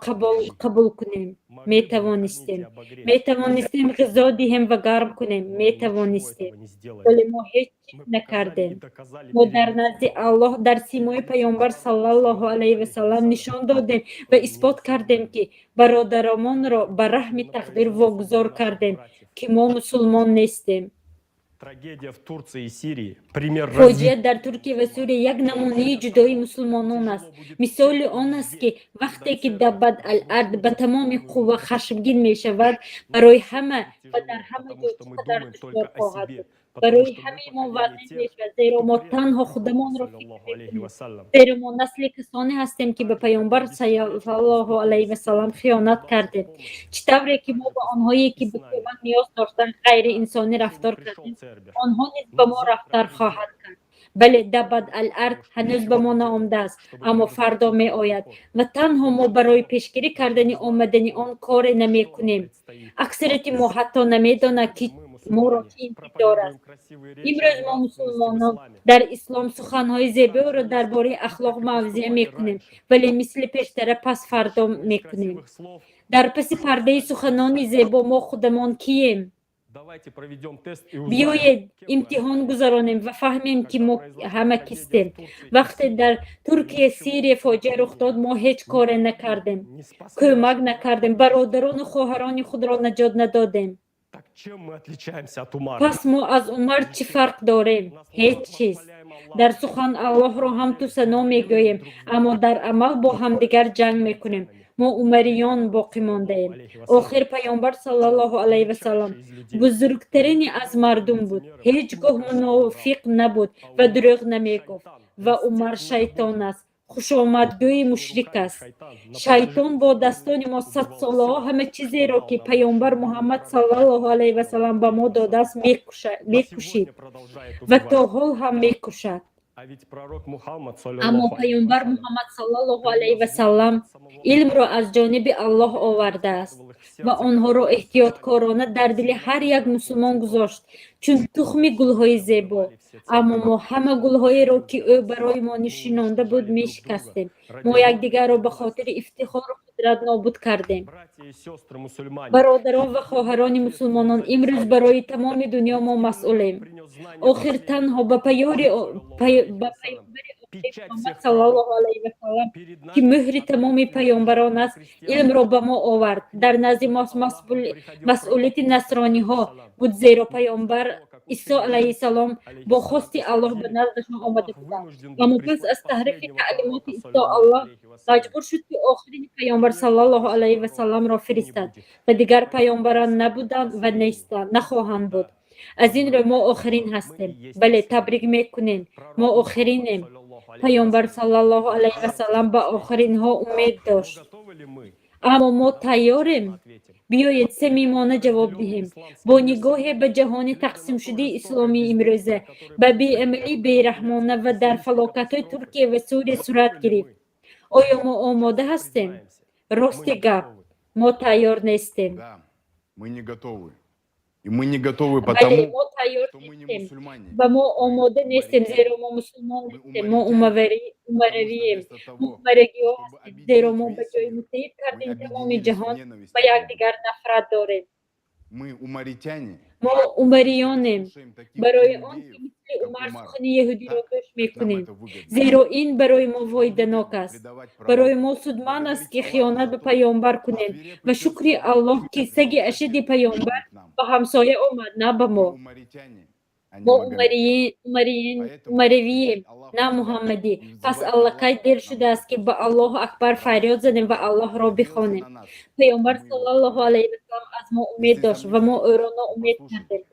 қабул кунем? Метавонистем. Метавонистем ғизо диҳем ва гарм кунем. Метавонистем, вале мо ҳеҷ чиз накардем. Мо дар назди Аллоҳ, дар симои Паёмбар саллаллоҳу алайҳи васаллам нишон додем ва исбот кардем, ки бародаронамонро ба раҳми тақдир вогузор кардем, ки мо мусулмон нестем. Трагедия в Турции и Сирии. Пример Фоҷиа дар Туркия ва Сурия як намунаи ҷудоии мусулмонон аст. Мисоли он аст, ки вақте ки Даббат ал-Ард ба тамоми қувва хашмгин мешавад, барои ҳама ва дар ҳама ҷо чӣ қадар душвор хоҳад буд. Барои ҳамаи мо вазнин мешавад, зеро мо танҳо худамонро фикр мекунем, зеро мо насли касоне ҳастем, ки ба Паёмбар саллаллоҳу алайҳи васаллам хиёнат кардем. Чӣ тавре ки мо ба онҳое, ки ба кӯмак ниёз доштанд, ғайриинсонӣ рафтор кардем, онҳо низ ба мо рафтор хоҳад кард. Бале, Даббат ал-Ард ҳанӯз ба мо наомадааст, аммо фардо меояд ва танҳо мо барои пешгирӣ кардани омадани он коре намекунем. Аксарияти мо ҳатто намедонад, ки моро чӣ интизор аст. Имрӯз мо, мусулмонон, дар ислом суханҳои зебоеро дар бораи ахлоқ мавзеа мекунем, вале мисли пештара пасфардо мекунем. Дар паси пардаи суханони зебо мо худамон кием? Биёед, имтиҳон гузаронем ва фаҳмем, ки мо ҳама кистем. Вақте дар Туркия, Сирия фоҷиа рух дод, мо ҳеҷ коре накардем, кӯмак накардем, бародарону хоҳарони худро наҷот надодем. Пас мо аз Умар чӣ фарқ дорем? Ҳеҷ чиз. Дар сухан Аллоҳро ҳамту сано мегӯем, аммо дар амал бо ҳамдигар ҷанг мекунем. Мо умариён боқӣ мондаем. Охир Паёмбар саллаллоҳу алайҳи васаллам бузургтарини аз мардум буд, ҳеҷ гоҳ мунофиқ набуд ва дурӯғ намегуфт. Ва Умар шайтон аст, хушомадгӯи мушрик аст. Шайтон бо дастони мо садсолаҳо ҳама чизеро, ки Паёмбар Муҳаммад саллаллоҳу алайҳи васаллам ба мо додааст, мекушид ва то ҳол ҳам мекушад. Аммо Паёмбар Муҳаммад саллаллоҳу алайҳи васаллам илмро аз ҷониби Аллоҳ овардааст ва онҳоро эҳтиёткорона дар дили ҳар як мусулмон гузошт, чун тухми гулҳои зебо. Аммо мо ҳама гулҳоеро, ки ӯ барои мо нишинонда буд, мешикастем. Мо якдигарро ба хотири ифтихору қудрат нобуд кардем. Бародарон ва хоҳарони мусулмонон, имрӯз барои тамоми дунё мо масъулем. Охир танҳо ба паёмбари Муҳаммад саллаллоҳу алайҳи васаллам, ки мӯҳри тамоми паёмбарон аст, илмро ба мо овард. Дар назди мо масъулияти насрониҳо буд, зеро паёмбар Исо алайҳиссалом бо хости Аллоҳ ба наздашон омада буданд. Аммо пас аз таҳрифи таълимоти Исо, Аллоҳ маҷбур шуд, ки охирини паёмбар саллаллоҳу алайҳи васалламро фиристад ва дигар паёмбарон набуданд ва нестанд, нахоҳанд буд. Аз ин рӯ мо охирин ҳастем. Бале, табрик мекунем, мо охиринем. Паёмбар саллаллоҳу алайҳи васаллам ба охиринҳо умед дошт. Аммо мо тайёрем? Биёед, самимона ҷавоб диҳем. Бо нигоҳе ба ҷаҳони тақсимшудаи исломии имрӯза, ба беамалии бераҳмона ва дар фалокатҳои Туркия ва Сурия сурат гирифт, оё мо омода ҳастем? Рости гап, мо тайёр нестем. Мы не готовы. И мы не готовы Бале, потому, мо тайёр что мы не нестем мусульмане. Ва мо омода нестем, зеро мо мусулмон нестем. Мо умаравием. Мо умарагиҳо ҳастем, зеро мо ба ҷои муттаҳид кардани тамоми ҷаҳон ба якдигар нафрат дорем. Мы умаритяне. Мо умариёнем барои он ки мисли Умар сухани яҳудиро гӯш мекунем, зеро ин барои мо фоиданок аст. Барои мо судманд аст, ки хиёнат ба паёмбар кунем. Ва шукри Аллоҳ, ки саги ашади паёмбар ба ҳамсоя омад, на ба мо. Мо умаравием, на муҳаммадӣ. Пас аллакай дер шудааст, ки ба Аллоҳу акбар фарёд занем ва Аллоҳро бихонем. Паёмбар саллаллоҳу алайҳи васаллам аз мо умед дошт ва мо ӯро ноумед кардем.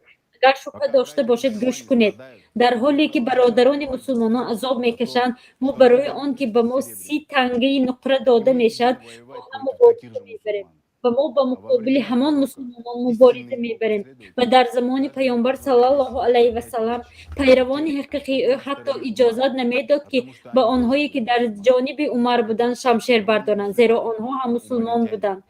Агар шубҳа дошта бошед, гӯш кунед. Дар ҳоле ки бародарони мусулмонон азоб мекашанд, мо барои он ки ба мо 30 тангаи нуқра дода мешавад, бо ҳам мубориза мебарем ва мо ба муқобили ҳамон мусулмонон мубориза мебарем. Ва дар замони Паёмбар саллаллоҳу алайҳи васаллам пайравони ҳақиқии ӯ ҳатто иҷозат намедод, ки ба онҳое ки дар ҷониби Умар буданд, шамшер бардоранд, зеро онҳо ҳам мусулмон буданд.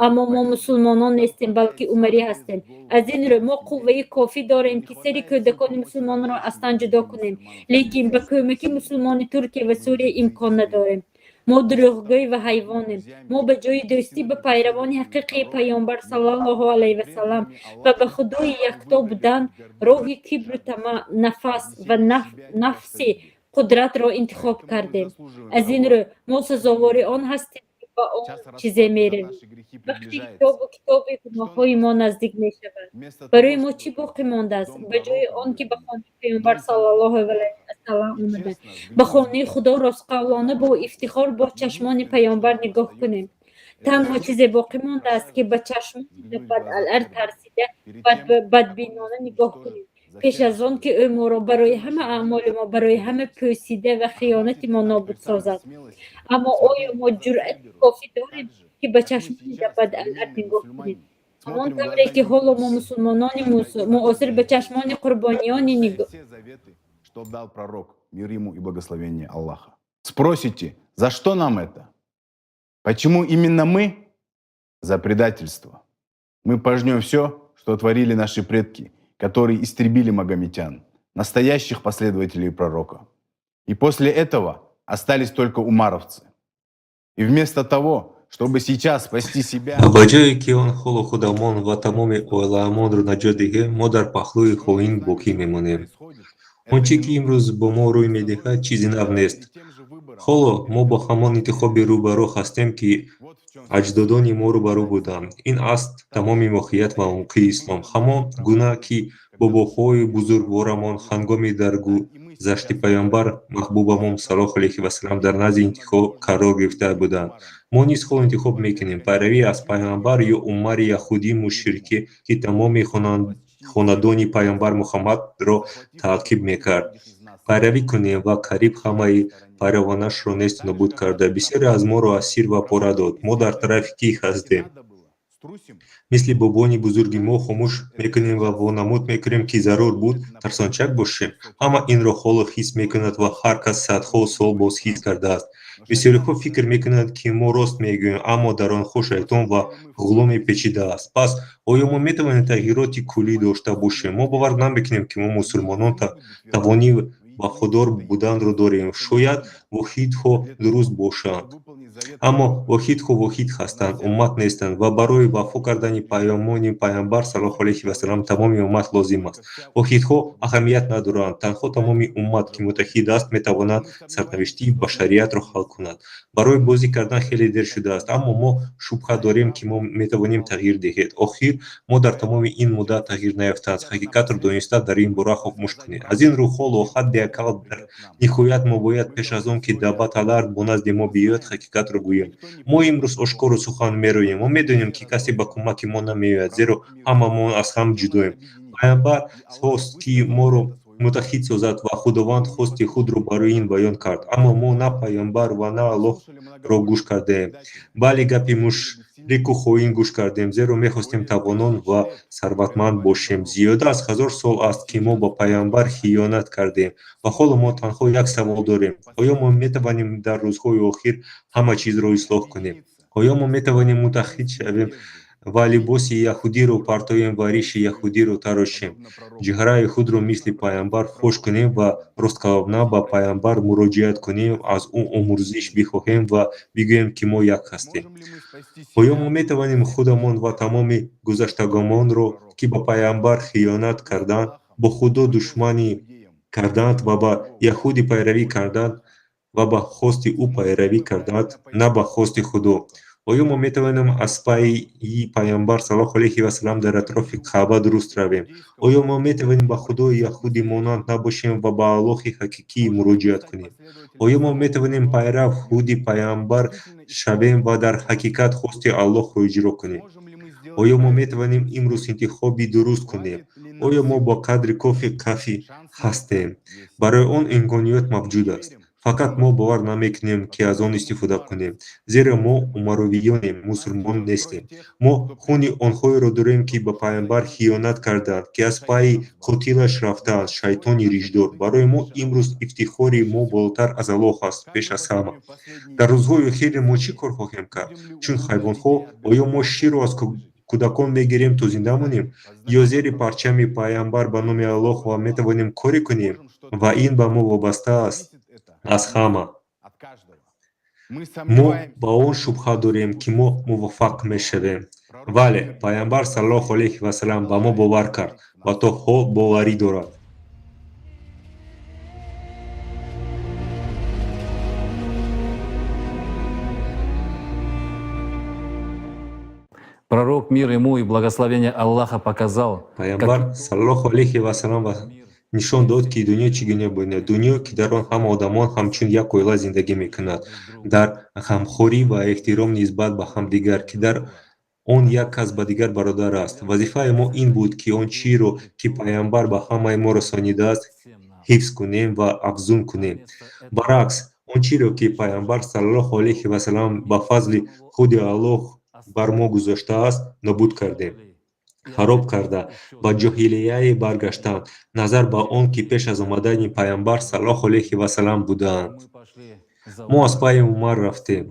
Аммо мо мусулмонон нестем, балки умарӣ ҳастем. Аз ин рӯ мо қувваи кофӣ дорем, ки сари кӯдакони мусулмонро аз тан ҷудо кунем, лекин ба кӯмаки мусулмони Туркия ва Сурия имкон надорем. Мо дурӯғгӯй ва ҳайвонем. Мо ба ҷои дӯстӣ ба пайравони ҳақиқии Паёмбар саллаллоҳу алайҳи васаллам ва ба Худои якто будан, роҳи кибру тамаъ, нафас ва нафси қудратро интихоб кардем. Аз ин рӯ мо сазовори он ҳастем, ки ба он чизе меравем. Вақти ҳисобу китоби гуноҳҳои мо наздик мешавад, барои мо чӣ боқӣ мондааст? Ба ҷои он ки ба хонаи Паёмбар саллаллоҳу алайҳи васаллам омада, ба хонаи Худо ростқавлона бо ифтихор бо чашмони Паёмбар нигоҳ кунем, танҳо чизе боқӣ мондааст, ки ба чашмони Даббат-ал-Арз тарсида, бадбинона нигоҳ кунем, пеш аз он ки ӯ моро барои ҳама аъмоли мо, барои ҳама пӯсида ва хиёнати мо нобуд созад. Аммо оё мо ҷуръати кофӣ дорем, ки ба чашмони Даббат-ал-Арз нигоҳ кунем, ҳамон тавре ки ҳоло мо, мусулмонони муосир, ба чашмони қурбониёни нигоҳ Что дал пророк, мир ему и благословение Аллаха. Спросите, за что нам это? Почему именно мы? За предательство. Мы пожнем все, что творили наши предки, которые истребили магометян, настоящих последователей пророка. И после этого остались только умаровцы. И вместо того, чтобы сейчас спасти себя. Ба ҷое ки он ҳоло худамон ва тамоми оилаамонро наҷот диҳем, мо дар паҳлӯи хоин боқӣ мемонем. Он чӣ ки имрӯз бо мо рӯй медиҳад, чизи нав нест. Ҳоло мо бо ҳамон интихоби рӯбарӯ ҳастем, ки аҷдодони мо рӯбарӯ буданд. Ин аст тамоми моҳият ва умқи ислом. Ҳамон гуна ки бобоҳои бузургворамон ҳангоми даргузашти Паёмбар маҳбубамон саллаллоҳу алайҳи васаллам дар назди интихоб қарор гирифта буданд, мо низ ҳоло интихоб мекунем: пайравӣ аз Паёмбар ё Умари яҳудии мушрике, ки тамоми хонадони Паёмбар Муҳаммадро таъқиб мекард, пайравӣ кунем ва қариб ҳамаи пайравонашро несту нобуд карда, бисёре аз моро асир ва пора дод. Мо дар тарафи кӣ ҳастем? Мисли бобони бузурги мо хомӯш мекунем ва вонамуд мекунем, ки зарур буд тарсончак бошем? Ҳама инро ҳоло ҳис мекунад ва ҳар кас садҳо сол боз ҳис кардааст. Бисёриҳо фикр мекунанд, ки мо рост мегӯем, аммо дар онҳо шайтон ва ғуломи печида аст. Пас оё мо метавонем тағйироти куллӣ дошта бошем? Мо бовар намекунем, ки мо, мусулмонон, тавони вафодор буданро дорем. Шояд воҳидҳо дуруст бошанд, аммо воҳидҳо воҳид ҳастанд, уммат нестанд, ва барои вафо кардани паёмони Паёмбар саллаллоҳу алайҳи васаллам тамоми уммат лозим аст. Воҳидҳо аҳамият надоранд. Танҳо тамоми уммат, ки муттаҳид аст, метавонад сарнавишти башариятро ҳал кунад. Барои бозӣ кардан хеле дер шудааст, аммо мо шубҳа дорем, ки мо метавонем тағйир диҳед. Охир мо дар тамоми ин муддат тағйир наёфтааст. Ҳақиқатро дониста, дар ин бора хомӯш кунед. Аз ин рӯ ҳоло, ҳадди ақал дар ниҳоят, мо бояд пеш аз он ки Даббат-ал-Ард бо назди мо биёяд, ҳақиқатро гӯем. Мо имрӯз ошкоро сухан мероем. Мо медонем, ки касе ба кӯмаки мо намеояд, зеро ҳамамон аз ҳам ҷудоем. Паёмбар хост, ки моро муттаҳид созад, ва Худованд хости худро барои ин баён кард, аммо мо на Паёмбар ва на Аллоҳро гӯш кардаем, бале гапи мушрику хоин гӯш кардем, зеро мехостем тавонон ва сарватманд бошем. Зиёда аз 1000 сол аст, ки мо ба Паёмбар хиёнат кардем, ва ҳоло мо танҳо як савол дорем: оё мо метавонем дар рӯзҳои охир ҳама чизро ислоҳ кунем? Оё мо метавонем муттаҳид шавем ва либоси яҳудиро партоем ва риши яҳудиро тарошем, чеҳраи худро мисли Паёмбар фош кунем ва ростқалбона ба Паёмбар муроҷиат кунем, аз ӯ омӯрзиш бихоҳем ва бигӯем, ки мо як ҳастем? Оё мо метавонем худамон ва тамоми гузаштагонамонро, ки ба Паёмбар хиёнат карданд, бо Худо душманӣ карданд ва ба яҳудӣ пайравӣ карданд ва ба хости ӯ пайравӣ карданд, на ба хости Худо, оё мо метавонем аз пайи Паёмбар саллаллоҳу алайҳи васаллам дар атрофи Каъба дуруст равем? Оё мо метавонем ба Худои яҳудӣ монанд набошем ва ба Аллоҳи ҳақиқӣ муроҷиат кунем? Оё мо метавонем пайрав худи Паёмбар шавем ва дар ҳақиқат хости Аллоҳро иҷро кунем? Оё мо метавонем имрӯз интихоби дуруст кунем? Оё мо бо қадри кофӣ қавӣ ҳастем? Барои он имконият мавҷуд аст. Фақат мо бовар намекунем, ки аз он истифода кунем, зеро мо умаровиёнем, мусулмон нестем. Мо хуни онҳоеро дорем, ки ба пайғамбар хиёнат карданд, ки аз пайи қотилаш рафтаанд, шайтони ришдор. Барои мо имрӯз ифтихори мо болотар аз Аллоҳ аст, пеш аз ҳама. Дар рӯзҳои охири мо чӣ кор хоҳем кард? Чун ҳайвонҳо, оё мо ширро аз кӯдакон мегирем то зинда монем? Ё зери парчами пайғамбар ба номи Аллоҳ ва метавонем коре кунем? Ва ин ба мо вобаста аст аз ҳама. Мо ба он шубҳа дорем, ки мо муваффақ мешавем. Вале пайғамбар саллаллоҳу алайҳи васаллам ба мо бовар кард ва то ҳол боварӣ дорад. Пророк, мир ему и благословение Аллаха, показал, Пайғамбар саллаллоҳу алайҳи васаллам нишон дод, ки дунё чӣ гуна буд, дунё, ки дар он ҳама одамон ҳамчун як оила зиндагӣ мекунад, дар ғамхорӣ ва эҳтиром нисбат ба ҳамдигар, ки дар он як кас ба дигар бародар аст. Вазифаи мо ин буд, ки он чиро, ки пайғамбар ба ҳамаи мо расонидааст, ҳифз кунем ва афзун кунем. Баръакс, он чиро, ки пайғамбар саллаллоҳу алайҳи васаллам ба фазли худи Аллоҳ бар мо гузоштааст, нобуд кардем, хароб карда, ба ҷоҳилияе баргаштанд, назар ба он ки пеш аз омадани пайғамбар саллаллоҳу алайҳи васаллам будаанд. Мо аз пайи Умар рафтем,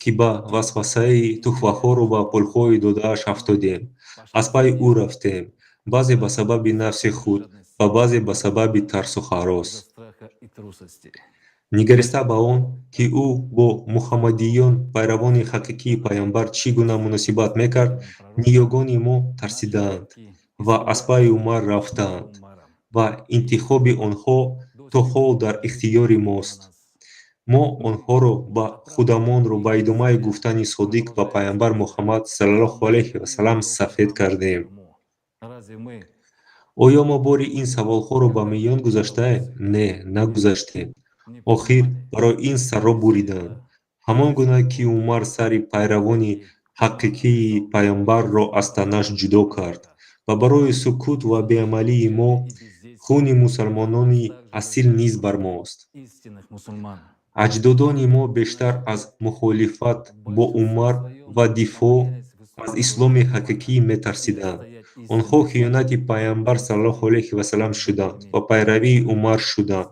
ки ба васвасаи туҳфаҳоро ба пулҳои додааш афтодем. Аз пайи ӯ рафтем, баъзе ба сабаби нафси худ ва баъзе ба сабаби тарсу ҳарос. Нигариста ба он, ки ӯ бо муҳаммадиён, пайравони ҳақиқии пайғамбар, чӣ гуна муносибат мекард, ниёгони мо тарсидаанд ва аз пайи Умар рафтаанд ва интихоби онҳо то ҳол дар ихтиёри мост. Мо онҳоро ба худамонро ба идомаи гуфтани содиқ ба пайғамбар Муҳаммад саллаллоҳу алайҳи васаллам сафед кардем. Оё мо бори ин саволҳоро ба миён гузаштаем? Не, нагузаштем. Охир барои ин сарро буриданд. Ҳамон гуна ки Умар сари пайравони ҳақиқии пайғамбарро аз танаш ҷудо кард. Ва барои сукут ва беамалии мо хуни мусалмонони асил низ бар мост. Аҷдодони мо бештар аз мухолифат бо Умар ва дифоъ аз исломи ҳақиқӣ метарсиданд. Онҳо хиёнати пайғамбар саллаллоҳу алайҳи васаллам шуданд ва пайравии Умар шуданд.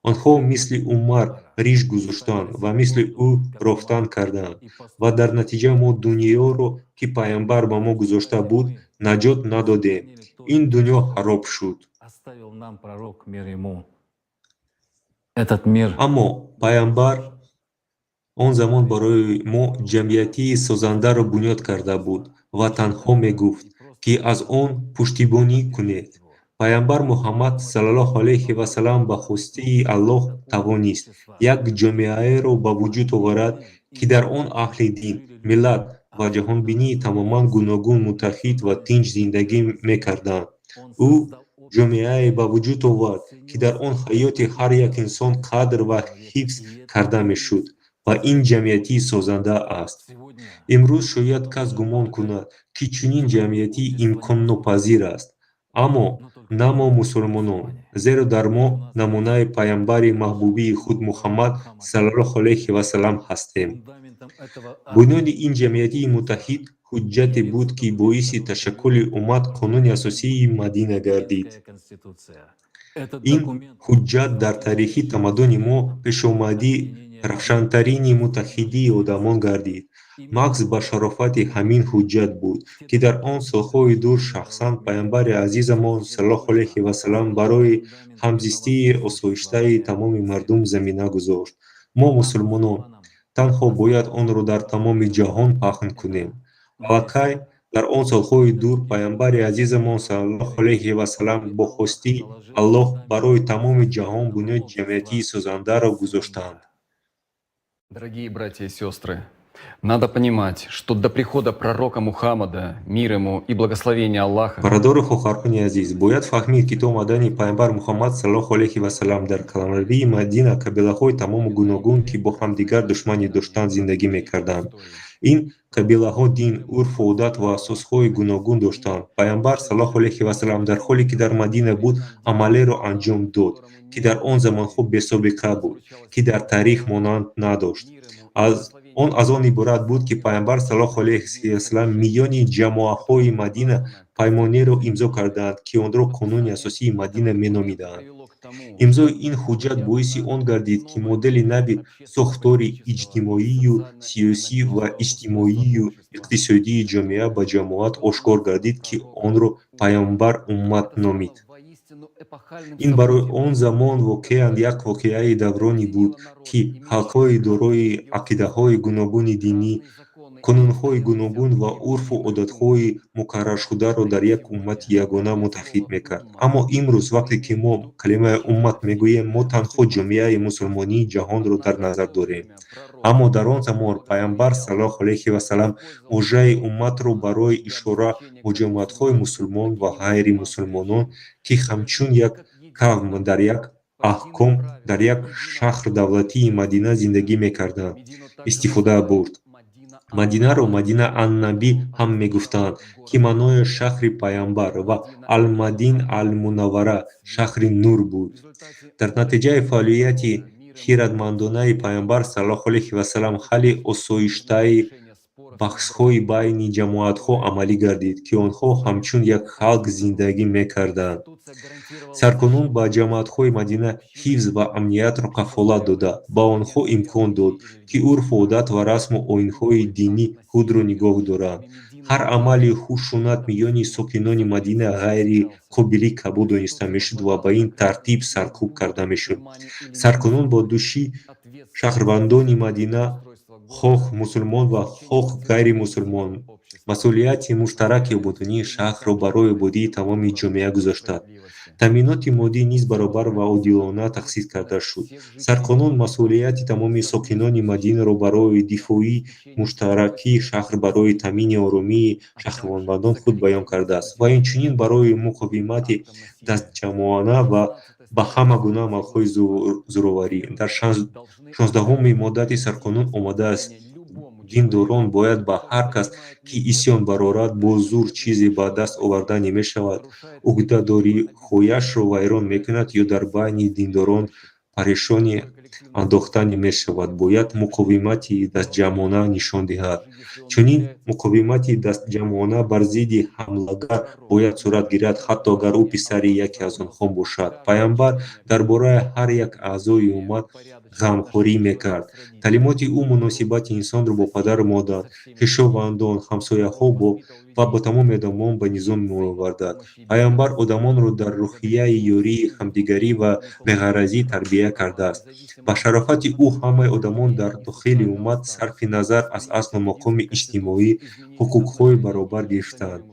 Онҳо мисли Умар риш гузоштанд ва мисли ӯ рофтан карданд ва дар натиҷа мо дунёро, ки пайғамбар ба мо гузошта буд, наҷот надодем. Ин дунё хароб шуд. Аммо пайғамбар он замон барои мо ҷамъиятии созандаро бунёд карда буд ва танҳо мегуфт, ки аз он пуштибонӣ кунед. Пайғамбар Муҳаммад саллаллоҳу алайҳи васаллам ба хостии Аллоҳ тавонист як ҷомеаеро ба вуҷуд оварад, ки дар он аҳли дин, миллат ва ҷаҳонбинии тамоман гуногун муттаҳид ва тинҷ зиндагӣ мекарданд. Ӯ ҷомеае ба вуҷуд овард, ки дар он ҳаёти ҳар як инсон қадр ва ҳифз карда мешуд ва ин ҷамъиятии созанда аст. Имрӯз шояд кас гумон кунад, ки чунин ҷамъиятӣ имконнопазир аст. Аммо на мо мусулмонон, зеро дар мо намунаи пайғамбари маҳбубии худ Муҳаммад саллаллоҳу алайҳи васаллам ҳастем. Бунёди ин ҷамъиятии муттаҳид ҳуҷҷате буд, ки боиси ташаккули уммат қонуни асосии Мадина гардид. Ин ҳуҷҷат дар таърихи тамаддуни мо пешомади равшантарини муттаҳидии одамон гардид. Маҳз ба шарофати ҳамин ҳуҷҷат буд, ки дар он солҳои дур шахсан пайғамбари азизамон саллаллоҳу алайҳи васаллам барои ҳамзистии осоиштаи тамоми мардум замина гузошт. Мо мусулмонон танҳо бояд онро дар тамоми ҷаҳон паҳн кунем. Аллакай дар он солҳои дур пайғамбари азизамон саллаллоҳу алайҳи васаллам бо хостии Аллоҳ барои тамоми ҷаҳон бунёди ҷамъиятии созандаро гузоштанд. Дорогие братья и сестры, надо понимать, что до прихода пророка Мухаммада, мир ему и благословение Аллаха, Бародару хоҳарони азиз, бояд фаҳмид, ки то омадани пайғамбар Муҳаммад саллаллоҳу алайҳи васаллам дар қаламрави Мадина қабилаҳои тамому гуногун, ки бо ҳамдигар душманӣ доштанд, зиндагӣ мекарданд. Ин қабилаҳо дин, урфу одат ва асосҳои гуногун доштанд. Пайғамбар саллаллоҳу алайҳи васаллам дар ҳоле ки дар Мадина буд, амалеро анҷом дод, ки дар он замонҳо бесобиқа буд, ки дар таърих монанд надошт. Он аз он иборат буд, ки Пайғамбар саллаллоҳу алайҳи васаллам миёни ҷамоаҳои Мадина паймонеро имзо карданд, ки онро Қонуни асосии Мадина меномиданд. Имзои ин ҳуҷҷат боиси он гардид, ки модели нави сохтори иҷтимоию сиёсӣ ва иҷтимоию иқтисодии ҷомеа ба ҷамоат ошкор гардид, ки онро Пайғамбар уммат номид. Ин барои он замон воқеан як воқеаи давронӣ буд, ки халқҳои дорои ақидаҳои гуногуни динӣ, қонунҳои гуногун ва урфу одатҳои мукарраршударо дар як уммати ягона муттаҳид мекард. Аммо имрӯз, вақте ки мо калимаи уммат мегӯем, мо танҳо ҷомеаи мусулмонии ҷаҳонро дар назар дорем. Аммо дар он замон Пайғамбар саллаллоҳу алайҳи васаллам вожаи умматро барои ишора ба ҷамоатҳои мусулмон ва ғайри мусулмонон, ки ҳамчун як қавм дар як аҳком дар як шаҳр-давлатии Мадина зиндагӣ мекарданд, истифода бурд. Мадинаро Мадина ан-Набӣ ҳам мегуфтанд, ки маънояш шаҳри Пайғамбар ва Ал-Мадин ал-Мунаввара шаҳри нур буд. Дар натиҷаи фаъолияти хирадмандонаи Пайғамбар саллаллоҳу алайҳи васаллам ҳалли осоиштаи баҳсҳои байни ҷамоатҳо амалӣ гардид, ки онҳо ҳамчун як халқ зиндагӣ мекарданд. Сарқонун ба ҷамоатҳои Мадина ҳифз ва амниятро кафолат дода, ба онҳо имкон дод, ки урфу одат ва расму оинҳои динии худро нигоҳ доранд. Ҳар амали хушунат миёни сокинони Мадина ғайри қобили қабул дониста мешуд ва ба ин тартиб саркӯб карда мешуд. Сарқонун бо дӯши шаҳрвандони Мадина, хоҳ мусулмон ва хоҳ ғайримусулмон, масъулияти муштараки ободонии шаҳрро барои ободии тамоми ҷомеа гузоштанд. Таъминоти моддӣ низ баробар ва одилона тақсим карда шуд. Сарқонун масъулияти тамоми сокинони Мадинаро барои дифои муштараки шаҳр, барои таъмини оромии шаҳрвандон худ баён кардааст ва инчунин барои муқовимати дастҷамъона ва ба ҳама гуна амалҳои зӯроварӣ. Дар 16-уми моддаи сарқонун омадааст: диндорон бояд ба ҳар кас, ки исён барорад, бо зӯр чизе ба даст оварда намешавад, уҳдадориҳояшро вайрон мекунад ё дар байни диндорон парешонӣ андохта мешавад, бояд муқовимати дастҷамъона нишон диҳад. Чунин муқовимати дастҷамъона бар зидди ҳамлагар бояд сурат гирад, ҳатто агар ӯ писари яке аз онҳо бошад. Пайғамбар дар бораи ҳар як аъзои уммат ғамхорӣ мекард. Таълимоти ӯ муносибати инсонро бо падару модар, хешовандон, ҳамсояҳо ва бо тамоми одамон ба низом меовардад. Пайғамбар одамонро дар рӯҳияи ёрии ҳамдигарӣ ва беғаразӣ тарбия кардааст. Ба шарофати ӯ ҳамаи одамон дар дохили уммат сарфи назар аз аслу мақоми иҷтимоӣ ҳуқуқҳои баробар гирифтаанд.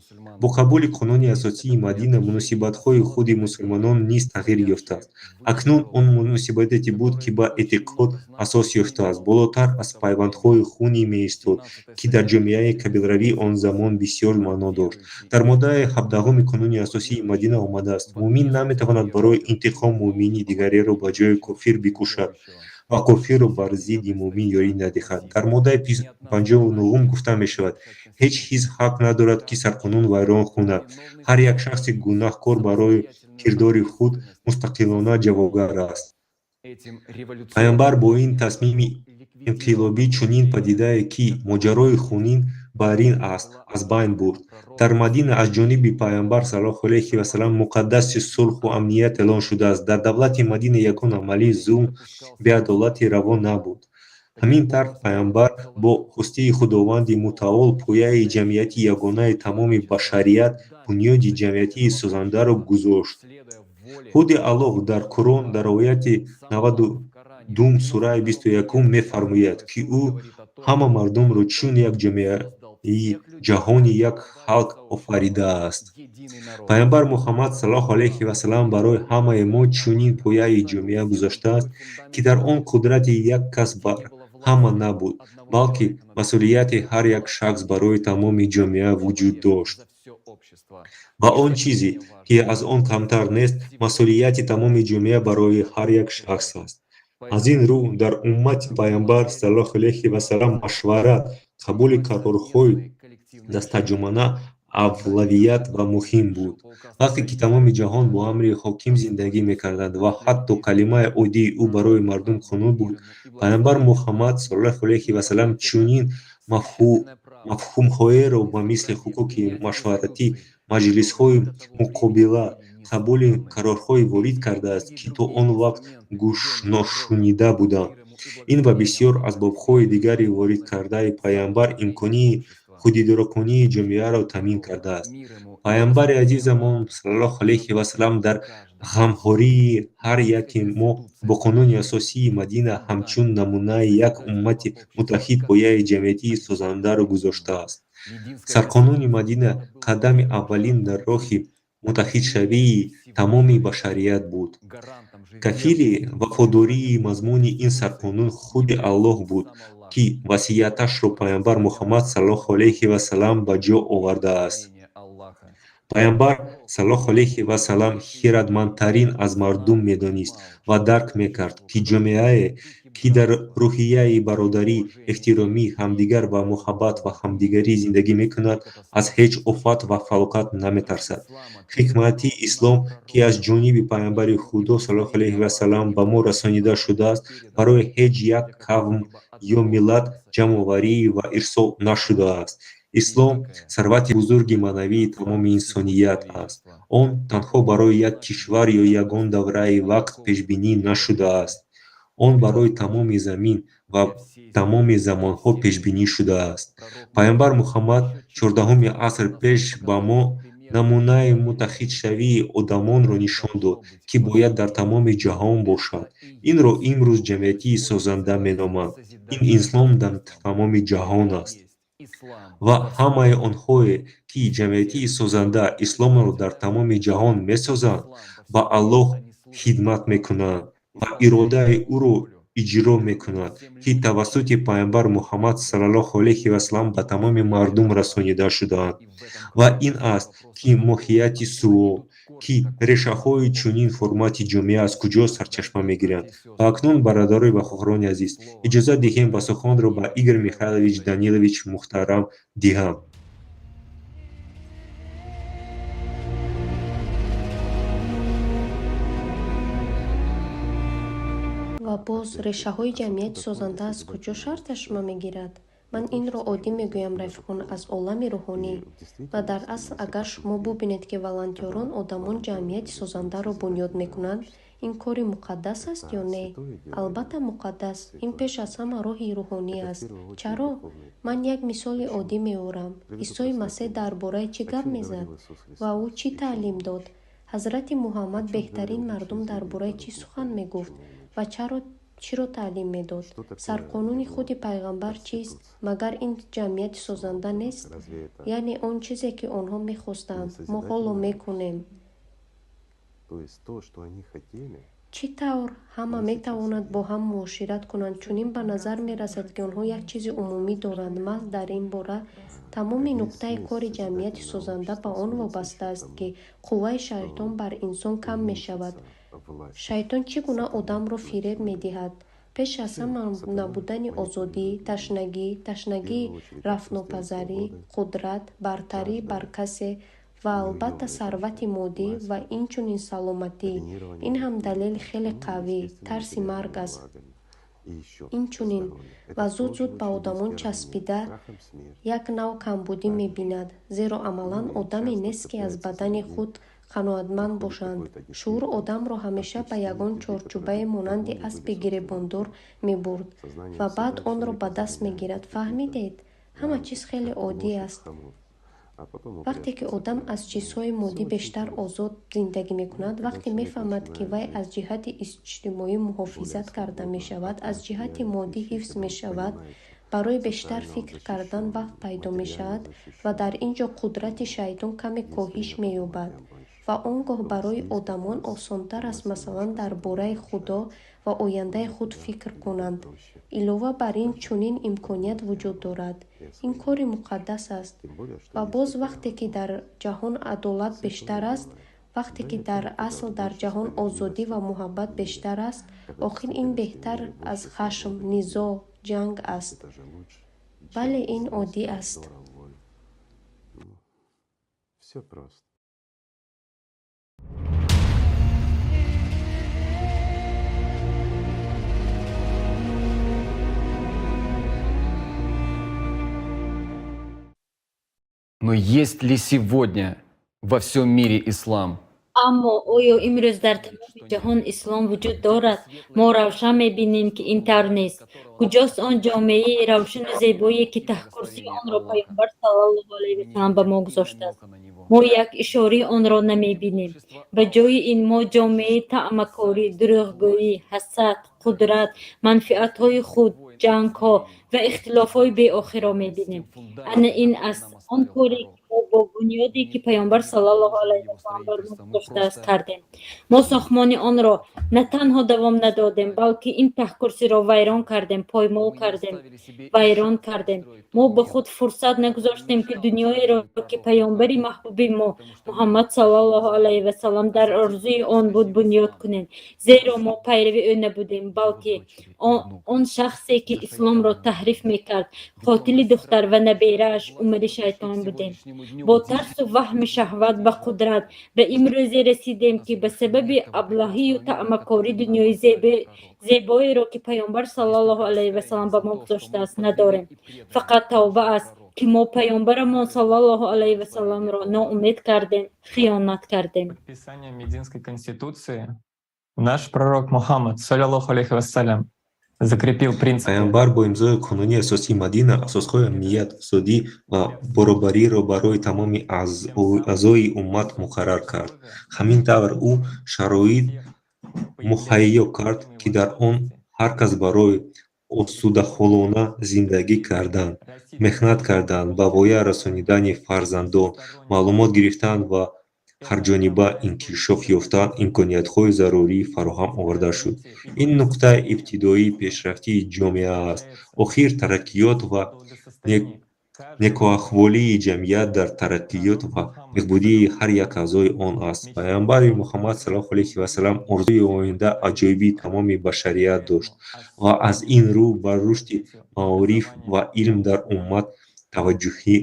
Бо қабули Қонуни асосии Мадина муносибатҳои худи мусулмонон низ тағйир ёфтааст. Акнун он муносибате буд, ки ба эътиқод асос ёфтааст, болотар аз пайвандҳои хунӣ меистод, ки дар ҷомеаи қабилавии он замон бисёр маъно дошт. Дар моддаи 17-уми Қонуни асосии Мадина омадааст: мӯъмин наметавонад барои интиқом мӯъмини дигареро ба ҷои кофир бикушад ва кофирро бар зидди мӯъмин ёрӣ надиҳад. Дар моддаи 59-ум гуфта мешавад: ҳеҷ ҳизб ҳақ надорад, ки сарқонун вайрон кунад. Ҳар як шахси гунаҳкор барои кирдори худ мустақилона ҷавобгар аст. Пайғамбар бо ин тасмими инқилобӣ чунин падидае, ки моҷарои хунин барин аст, аз байн бурд. Дар Мадина аз ҷониби Пайғамбар саллаллоҳу алайҳи васаллам муқаддаси сулҳу амният эълон шудааст. Дар давлати Мадина ягон амали зулм, беадолатӣ раво набуд. Ҳамин тарз Пайғамбар бо хостаи Худованди мутаол пояи ҷамъияти ягонаи тамоми башарият, бунёди ҷамъияти созандаро гузошт. Худи Аллоҳ дар Қуръон дар ояти 92 сураи 21 мефармояд, ки ӯ ҳама мардумро чун як ҷомеаи ҷаҳони як халқ офаридааст. Пайғамбар Муҳаммад саллаллоҳу алайҳи васаллам барои ҳамаи мо чунин пояи ҷомеа гузоштааст, ки дар он қудрати як кас бар ҳама набуд, балки масъулияти ҳар як шахс барои тамоми ҷомеа вуҷуд дошт. Ва он чизе, ки аз он камтар нест, масъулияти тамоми ҷомеа барои ҳар як шахс аст. Аз ин рӯ дар уммати Пайғамбар саллаллоҳу алайҳи васаллам машварат, Қабули қарорҳои дастаҷамъона авлавият ва муҳим буд. Вақте ки тамоми ҷаҳон бо амри ҳоким зиндагӣ мекарданд ва ҳатто калимаи оддии ӯ барои мардум қонун буд, пайғамбар Муҳаммад саллаллоҳу алайҳи васаллам чунин мафҳумҳоеро ба мисли ҳуқуқи машваратӣ, маҷлисҳои муқобила, қабули қарорҳое ворид кардааст, ки то он вақт гӯшношунида буданд. Ин ва бисёр асбобҳои дигари воридкардаи пайғамбар имконии худидоракунии ҷомеаро таъмин кардааст. Пайғамбари азизамон саллаллоҳу алайҳи васаллам дар ғамхории ҳар яки мо бо қонуни асосии Мадина ҳамчун намунаи як уммати муттаҳид пояи ҷамъияти созандаро гузоштааст. Сарқонуни Мадина қадами аввалин дар роҳи муттаҳидшавии тамоми башарият буд. Кафили вафодории мазмуни ин сарқонун худи Аллоҳ буд, ки васияташро пайғамбар Муҳаммад саллаллоҳу алайҳи васаллам ба ҷо овардааст. Пайғамбар саллаллоҳу алайҳи васаллам хирадмандтарин аз мардум медонист ва дарк мекард, ки ҷомеае, ки дар рӯҳияи бародарӣ, эҳтироми ҳамдигар ва муҳаббат ва ҳамдигарӣ зиндагӣ мекунад, аз ҳеҷ офат ва фалокат наметарсад. Ҳикмати ислом, ки аз ҷониби пайғамбари Худо саллаллоҳу алайҳи васаллам ба мо расонида шудааст, барои ҳеҷ як қавм ё миллат ҷамъоварӣ ва ирсол нашудааст. Ислом сарвати бузурги маънавии тамоми инсоният аст. Он танҳо барои як кишвар ё ягон давраи вақт пешбинӣ нашудааст. Он барои тамоми замин ва тамоми замонҳо пешбинӣ шудааст. Пайғамбар Муҳаммад 14-уми аср пеш ба мо намунаи муттаҳидшавии одамонро нишон дод, ки бояд дар тамоми ҷаҳон бошад. Инро имрӯз ҷамъияти созанда меноманд. Ин ислом дар тамоми ҷаҳон аст. Ва ҳамаи онҳое, ки ҷамъияти созанда исломро дар тамоми ҷаҳон месозанд, ба Аллоҳ хидмат мекунанд ва иродаи ӯро иҷро мекунанд, ки тавассути пайғамбар Муҳаммад саллаллоҳу алайҳи васаллам ба тамоми мардум расонида шудаанд. Ва ин аст, ки моҳияти суол, ки решаҳои чунин формати ҷомеа аз куҷо сарчашма мегиранд. Ва акнун, бародарон ва хоҳарони азиз, иҷозат диҳем ва суханро ба Игорь Михайлович Данилович муҳтарам диҳам. Ва боз решаҳои ҷамъияти созанда аз куҷо сарчашма мегирад? Ман инро оддӣ мегӯям, рафиқон, аз олами рӯҳонӣ. Ва дар асл, агар шумо бубинед, ки волонтёрон одамон ҷамъияти созандаро бунёд мекунанд, ин кори муқаддас аст ё не? Албатта муқаддас. Ин пеш аз ҳама роҳи рӯҳонӣ аст. Чаро? Ман як мисоли оддӣ меорам. Исои Масеҳ дар бораи чӣ гап мезад? Ва ӯ чӣ таълим дод? Ҳазрати Муҳаммад беҳтарин мардум дар бораи чӣ сухан мегуфт? Ва чиро таълим медод? Сарқонуни худи пайғамбар чист? Магар ин ҷамъияти созанда нест? Яъне он чизе, ки онҳо мехостанд, мо ҳоло мекунем. Чӣ тавр ҳама метавонад бо ҳам муошират кунанд? Чунин ба назар мерасад, ки онҳо як чизи умумӣ доранд. Маҳз дар ин бора тамоми нуқтаи кори ҷамъияти созанда ба он вобаста аст, ки қувваи шайтон бар инсон кам мешавад. Шайтон чӣ гуна одамро фиреб медиҳад? Пеш аз ҳама набудани озодӣ, ташнагӣ, ташнагии рафнопазарӣ, қудрат, бартарӣ бар касе ва албатта сарвати моддӣ ва инчунин саломатӣ. Ин ҳам далели хеле қавӣ, тарси марг аст. Инчунин ва зуд-зуд ба одамон часпида як нав камбудӣ мебинад, зеро амалан одаме нест, ки аз бадани худ қаноатманд бошанд. Шуур одамро ҳамеша ба ягон чорчӯбае монанди аспи гиребондор мебурд ва баъд онро ба даст мегирад. Фаҳмидед? Ҳама чиз хеле оддӣ аст. Вақте ки одам аз чизҳои моддӣ бештар озод зиндагӣ мекунад, вақте мефаҳмад, ки вай аз ҷиҳати иҷтимоӣ муҳофизат карда мешавад, аз ҷиҳати моддӣ ҳифз мешавад, барои бештар фикр кардан вақт пайдо мешавад ва дар ин ҷо қудрати шайтон каме коҳиш меёбад. Ва он гоҳ барои одамон осонтар аст, масалан, дар бораи Худо ва ояндаи худ фикр кунанд. Илова бар ин чунин имконият вуҷуд дорад. Ин кори муқаддас аст. Ва боз вақте ки дар ҷаҳон адолат бештар аст, вақте ки дар асл дар ҷаҳон озодӣ ва муҳаббат бештар аст, охир ин беҳтар аз хашм, низоъ, ҷанг аст. Бале, ин оддӣ аст. Всё просто. Но есть ли сегодня во всем мире ислам? Аммо оё имрӯз дар тамоми ҷаҳон ислом вуҷуд дорад? Мо равшан мебинем, ки ин тавр нест. Куҷост он ҷомеаи равшану зебое, ки таҳкурсии онро Паёмбар саллаллоҳу алайҳи васаллам ба мо гузоштааст? Мо як ишораи онро намебинем. Ба ҷои ин мо ҷомеаи таъмакорӣ, дурӯғгӯӣ, ҳасад, қудрат, манфиатҳои худ, ҷангҳо ва ихтилофҳои беохирро мебинем. Ана ин аст он коре, ки мо бо бунёде, ки Паёмбар саллаллоҳу алайҳи васаллам бар мо гузоштааст, кардем. Мо сохтмони онро на танҳо давом надодем, балки ин таҳкурсиро вайрон кардем, поймол кардем, вайрон кардем. Мо ба худ фурсат нагузоштем, ки дунёеро, ки паёмбари маҳбуби мо Муҳаммад саллаллоҳу алайҳи васаллам дар орзуи он буд, бунёд кунем, зеро мо пайрави ӯ набудем, балки он шахсе, ки исломро таҳриф мекард, қотили духтар ва наберааш Умари шайтон будем. Бо тарсу ваҳми шаҳват ба қудрат ба имрӯзе расидем, ки ба сабаби аблаҳию таъмакорӣ дунёи зебоеро, ки Паёмбар саллаллоҳу алайҳи васаллам ба мо гузоштааст, надорем. Фақат тавба аст, ки мо паёмбарамон саллаллоҳу алайҳи васалламро ноумед кардем, хиёнат кардем. Подписание Мединской конституции наш пророк Мухаммад, саллаллаху алейхи вассалям, закрепил принцип. Паёмбар бо имзои Қонуни Асосии Мадина асосҳои амният, озодӣ ва баробариро барои тамоми аъзои уммат муқаррар кард. Ҳамин тавр, ӯ шароит муҳайё кард, ки дар он ҳар кас барои осудаҳолона зиндагӣ кардан, меҳнат кардан, ба воя расонидани фарзандон, маълумот гирифтан ва ҳарҷониба инкишоф ёфтан имкониятҳои зарурӣ фароҳам оварда шуд. Ин нуқтаи ибтидоии пешрафти ҷомеа аст. Охир, тараққиёт ва некуаҳволии ҷамъият дар тараққиёт ва беҳбудии ҳар як аъзои он аст. Паёмбари Муҳаммад саллаллоҳу алайҳи васаллам орзуи ояндаи аҷоибии тамоми башарият дошт ва аз ин рӯ ба рушди маориф ва илм дар уммат таваҷҷӯҳи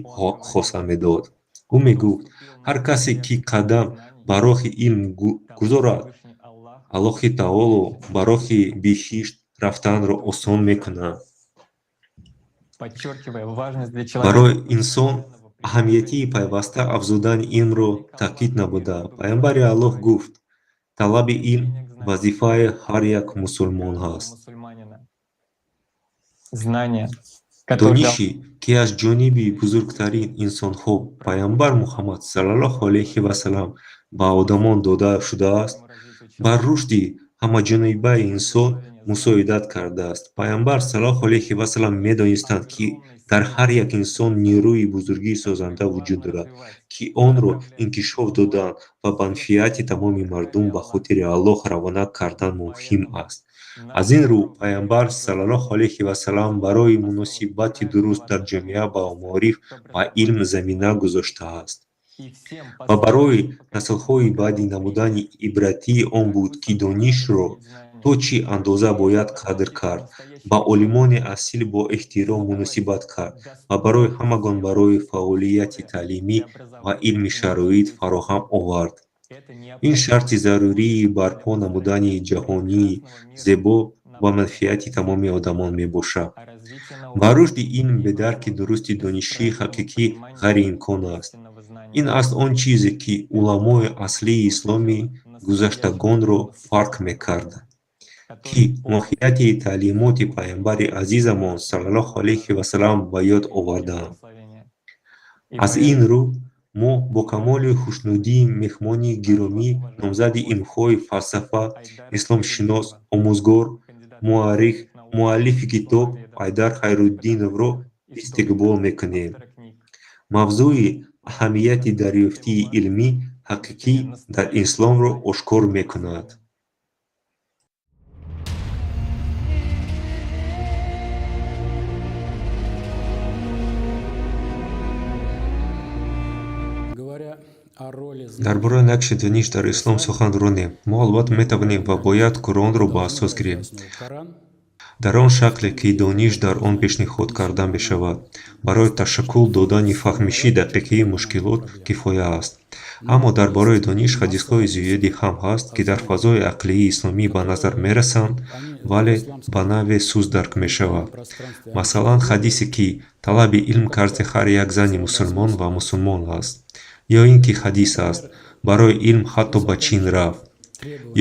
хоса медод. Ӯ мегуфт: ҳар касе, ки қадам ба роҳи илм гузорад, Аллоҳи таоло ба роҳи биҳишт рафтанро осон мекунад. Подчеркивая важность для человека. Барои инсон аҳамияти пайваста афзудани илмро таъкид намуда, Паёмбари Аллоҳ гуфт: талаби илм вазифаи ҳар як мусулмон аст. Мусульманина. Знание, которое Дониши, ки аз ҷониби бузургтарин инсонҳо, Паёмбар Муҳаммад саллаллоҳу алайҳи васаллам, ба одамон дода шудааст, бар рушди ҳамаҷонибаи инсон мусоидат кардааст. Паёмбар саллаллоҳу алайҳи васаллам медонистанд, ки дар ҳар як инсон нерӯи бузурги созанда вуҷуд дорад, ки онро инкишоф додан ва ба манфиати тамоми мардум ба хотири Аллоҳ равона кардан муҳим аст. Аз ин рӯ, Паёмбар саллаллоҳу алайҳи васаллам барои муносибати дуруст дар ҷомеа ба маориф ва илм замина гузоштааст. Ва барои наслҳои баъдӣ намунаи ибратии он буд, ки донишро то чӣ андоза бояд қадр кард, ба олимони асил бо эҳтиром муносибат кард ва барои ҳамагон барои фаъолияти таълимӣ ва илмӣ шароит фароҳам овард. Ин шарти зарурии барпо намудани ҷаҳонии зебо ба манфиати тамоми одамон мебошад. Ба рушди илм бе дарки дурусти дониши ҳақиқӣ ғайриимкон аст. Ин аст он чизе, ки уламои аслии исломи гузаштагонро фарқ мекард, ки моҳияти таълимоти Паёмбари азизамон саллаллоҳу алайҳи васаллам ба ёд овардаанд. Аз ин рӯ, мо бо камоли хушнудӣ меҳмони гиромӣ, номзади илмҳои фалсафа, исломшинос, омӯзгор, муаррих, муаллифи китоб Ҳайдар Хайрутдиновро истиқбол мекунем. Мавзӯи аҳамияти дарёфтии илми ҳақиқӣ дар исломро ошкор мекунад. Дар бораи нақши дониш дар ислом сухан ронем, мо албатта метавонем ва бояд Қуръонро ба асос гирем. Дар он шакле, ки дониш дар он пешниҳод карда мешавад, барои ташаккул додани фаҳмиши дақиқи мушкилот кифоя аст. Аммо дар бораи дониш ҳадисҳои зиёде ҳам ҳаст, ки дар фазои ақлии исломӣ ба назар мерасанд, вале ба навъе суст дарк мешавад. Масалан, ҳадисе, ки талаби илм қарзи ҳар як зани мусулмон ва мусулмон аст. Ё ин ки ҳадис аст: барои илм ҳатто ба Чин рав.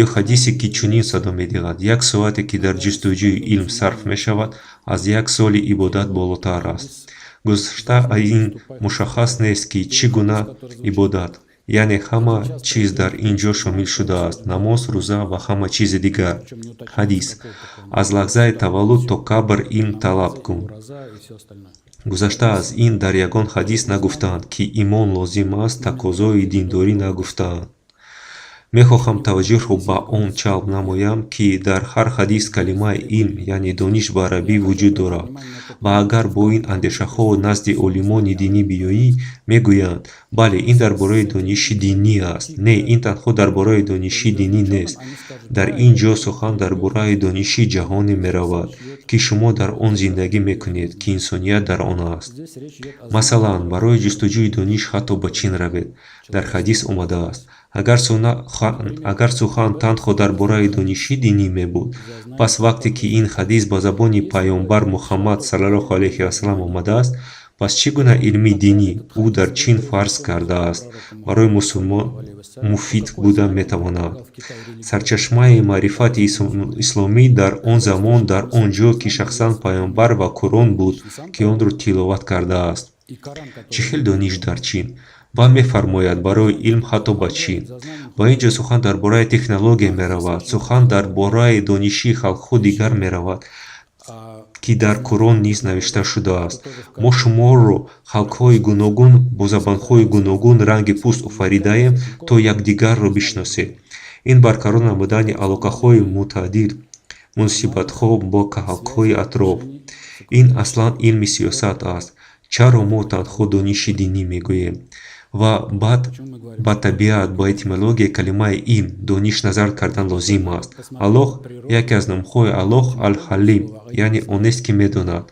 Ё ҳадисе, ки чунин садо медиҳад: як соате, ки дар ҷустуҷӯи илм сарф мешавад, аз як соли ибодат болотар аст. Гузашта аз ин мушаххас нест, ки чӣ гуна ибодат, яъне ҳама чиз дар ин ҷо шомил шудааст: намоз, рӯза ва ҳама чизи дигар. Ҳадис: аз лаҳзаи таваллуд то қабр илм талаб кун. Гузашта аз ин дар ягон ҳадис нагуфтаанд, ки имон лозим аст, тақозои диндорӣ нагуфтаанд. Мехоҳам таваҷҷӯҳро ба он ҷалб намоям, ки дар ҳар ҳадис калимаи илм, яъне дониш ба арабӣ вуҷуд дорад. Ва агар бо ин андешаҳо назди олимони динӣ биёӣ, мегӯянд: бале, ин дар бораи дониши динӣ аст. Не, ин танҳо дар бораи дониши динӣ нест. Дар ин ҷо сухан дар бораи дониши ҷаҳоне меравад, ки шумо дар он зиндагӣ мекунед, ки инсоният дар он аст. Масалан, барои ҷустуҷӯи дониш ҳатто ба Чин равед. Дар ҳадис омадааст. Агар сухан танҳо дар бораи дониши динӣ мебуд, пас вақте ки ин ҳадис ба забони паёмбар Муҳаммад саллаллоҳу алайҳи васаллам омадааст, пас чӣ гуна илми динӣ ӯ дар Чин фарз кардааст барои мусулмон муфид буда метавонад? Сарчашмаи маърифати исломӣ дар он замон дар он ҷо, ки шахсан паёмбар ва Қуръон буд, ки онро тиловат кардааст. Чӣ хел дониш дар Чин? Ва мефармояд барои илм ҳатто ба Чин. Ва ин ҷо сухан дар бораи технология меравад, сухан дар бораи дониши халқҳо дигар меравад, ки дар Қуръон низ навишта шудааст. Мо шуморо халқҳои гуногун бо забонҳои гуногун ранги пӯст офаридаем, то якдигарро бишносед. Ин барқарор намудани алоқаҳои мӯътадил, муносибатҳо бо халқҳои атроф. Ин аслан илми сиёсат аст. Чаро мо танҳо дониши динӣ мегӯем? Ва баъд ба табиат, ба этимологияи калимаи илм, дониш назар кардан лозим аст. Аллоҳ, яке аз номҳои Аллоҳ Ал-Ҳалим, яъне онест, ки медонад.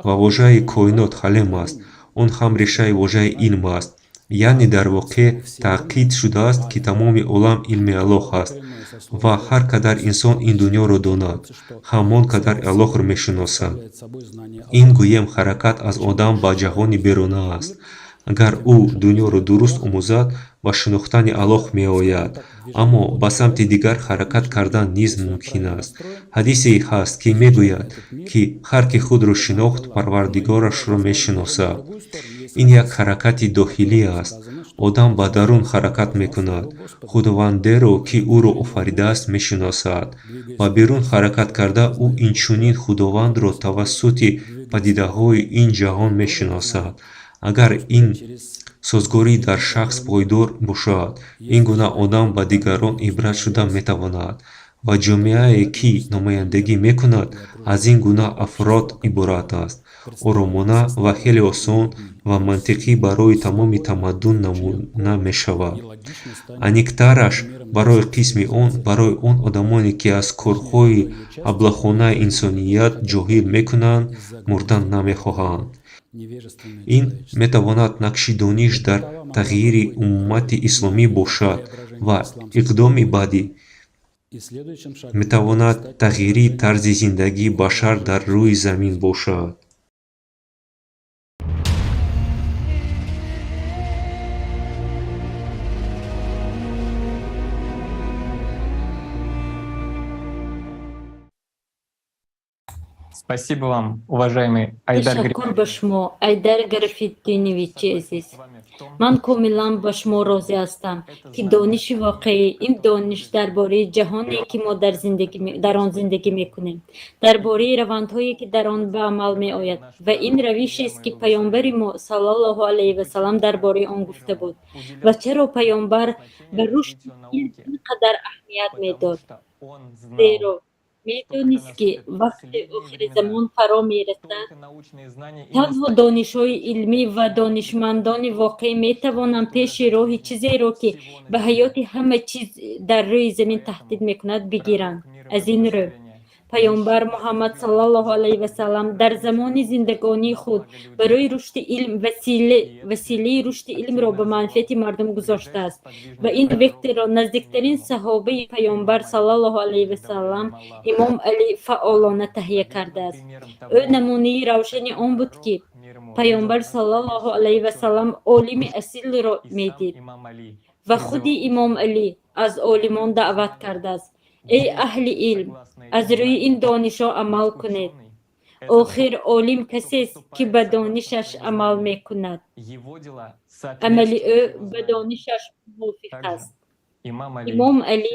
Ва вожаи коинот ҳалим аст, он ҳам решаи вожаи илм аст. Яъне дар воқеъ таъқид шудааст, ки тамоми олам илми Аллоҳ аст ва ҳар қадар инсон ин дунёро донад, ҳамон қадар Аллоҳро мешиносад. Ин гӯем ҳаракат аз одам ба ҷаҳони беруна аст. Агар ӯ дунёро дуруст омӯзад, ба шинохтани Аллоҳ меояд, аммо ба самти дигар ҳаракат кардан низ мумкин аст. Ҳадисе ҳаст, ки мегӯяд, ки ҳар ки худро шинохт, Парвардигорашро мешиносад. Ин як ҳаракати дохилӣ аст. Одам ба дарун ҳаракат мекунад, Худовандеро, ки ӯро офаридааст, мешиносад. Ба берун ҳаракат карда, ӯ инчунин Худовандро тавассути падидаҳои ин ҷаҳон мешиносад. Агар ин созгорӣ дар шахс пойдор бошад, ин гуна одам ба дигарон ибрат шуда метавонад ва ҷомеае, ки намояндагӣ мекунад, аз ин гуна афрод иборат аст. Оромона ва хеле осон ва мантиқӣ барои тамоми тамаддун намуна мешавад. Аниқтараш барои қисми он, барои он одамоне, ки аз корҳои аблаҳонаи инсоният ҷоҳил мекунанд, мурдан намехоҳанд. Ин метавонад нақши дониш дар тағйири уммати исломӣ бошад ва иқдоми баъдӣ метавонад тағйири тарзи зиндагии башар дар рӯи замин бошад. Спасибо вам, уважаемый Айдар. Ташаккур ба шумо, Айдар Гарафиддиновичи азиз. Ман комилан ба шумо розӣ ҳастам, ки дониши воқеӣ ин дониш дар бораи ҷаҳоне, ки мо дар он зиндагӣ мекунем, дар бораи равандҳое, ки дар он ба амал меояд, ва ин равишест, ки паёмбари мо саллаллоҳу алайҳи васаллам дар бораи он гуфта буд. Ва чаро паёмбар ба рушди илм ин қадар аҳамият медод? Зеро медонист, ки вақте охири замон фаро мерасад, танҳо донишҳои илмӣ ва донишмандони воқеӣ метавонанд пеши роҳи чизеро, ки ба ҳаёти ҳама чиз дар рӯи замин таҳдид мекунад, бигиранд. Аз ин рӯ Паёмбар Муҳаммад саллаллоҳу алайҳи васаллам дар замони зиндагонии худ барои рушди илм василаи рушди илмро ба манфиати мардум гузоштааст ва ин векторро наздиктарин саҳобаи паёмбар саллаллоҳу алайҳи васаллам, Имом Алӣ, фаъолона таҳия кардааст. Ӯ намунаи равшани он буд, ки паёмбар саллаллоҳу алайҳи васаллам олими асилро медид ва худи Имом Алӣ аз олимон даъват кардааст: «Эй аҳли илм, аз рӯи ин донишҳо амал кунед». Охир олим касест, ки ба донишаш амал мекунад, амали ӯ ба донишаш мувофиқ аст. Имом Алӣ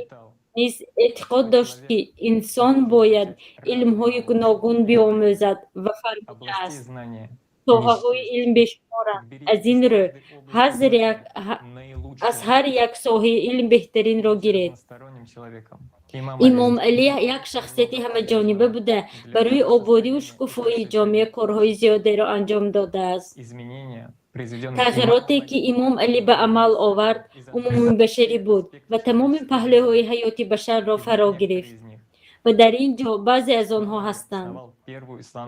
низ эътиқод дошт, ки инсон бояд илмҳои гуногун биомӯзад ва фармудааст: «Соҳаҳои илм бешуморанд, аз ин рӯ аз ҳар як соҳаи илм беҳтаринро гиред». Имом Алӣ як шахсияти ҳамаҷониба буда, барои ободиву шукуфоии ҷомеа корҳои зиёдеро анҷом додааст. Тағйироте, ки Имом Алӣ ба амал овард, умумибашарӣ буд ва тамоми паҳлӯҳои ҳаёти башарро фаро гирифт ва дар ин ҷо баъзе аз онҳо ҳастанд.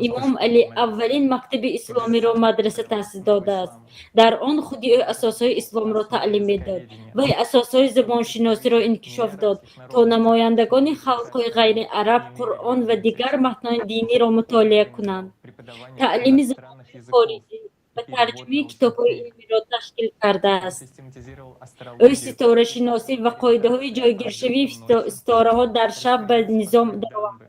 Имом Алӣ аввалин мактаби исломиро, мадраса, таъсис додааст. Дар он худи ӯ асосҳои исломро таълим медод. Вай асосҳои забоншиносиро инкишоф дод, то намояндагони халқҳои ғайриараб Қуръон ва дигар матнҳои диниро мутолиа кунанд, таълими забонҳои хориҷӣ ва тарҷумаи китобҳои илмиро ташкил кардааст. Ӯ ситорашиносӣ ва қоидаҳои ҷойгиршавии ситораҳо дар шаб ба низом даровард,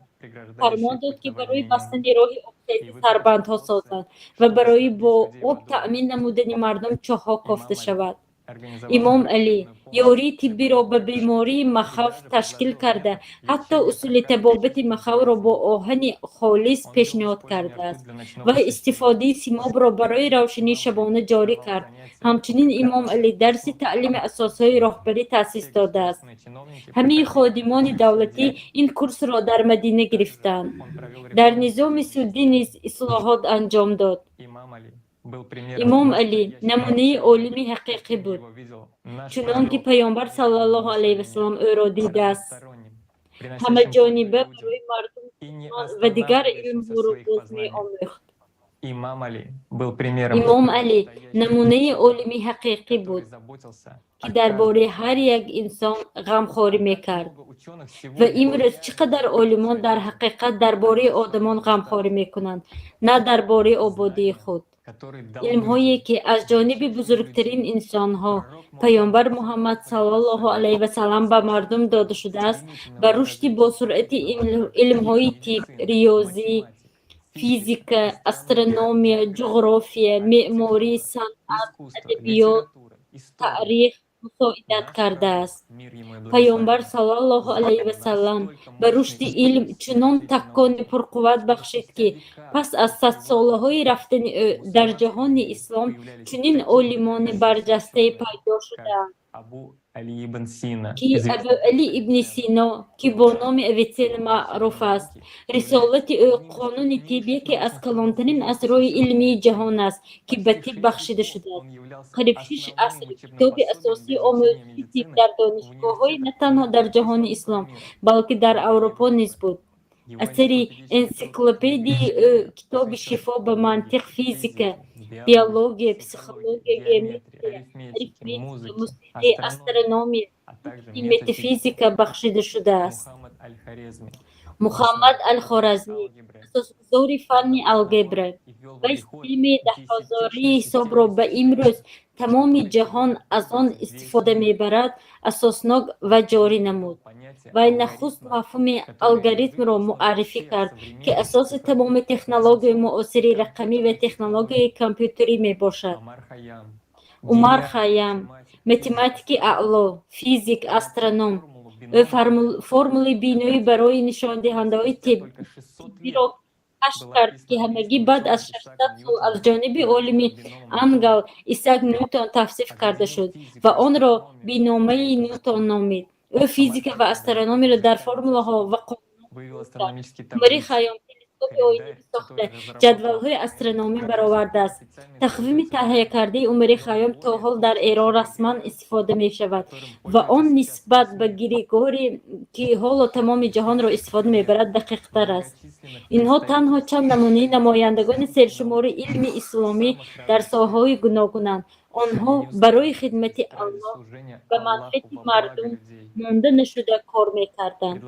фармон дод, ки барои бастани роҳи обхезӣ сарбандҳо созанд ва барои бо об таъмин намудани мардум чоҳҳо кофта шавад. Имом Алӣ ёрии тиббиро ба бемории махав ташкил карда, ҳатто усули табобати махавро бо оҳани холис пешниҳод кардааст. Вай истифодаи симобро барои равшании шабона ҷорӣ кард. Ҳамчунин Имом Алӣ дарси таълими асосҳои роҳбарӣ таъсис додааст. Ҳамаи ходимони давлатӣ ин курсро дар Мадина гирифтанд. Дар низоми судӣ низ ислоҳот анҷом дод. Имом Алӣ намунаи олими ҳақиқӣ буд, чунон ки паёмбар саллаллоҳу алайҳи васаллам ӯро дидааст. Ҳамаҷониба барои мардум Қуръон ва дигар илмҳоро боз меомӯхт. Имом Алӣ намунаи олими ҳақиқӣ буд, ки дар бораи ҳар як инсон ғамхорӣ мекард. Ва имрӯз чӣ қадар олимон дар ҳақиқат дар бораи одамон ғамхорӣ мекунанд, на дар бораи ободии худ? Илмҳое, ки аз ҷониби бузургтарин инсонҳо, паёмбар Муҳаммад саллаллоҳу алайҳи васаллам, ба мардум дода шудааст, ба рушди босуръати илмҳои тиб, риёзӣ, физика, астрономия, ҷуғрофия, меъморӣ, санъат, адабиёт, таърих мусоидат кардааст. Паёмбар саллаллоҳу алайҳи васаллам ба рушди илм чунон такони пурқувват бахшид, ки пас аз садсолаҳои рафтани ӯ дар ҷаҳони ислом чунин олимони барҷастае пайдо шудаанд, ки Абуалӣ ибни Сино, ки бо номи Авитсена маъруф аст. Рисолати ӯ «Қонуни тиб» яке аз калонтарин асарҳои илмии ҷаҳон аст, ки ба тиб бахшида шудааст. Қариб 6 аср китоби асосии омӯзиши тиб дар донишгоҳҳои на танҳо дар ҷаҳони ислом, балки дар Аврупо низ буд. Асари энсиклопедии ӯ, китоби Шифо, ба мантиқ, физика, биология, психология, геометрия, арифметика, мусиқӣ, астрономия и метафизика бахшида шудааст. Мухаммад Ал-Хоразмӣ, асосгузори фанни алгебра. Вай системаи даҳҳазораи ҳисобро, ба имрӯз тамоми ҷаҳон аз он истифода мебарад, асоснок ва ҷорӣ намуд. Вай нахуст мафҳуми алгоритмро муаррифӣ кард, ки асоси тамоми технологияи муосири рақамӣ ва технологияи компютерӣ мебошад. Умар Хайям, математики аъло, физик, астроном. Ӯ формулаи биноӣ барои нишондиҳандаҳои тиббиро кашф кард, ки ҳамагӣ баъд аз 600 сол аз ҷониби олими англ Исаак Нютон тавсиф карда шуд ва онро биномаи Нютон номид. Ӯ физика ва астрономиро дар формулаҳо ва қонунҳо кард. Умари Хайём телескопи телескопи оинавӣ сохта, ҷадвалҳои астрономӣ баровардааст. Тақвими таҳиякардаи Умари Хайём то ҳол дар Эрон расман истифода мешавад ва он нисбат ба Григорӣ, ки ҳоло тамоми ҷаҳонро истифода мебарад, дақиқтар аст. Инҳо танҳо чанд намунаи намояндагони сершумори илми исломӣ дар соҳаҳои гуногунанд. Онҳо барои хидмати Аллоҳ ба манфиати мардум монда нашуда кор мекарданд.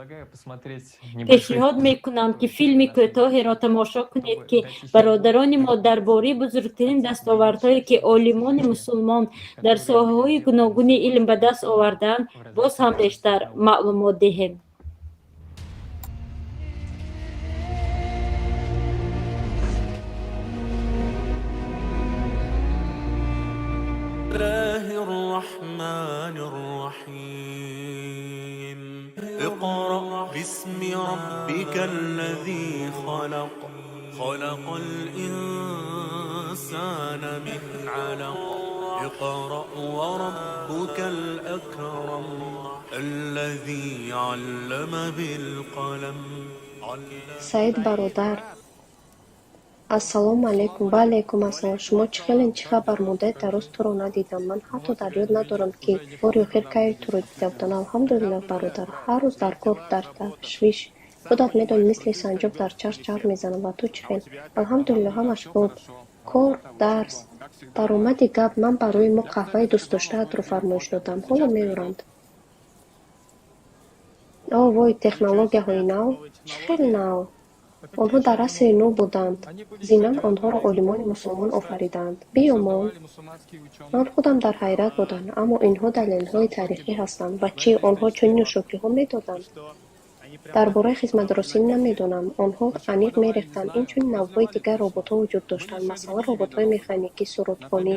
Пешниҳод мекунам, ки филми кӯтоҳеро тамошо кунед, ки бародарони мо дар бораи бузургтарин дастовардҳое, ки олимони мусулмон дар соҳаҳои гуногуни илм ба даст овардаанд, боз ҳам бештар маълумот диҳем. الله الرحمن الرحيم اقرأ باسم ربك الذي خلق خلق الإنسان من علق اقرأ وربك الأكرم الذي علم بالقلم. Саид бародар, ассалому алайкум. Ва алайкум ассалом. Шумо чӣ хелен, чӣ хабар? Муддати дароз туро надидам. Ман ҳатто дар ёд надорам, ки бори охир кай туро дида будам. Алҳамдулиллоҳ, бародар. Ҳар рӯз дар кор, дар ташвиш. Худат медонӣ, мисли санҷоб дар чарх чарх мезанам. Ва ту чӣ хел? Алҳамдулиллоҳ, ҳамаш хуб. Кор, дарс. Даромади гап, ман барои мо қаҳваи дӯстдоштаатро фармоиш додам. Ҳоло меоранд. О, вой, технологияҳои нав? Чӣ хел нав? Онҳо дар асри нӯ буданд. Зимнан онҳоро олимони мусулмон офаридаанд. Биёмон. Ман худам дар ҳайрат будам, аммо инҳо далелҳои таърихӣ ҳастанд. Ва чӣ, онҳо чунин нӯшокиҳо медоданд? Дар бораи хизматрасонӣ намедонам. Онҳо аниқ мерехтанд. Инчунин навъҳои дигар роботҳо вуҷуд доштанд. Масалан, роботҳои механикӣ, сурудхонӣ,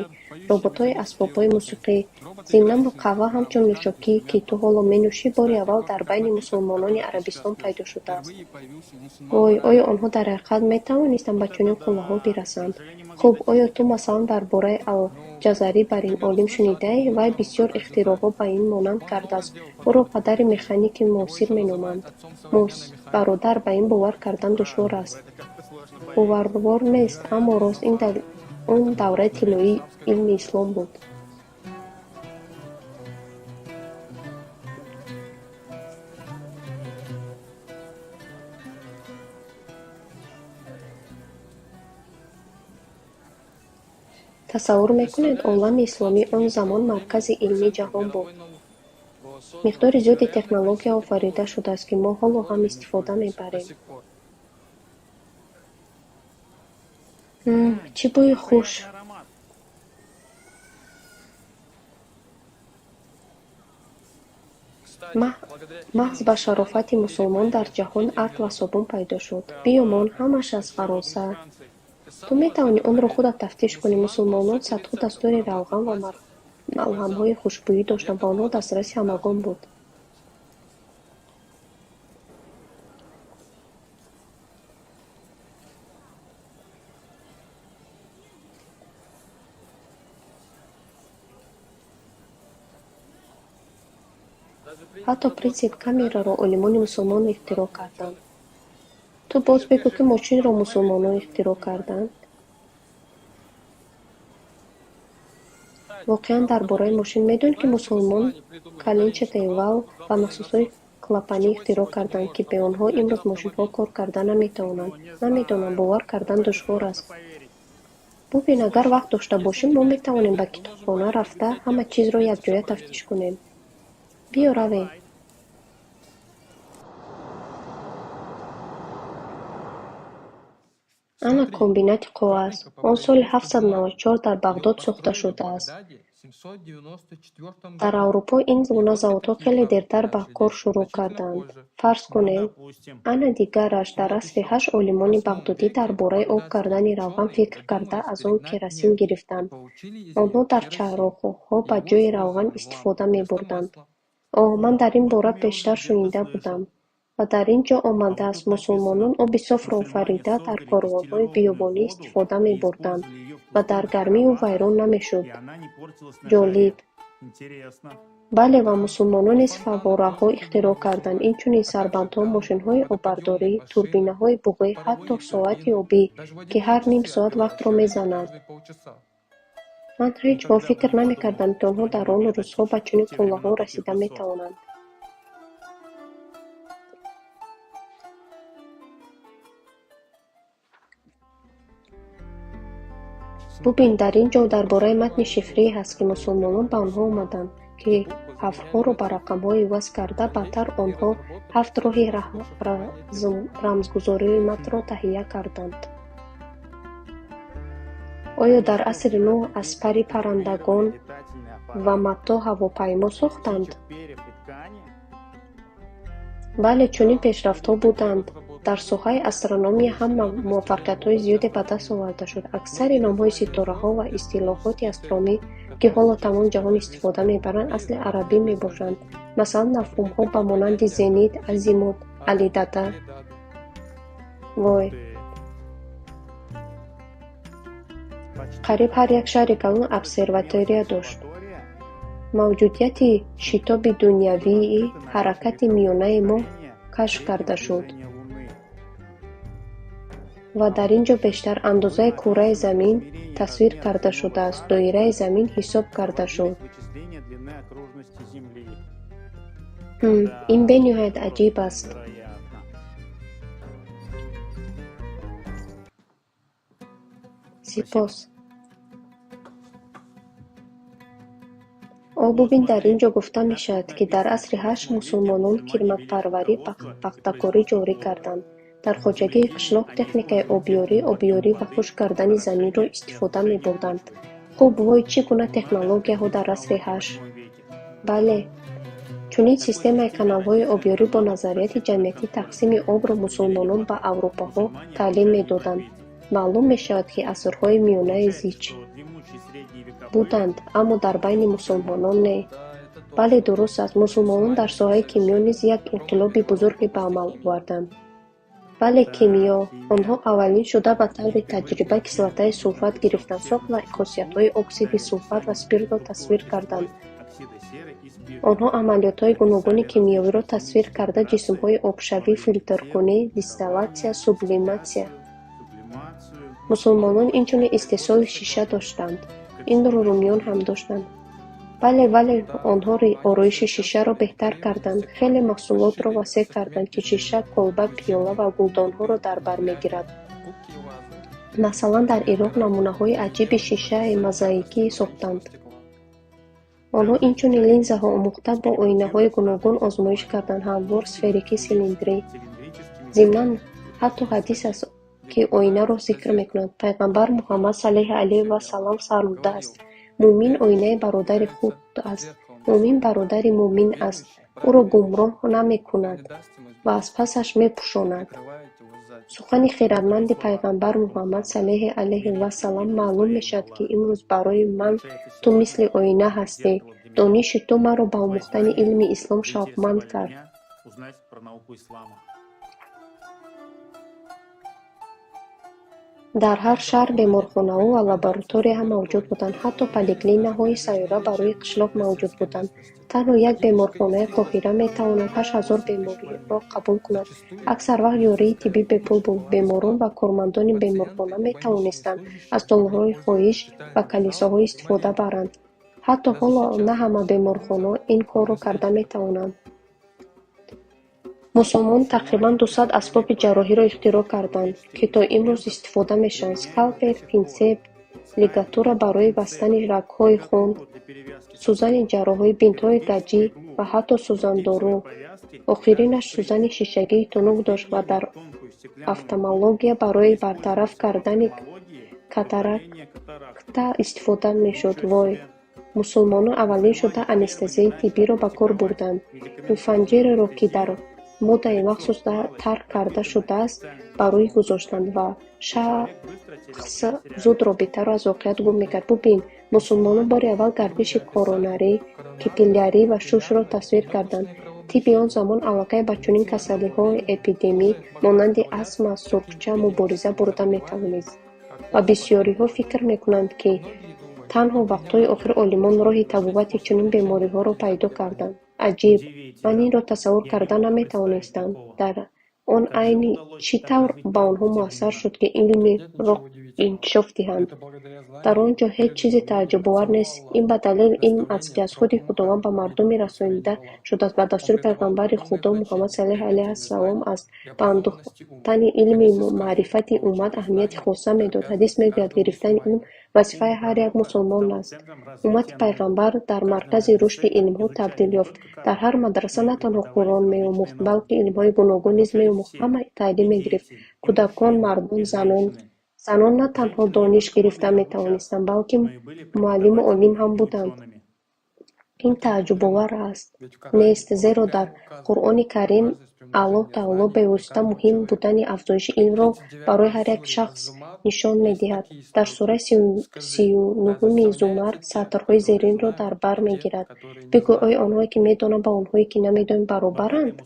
роботҳои асбобҳои мусиқӣ. Зимнан қаҳва ҳамчун нӯшокӣ, ки ту ҳоло менӯшӣ, бори аввал дар байни мусулмонони Арабистон пайдо шудааст. Вой, оё онҳо дар ҳақиқат метавонистанд ба чунин қуллаҳо бирасанд? Хуб, оё ту масалан дар бораи Алҷазарӣ бар ин олим шунидаӣ? Вай бисёр ихтироъҳо ба ин монанд кардааст. Ӯро падари механики муосир меноманд. Мус, бародар, ба ин бовар кардан душвор аст. Боварвор нест, аммо рост ин он давраи тиллоии илми ислом буд. Тасаввур мекунед, олами исломӣ он замон маркази илмии ҷаҳон буд. Миқдори зиёди технология офарида шудааст, ки мо ҳоло ҳам истифода мебарем. Чӣ бӯи хуш! Маҳз ба шарофати мусулмон дар ҷаҳон артр ва собун пайдо шуд. Биёмон, ҳамаш аз Фаронса. Ту метавонӣ онро худат тафтиш кунӣ. Мусулмонон садҳо дастури равған ва малҳамҳои хушбӯӣ доштанд ва онҳо дастраси ҳамагон буд. Ҳатто принсип камераро олимони мусулмон ихтироъ карданд. Ту боз бигӯ, ки мошинро мусулмонон ихтироъ карданд? Воқеан, дар бораи мошин медонӣ, ки мусулмон калинчатый вал ва насосҳои клапанӣ ихтироъ карданд, ки бе онҳо имрӯз мошинҳо кор карда наметавонанд. Намедонам, бовар кардан душвор аст. Бубин, агар вақт дошта бошем, мо метавонем ба китобхона рафта ҳама чизро якҷоя тафтиш кунем. Биё равем. Ана комбинати коғаз. Он соли 794 дар Бағдод сохта шудааст. Дар Аврупо ин гуна заводҳо хеле дертар ба кор шурӯъ карданд. Фарз кунем, ана дигараш, дар асри ҳашт олимони бағдодӣ дар бораи об кардани равған фикр карда, аз он керосин гирифтанд. Онҳо дар чароғҳо ба ҷои равған истифода мебурданд. Оҳ, ман дар ин бора пештар шунида будам. Ва дар ин ҷо омадааст, мусулмонон оби софро офарида дар корвонҳои биёбонӣ истифода мебурданд ва дар гармӣ ӯ вайрон намешуд. Ҷолиб. Бале, ва мусулмонон низ фаввораҳо ихтироъ карданд, инчунин сарбандҳо, мошинҳои оббардорӣ, турбинаҳои буғӣ, ҳатто соати обӣ, ки ҳар ним соат вақтро мезанад. Ман ҳеҷ гоҳ фикр намекардам, ки онҳо дар он рӯзҳо ба чунин қуллаҳо расида метавонанд. Бубин, дар ин ҷо дар бораи матни шифрие ҳаст, ки мусулмонон ба онҳо омаданд, ки ҳарфҳоро ба рақамҳо иваз карда, баъдтар онҳо ҳафт роҳи рамзгузории матнро таҳия карданд. Оё дар асри нӯҳ аз пари паррандагон ва матоъ ҳавопаймо сохтанд? Бале, чунин пешрафтҳо буданд. Дар соҳаи астрономия ҳам муваффақиятҳои зиёде ба даст оварда шуд. Аксари номҳои ситораҳо ва истилоҳоти астрономӣ, ки ҳоло тамоми ҷаҳон истифода мебаранд, асли арабӣ мебошанд. Масалан, мафҳумҳо ба монанди зенит, азимут, алидада. Вой! Қариб ҳар як шаҳри калон обсерватория дошт. Мавҷудияти шитоби дунявии ҳаракати миёнаи моҳ кашф карда шуд. Ва дар ин ҷо бештар андозаи кураи Замин тасвир карда шудааст, доираи Замин ҳисоб карда шуд. Ин бениҳоят аҷиб аст. Сипос. О, бубин, дар ин ҷо гуфта мешавад, ки дар асри ҳашт мусулмонон кирмакпарварӣ, пахтакорӣ ҷорӣ карданд. Дар хоҷагии қишлоқ техникаи обёрӣ, обёрӣ ва хушк кардани заминро истифода мебурданд. Хуб, вой, чӣ гуна технологияҳо дар асри ҳашт? Бале, чунин системаи каналҳои обёрӣ бо назарияти ҷамъиятӣ тақсими обро мусулмонон ба аврупоҳо таълим медоданд. Маълум мешавад, ки асрҳои миёнаи зич буданд, аммо дар байни мусулмонон не. Бале, дуруст аст, мусулмонон дар соҳаи кимиё низ як инқилоби бузурге ба амал оварданд. Бале, кимиё. Онҳо аввалин шуда ба таври таҷриба кислотаи сулфат гирифтанд, сохт ва хосиятҳои оксиди сулфат ва спиртро тасвир карданд. Онҳо амалиётҳои гуногуни кимиёвиро тасвир карда, ҷисмҳои обшавӣ, филтркунӣ, дистиллятсия, сублиматсия. Мусулмонон инчунин истеҳсоли шиша доштанд. Инро румиён ҳам доштанд. Бале, вале онҳо ороиши шишаро беҳтар карданд, хеле маҳсулотро васеъ карданд, ки шиша, колба, пиёла ва гулдонҳоро дар бар мегирад. Масалан, дар Ироқ намунаҳои аҷиби шишаи мозаикӣ сохтанд. Онҳо инчунин линзаҳо омӯхта бо оинаҳои гуногун озмоиш карданд, ҳамвор, сферикӣ, силиндрӣ. Зимнан, ҳатто ҳадис аст, ки оинаро зикр мекунад. Пайғамбар Муҳаммад саллаллоҳу алайҳи ва саллам фармудааст: мӯмин оинаи бародари худ аст, мӯмин бародари мӯмин аст, ӯро гумроҳ намекунад ва аз пасаш мепӯшонад. Сухани хирадманди пайғамбар Муҳаммад саллаллоҳу алайҳи ва саллам маълум мешавад, ки имрӯз барои ман ту мисли оина ҳастӣ. Дониши ту маро ба омӯхтани илми ислом шавқманд кард. Дар ҳар шаҳр беморхонаҳо ва лабораторияҳо мавҷуд буданд, ҳатто поликлиникаҳои сайёра барои қишлоқ мавҷуд буданд. Танҳо як беморхонаи Қоҳира метавонад 8000 беморро қабул кунад. Аксар вақт ёрии тиббӣ бепул буд. Беморон ва кормандони беморхона метавонистанд аз толорҳои хоҳиш ва калисоҳо истифода баранд. Ҳатто ҳоло на ҳама беморхонаҳо ин корро карда метавонанд. Мусулмонон тақрибан 200 асбоби ҷарроҳиро ихтироъ карданд, ки то имрӯз истифода мешаванд: скалпел, пинсет, лигатура барои бастани рагҳои хун, сӯзани ҷарроҳӣ, бинтҳои гаҷӣ ва ҳатто сӯзандору. Охиринаш сӯзани шишагии тунук дошт ва дар офтальмология барои бартараф кардани катаракта истифода мешуд. Вой! Мусулмонон аввалин шуда анестезияи тиббиро ба кор бурданд. Муфанҷиреро, ки дар моддаи махсус тарк карда шудааст, ба рӯй гузоштанд ва шахс зуд робитаро аз воқеият гум мекард. Бубин, мусулмонон бори аввал гардиши коронарӣ, капиллярӣ ва шушро тасвир карданд. Тибби он замон аллакай ба чунин касалиҳои эпидемӣ монанди астма, сурхча мубориза бурда метавонист. Ва бисёриҳо фикр мекунанд, ки Танҳо вақтҳои охир олимон роҳи табобати чунин бемориҳоро пайдо карданд. Аҷиб! Ман инро тасаввур карда наметавонистам. Дар он айни чӣ тавр ба онҳо муяссар шуд, ки илмро инкишоф диҳанд? Дар он ҷо ҳеҷ чизи тааҷҷубовар нест. Ин ба далели илм аст, ки аз худи Худованд ба мардуми расонида шудааст, ба дастури пайғамбари Худо Муҳаммад саллаллоҳу алайҳи вассалом аст. Ба андӯхтани илму маърифати уммат аҳамияти хоса медод. Ҳадис мегӯяд: гирифтани илм вазифаи ҳар як мусулмон аст. Уммати пайғамбар дар маркази рушди илмҳо табдил ёфт. Дар ҳар мадраса на танҳо Қуръон меомӯхт, балки илмҳои гуногун низ меомӯхт. Ҳама таълим мегирифт: кӯдакон, мардон, занон. Занон на танҳо дониш гирифта метавонистанд, балки муаллиму олим ҳам буданд. Ин тааҷҷубовар нест, зеро дар Қуръони Карим Аллоҳ Таоло бевосита муҳим будани афзоиши илмро барои ҳар як шахс нишон медиҳад. Дар сураи 39-уми Зумар сатрҳои зеринро дар бар мегирад: Бигӯ, оё онҳое ки медонанд ба онҳое ки намедонанд баробаранд?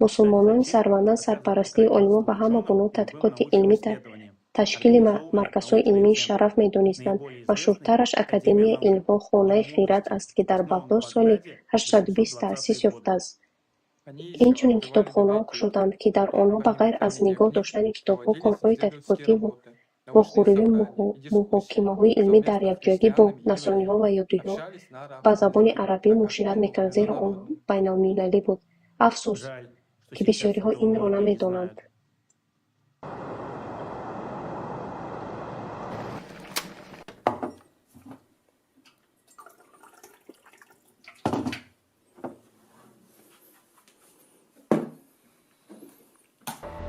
Мусулмонони сарватманд сарпарастии олимон ва ҳама гуна тадқиқоти илмӣ ташкили марказҳои илмии шараф медонистанд. Машҳуртараш Академияи илмҳо Хонаи хирад аст, ки дар Бағдод соли 820 таъсис ёфтааст. Инчунин китобхонаҳо кушоданд, ки дар онҳо ба ғайр аз нигоҳ доштани китобҳо, корҳои тадқиқотӣ, вохӯриву муҳокимаҳои илмӣ дар якҷоягӣ бо насрониҳо ва яҳудиҳо ба забони арабӣ муошират мекарданд, зеро он байналмилалӣ буд. Афсӯс, ки бисёриҳо инро намедонанд.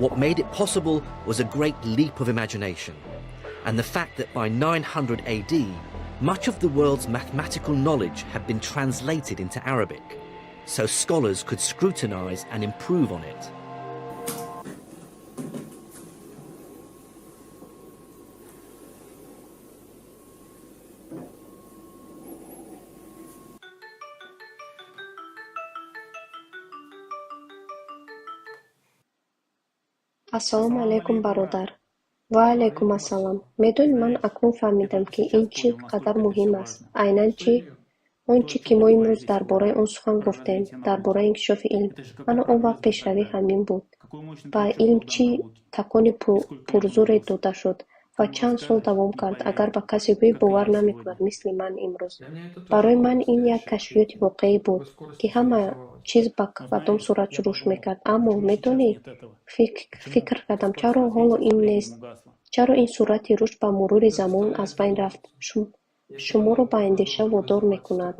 What made it possible was a great leap of imagination, and the fact that by 900 AD, much of the world's mathematical knowledge had been translated into Arabic, so scholars could scrutinize and improve on it. Ассалому алайкум, бародар. Ва алайкум ассалом. Медонӣ, ман акнун фаҳмидам, ки ин чӣ қадар муҳим аст. Айнан чӣ? Он чӣ ки мо имрӯз дар бораи он сухан гуфтем, дар бораи инкишофи илм. Ана он вақт пешравӣ ҳамин буд. Ба илм чӣ такони пурзӯре дода шуд ва чанд сол давом кард. Агар ба касе гӯӣ, бовар намекунад, мисли ман имрӯз. Барои ман ин як кашфиёти воқеӣ буд, ки ҳама чиз ба кадом суръат рушд мекард. Аммо, медонӣ, фикр кардам, чаро ҳоло ин нест? Чаро ин суръати рушд ба мурури замон аз байн рафт? Шуморо ба андеша водор мекунад.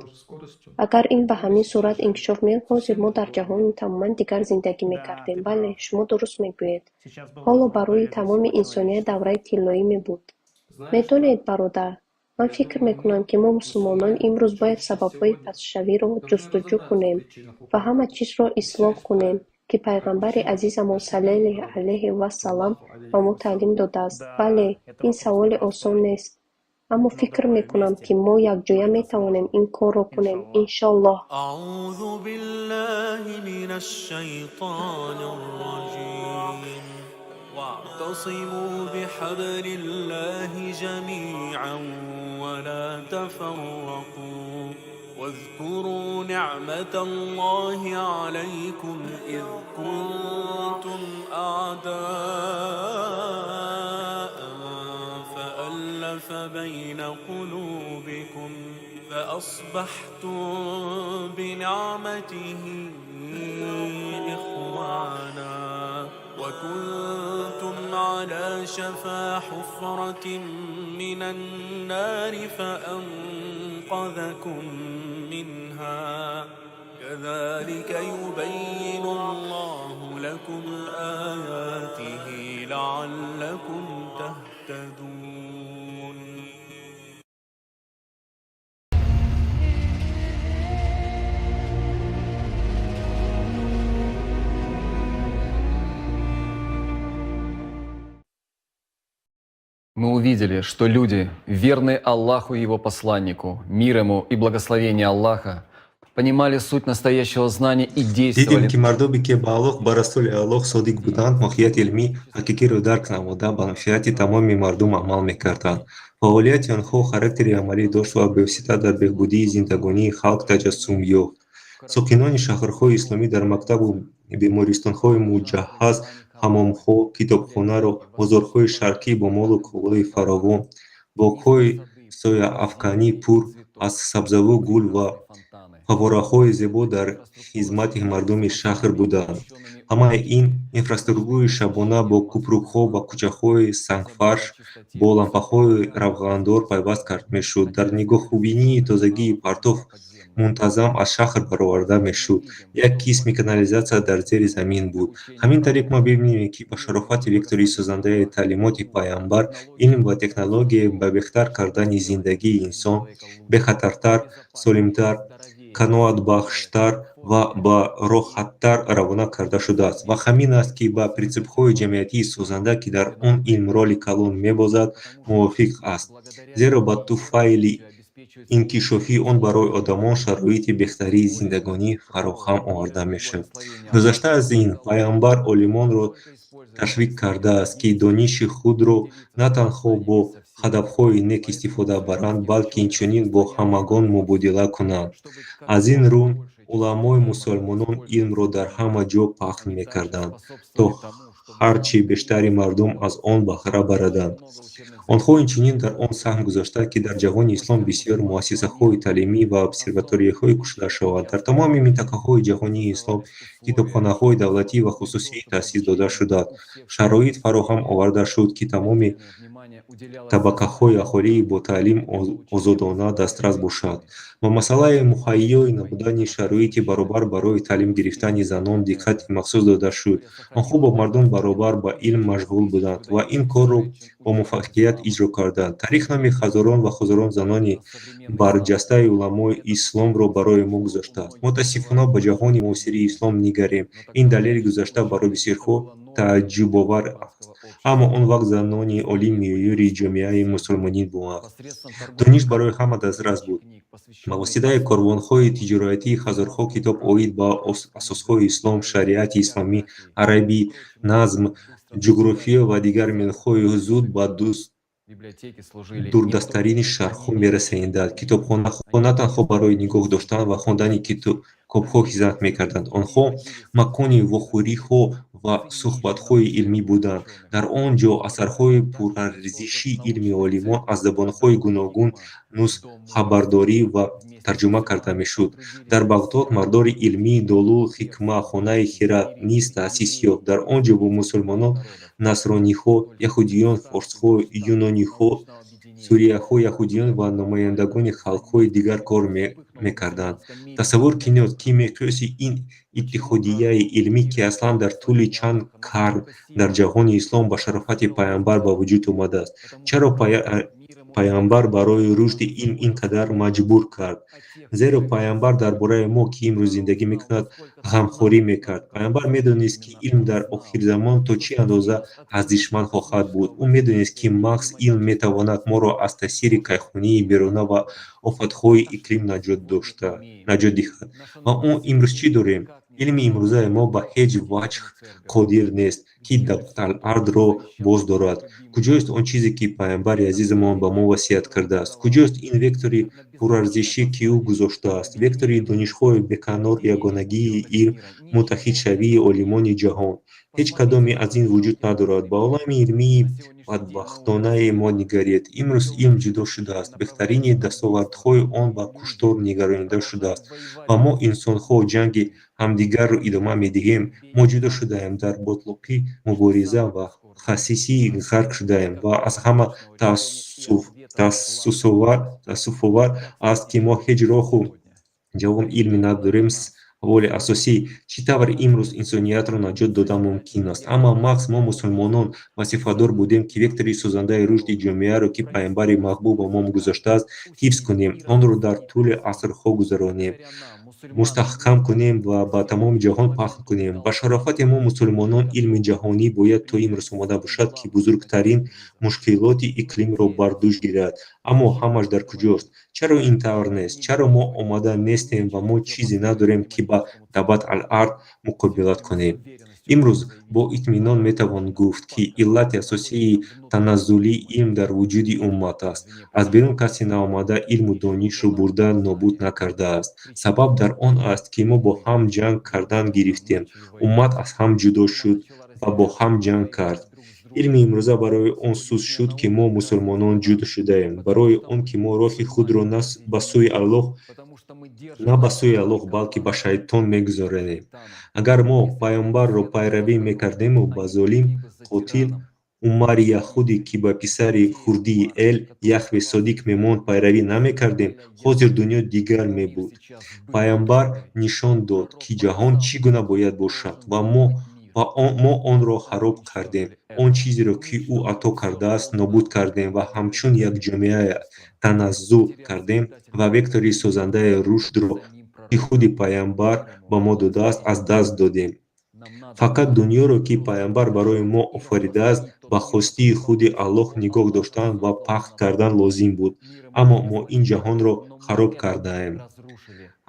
Агар ин ба ҳамин суръат инкишоф меёфт, ҳозир мо дар ҷаҳони тамоман дигар зиндагӣ мекардем. Бале, шумо дуруст мегӯед. Ҳоло барои тамоми инсоният давраи тиллоӣ мебуд. Медонед, бародар, ман фикр мекунам, ки мо мусулмонон имрӯз бояд сабабҳои пастшавиро ҷустуҷӯ кунем ва ҳама чизро ислоҳ кунем, ки пайғамбари азизамон саллаллоҳу алайҳи вассалам ба мо таълим додааст. Бале, ин саволи осон нест, аммо фикр мекунам, ки мо якҷоя метавонем ин корро кунем, иншоаллоҳ. أعوذ بالله من الشيطان الرجيم. واعتصموا بحبل الله جميعا ولا تفرقوا واذكروا نعمة الله عليكم إذ كنتم أعداء فألف بين قلوبكم فأصبحتم بنعمته إخوانا وكنتم على شفا حفرة من النار فأنقذكم منها كذلك يبين الله لكم آياته لعلكم تهتدون. Мы увидели, что люди, верные Аллаху и Его посланнику, мир ему и благословение Аллаха, Понимали суть настоящего знания и Дидем, действовали ки мардуме, ки ба Аллоҳ, ба Расули Аллоҳ содиқ буданд, моҳияти илми ҳақиқиро дарк намуда, ба манфиати тамоми мардум амал мекарданд. Фаъолияти онҳо характери амалӣ дошт ва бевосита дар беҳбудии зиндагонии халқ таҷассум ёфт. Сокинони шаҳрҳои исломӣ дар мактабу бемористонҳои муҷаҳҳаз, ҳаммомҳо, китобхонаро, бозорҳои шарқӣ бо молу колои фаровон, боғҳои сояафканӣ пур аз сабзаву гул ва фаввораҳои зебо дар хизмати мардуми шаҳр буданд. Ҳамаи ин инфраструктураи шабона бо кӯпрукҳо ва кӯчаҳои сангфарш бо лампаҳои равғандор пайваст карда мешуд. Дар нигоҳубинии тозагии партов мунтазам аз шаҳр бароварда мешуд. Як қисми канализатсия дар зери замин буд. Ҳамин тариқ, мо мебинем, ки ба шарофати вектори созандаи таълимоти Пайғамбар илм ва технология ба беҳтар кардани зиндагии инсон, бехатартар, солимтар, қаноатбахштар ва бароҳаттар равона карда шудааст. Ва ҳамин аст, ки ба принсипҳои ҷамъиятии созанда, ки дар он илм роли калон мебозад, мувофиқ аст, зеро ба туфайли инкишофи он барои одамон шароити беҳтари зиндагонӣ фароҳам оварда мешавад. Гузашта аз ин, Пайғамбар олимонро ташвиқ кардааст, ки дониши худро на танҳо бо ҳадафҳои нек истифода баранд, балки инчунин бо ҳамагон мубодила кунанд. Аз ин рӯ, уламои мусалмонон илмро дар ҳама ҷо паҳн мекарданд, то ҳарчи бештари мардум аз он баҳра бараданд. Онҳо инчунин дар он саҳм гузоштанд, ки дар ҷаҳони ислом бисёр муассисаҳои таълимӣ ва обсерваторияҳо кушода шаванд. Дар тамоми минтақаҳои ҷаҳонии ислом китобхонаҳои давлатӣ ва хусусӣ таъсис дода шуданд. Шароит фароҳам оварда шуд, ки тамоми табақаҳои аҳолӣ бо таълим озодона дастрас бошад. Ба масъалаи муҳайё намудани шароити баробар барои таълим гирифтани занон диққати махсус дода шуд. Онҳо бо мардон баробар ба илм машғул буданд ва ин корро бо муваффақият иҷро карданд. Таърих номи ҳазорон ва ҳазорон занони барҷастаи уламои исломро барои мо гузоштааст. Мутаассифона, ба ҷаҳони муосири ислом нигарем. Ин далели гузашта барои бисёрҳо тааҷҷубовар аст, аммо он вақт занони олим меъёри ҷомеаи мусулмонӣ буданд. Дониш барои ҳама дастрас буд. Ба воситаи корвонҳои тиҷоратӣ ҳазорҳо китоб оид ба асосҳои ислом, шариати исломӣ, арабӣ, назм, ҷуғрофиё ва дигар милҳои зуд ба дурдасттарини шаҳрҳо мерасониданд. Китобхонаҳо на танҳо барои нигоҳ доштан ва хондани китобҳо хизмат мекарданд. Онҳо макони вохӯриҳо ва суҳбатҳои илмӣ буданд. Дар он ҷо асарҳои пурарзиши илми олимон аз забонҳои гуногун нусхабардорӣ ва тарҷума карда мешуд. Дар Бағдод мардори илмии Дорул Ҳикма, хонаи хирад, низ таъсис ёфт. Дар он ҷо бо мусулмонон, насрониҳо, яҳудиён, форсҳо, юнониҳо, сурияҳо, яҳудиён ва намояндагони халқҳои дигар кор мекарданд. Тасаввур кунед, ки миқёси ин иттиҳодияи илмӣ, ки аслан дар тӯли чанд қарн дар ҷаҳони ислом ба шарофати Пайғамбар ба вуҷуд омадааст. Чаро Пайғамбар барои рушди илм ин қадар маҷбур кард? Зеро Пайғамбар дар бораи мо, ки имрӯз зиндагӣ мекунад, ғамхорӣ мекард. Пайғамбар медонист, ки илм дар охирзамон то чӣ андоза арзишманд хоҳад буд. Ӯ медонист, ки маҳз илм метавонад моро аз таъсири кайҳонии беруна ва офатҳои иқлим наҷот диҳад. Ва мо имрӯз чӣ дорем? Илми имрӯзаи мо ба ҳеҷ ваҷҳ қодир нест, ки Давлатал-Ардро боз дорад. Куҷоест он чизе, ки Пайғамбари азизамон ба мо васият кардааст? Куҷост ин вектори пурарзишӣ, ки ӯ гузоштааст? Вектори донишҳои беканор, ягонагии илм, муттаҳидшавии олимони ҷаҳон. Ҳеҷ кадоме аз ин вуҷуд надорад. Ба олами илмии бадбахтонаи мо нигаред. Имрӯз илм ҷудо шудааст, беҳтарини дастовардҳои он ба куштор нигаронида шудааст ва мо инсонҳо ҷанги ҳамдигарро идома медиҳем. Мо ҷудо шудаем, дар ботлоқи мубориза ва хасисӣ ғарқ шудаем ва аз ҳама таассуфовар аст, ки мо ҳеҷ роҳу ҷавоби илмӣ надорем. Саволи асосӣ: чӣ тавр имрӯз инсониятро наҷот додан мумкин аст? Аммо маҳз мо, мусулмонон, вазифадор будем, ки вектори созандаи рушди ҷомеаро, ки Пайғамбари маҳбубамон гузоштааст, ҳифз кунем, онро дар тӯли асрҳо гузаронем. Мустаҳкам кунем ва ба тамоми ҷаҳон паҳн кунем. Ба шарофати мо мусулмонон илми ҷаҳонӣ бояд то имрӯз омода бошад, ки бузургтарин мушкилоти иқлимро бар дӯш гирад. Аммо ҳамаш дар куҷост? Чаро ин тавр нест? Чаро мо омода нестем ва мо чизе надорем, ки ба Даббат ал-Ард муқобилат кунем? Имрӯз бо итминон метавон гуфт, ки иллати асосии таназзули илм дар вуҷуди уммат аст. Аз берун касе наомада илму донишро бурда нобуд накардааст. Сабаб дар он аст, ки мо бо ҳам ҷанг кардан гирифтем. Уммат аз ҳам ҷудо шуд ва бо ҳам ҷанг кард. Илми имрӯза барои он суст шуд, ки мо мусулмонон ҷудо шудаем, барои он ки мо роҳи худро на ба сӯи Аллоҳ, на ба сӯи Аллоҳ, балки ба шайтон мегузаронем. Агар мо Паёмбарро пайравӣ мекардему ба золим, қотил, Умари яҳудӣ, ки ба писари хурдии Эл, Яҳве содиқ мемонд, пайравӣ намекардем, ҳозир дунё дигар мебуд. Паёмбар нишон дод, ки ҷаҳон чӣ гуна бояд бошад, ва мо онро хароб кардем, он чизеро, ки ӯ ато кардааст, нобуд кардем ва ҳамчун як ҷомеа таназзул кардем ва вектори созандаи рушдро, ки худи Паёмбар ба мо додааст, аз даст додем. Фақат дунёро, ки Паёмбар барои мо офаридааст, ба хостии худи Аллоҳ нигоҳ доштан ва паҳн кардан лозим буд, аммо мо ин ҷаҳонро хароб кардаем.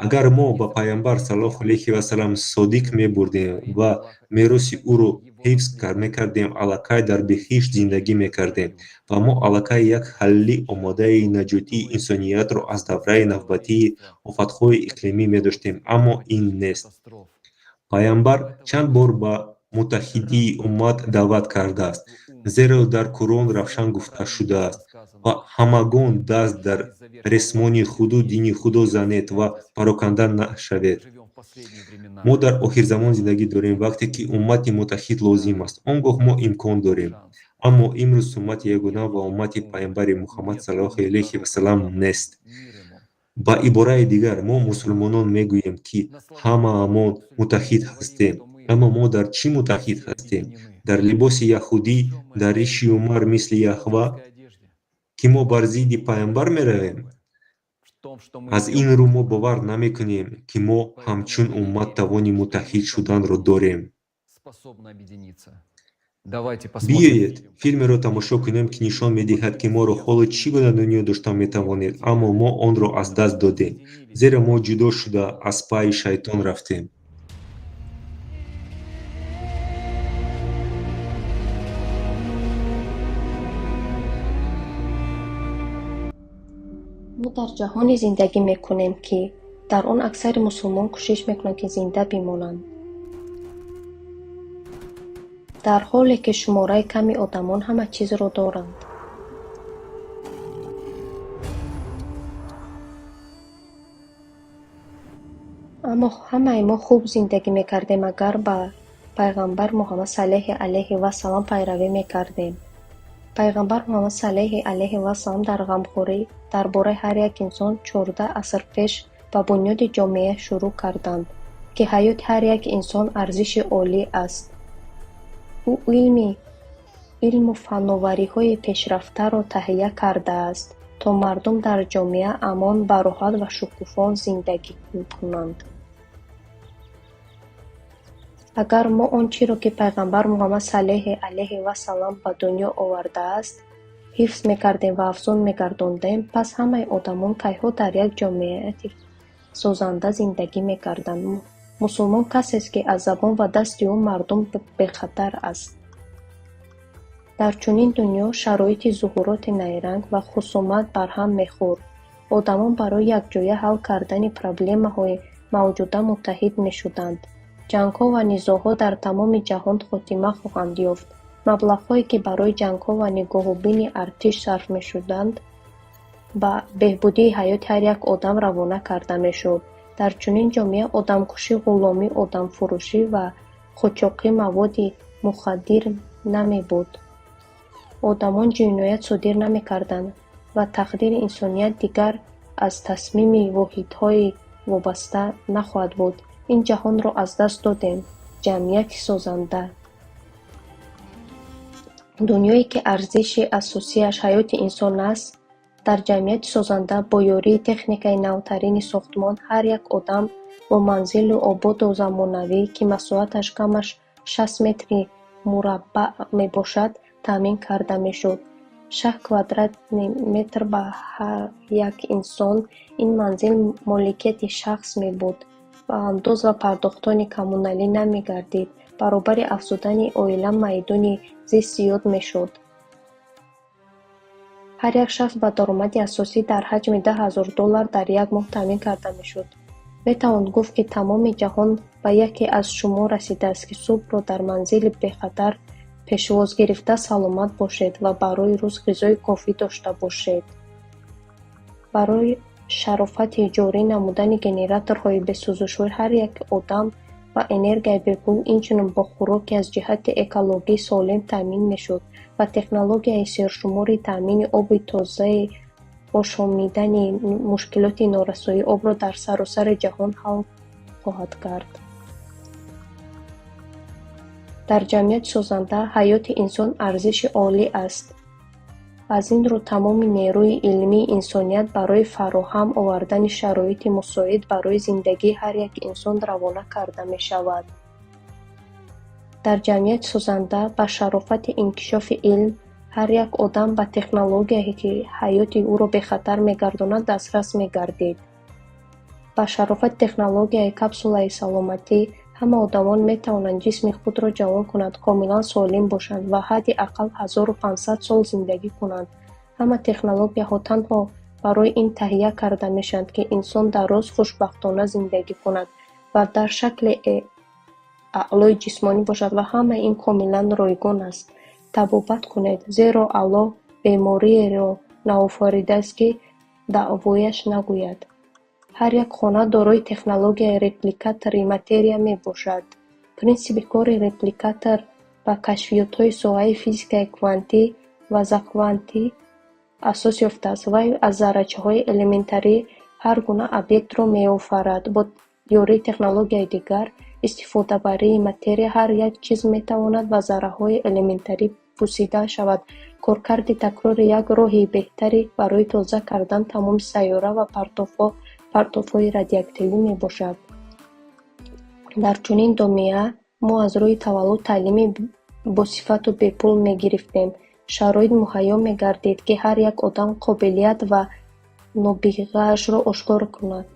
Агар мо ба Паёмбар саллаллоҳу алайҳи васаллам содиқ мебурдем ва мероси ӯро ҳифз мекардем, аллакай дар биҳишт зиндагӣ мекардем ва мо аллакай як ҳалли омодаи наҷотии инсониятро аз давраи навбатии офатҳои иқлимӣ медоштем, аммо ин нест. Паёмбар чанд бор ба муттаҳидии уммат даъват кардааст, зеро дар Қуръон равшан гуфта шудааст: ва ҳамагон даст дар ресмони худу дини Худо занед ва пароканда нашавед. Мо дар охирзамон зиндагӣ дорем, вақте ки уммати муттаҳид лозим аст. Он гоҳ мо имкон дорем. Аммо имрӯз уммати ягона ва уммати Паёмбари Муҳаммад саллаллоҳу алайҳи васаллам нест. Ба ибораи дигар, мо мусулмонон мегӯем, ки ҳамаамон муттаҳид ҳастем. Аммо мо дар чӣ муттаҳид ҳастем? Дар либоси яҳудӣ, дар риши Умар мисли Яҳва, ки мо бар зидди Паёмбар меравем? Аз ин рӯ мо бовар намекунем, ки мо ҳамчун уммат тавони муттаҳид шуданро дорем. Биёед, филмеро тамошо кунем, ки нишон медиҳад, ки моро ҳоло чӣ гуна дунё дошта метавонед, аммо мо онро аз даст додем, зеро мо ҷудо шуда аз пайи шайтон рафтем. Мо дар ҷаҳоне зиндагӣ мекунем, ки дар он аксари мусулмон кӯшиш мекунанд, ки зинда бимонанд, дар ҳоле ки шумораи ками одамон ҳама чизро доранд. Аммо ҳамаи мо хуб зиндагӣ мекардем, агар ба Пайғамбар Муҳаммад саллаллоҳу алайҳи васаллам пайравӣ мекардем. Пайғамбар Муҳаммад саллаллоҳу алайҳи васаллам дар ғамхорӣ дар бораи ҳар як инсон 14 аср пеш ба бунёди ҷомеа шурӯъ карданд, ки ҳаёти ҳар як инсон арзиши олӣ аст. Ӯ илму фановариҳои пешрафтаро таҳия кардааст, то мардум дар ҷомеа амон, бароҳат ва шукуфон зиндагӣ кунанд. Агар мо он чиро, ки Пайғамбар Муҳаммад саллаллоҳу алайҳи васаллам ба дунё овардааст, ҳифз мекардем ва афзун мегардондем, пас ҳамаи одамон кайҳо дар як ҷомеати созанда зиндагӣ мекарданд. Мусулмон касест, ки аз забон ва дасти ӯ мардум бехатар аст. Дар чунин дунё шароити зуҳуроти найранг ва хусумат барҳам мехӯрд. Одамон барои якҷоя ҳал кардани проблемаҳои мавҷуда муттаҳид мешуданд. Ҷангҳо ва низоъҳо дар тамоми ҷаҳон хотима хоҳанд ёфт. Маблағҳое, ки барои ҷангҳо ва нигоҳубини артиш сарф мешуданд, ба беҳбудии ҳаёти ҳар як одам равона карда мешуд. Дар чунин ҷомеа одамкушӣ, ғуломӣ, одамфурӯшӣ ва қочоқи маводи мухаддир намебуд. Одамон ҷиноят содир намекарданд ва тақдири инсоният дигар аз тасмими воҳидҳои вобаста нахоҳад буд. Ин ҷаҳонро аз даст додем. Ҷамъияти созанда. Дунёе, ки арзиши асосиаш ҳаёти инсон аст, Дар ҷамъияти созанда бо ёрии техникаи навтарини сохтмон ҳар як одам бо манзили ободу замонавӣ, ки масоҳаташ камаш 60 метри мураббаъ мебошад, таъмин карда мешуд. 6 квадратный метр ба ҳар як инсон. Ин манзил моликияти шахс мебуд ва андоз ва пардохтҳои коммуналӣ намегардид. Баробари афзудани оила майдони зист зиёд мешуд. Ҳар як шахс ба даромади асосӣ дар ҳаҷми 10 000 доллар дар як моҳ таъмин карда мешуд. Метавон гуфт, ки тамоми ҷаҳон ба яке аз шумо расидааст, ки субҳро дар манзили бехатар пешвоз гирифта, саломат бошед ва барои рӯз ғизои кофӣ дошта бошед. Барои шарофати ҷорӣ намудани генераторҳои бесӯзишворӣ ҳар як одам ба энергияи бепул, инчунин бо хӯроки аз ҷиҳати экологӣ солим таъмин мешуд ва технологияи сершумори таъмини оби тозаи ошомиданӣ мушкилоти норасоии обро дар саросари ҷаҳон ҳал хоҳад кард. Дар ҷамъияти созанда ҳаёти инсон арзиши олӣ аст. Аз ин рӯ тамоми нерӯи илмии инсоният барои фароҳам овардани шароити мусоид барои зиндагии ҳар як инсон равона карда мешавад. Дар ҷамъияти созанда ба шарофати инкишофи илм ҳар як одам ба технологияе, ки ҳаёти ӯро бехатар мегардонад, дастрас мегардид. Ба шарофати технологияи капсулаи саломатӣ ҳама одамон метавонанд ҷисми худро ҷавон кунанд, комилан солим бошанд ва ҳадди ақал 1500 сол зиндагӣ кунанд. Ҳама технологияҳо танҳо барои ин таҳия карда мешаванд, ки инсон дароз хушбахтона зиндагӣ кунад ва дар шакли аълои ҷисмонӣ бошад ва ҳамаи ин комилан ройгон аст. Табобат кунед, зеро Аллоҳ бемориеро наофаридааст, ки даъвояш нагӯяд. Ҳар як хона дорои технологияи репликатори материя мебошад. Принсипи кори репликатор ба кашфиётҳои соҳаи физикаи квантӣ ва заквантӣ асос ёфтааст. Вай аз заррачаҳои элементарӣ ҳар гуна объектро меофарад. Бо ёрии технологияи дигар истифодабарии материя ҳар як чиз метавонад ба зарраҳои элементарӣ пусида шавад. Коркарди такрорӣ як роҳи беҳтари барои тоза кардани тамоми сайёра ва партовҳои радиоактивӣ мебошад. Дар чунин ҷомеа мо аз рӯи таваллуд таълими босифату бепул мегирифтем. Шароит муҳайё мегардид, ки ҳар як одам қобилият ва нобиғаашро ошкор кунад.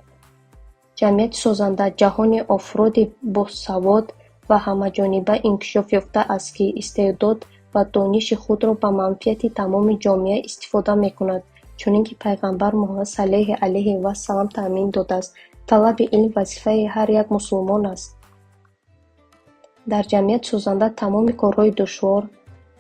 Ҷамъияти созанда ҷаҳони афроди босавод ва ҳамаҷониба инкишофёфта аст, ки истеъдод ва дониши худро ба манфиати тамоми ҷомеа истифода мекунад, чунин ки Пайғамбар Муҳаммад саллаллоҳу алайҳи васаллам таъмин додааст. Талаби илм вазифаи ҳар як мусулмон аст. Дар ҷамъияти созанда тамоми корҳои душвор,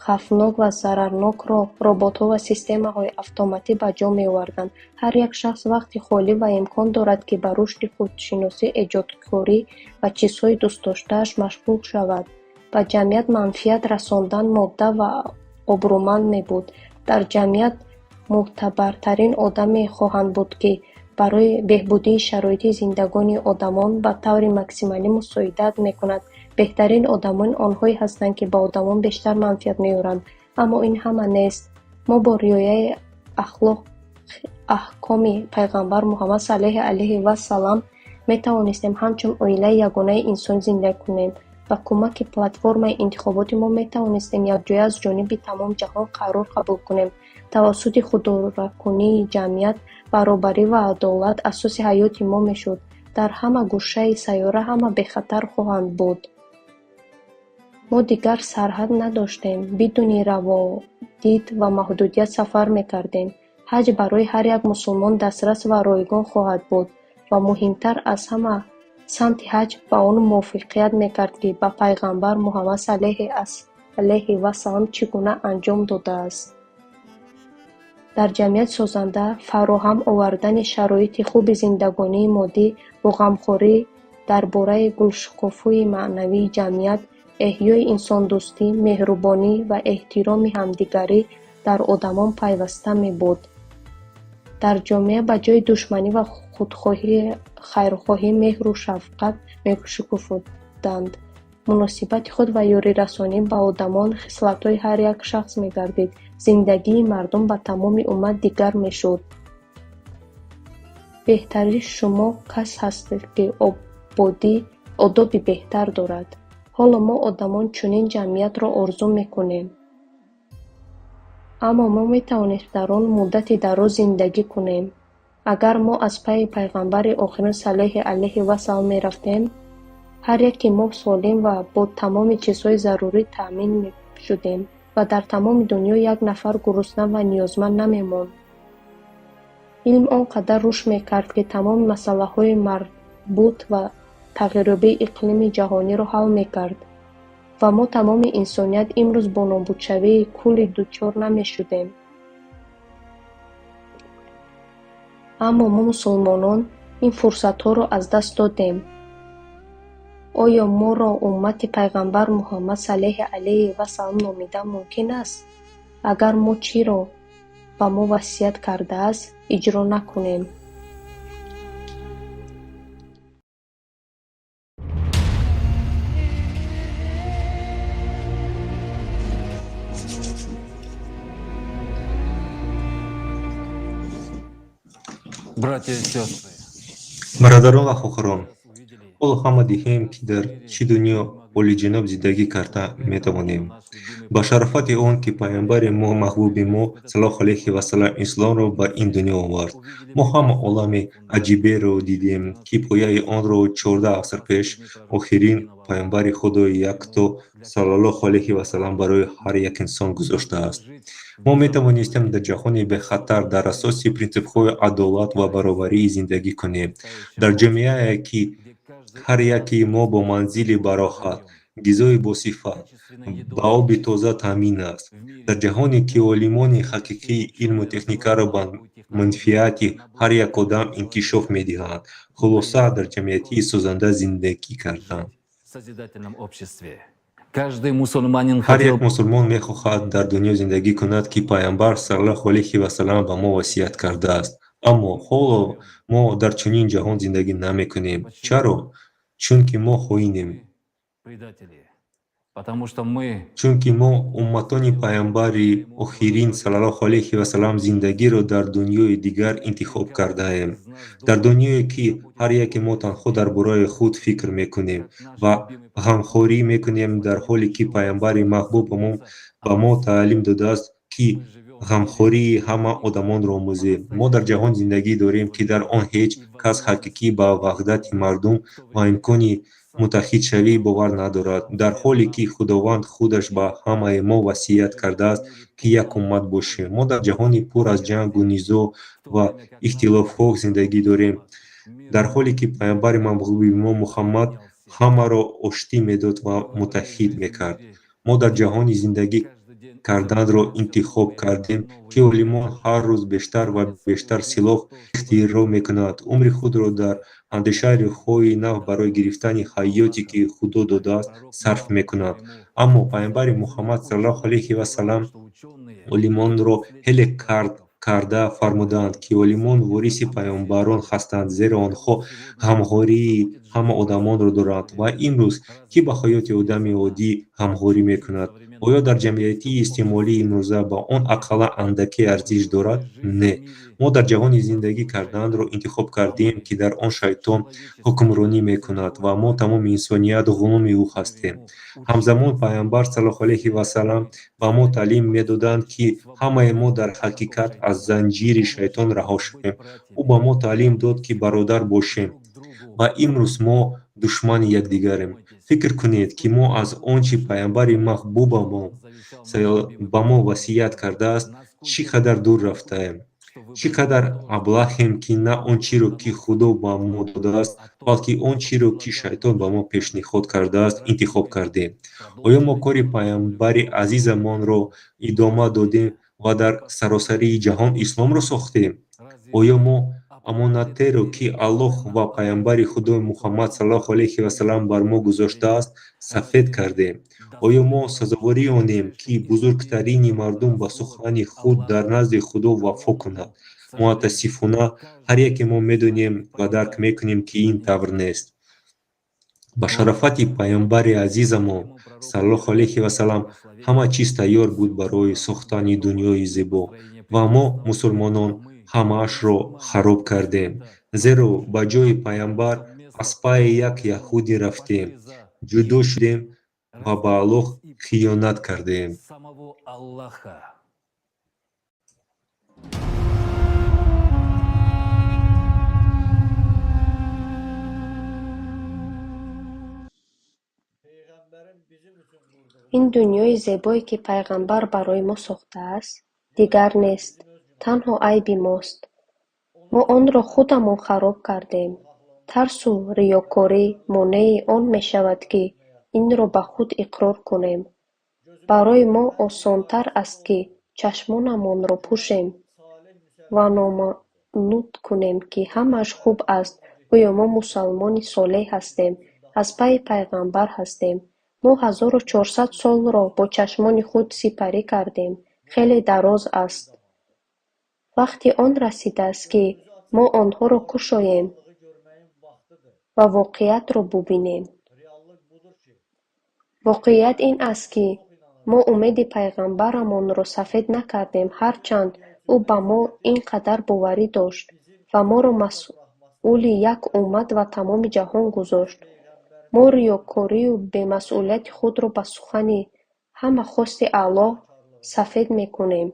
хавфнок ва зарарнокро роботҳо ва системаҳои автоматӣ ба ҷо меоварданд. Ҳар як шахс вақти холӣ ва имкон дорад, ки ба рушди худшиносӣ, эҷодкорӣ ва чизҳои дӯстдоштааш машғул шавад. Ба ҷамъият манфиат расондан модда ва обрӯманд мебуд. Дар ҷамъият мӯътабартарин одаме хоҳанд буд, ки барои беҳбудии шароити зиндагонии одамон ба таври максималӣ мусоидат мекунад. Беҳтарин одамон онҳое ҳастанд, ки ба одамон бештар манфиат меоранд. Аммо ин ҳама нест. Мо бо риояи аҳкоми Пайғамбар Муҳаммад саллаллоҳу алайҳи васаллам метавонистем ҳамчун оилаи ягонаи инсонӣ зиндагӣ кунем. Ба кӯмаки платформаи интихоботӣ мо метавонистем якҷоя аз ҷониби тамоми ҷаҳон қарор қабул кунем. Тавассути худидоракунии ҷамъият баробарӣ ва адолат асоси ҳаёти мо мешуд. Дар ҳама гӯшаи сайёра ҳама бехатар хоҳанд буд. Мо дигар сарҳад надоштем, бидуни раводид ва маҳдудият сафар мекардем. Ҳаҷ барои ҳар як мусулмон дастрас ва ройгон хоҳад буд ва муҳимтар аз ҳама самти ҳаҷ ба он мувофиқат мекард, ки ба Пайғамбар Муҳаммад саллаллоҳу алайҳи васаллам чӣ гуна анҷом додааст. Дар ҷамъияти созанда фароҳам овардани шароити хуби зиндагонии моддӣ бо ғамхорӣ дар бораи гулшукуфоии маънавии ҷамъият, эҳёи инсондӯстӣ, меҳрубонӣ ва эҳтироми ҳамдигарӣ дар одамон пайваста мебуд. Дар ҷомеа ба ҷои душманӣ ва худхоҳӣ хайрхоҳӣ, меҳру шафқат мешукуфоданд. Муносибати худ ва ёрирасонӣ ба одамон хислатҳои ҳар як шахс мегардид. Зиндагии мардум ба тамоми уммат дигар мешуд. Беҳтари шумо кас ҳаст, ки одоби беҳтар дорад. Ҳоло мо одамон чунин ҷамъиятро орзу мекунем. Аммо мо метавонем дар он муддати дароз зиндагӣ кунем. Агар мо аз пайи пайғамбари охирин саллаллоҳу алайҳи васаллам мерафтем, ҳар яке мо солим ва бо тамоми чизҳои зарурӣ таъмин мешудем ва дар тамоми дунё як нафар гурусна ва ниёзманд намемонд. Илм он қадар рушд мекард, ки тамоми масъалаҳои марбут ба тағйирёбии иқлими ҷаҳониро ҳал мекард ва мо тамоми инсоният имрӯз бо нобудшавии куллӣ дучор намешудем. Аммо мо мусулмонон ин фурсатҳоро аз даст додем. Оё моро уммати пайғамбар Муҳаммад саллаллоҳу алайҳи васаллам номидан мумкин аст, агар мо чиро ба мо васият кардааст, иҷро накунем? Братья и сестры, Бародарон ва хоҳарон, ҳоло ҳама диҳем, ки дар чӣ дунё олиҷаноб зиндагӣ карда метавонем. Ба шарофати он, ки пайғамбари мо, маҳбуби мо саллаллоҳу алайҳи васаллам исломро ба ин дунё овард, мо ҳама олами аҷиберо дидем, ки пояи онро 14 аср пеш охирин пайғамбари Худои Якто саллаллоҳу алайҳи васаллам барои ҳар як инсон гузоштааст. Мо метавонистем дар ҷаҳони бехатар дар асоси принсипҳои адолат ва баробарӣ зиндагӣ кунем, дар ҷомеае, ки ҳар яки мо бо манзили бароҳат, ғизои босифат, ба оби тоза таъмин аст, дар ҷаҳоне, ки олимони ҳақиқӣ илму техникаро ба манфиати ҳар як одам инкишоф медиҳанд. Хулоса, дар ҷамъияти созанда зиндагӣ кардан. Созидательном обществе. Каждый мусульманин Ҳар хотел як мусулмон мехоҳад дар дунё зиндагӣ кунад, ки пайғамбар саллаллоҳу алайҳи васаллам ба мо васият кардааст. Аммо ҳоло мо дар чунин ҷаҳон зиндагӣ намекунем. Чаро? Чунки мо хоинем. Предатели. Потому что мы Чунки мо умматони пайғамбари охирин саллаллоҳу алайҳи васаллам зиндагиро дар дунёи дигар интихоб кардаем, дар дунёе, ки ҳар яке мо танҳо дар бораи худ фикр мекунем ва ғамхорӣ мекунем, дар ҳоле ки пайғамбари маҳбубамон ба мо таълим додааст, ки ғамхории ҳама одамонро омӯзем. Мо дар ҷаҳон зиндагӣ дорем, ки дар он ҳеҷ кас ҳақиқӣ ба ваҳдати мардум ва имкони муттаҳидшавӣ бовар надорад, дар ҳоле ки Худованд худаш ба ҳамаи мо васият кардааст, ки як уммат бошем. Мо дар ҷаҳони пур аз ҷангу низоъ ва ихтилофҳо зиндагӣ дорем, дар ҳоле ки пайғамбари маҳбуби мо Муҳаммад ҳамаро оштӣ медод ва муттаҳид мекард. Мо дар ҷаҳони зиндагӣ карданро интихоб кардем, ки олимон ҳар рӯз бештар ва бештар силоҳ ихтироъ мекунанд, умри худро дар андешаи роҳҳои нав барои гирифтани ҳаёте, ки Худо додааст, сарф мекунанд. Аммо пайғамбари Муҳаммад саллаллоҳу алайҳи васаллам олимонро хеле карда фармуданд, ки олимон вориси пайғамбарон ҳастанд, зеро онҳо ғамхории ҳама одамонро доранд. Ва имрӯз кӣ ба ҳаёти одами оддӣ ғамхорӣ мекунад? Оё дар ҷамъияти истеъмолии имрӯза ба он ақаллан андаке арзиш дорад? Не. Мо дар ҷаҳони зиндагӣ карданро интихоб кардем, ки дар он шайтон ҳукмронӣ мекунад ва мо тамоми инсоният ғуломи ӯ ҳастем. Ҳамзамон пайғамбар саллаллоҳу алайҳи васаллам ба мо таълим медоданд, ки ҳамаи мо дар ҳақиқат аз занҷири шайтон раҳо шавем. Ӯ ба мо таълим дод, ки бародар бошем, ва имрӯз мо душмани якдигарем. Фикр кунед, ки мо аз он чӣ пайғамбари маҳбубамон ба мо васият кардааст, чӣ қадар дур рафтаем, чӣ қадар аблаҳем, ки на он чиро, ки Худо ба мо додааст, балки он чиро, ки шайтон ба мо пешниҳод кардааст, интихоб кардем. Оё мо кори пайғамбари азизамонро идома додем ва дар саросарии ҷаҳон исломро сохтем? Оё мо амонатеро, ки Аллоҳ ва пайғамбари Худо Муҳаммад саллаллоҳу алайҳи васаллам бар мо гузоштааст, сафед кардем? Оё мо сазовории онем, ки бузургтарини мардум ба сухани худ дар назди Худо вафо кунад? Муатассифона, ҳар яке мо медонем ва дарк мекунем, ки ин тавр нест. Ба шарафати паёмбари азизамон саллаллоҳу алайҳи васаллам ҳама чиз тайёр буд барои сохтани дунёи зебо, ва мо, мусулмонон, ҳамаашро хароб кардем, зеро ба ҷои паёмбар аз пайи як яҳудӣ рафтем, ҷудо шудем ва ба Аллоҳ хиёнат кардем. Самого Аллаха. Ин дунёи зебое, ки Пайғамбар барои мо сохтааст, дигар нест, танҳо айби мост. Мо онро худамон хароб кардем. Тарсу риёкорӣ монеи он мешавад, ки инро ба худ иқрор кунем. Барои мо осонтар аст, ки чашмонамонро пӯшем ва номануд кунем, ки ҳамааш хуб аст, гӯё мо мусалмони солеҳ ҳастем, аз пайи Пайғамбар ҳастем. Мо 1400 солро бо чашмони худ сипарӣ кардем. Хеле дароз аст. Вақти он расидааст, ки мо онҳоро кушоем ва воқеиятро бубинем. Воқеият ин аст, ки мо умеди Пайғамбарамонро сафед накардем, ҳарчанд ӯ ба мо ин қадар боварӣ дошт ва моро масъули як уммат ва тамоми ҷаҳон гузошт. Мо риёкорию бемасъулияти худро ба сухани «ҳама хости Аллоҳ» сафед мекунем.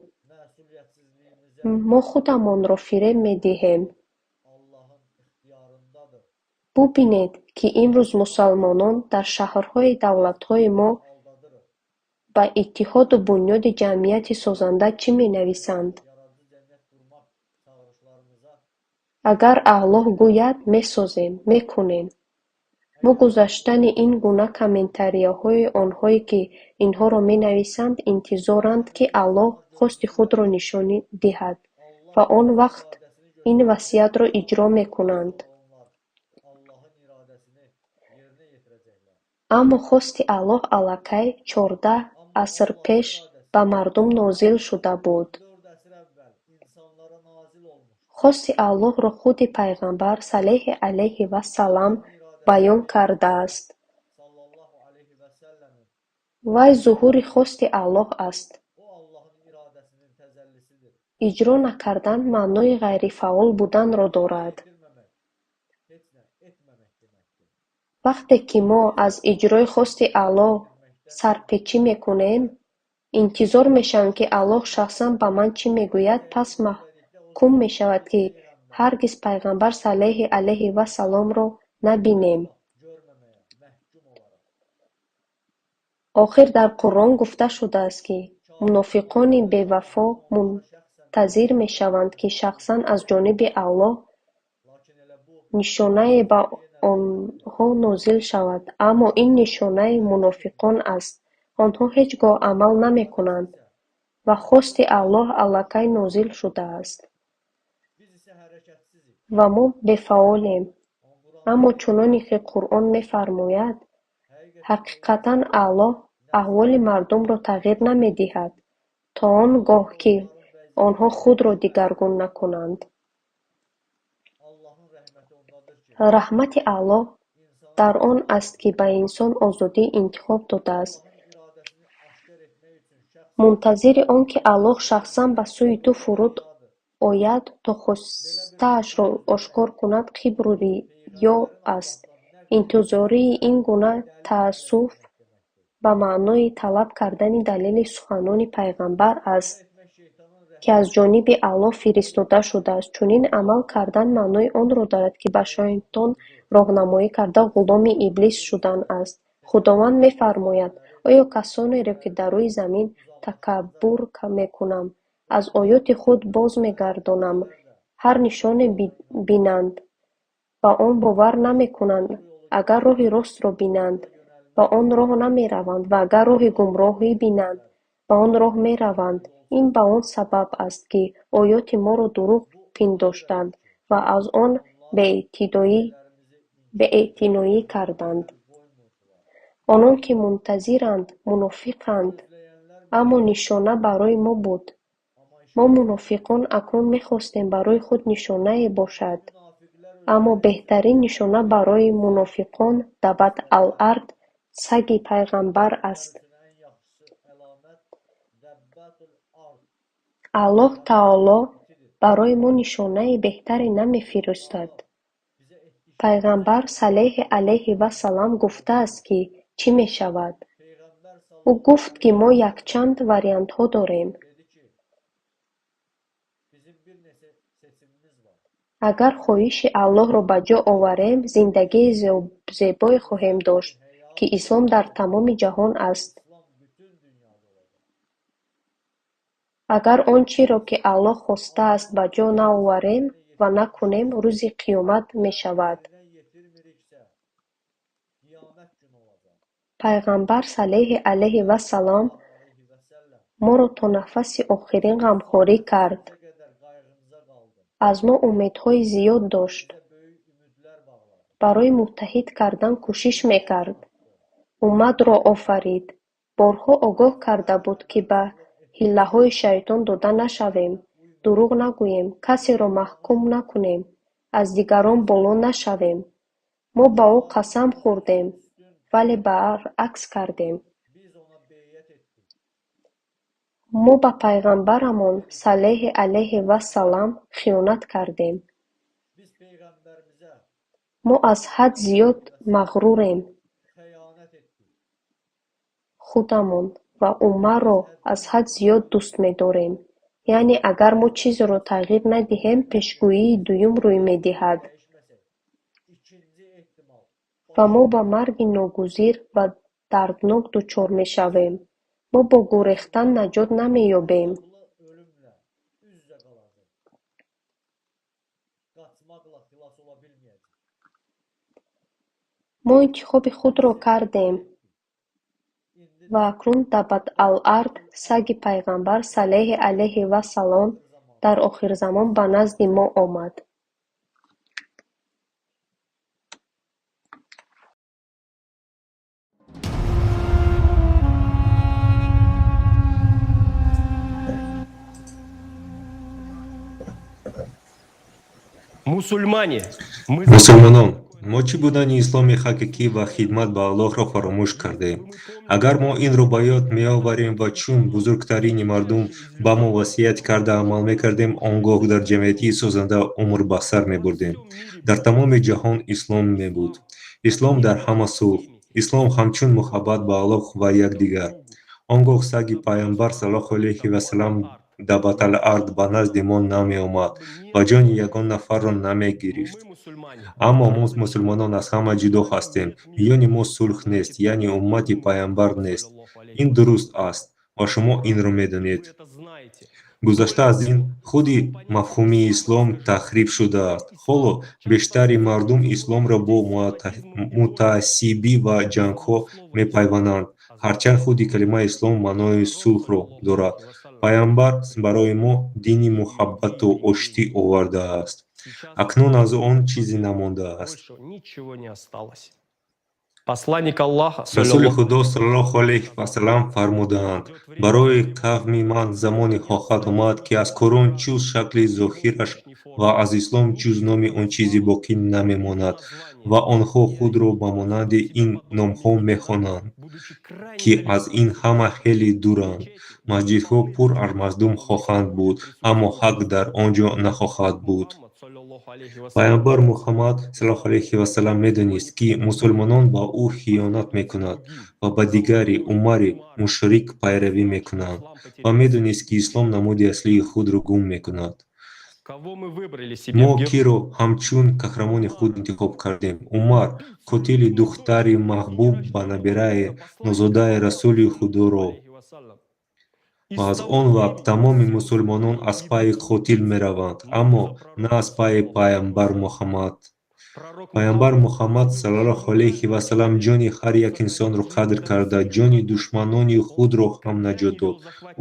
Мо худамонро фиреб медиҳем. Бубинед, ки имрӯз мусалмонон дар шаҳрҳои давлатҳои мо ба иттиҳоду бунёди ҷамъияти созанда чӣ менависанд? Агар Аллоҳ гӯяд, месозем, мекунем. Мо гузаштани ин гуна комментарияҳои онҳое, ки инҳоро менависанд, интизоранд, ки Аллоҳ хости худро нишон диҳад ва он вақт ин васиятро иҷро мекунанд. Аммо хости Аллоҳ аллакай 14 аср пеш ба мардум нозил шуда буд. Хости Аллоҳро худи Пайғамбар саллаллоҳу алайҳи ва саллам баён кардааст. Вай зуҳури хости Аллоҳ аст. Иҷро накардан маънои ғайрифаъол буданро дорад. Вақте ки мо аз иҷрои хости Аллоҳ сарпечӣ мекунем, интизор мешавем, ки Аллоҳ шахсан ба ман чӣ мегӯяд, пас маҳкум мешавад, ки ҳаргиз Пайғамбар саллаллоҳу алайҳи ва салламро набинем. Охир дар Қуръон гуфта шудааст, ки мунофиқони бевафо мунтазир мешаванд, ки шахсан аз ҷониби Аллоҳ нишонае ба онҳо нозил шавад, аммо ин нишонаи мунофиқон аст. Онҳо ҳеҷ гоҳ амал намекунанд ва хости Аллоҳ аллакай нозил шудааст. Ва мо бефаъолем. Аммо чуноне ки Қуръон мефармояд, ҳақиқатан Аллоҳ аҳволи мардумро тағйир намедиҳад, то он гоҳ, ки онҳо худро дигаргун накунанд. Раҳмати Аллоҳ дар он аст, ки ба инсон озодии интихоб додааст. Мунтазири он, ки Аллоҳ шахсан ба сӯи ту фуруд ояд, то хостаашро ошкор кунад, кибру риё аст. Интизории ин гуна таассуф ба маънои талаб кардани далели суханони Пайғамбар аст, ки аз ҷониби Аллоҳ фиристода шудааст. Чунин амал кардан маънои онро дорад, ки ба шайтон роҳнамоӣ карда ғуломи иблис шудан аст. Худованд мефармояд: оё касонеро, ки дар рӯи замин такаббур мекунам, аз оёти худ боз мегардонам, ҳар нишоне бинанд, ба он бовар намекунанд, агар роҳи ростро бинанд, ба он роҳ намераванд ва агар роҳи гумроҳӣ бинанд, ба он роҳ мераванд. Ин ба он сабаб аст, ки оёти моро дурӯғ пиндоштанд ва аз он беэътиноӣ карданд. Онон, ки мунтазиранд, мунофиқанд, аммо нишона барои мо буд. Мо мунофиқон акнун мехостем барои худ нишонае бошад. Аммо беҳтарин нишона барои мунофиқон Даббат ал-Ард саги Пайғамбар аст. Аллоҳ Таоло барои мо нишонаи беҳтаре намефиристад. Пайғамбар саллаллоҳу алайҳи ва саллам гуфтааст, ки чӣ мешавад. Ӯ гуфт, ки мо якчанд вариантҳо дорем. Агар хоҳиши Аллоҳро ба ҷо оварем, зиндагии зебое хоҳем дошт, ки ислом дар тамоми ҷаҳон аст. Агар он чиро, ки Аллоҳ хостааст, ба ҷо наоварем ва накунем, рӯзи қиёмат мешавад. Пайғамбар саллаллоҳу алайҳи ва саллам моро то нафаси охирин ғамхорӣ кард. Аз мо умедҳои зиёд дошт. Барои муттаҳид кардан кӯшиш мекард. Умматро офарид. Борҳо огоҳ карда буд, ки ба ҳиллаҳои шайтон дода нашавем, дурӯғ нагӯем, касеро маҳкум накунем, аз дигарон боло нашавем. Мо ба ӯ қасам хӯрдем, вале баръакс кардем. Мо ба Пайғамбарамон саллаллоҳу алайҳи ва саллам хиёнат кардем. Мо аз ҳад зиёд мағрурем. Худамон ва Умарро аз ҳад зиёд дӯст медорем. Яъне агар мо чизеро тағйир надиҳем, пешгӯии дуюм рӯй медиҳад. Ва мо ба марги ногузир ва дарднок дучор мешавем. Мо бо гурехтан наҷот намеёбем. Мо интихоби худро кардем ва акнун Даббат ал-Ард, саги Пайғамбар саллаллоҳу алайҳи ва саллам дар охирзамон ба назди мо омад. Мусульмане, мы Мусулмонон, мо чӣ будани исломи ҳақиқӣ ва хидмат ба Аллоҳро фаромӯш кардем. Агар мо инро ба ёд меоварем ва чун бузургтарини мардум ба мо васият карда амал мекардем, он гоҳ дар ҷамъияти созанда умр ба сар мебурдем. Дар тамоми ҷаҳон ислом мебуд. Ислом дар ҳама сулҳ. Ислом ҳамчун муҳаббат ба Аллоҳ ва якдигар. Он гоҳ саги Пайғамбар саллаллоҳу алайҳи васаллам Даббат ал-Ард ба назди мо намеомад ва ҷони ягон нафарро намегирифт. Аммо мо мусулмонон аз ҳама ҷудо ҳастем. Миёни мо сулҳ нест, яъне уммати Пайғамбар нест. Ин дуруст аст ва шумо инро медонед. Гузашта аз ин, худи мафҳуми ислом тахриб шудааст. Ҳоло бештари мардум исломро бо мутаассибӣ ва ҷангҳо мепайванданд. Ҳарчанд худи калимаи ислом маънои сулҳро дорад. Пайғамбар барои мо дини муҳаббату оштӣ овардааст. Акнун аз он чизе намондааст. Посланник Аллаха, Расули Худо саллаллоҳу алайҳи васаллам фармудаанд: барои қавми ман замоне хоҳад омад, ки аз Қуръон ҷуз шакли зоҳираш ва аз ислом ҷуз номи он чизе боқӣ намемонад ва онҳо худро ба монанди ин номҳо мехонанд, ки аз ин ҳама хеле дуранд. Масҷидҳо пур аз мардум хоҳанд буд, аммо ҳақ дар он ҷо нахоҳад буд. Пайғамбар Муҳаммад саллаллоҳу алайҳи васаллам медонист, ки мусулмонон ба ӯ хиёнат мекунанд ва ба дигари Умари мушрик пайравӣ мекунанд ва медонист, ки ислом намуди аслии худро гум мекунад. Мо киро ҳамчун қаҳрамони худ интихоб кардем? Умар, қотили духтари маҳбуб ба набираи нозодаи Расули Худоро. Ва аз он вақт тамоми мусулмонон аз пайи қотил мераванд, аммо на аз пайи Пайғамбар Муҳаммад. Пайғамбар Муҳаммад саллаллоҳу алайҳи васаллам ҷони ҳар як инсонро қадр карда, ҷони душманони худро ҳам наҷот дод.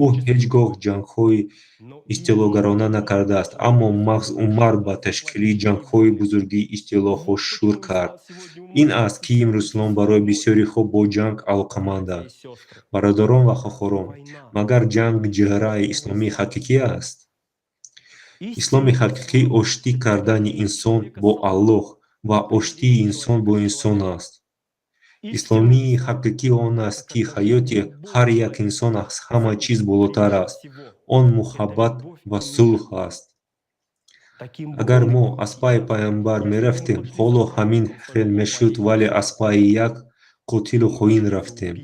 Ӯ ҳеҷ гоҳ ҷангҳои истилогарона накардааст, аммо маҳз Умар ба ташкили ҷангҳои бузурги истилоҳо шур кард. Ин аст, ки имрӯз ислом барои бисёриҳо бо ҷанг алоқаманд аст. Бародарон ва хоҳарон, магар ҷанг чеҳраи исломии ҳақиқӣ аст? Исломи ҳақиқӣ оштӣ кардани инсон бо Аллоҳ ва оштии инсон бо инсон аст. Исломии ҳақиқӣ он аст, ки ҳаёти ҳар як инсон аз ҳама чиз болотар аст. Он муҳаббат ва сулҳ аст. Агар мо аз пайи Пайғамбар мерафтем, ҳоло ҳамин хел мешуд, вале аз пайи як қотилу хоин рафтем.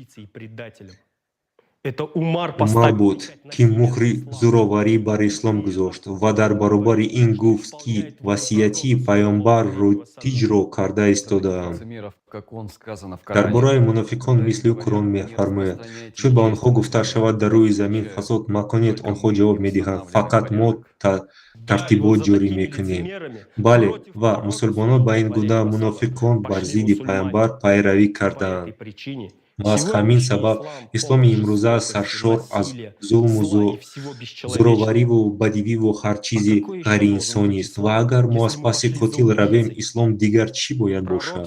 Умар буд, ки муҳри зӯроварӣ бар ислом гузошт ва дар баробари ин гуфт, ки васияти Пайғамбарро иҷро карда истодаам. Дар бораи мунофиқон мисли ӯ Қуръон мефармояд: чун ба онҳо гуфта шавад, дар рӯи замин фасод макунед, онҳо ҷавоб медиҳанд: фақат мо тартибот ҷорӣ мекунем. Бале, ва мусулмонон ба ин гуна мунофиқон бар зидди Пайғамбар пайравӣ кардаанд. Ва аз ҳамин сабаб исломи имрӯза саршор аз зулму зӯровариву бадививу ҳар чизи ғайриинсонист. Ва агар мо аз паси қотил равем, ислом дигар чӣ бояд бошад?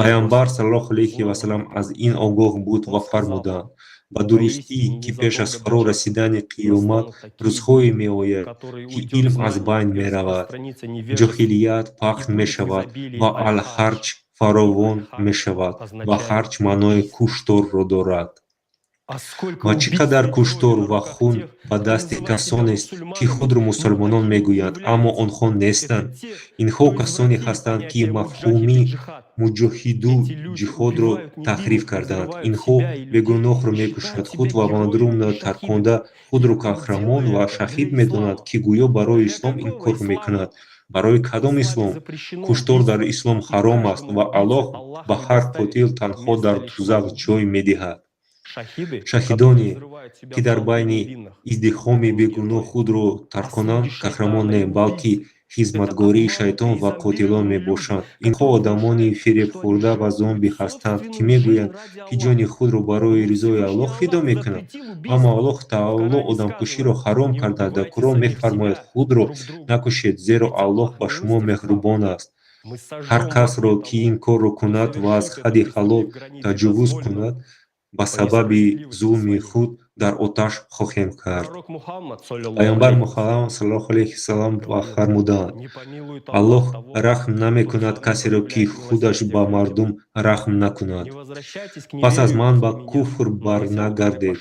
Пайғамбар саллаллоҳу алайҳи васаллам аз ин огоҳ буд ва фармуданд: ба дурустӣ, ки пеш аз фаро расидани қиёмат рӯзҳое меояд, ки илм аз байн меравад, ҷоҳилият пахн мешавад ва алҳарҷ фаровон мешавад, ва ҳарҷ маънои кушторро дорад. Ва чӣ қадар куштор ва хун ба дасти касонест, ки худро мусулмонон мегӯянд, аммо онҳо нестанд. Инҳо касоне ҳастанд, ки мафҳуми муҷоҳиду ҷиҳодро таҳриф кардаанд. Инҳо бегуноҳро мекушанд, худ ва мардумро тарконда, худро қаҳрамон ва шаҳид медонанд, ки гӯё барои ислом ин корро мекунанд. Барои кадом ислом? Куштор дар ислом ҳаром аст ва Аллоҳ ба ҳар қотил танҳо дар дузах ҷой медиҳад. Шаҳидоне, ки дар байни издиҳоми бегуноҳ худро тарконанд, қаҳрамон не, балки хизматгории шайтон ва қотилон мебошанд. Инҳо одамони фиребхӯрда ва зомби ҳастанд, ки мегӯянд, ки ҷони худро барои ризои Аллоҳ фидо мекунанд. Аммо Аллоҳ таоло одамкуширо ҳаром карда, дар Қуръон мефармояд: худро накушед, зеро Аллоҳ ба шумо меҳрубон аст. Ҳар касро, ки ин корро кунад ва аз ҳадди ҳалол таҷовуз кунад, ба сабаби зулми худ дар оташ хоҳем кард. Пайғамбар Муҳаммад саллаллоҳу алайҳи васаллам фармуданд: Аллоҳ раҳм намекунад касеро, ки худаш ба мардум раҳм накунад. Пас аз ман ба куфр барнагардед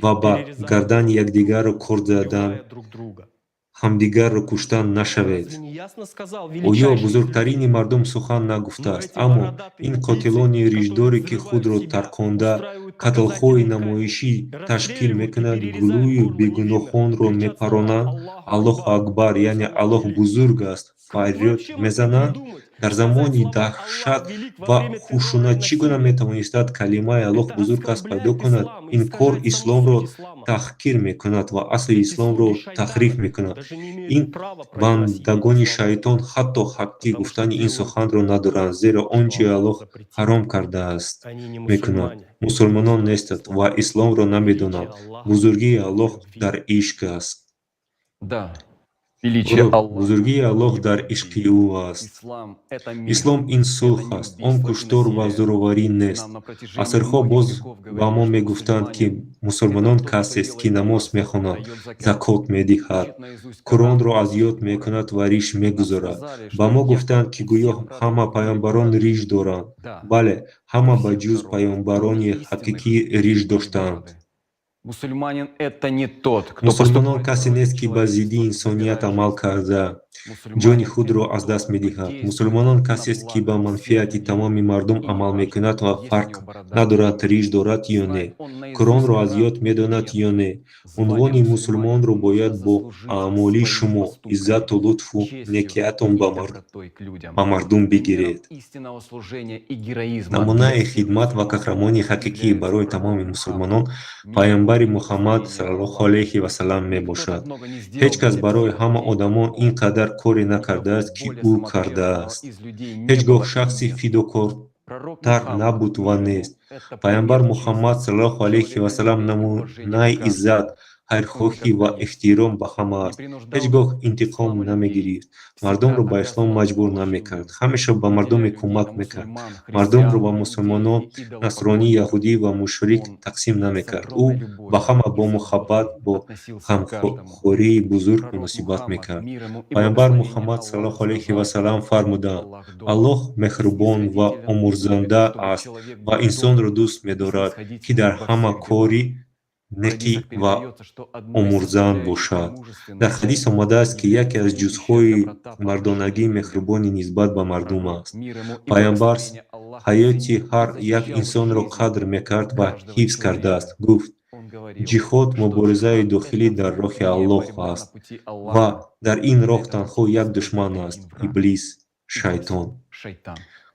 ва ба гардани якдигарро корд задан, ҳамдигарро куштан нашавед. Оё бузургтарини мардум сухан нагуфтааст, аммо ин қотилони ришдоре, ки худро тарконда, қатлҳои намоишӣ ташкил мекунанд, гулӯи бегуноҳонро мепаронанд, Аллоҳу акбар, яъне Аллоҳ бузург аст, фарёд мезананд, дар замони даҳшат ва хушунат чӣ гуна метавонистад калимаи Аллоҳ бузург аст пайдо кунад? Ин кор исломро таҳқир мекунад ва асли исломро таҳриф мекунад. Ин бандагони шайтон ҳатто ҳаққи гуфтани ин суханро надоранд, зеро он чи Аллоҳ ҳаром кардааст мекунанд. Мусулмонон нестанд ва исломро намедонанд. Бузургии Аллоҳ дар ишқ аст. Бузургии Аллоҳ дар ишқи ӯ аст. Ислом ин сулҳ аст, он куштор ва зӯроварӣ нест. Асрҳо боз ба мо мегуфтанд, ки мусулмонон касест, ки намоз мехонад, закот медиҳад, Қуръонро аз ёд мекунад ва риш мегузорад. Ба мо гуфтанд, ки гӯё ҳама паёмбарон риш доранд. Бале, ҳама ба ҷуз паёмбарони ҳақиқӣ риш доштаанд. Мусулмонон касе нест, ки ба зидди инсоният амал карда, ҷони худро аз даст медиҳад. Мусулмонон касест, ки ба манфиати тамоми мардум амал мекунад ва фарқ надорад риш дорад ё не, Қуръонро аз ёд медонад ё не. Унвони мусулмонро бояд бо аъмоли шумо, иззату лутфу некиатон ба мардум бигиред. Намунаи хидмат ва қаҳрамони ҳақиқӣ барои тамоми мусулмонон Пайғамбари Муҳаммад саллаллоҳу алайҳи васаллам мебошад. Ҳеҷ кас барои ҳама одамон ин қадар коре накардааст, ки ӯ кардааст. Ҳеҷ гоҳ шахси фидокортар набуд ва нест. Пайғамбар Муҳаммад саллаллоҳу алайҳи васаллам намунаи иззат, Хайрхоҳӣ ва эҳтиром ба ҳама аст. Ҳеҷ гоҳ интиқом намегирифт, мардумро ба ислом маҷбур намекард, ҳамеша ба мардуме кӯмак мекард, мардумро ба мусулмонон, насронӣ, яҳудӣ ва мушрик тақсим намекард. Ӯ ба ҳама бо муҳаббат, бо ғамхории бузург муносибат мекард. Паёмбар Муҳаммад саллаллоҳу алайҳи васаллам фармуданд: Аллоҳ меҳрубон ва омурзанда аст ва инсонро дӯст медорад, ки дар ҳама кори некӣ ва омурзанд бошад. Дар ҳадис омадааст, ки яке аз ҷузъҳои мардонагӣ меҳрубонӣ нисбат ба мардум аст. Паёмбар ҳаёти ҳар як инсонро қадр мекард ва ҳифз кардааст. Гуфт: Ҷиҳод муборизаи дохилӣ дар роҳи Аллоҳ аст ва дар ин роҳ танҳо як душман аст — Иблис, шайтон.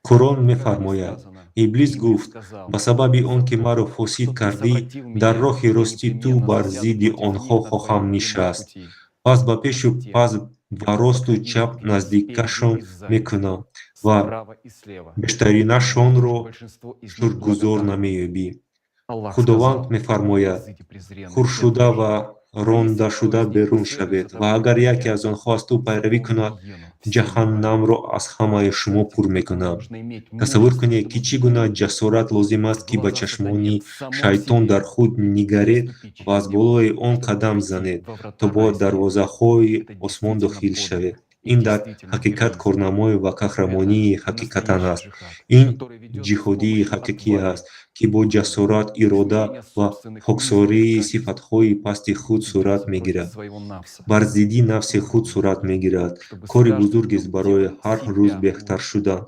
Қуръон мефармояд: Иблис гуфт: Ба сабаби он ки маро фосид кардӣ, дар роҳи рости ту бар зидди онҳо хоҳам нишаст. Пас ба пешу пас ва росту чап наздикашон мекунам ва бештаринашонро шукргузор намеёбӣ. Худованд мефармояд: Хуршуда ва рондашуда берун шавед ва агар яке аз онҳо аз ту пайравӣ кунад, ҷаҳаннамро аз ҳамаи шумо пур мекунам. Тасаввур кунед, ки чӣ гуна ҷасорат лозим аст, ки ба чашмони шайтон дар худ нигаред ва аз болои он қадам занед, то ба дарвозаҳои осмон дохил шавед. Ин дар ҳақиқат корнамоӣ ва қаҳрамонии ҳақиқатан аст. Ин ҷиҳодии ҳақиқӣ аст, ки бо ҷасорат, ирода ва хоксории сифатҳои пасти худ сурат мегирад. Бар зидди нафси худ сурат мегирад. Кори бузургест барои ҳар рӯз беҳтар шудан,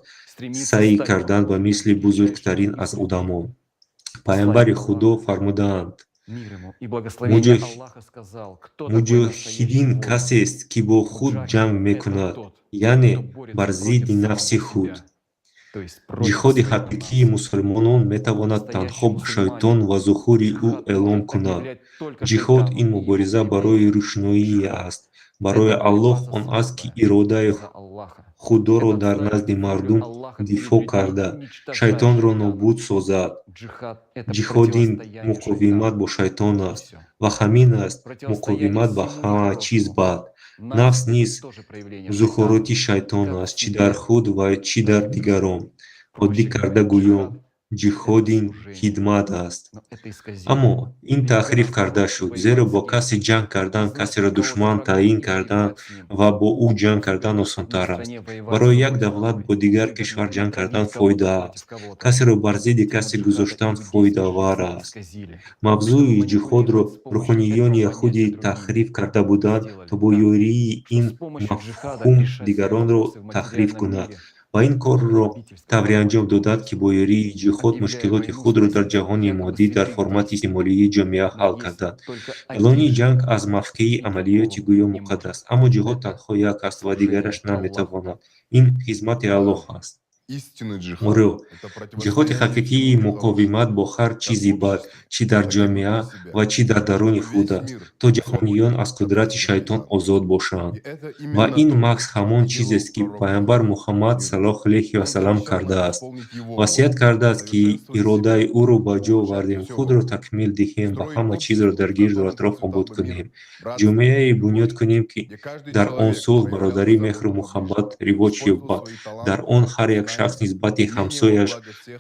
саъй кардан ба мисли бузургтарин аз одамон. Паёмбари Худо фармудаанд: Муҷоҳидин касест, ки бо худ ҷанг мекунад, яъне бар зидди нафси худ. Ҷиҳоди ҳақиқии мусулмонон метавонад танҳо ба шайтон ва зуҳури ӯ эълон кунад. Ҷиҳод ин мубориза барои рӯшноӣ аст, барои Аллоҳ он аст, ки иродаи Худоро дар назди мардум дифоъ карда, шайтонро нобуд созад. Ҷиҳод ин муқовимат бо шайтон аст ва ҳамин аст муқовимат ба ҳама чиз бад. Нафс низ зуҳуроти шайтон аст, чӣ дар худ ва чӣ дар дигарон. Оддӣ карда гӯём, ҷиҳод ин хидмат аст. Аммо ин таҳриф карда шуд, зеро бо касе ҷанг кардан, касеро душман таъин кардан ва бо ӯ ҷанг кардан осонтар аст. Барои як давлат бо дигар кишвар ҷанг кардан фоида аст. Касеро бар зидди касе гузоштан фоидаовар аст. Мавзӯи ҷиҳодро рӯҳониёни яҳудӣ таҳриф карда буданд, то бо ёрии ин мафҳум дигаронро таҳриф кунад ва ин корро тавре анҷом доданд, ки бо ёрии ҷиҳод мушкилоти худро дар ҷаҳони моддӣ дар формати истеъмолии ҷомеа ҳал карданд. Эълони ҷанг аз мавқеи амалиётӣ гӯё муқаддас, аммо ҷиҳод танҳо як аст ва дигараш наметавонад. Ин хизмати Аллоҳ аст. Оре, ҷиҳоди ҳақиқии муқовимат бо ҳар чизи бад, чӣ дар ҷомеа ва чӣ дар даруни худ аст, то ҷаҳониён аз қудрати шайтон озод бошанд. Ва ин маҳз ҳамон чизест, ки Паёмбар Муҳаммад саллаллоҳу алайҳи васаллам кардааст. Васият кардааст, ки иродаи ӯро ба ҷо овардем, худро такмил диҳем ва ҳама чизро дар гирду атроф обод кунем. Ҷомеае бунёд кунем, ки дар он сулҳ, бародарӣ, меҳру муҳаббат ривоҷ ёбад, дар он ҳар як шахс нисбати ҳамсояш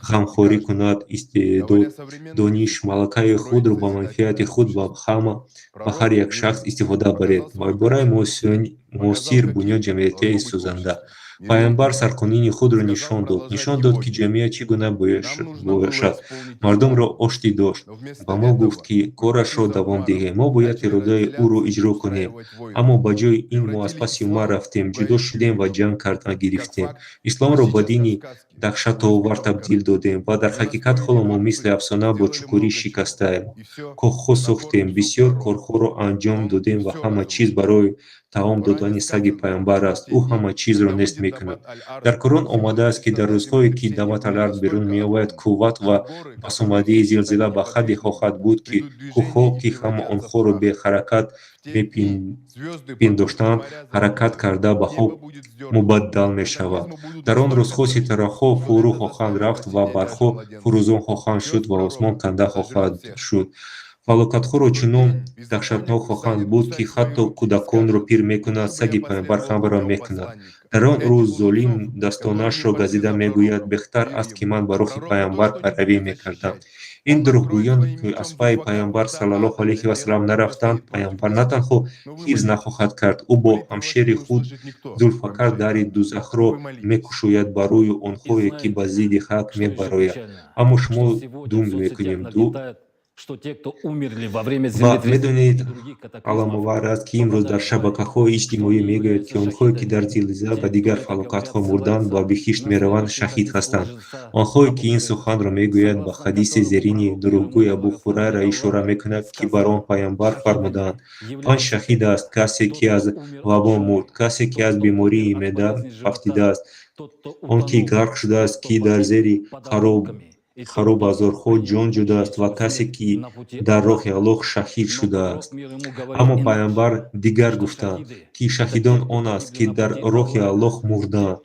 ғамхорӣ кунад, истеъдод, дониш, малакаи худро ба манфиати худ ва ҳама ва ҳар як шахс истифода баред. Ба ибораи муосир бунёд ҷамъияти созанда. Паёмбар сарқонуни худро нишон дод, нишон дод, ки ҷомеа чӣ гуна бошад, мардумро оштӣ дошт. Ба мо гуфт, ки корашро давом диҳем. Мо бояд иродаи ӯро иҷро кунем. Аммо ба ҷои ин мо аз паси Умар рафтем, ҷудо шудем ва ҷанг кардан гирифтем. Исломро ба дини даҳшатовар табдил додем ва дар ҳақиқат ҳоло мо мисли афсона бо чуқурӣ шикастаем. Кохҳо сохтем, бисёр корҳоро анҷом додем ва ҳама чиз барои таом додани саги паёмбар аст. Ӯ ҳама чизро нест мекунад. Дар Қуръон омадааст, ки дар рӯзҳое ки Дават ал-Арз берун меояд, қувват ва басомадии зилзила ба ҳадде хоҳад буд, ки кӯҳҳо, ки ҳама онҳоро беҳаракат мепиндоштанд, ҳаракат карда ба хок мубаддал мешавад. Дар он рӯзҳо ситораҳо фурӯ хоҳанд рафт ва барқҳо фурӯзон хоҳанд шуд ва осмон канда хоҳад шуд. Фалокатҳоро чунон даҳшатнок хоҳанд буд, ки ҳатто кӯдаконро пир мекунад, саги пайғамбар хамрро мекунад. Дар он рӯз золим дастонашро газида мегӯяд: беҳтар аст, ки ман ба роҳи пайғамбар пайравӣ мекардам. Ин дурӯғгӯён, ки аз пайи пайғамбар саллаллоҳу алайҳи васаллам нарафтанд, пайғамбар на танҳо ҳифз нахоҳад кард, ӯ бо ҳамшери худ Зулфакар дари дузахро мекушояд барои онҳое, ки ба зидди ҳақ мебароянд. Аммо шумо думг мекунем ду ва медонед, аламовар аст, ки имрӯз дар шабакаҳои иҷтимоӣ мегӯянд, ки онҳое, ки дар зилзила ва дигар фалокатҳо мурданд, ба биҳишт мераванд, шаҳид ҳастанд. Онҳое, ки ин суханро мегӯянд, ба ҳадиси зерини дурӯғгӯи Абу Ҳурайра ишора мекунанд, ки бар он пайғамбар фармудаанд: панҷ шаҳид аст: касе, ки аз вабо мурд, касе, ки аз бемории меъда афтидааст, он ки ғарқ шудааст, ки дар зери харобазорҳо ҷон ҷудааст ва касе, ки дар роҳи Аллоҳ шаҳид шудааст. Аммо пайғамбар дигар гуфтанд, ки шаҳидон он аст, ки дар роҳи Аллоҳ мурданд,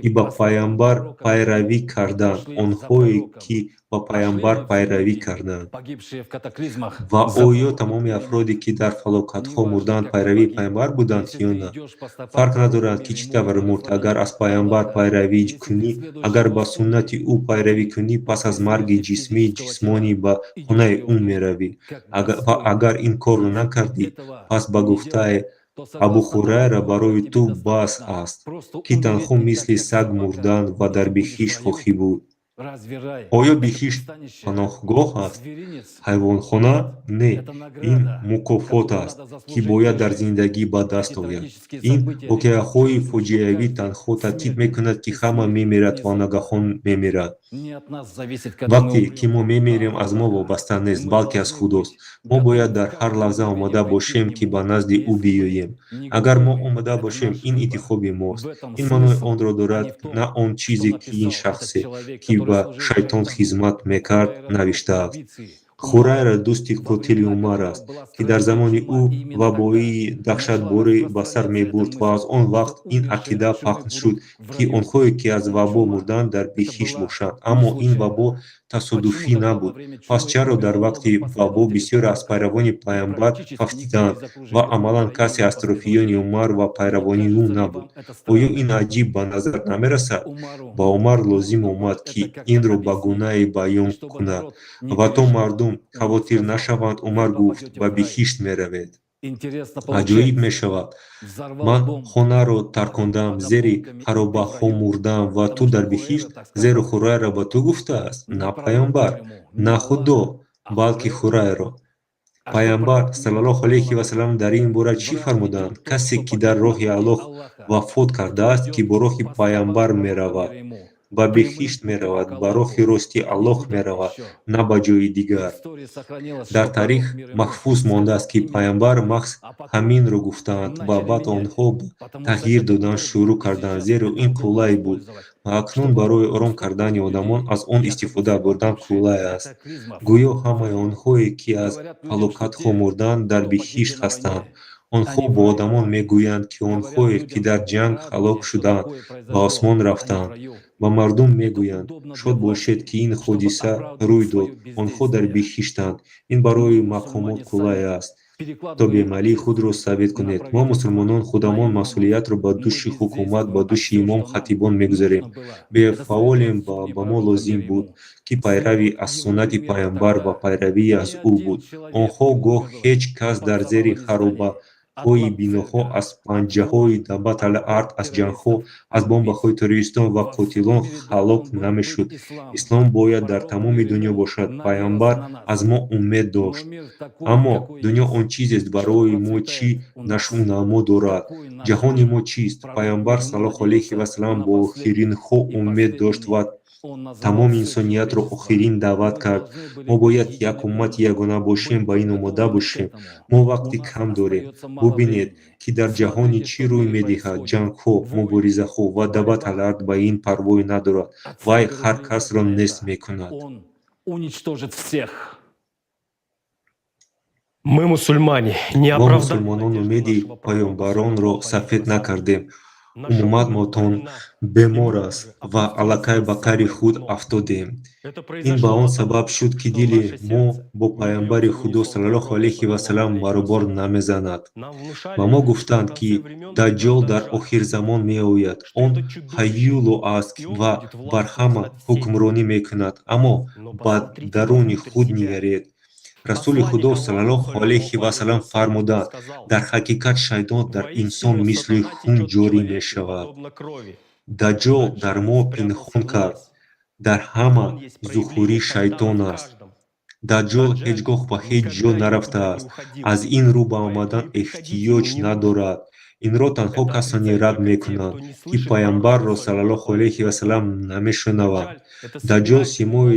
ки ба пайғамбар пайравӣ карданд, онҳое, ки ба пайғамбар пайравӣ карданд. Ва оё тамоми афроде, ки дар фалокатҳо мурданд, пайравии пайғамбар буданд ё на? Фарқ надорад, ки чӣ тавр мурд, агар аз пайғамбар пайравӣ кунӣ, агар ба суннати ӯ пайравӣ кунӣ, пас аз марги ҷисмӣ ҷисмонӣ ба хонаи ӯ меравӣ. Ва агар ин корро накардӣ, пас ба гуфтаи Абу Ҳурайра барои ту бас аст, ки танҳо мисли саг мурдан ва дар биҳишт хоҳӣ буд. Оё биҳишт паноҳгоҳ аст? Ҳайвонхона? Не, ин мукофот аст, ки бояд дар зиндагӣ ба даст ояд. Ин воқеаҳои фоҷиавӣ танҳо таъкид мекунад, ки ҳама мемирад ва ногаҳон мемирад. Вақте ки мо мемирем, аз мо вобаста нест, балки аз Худост. Мо бояд дар ҳар лаҳза омода бошем, ки ба назди ӯ биёем. Агар мо омода бошем, ин интихоби мост. Ин маънои онро дорад, на он чизе, ки ин шахсе, ки ба шайтон хизмат мекард, навиштааст. Ҳурайра дӯсти қотили Умар аст, ки дар замони ӯ вабоии даҳшатборе ба сар мебурд ва аз он вақт ин ақида паҳн шуд, ки онҳое, ки аз вабо мурданд, дар биҳишт бошанд. Аммо ин вабо тасодуфӣ набуд. Пас чаро дар вақти вабо бисёре аз пайравони пайғамбар фавтиданд ва амалан касе аз атрофиёни Умар ва пайравони ӯ набуд? Оё ин аҷиб ба назар намерасад? Ба Умар лозим омад, ки инро ба гунае баён кунад ва то мардум хавотир нашаванд, Умар гуфт: ба биҳишт меравед. Аҷоиб мешавад. Ман хонаро таркондам, зери харобаҳо мурдам ва ту дар биҳишт, зеро Ҳурайра ба ту гуфтааст? На пайғамбар, на Худо, балки Ҳурайро. Пайғамбар саллаллоҳу алайҳи васаллам дар ин бора чӣ фармуданд? Касе, ки дар роҳи Аллоҳ вафот кардааст, ки бо роҳи пайғамбар меравад, ба биҳишт меравад, ба роҳи рости Аллоҳ меравад, на ба ҷои дигар. Дар таърих маҳфуз мондааст, ки пайғамбар маҳз ҳаминро гуфтаанд ва баъд онҳо ба тағйир додан шурӯъ карданд, зеро ин қулай буд ва акнун барои ором кардани одамон аз он истифода бурдан қулай аст. Гӯё ҳамаи онҳое, ки аз фалокатҳо мурданд, дар биҳишт ҳастанд. Онҳо бо одамон мегӯянд, ки онҳое, ки дар ҷанг ҳалок шуданд, ба осмон рафтанд. Ба мардум мегӯянд: шод бошед, ки ин ҳодиса рӯй дод, онҳо дар биҳиштанд. Ин барои мақомот қулай аст, то бемалии худро сабит кунед. Мо мусулмонон худамон масъулиятро ба дӯши ҳукумат, ба дӯши имом хатибон мегузорем. Бефаъолем ва ба мо лозим буд, ки пайравӣ аз суннати пайғамбар ва пайравӣ аз ӯ буд. Онҳо гоҳ ҳеҷ кас дар зери харобаҳои биноҳо, аз панҷаҳои Даббат-ал-Ард, аз ҷангҳо, аз бомбаҳои террористон ва қотилон ҳалок намешуд. Ислом бояд дар тамоми дунё бошад. Пайғамбар аз мо умед дошт. Аммо дунё он чизест, барои мо чӣ нашъунамо дорад? Ҷаҳони мо чист? Пайғамбар саллаллоҳу алайҳи васаллам бо охиринҳо умед дошт ва тамоми инсониятро охирин даъват кард. Мо бояд як уммати ягона бошем, ба ин омода бошем. Мо вақти кам дорем. Бубинед, ки дар ҷаҳони чӣ рӯй медиҳад: ҷангҳо, муборизаҳо ва Даббат-ал-Ард ба ин парвое надорад. Вай ҳар касро нест мекунад. Мы, мусульмане, не Мо оправдали мусулмонон умеди паёмбаронро сафед накардем. Умматмотон бемор аст ва аллакай ба кари худ афтодем. Ин ба он сабаб шуд, ки дили мо бо Пайғамбари Худо саллаллоҳу алайҳи васаллам баробар намезанад. Ба мо гуфтанд, ки Даҷҷол дар охирзамон меояд. Он ҳаюло аст ва бар ҳама ҳукмронӣ мекунад, аммо ба даруни худ нигаред. Расули Худо саллаллоҳу алайҳи васаллам фармуданд: дар ҳақиқат шайтон дар инсон мисли хун ҷорӣ мешавад. Даҷҷол дар мо пинҳон кард. Дар ҳама зуҳури шайтон аст. Даҷҷол ҳеҷ гоҳ ба ҳеҷ ҷо нарафтааст. Аз ин рӯ ба омадан эҳтиёҷ надорад. Инро танҳо касоне рад мекунанд, ки Пайғамбарро саллаллоҳу алайҳи васаллам намешунаванд. Даҷҷол симои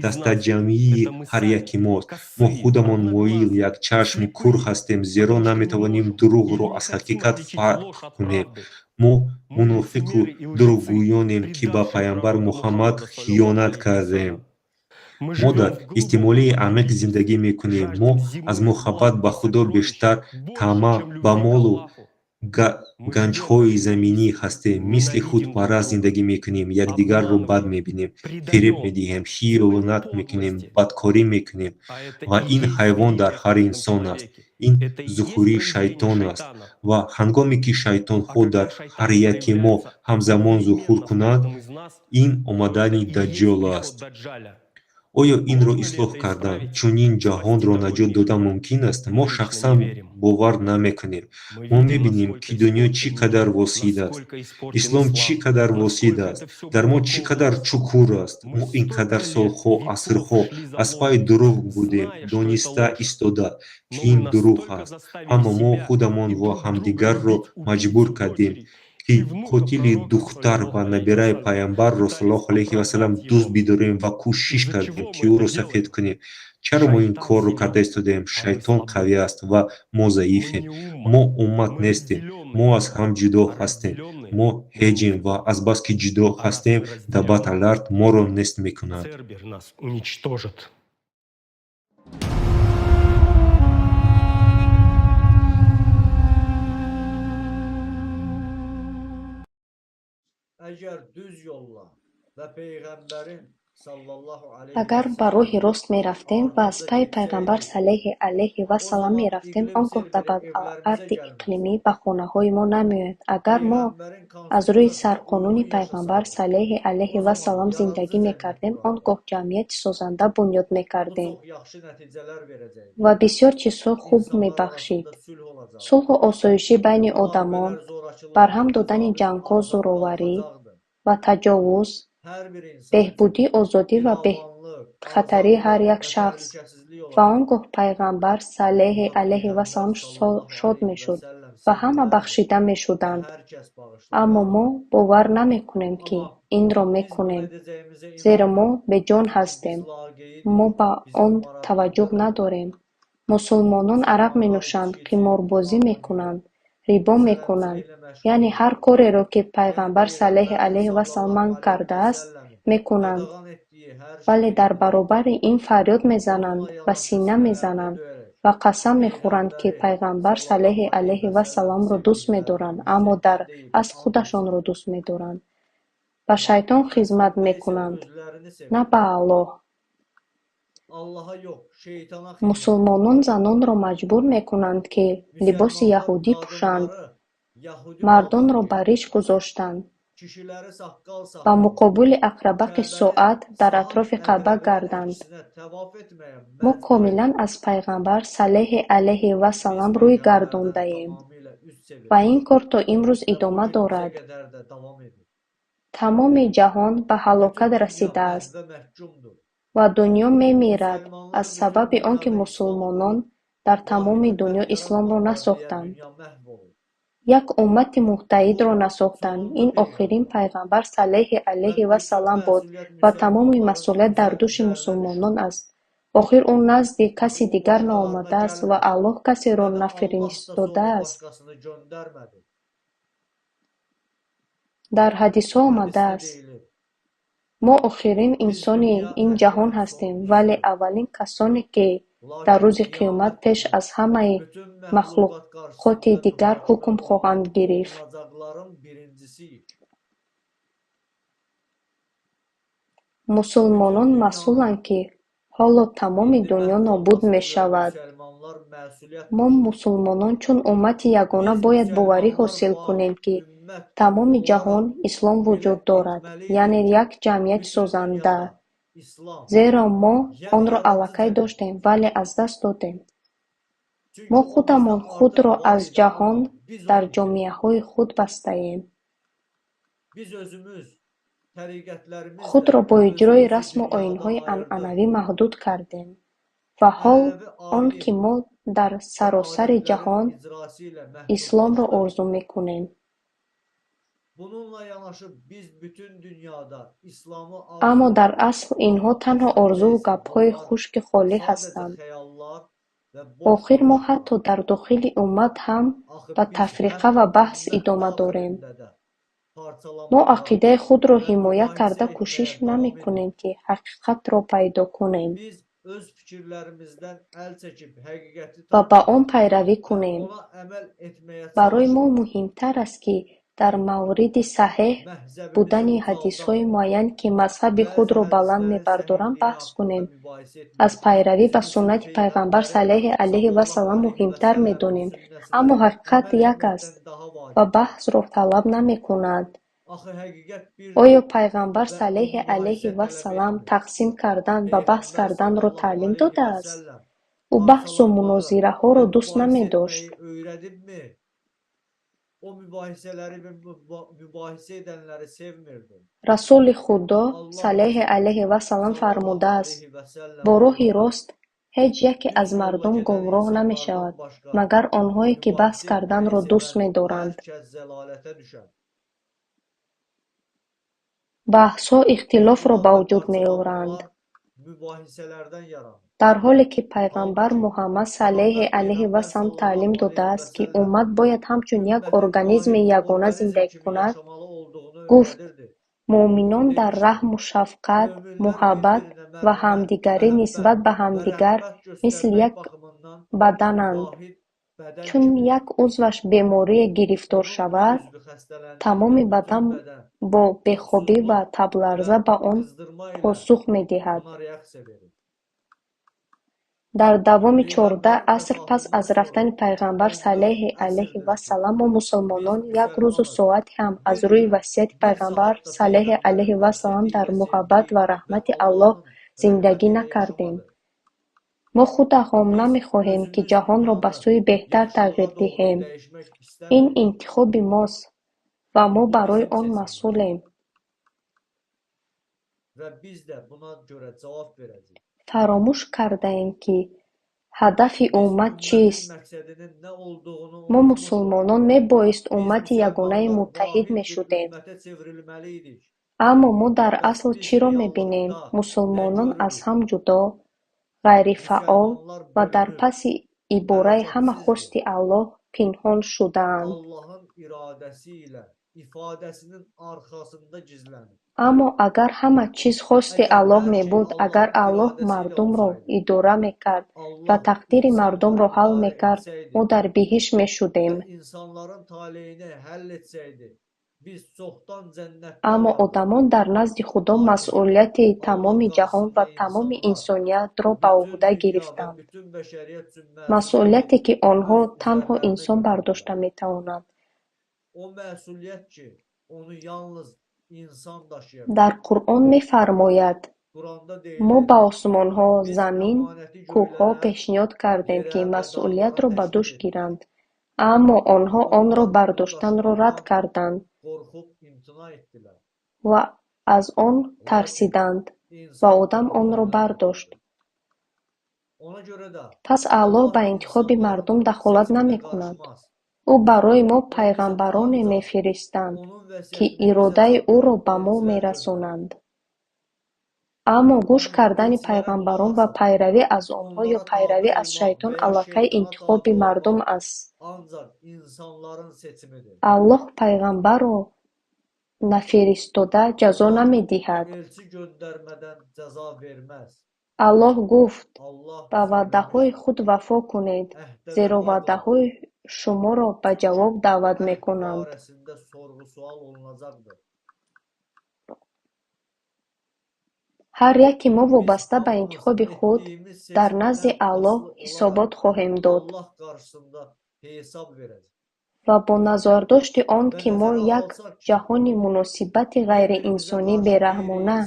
дастаҷамъии ҳар яки мост. Мо худамон моил якчашм кур ҳастем, зеро наметавонем дурӯғро аз ҳақиқат фарқ кунем. Мо мунофиқу дурӯғгӯёнем, ки ба Пайғамбар Муҳаммад хиёнат кардем. Мо дар истеъмолии амиқ зиндагӣ мекунем. Мо аз муҳаббат ба Худо бештар тамаъ ба молу ганҷҳои заминӣ ҳастем. Мисли худпараст зиндагӣ мекунем, якдигарро бад мебинем, фиреб медиҳем, хиёнат мекунем, бадкорӣ мекунем. Ва ин ҳайвон дар ҳар инсон аст. Ин зуҳури шайтон аст. Ва ҳангоме ки шайтонҳо дар ҳар яки мо ҳамзамон зуҳур кунанд, ин омадани Даҷҷол аст. Оё инро ислоҳ кардан, чунин ҷаҳонро наҷот додан мумкин аст? Мо шахсан бовар намекунем. Мо мебинем, ки дунё чӣ қадар восид аст. Ислом чӣ қадар восид аст. Дар мо чӣ қадар чуқур аст. Мо ин қадар солҳо, асрҳо аз пайи дурӯғ будем, дониста истода, ки ин дурӯғ аст. Аммо мо худамон ва ҳамдигарро маҷбур кардем, ки қотили духтар ва набираи Пайғамбарро саллаллоҳу алайҳи васаллам дӯст бидорем ва кӯшиш кардем, ки ӯро сафед кунем. Чаро мо ин корро карда истодаем? Шайтон қавӣ аст ва мо заифем. Мо уммат нестем. Мо аз ҳам ҷудо ҳастем. Мо ҳеҷем ва азбаски ҷудо ҳастем, Даббат-ал-ард моро нест мекунад. Агар ба роҳи рост мерафтем ва аз пайи Пайғамбар саллаллоҳу алайҳи ва саллам мерафтем, он гоҳ Даббат-ал-арди иқлимӣ ба хонаҳои мо намеояд. Агар мо аз рӯи сарқонуни Пайғамбар саллаллоҳу алайҳи ва саллам зиндагӣ мекардем, он гоҳ ҷамъияти созанда бунёд мекардем ва бисёр чизҳо хуб мебахшид. Сулҳу осоишӣ байни одамон, барҳам додани ҷангҳо, зӯроварӣ ва таҷовуз, беҳбудии озодӣ ва бехатарии ҳар як шахс. Ва он гоҳ Пайғамбар саллаллоҳу алайҳи ва саллам шод мешуд ва ҳама бахшида мешуданд. Аммо мо бовар намекунем, ки инро мекунем, зеро мо беҷон ҳастем. Мо ба он таваҷҷӯҳ надорем. Мусулмонон арақ менӯшанд, қиморбозӣ мекунанд, рибо мекунанд, яъне ҳар кореро, ки Пайғамбар саллаллоҳу алайҳи ва саллам манъ кардааст, мекунанд. Вале дар баробари ин фарёд мезананд ва сина мезананд ва қасам мехӯранд, ки Пайғамбар саллаллоҳу алайҳи ва салламро дӯст медоранд, аммо дар асл худашонро дӯст медоранд. Ба шайтон хизмат мекунанд, на ба Аллоҳ. Мусулмонон занонро маҷбур мекунанд, ки либоси яҳудӣ пӯшанд, мардонро ба риш гузоштанд, ба муқобили ақрабақи соат дар атрофи Каъба гарданд. Мо комилан аз Пайғамбар саллаллоҳу алайҳи ва саллам рӯй гардондаем ва ин кор то имрӯз идома дорад. Тамоми ҷаҳон ба ҳалокат расидааст ва дунё мемирад аз сабаби он ки мусулмонон дар тамоми дунё исломро насохтанд. Як уммати муттаҳидро насохтанд. Ин охирин Пайғамбар саллаллоҳу алайҳи ва саллам буд ва тамоми масъулият дар дӯши мусулмонон аст. Охир ӯ назди каси дигар наомадааст ва Аллоҳ касеро нафиристодааст. Дар ҳадисҳо омадааст: мо охирин инсони ин ҷаҳон ҳастем, вале аввалин касоне, ки дар рӯзи қиёмат пеш аз ҳамаи махлуқоти дигар ҳукм хоҳанд гирифт. Мусулмонон масъуланд, ки ҳоло тамоми дунё нобуд мешавад. Мо мусулмонон чун уммати ягона бояд боварӣ ҳосил кунем, ки тамоми ҷаҳон ислом вуҷуд дорад, яъне як ҷамъияти созанда. Зеро мо онро аллакай доштем, вале аз даст додем. Мо худамон худро аз ҷаҳон дар ҷомеаҳои худ бастаем. Худро бо иҷрои расму оинҳои анъанавӣ маҳдуд кардем ва ҳол он ки мо дар саросари ҷаҳон исломро орзу мекунем. Аммо дар асл инҳо танҳо орзуву гапҳои хушки холӣ ҳастанд. Охир мо ҳатто дар дохили уммат ҳам ба тафриқа ва баҳс идома дорем. Мо ақидаи худро ҳимоя карда кӯшиш намекунем, ки ҳақиқатро пайдо кунем ва ба он пайравӣ кунем. Барои мо муҳимтар аст, ки дар мавриди саҳеҳ будани ҳадисҳои муайян, ки мазҳаби худро баланд мебардоранд, баҳс кунем. Аз пайравӣ ба суннати Пайғамбар саллаллоҳу алайҳи ва саллам муҳимтар медонем. Аммо ҳақиқат як аст ва баҳсро талаб намекунад. Оё Пайғамбар саллаллоҳу алайҳи ва саллам тақсим кардан ва баҳс карданро таълим додааст? Ӯ баҳсу мунозираҳоро дӯст намедошт. Расули Худо саллаллоҳу алайҳи ва саллам фармудааст: бо роҳи рост ҳеҷ яке аз мардум гумроҳ намешавад, магар онҳое, ки баҳс карданро дӯст медоранд. Баҳсҳо ихтилофро ба вуҷуд меоранд. Дар ҳоле ки Пайғамбар Муҳаммад саллаллоҳу алайҳи ва саллам таълим додааст, ки уммат бояд ҳамчун як организми ягона зиндагӣ кунад, гуфт: муъминон дар раҳму шафқат, муҳаббат ва ҳамдигарӣ нисбат ба ҳамдигар мисли як бадананд. Чун як узваш беморие гирифтор шавад, тамоми бадан бо бехобӣ ва табларза ба он посух медиҳад. Дар давоми 14 аср пас аз рафтани Пайғамбар саллаллоҳу алайҳи ва саллам мо мусулмонон як рӯзу соате ҳам аз рӯи васияти Пайғамбар саллаллоҳу алайҳи ва саллам дар муҳаббат ва раҳмати Аллоҳ зиндагӣ накардем. Мо худамон намехоҳем, ки ҷаҳонро ба сӯи беҳтар тағйир диҳем. Ин интихоби мост ва мо барои он масъулем. Фаромӯш кардаем, ки ҳадафи уммат чист. Мо мусулмонон мебоист уммати ягонаи муттаҳид мешудем. Аммо мо дар асл чиро мебинем? Мусулмонон аз ҳам ҷудо, ғайрифаъол ва дар паси ибораи ҳама хости Аллоҳ пинҳон шудаанд. Аммо агар ҳама чиз хости Аллоҳ мебуд, агар Аллоҳ мардумро идора мекард ва тақдири мардумро ҳал мекард, мо дар биҳишт мешудем. Аммо одамон дар назди Худо масъулияти тамоми ҷаҳон ва тамоми инсониятро ба уҳда гирифтанд. Масъулияте, ки онҳо танҳо инсон бардошта метавонад. Дар Қуръон мефармояд: мо ба осмонҳо, замин, кӯҳҳо пешниҳод кардем, ки масъулиятро ба дӯш гиранд, аммо онҳо онро бардоштанро рад карданд ва аз он тарсиданд, ва одам онро бардошт. Пас Аллоҳ ба интихоби мардум дахолат намекунад. Ӯ барои мо пайғамбароне мефиристанд, ки иродаи ӯро ба мо мерасонанд. Аммо гӯш кардани пайғамбарон ва пайравӣ аз онҳо ё пайравӣ аз шайтон аллакай интихоби мардум аст. Аллоҳ пайғамбарро нафиристода ҷазо намедиҳад. Аллоҳ гуфт: «Ба ваъдаҳои худ вафо кунед, зеро ваъдаҳои шуморо ба ҷавоб даъват мекунанд». Ҳар яке мо вобаста ба интихоби худ дар назди Аллоҳ ҳисобот хоҳем дод ва бо назардошти он ки мо як ҷаҳони муносибати ғайриинсонӣ бераҳмона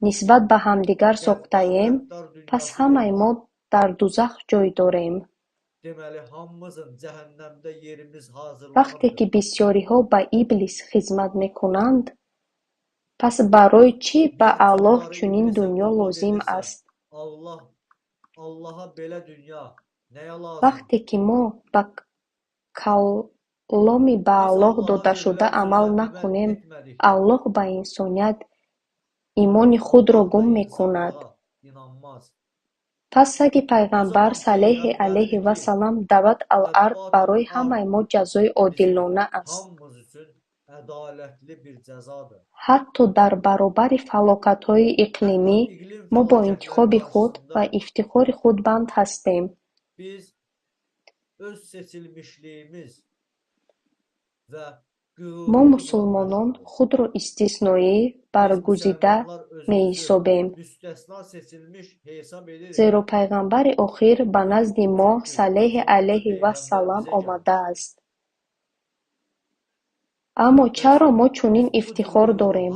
нисбат ба ҳамдигар сохтаем, пас ҳамаи мо дар дузах ҷой дорем. Вақте ки бисёриҳо ба Иблис хизмат мекунанд, пас барои чӣ ба Аллоҳ чунин дунё лозим аст? Вақте ки мо ба каломи ба Аллоҳ додашуда амал накунем, Аллоҳ ба инсоният имони худро гум мекунад. Пас саги пайғамбар саллаллоҳи алайҳи ва саллам Дават ал-Ард барои ҳамаи мо ҷазои одилона аст. Ҳатто дар баробари фалокатҳои иқлимӣ мо бо интихоби худ ва ифтихори худ банд ҳастем. Мо мусулмонон худро истисноӣ, баргузида меҳисобем, зеро пайғамбари охир ба назди мо саллаллоҳи алайҳи ва саллам омадааст. Аммо чаро мо чунин ифтихор дорем?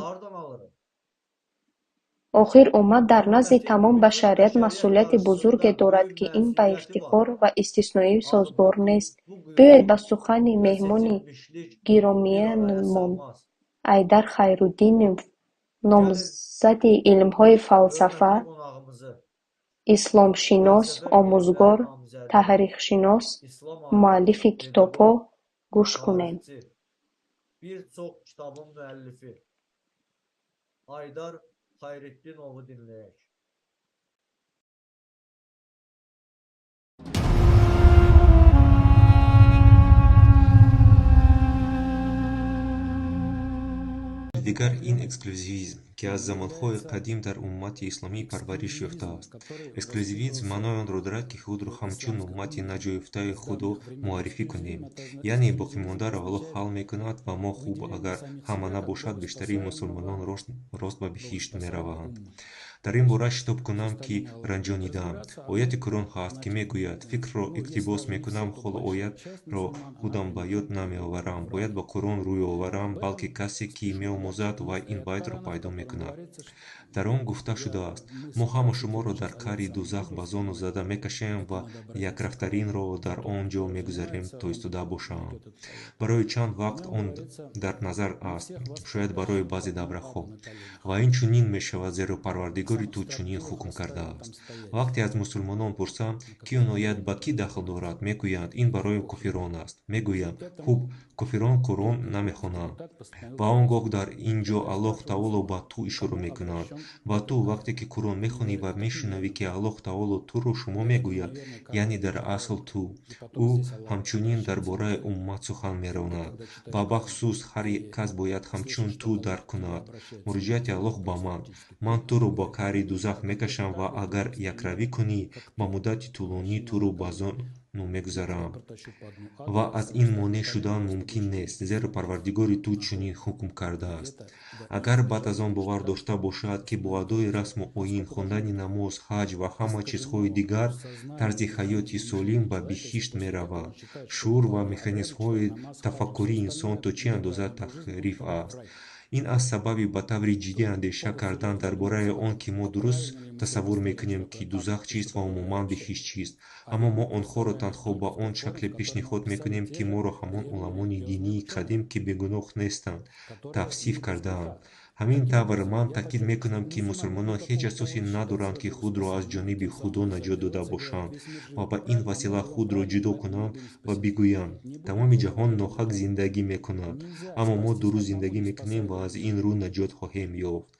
Охир уммат дар назди тамом башарият масъулияти бузурге дорад, ки ин ба ифтихор ва истисноӣ созгор нест. Биёед ба сухани меҳмони гиромиямон Айдар Хайруддинов, номзади илмҳои фалсафа, исломшинос, омӯзгор, таърихшинос, муаллифи китобҳо гӯш кунем. Bir çox kitabın müəllifi Aydar Xayrıddinovu dinləyək. Дигар ин эксклюзивизм, ки аз замонҳои қадим дар уммати исломӣ парвариш ёфтааст. Эксклюзивизм маънои онро дорад, ки худро ҳамчун уммати наҷотёфтаи Худо муаррифӣ кунем. Яъне боқимондаро Аллоҳ ҳал мекунад ва мо хуб агар ҳама набошад, бештари мусулмонон рост ба биҳишт мераванд. Дар ин бора шитоб кунам, ки ранҷонидаам. Ояти Қуръон ҳаст, ки мегӯяд: фикрро иқтибос мекунам, ҳоло оятро худам ба ёд намеоварам, бояд ба Қуръон рӯй оварам, балки касе, ки меомӯзад, вай ин байтро пайдо мекунад. Дар он гуфта шудааст: мо ҳама шуморо дар кари дузах ба зону зада мекашем ва якрафтаринро дар он ҷо мегузарем, то истода бошанд. Барои чанд вақт он дар назар аст, шояд барои баъзе давраҳо. Ва ин чунин мешавад, зеро Парвардигори ту чунин ҳукм кардааст. Вақте аз мусулмонон пурсам, ки он оят ба кӣ дахл дорад, мегӯянд, ин барои кофирон аст. Мегӯям, хуб, кофирон Қуръон намехонанд. Ва он гоҳ дар ин ҷо Аллоҳ Таоло ба ту ишора мекунад. Ва ту вақте ки Қуръон мехонӣ ва мешунавӣ, ки Аллоҳ Таоло туро шумо мегӯяд, яъне дар асл ту. Ӯ ҳамчунин дар бораи уммат сухан меронад. Ва бахусус ҳар кас бояд ҳамчун ту дарк кунад. Муроҷиати Аллоҳ ба ман: ман туро ба кари дузах мекашам ва агар якравӣ кунӣ, ба муддати тӯлонӣ туро ба зону мегузарам. Ва аз ин монеъ шудан мумкин нест, зеро Парвардигори ту чунин ҳукм кардааст. Агар баъд аз он бовар дошта бошад, ки бо адои расму оин, хондани намоз, ҳаҷ ва ҳама чизҳои дигар тарзи ҳаёти солим ба биҳишт меравад, шуур ва механизмҳои тафаккурии инсон то чӣ андоза таҳриф аст. Ин аз сабаби ба таври ҷиддӣ андеша кардан дар бораи он, ки мо дуруст тасаввур мекунем, ки дузах чист ва умуман биҳишт чист, аммо мо онҳоро танҳо ба он шакле пешниҳод мекунем, ки моро ҳамон уламони динии қадим, ки бегуноҳ нестанд, тавсиф кардаанд. Ҳамин тавр, ман таъкид мекунам, ки мусулмонон ҳеҷ асосе надоранд, ки худро аз ҷониби Худо наҷот дода бошанд ва ба ин васила худро ҷудо кунанд ва бигӯянд: тамоми ҷаҳон ноҳақ зиндагӣ мекунад, аммо мо дуруст зиндагӣ мекунем ва аз ин рӯ наҷот хоҳем ёфт.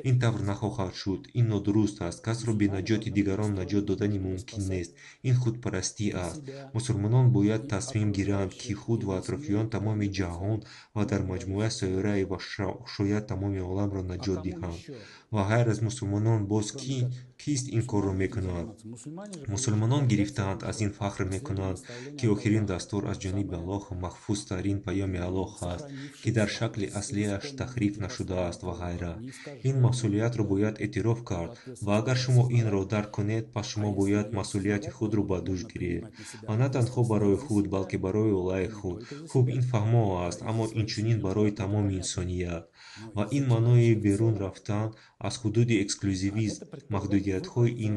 Ин тавр нахоҳад шуд. Ин нодуруст аст. Касро бе наҷоти дигарон наҷот додани мумкин нест. Ин худпарастӣ аст. Мусулмонон бояд тасмим гиранд, ки худ ва атрофиён, тамоми ҷаҳон ва дар маҷмӯа сайёраи ва шояд тамоми оламро наҷот диҳанд. Ва ғайр аз мусулмонон боз кист ин корро мекунад? Мусулмонон гирифтаанд, аз ин фахр мекунанд, ки охирин дастур аз ҷониби Аллоҳ маҳфузтарин паёми Аллоҳ аст, ки дар шакли аслиаш таҳриф нашудааст ва ғайра. Ин масъулиятро бояд эътироф кард ва агар шумо инро дарк кунед, пас шумо бояд масъулияти худро ба дӯш гиред. Ва на танҳо барои худ, балки барои оилаи худ. Хуб, ин фаҳмо аст, аммо инчунин барои тамоми инсоният. Ва ин маънои берун рафтан аз ҳудуди эксклюзивизм, маҳдудиятҳои ин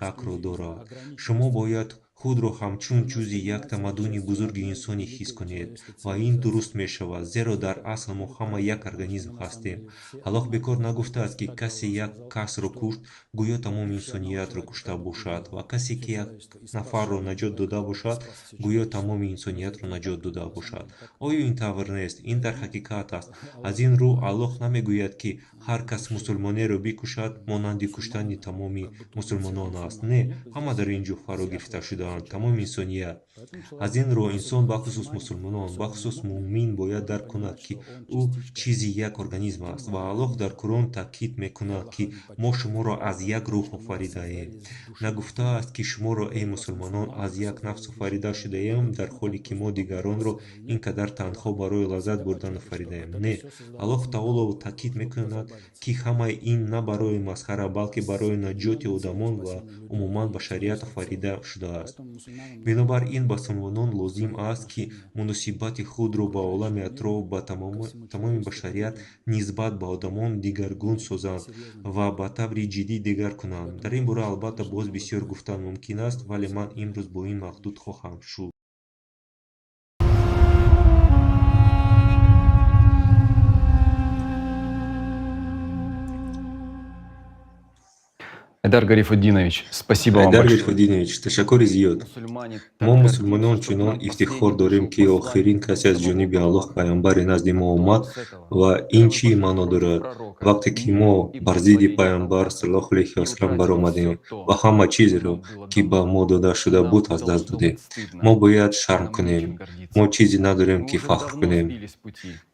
якро дорад. Шумо бояд худро ҳамчун ҷузъи як тамаддуни бузурги инсонӣ ҳис кунед ва ин дуруст мешавад, зеро дар асл мо ҳама як организм ҳастем. Аллоҳ бекор нагуфтааст, ки касе як касро кушт, гӯё тамоми инсониятро кушта бошад ва касе ки як нафарро наҷот дода бошад, гӯё тамоми инсониятро наҷот дода бошад. Оё ин тавр нест? Ин дар ҳақиқат аст. Аз ин рӯ Аллоҳ намегӯяд, ки ҳар кас мусулмонеро бикушад, монанди куштани тамоми мусулмонон аст. Не, ҳама дар ин ҷо фаро гирифта шудаанд, тамоми инсоният. Аз ин рӯ инсон, бахусус мусулмонон, бахусус муъмин бояд дарк кунад, ки ӯ чизи як организм аст ва Аллоҳ дар Қуръон таъкид мекунад, ки мо шуморо аз як рӯҳ офаридаем. Нагуфтааст, ки шуморо, эй мусулмонон, аз як нафс офарида шудаем, дар ҳоле ки мо дигаронро ин қадар танҳо барои лаззат бурдан офаридаем. Не, Аллоҳ таоло таъкид мекунад, ки ҳамаи ин на барои масхара, балки барои наҷоти одамон ва умуман башарият офарида шудааст. Бинобар ин ба мусулмонон лозим аст, ки муносибати худро ба олами атроф, ба тамоми башарият нисбат ба одамон дигаргун созанд ва ба таври ҷиддӣ дигар кунанд. Дар ин бора албатта боз бисёр гуфтан мумкин аст, вале ман имрӯз бо ин маҳдуд хоҳам шуд. Айдар Гарифуддинович, спасибо вам Айдар большое. Гарифуддинович, ташаккури зиёд. Мо мусулмонон чунон ифтихор дорем, ки охирин касе аз ҷониби Аллоҳ паёмбари назди мо омад ва ин чӣ маъно дорад? Вақте ки мо бар зидди паёмбар саллаллоҳу алайҳи васаллам баромадем ва ҳама чизеро, ки ба мо дода шуда буд, аз даст додем. Мо бояд шарм кунем. Мо чизе надорем, ки фахр кунем.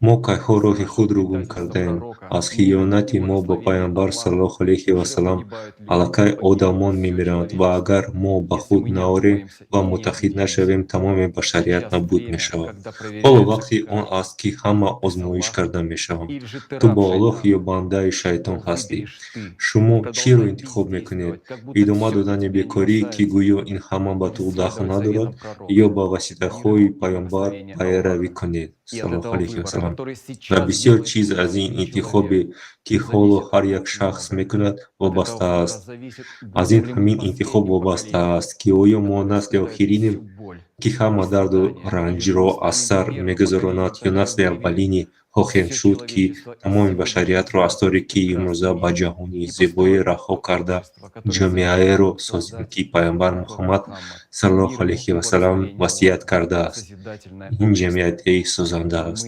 Мо кайҳо роҳи худро гум кардаем. Аз хиёнати мо ба паёмбар саллаллоҳу алайҳи васаллам аллакай одамон мемиранд ва агар мо ба худ наорем ва муттаҳид нашавем, тамоми башарият нобуд мешавад. Ҳоло вақти он аст, ки ҳама озмоиш карда мешаванд. Ту бо Аллоҳ ё бандаи шайтон ҳастӣ? Шумо чиро интихоб мекунед? Идома додани бекорӣ, ки гӯё ин ҳама ба ту дахл надорад, ё ба васитаҳои паёмбар пайравӣ кунед? Саллаллоҳу алайҳи васаллам. Ва бисёр чиз аз ин интихобе, ки ҳоло ҳар як шахс мекунад, вобаста аст. Аз ин ҳамин интихоб вобаста аст, ки оё мо насли охиринем, ки ҳама дарду ранҷро аз сар мегузаронад, ё насли аввалине хоҳем шуд, ки тамоми башариятро аз торикии имрӯза ба ҷаҳони зебоӣ раҳо карда, ҷомеаеро созем, ки паёмбар Муҳаммад саллаллоҳу алайҳи васаллам васият кардааст. Ин ҷамъияте созанда аст.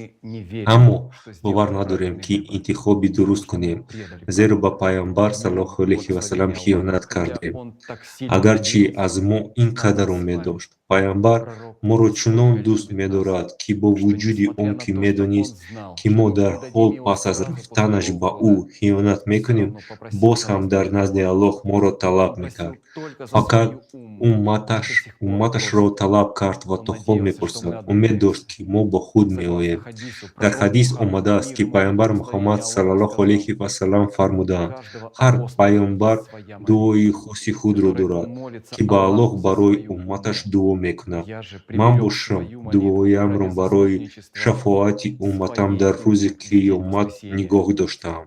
Аммо бовар надорем, ки интихоби дуруст кунем, зеро ба паёмбар саллаллоҳу алайҳи васаллам хиёнат кардем. Агарчи аз мо ин қадар умед дошт. Паёмбар моро чунон дӯст медорад, ки бо вуҷуди он ки медонист, ки мо дар ҳол пас аз рафтанаш ба ӯ хиёнат мекунем, боз ҳам дар назди Аллоҳ моро талаб мекард. Фақат умматашро талаб кард ва то ҳол мепурсад. Умед дошт, ки мо бо худ меоем. Дар ҳадис омадааст, ки паёмбар Муҳаммад саллаллоҳу алайҳи васаллам фармудаанд: ҳар паёмбар дуои хоси худро дорад, ки ба Аллоҳ барои умматаш дуо мекунад. Ман бошам, дуоямро барои шафоати умматам дар рӯзи қиёмат нигоҳ доштаам.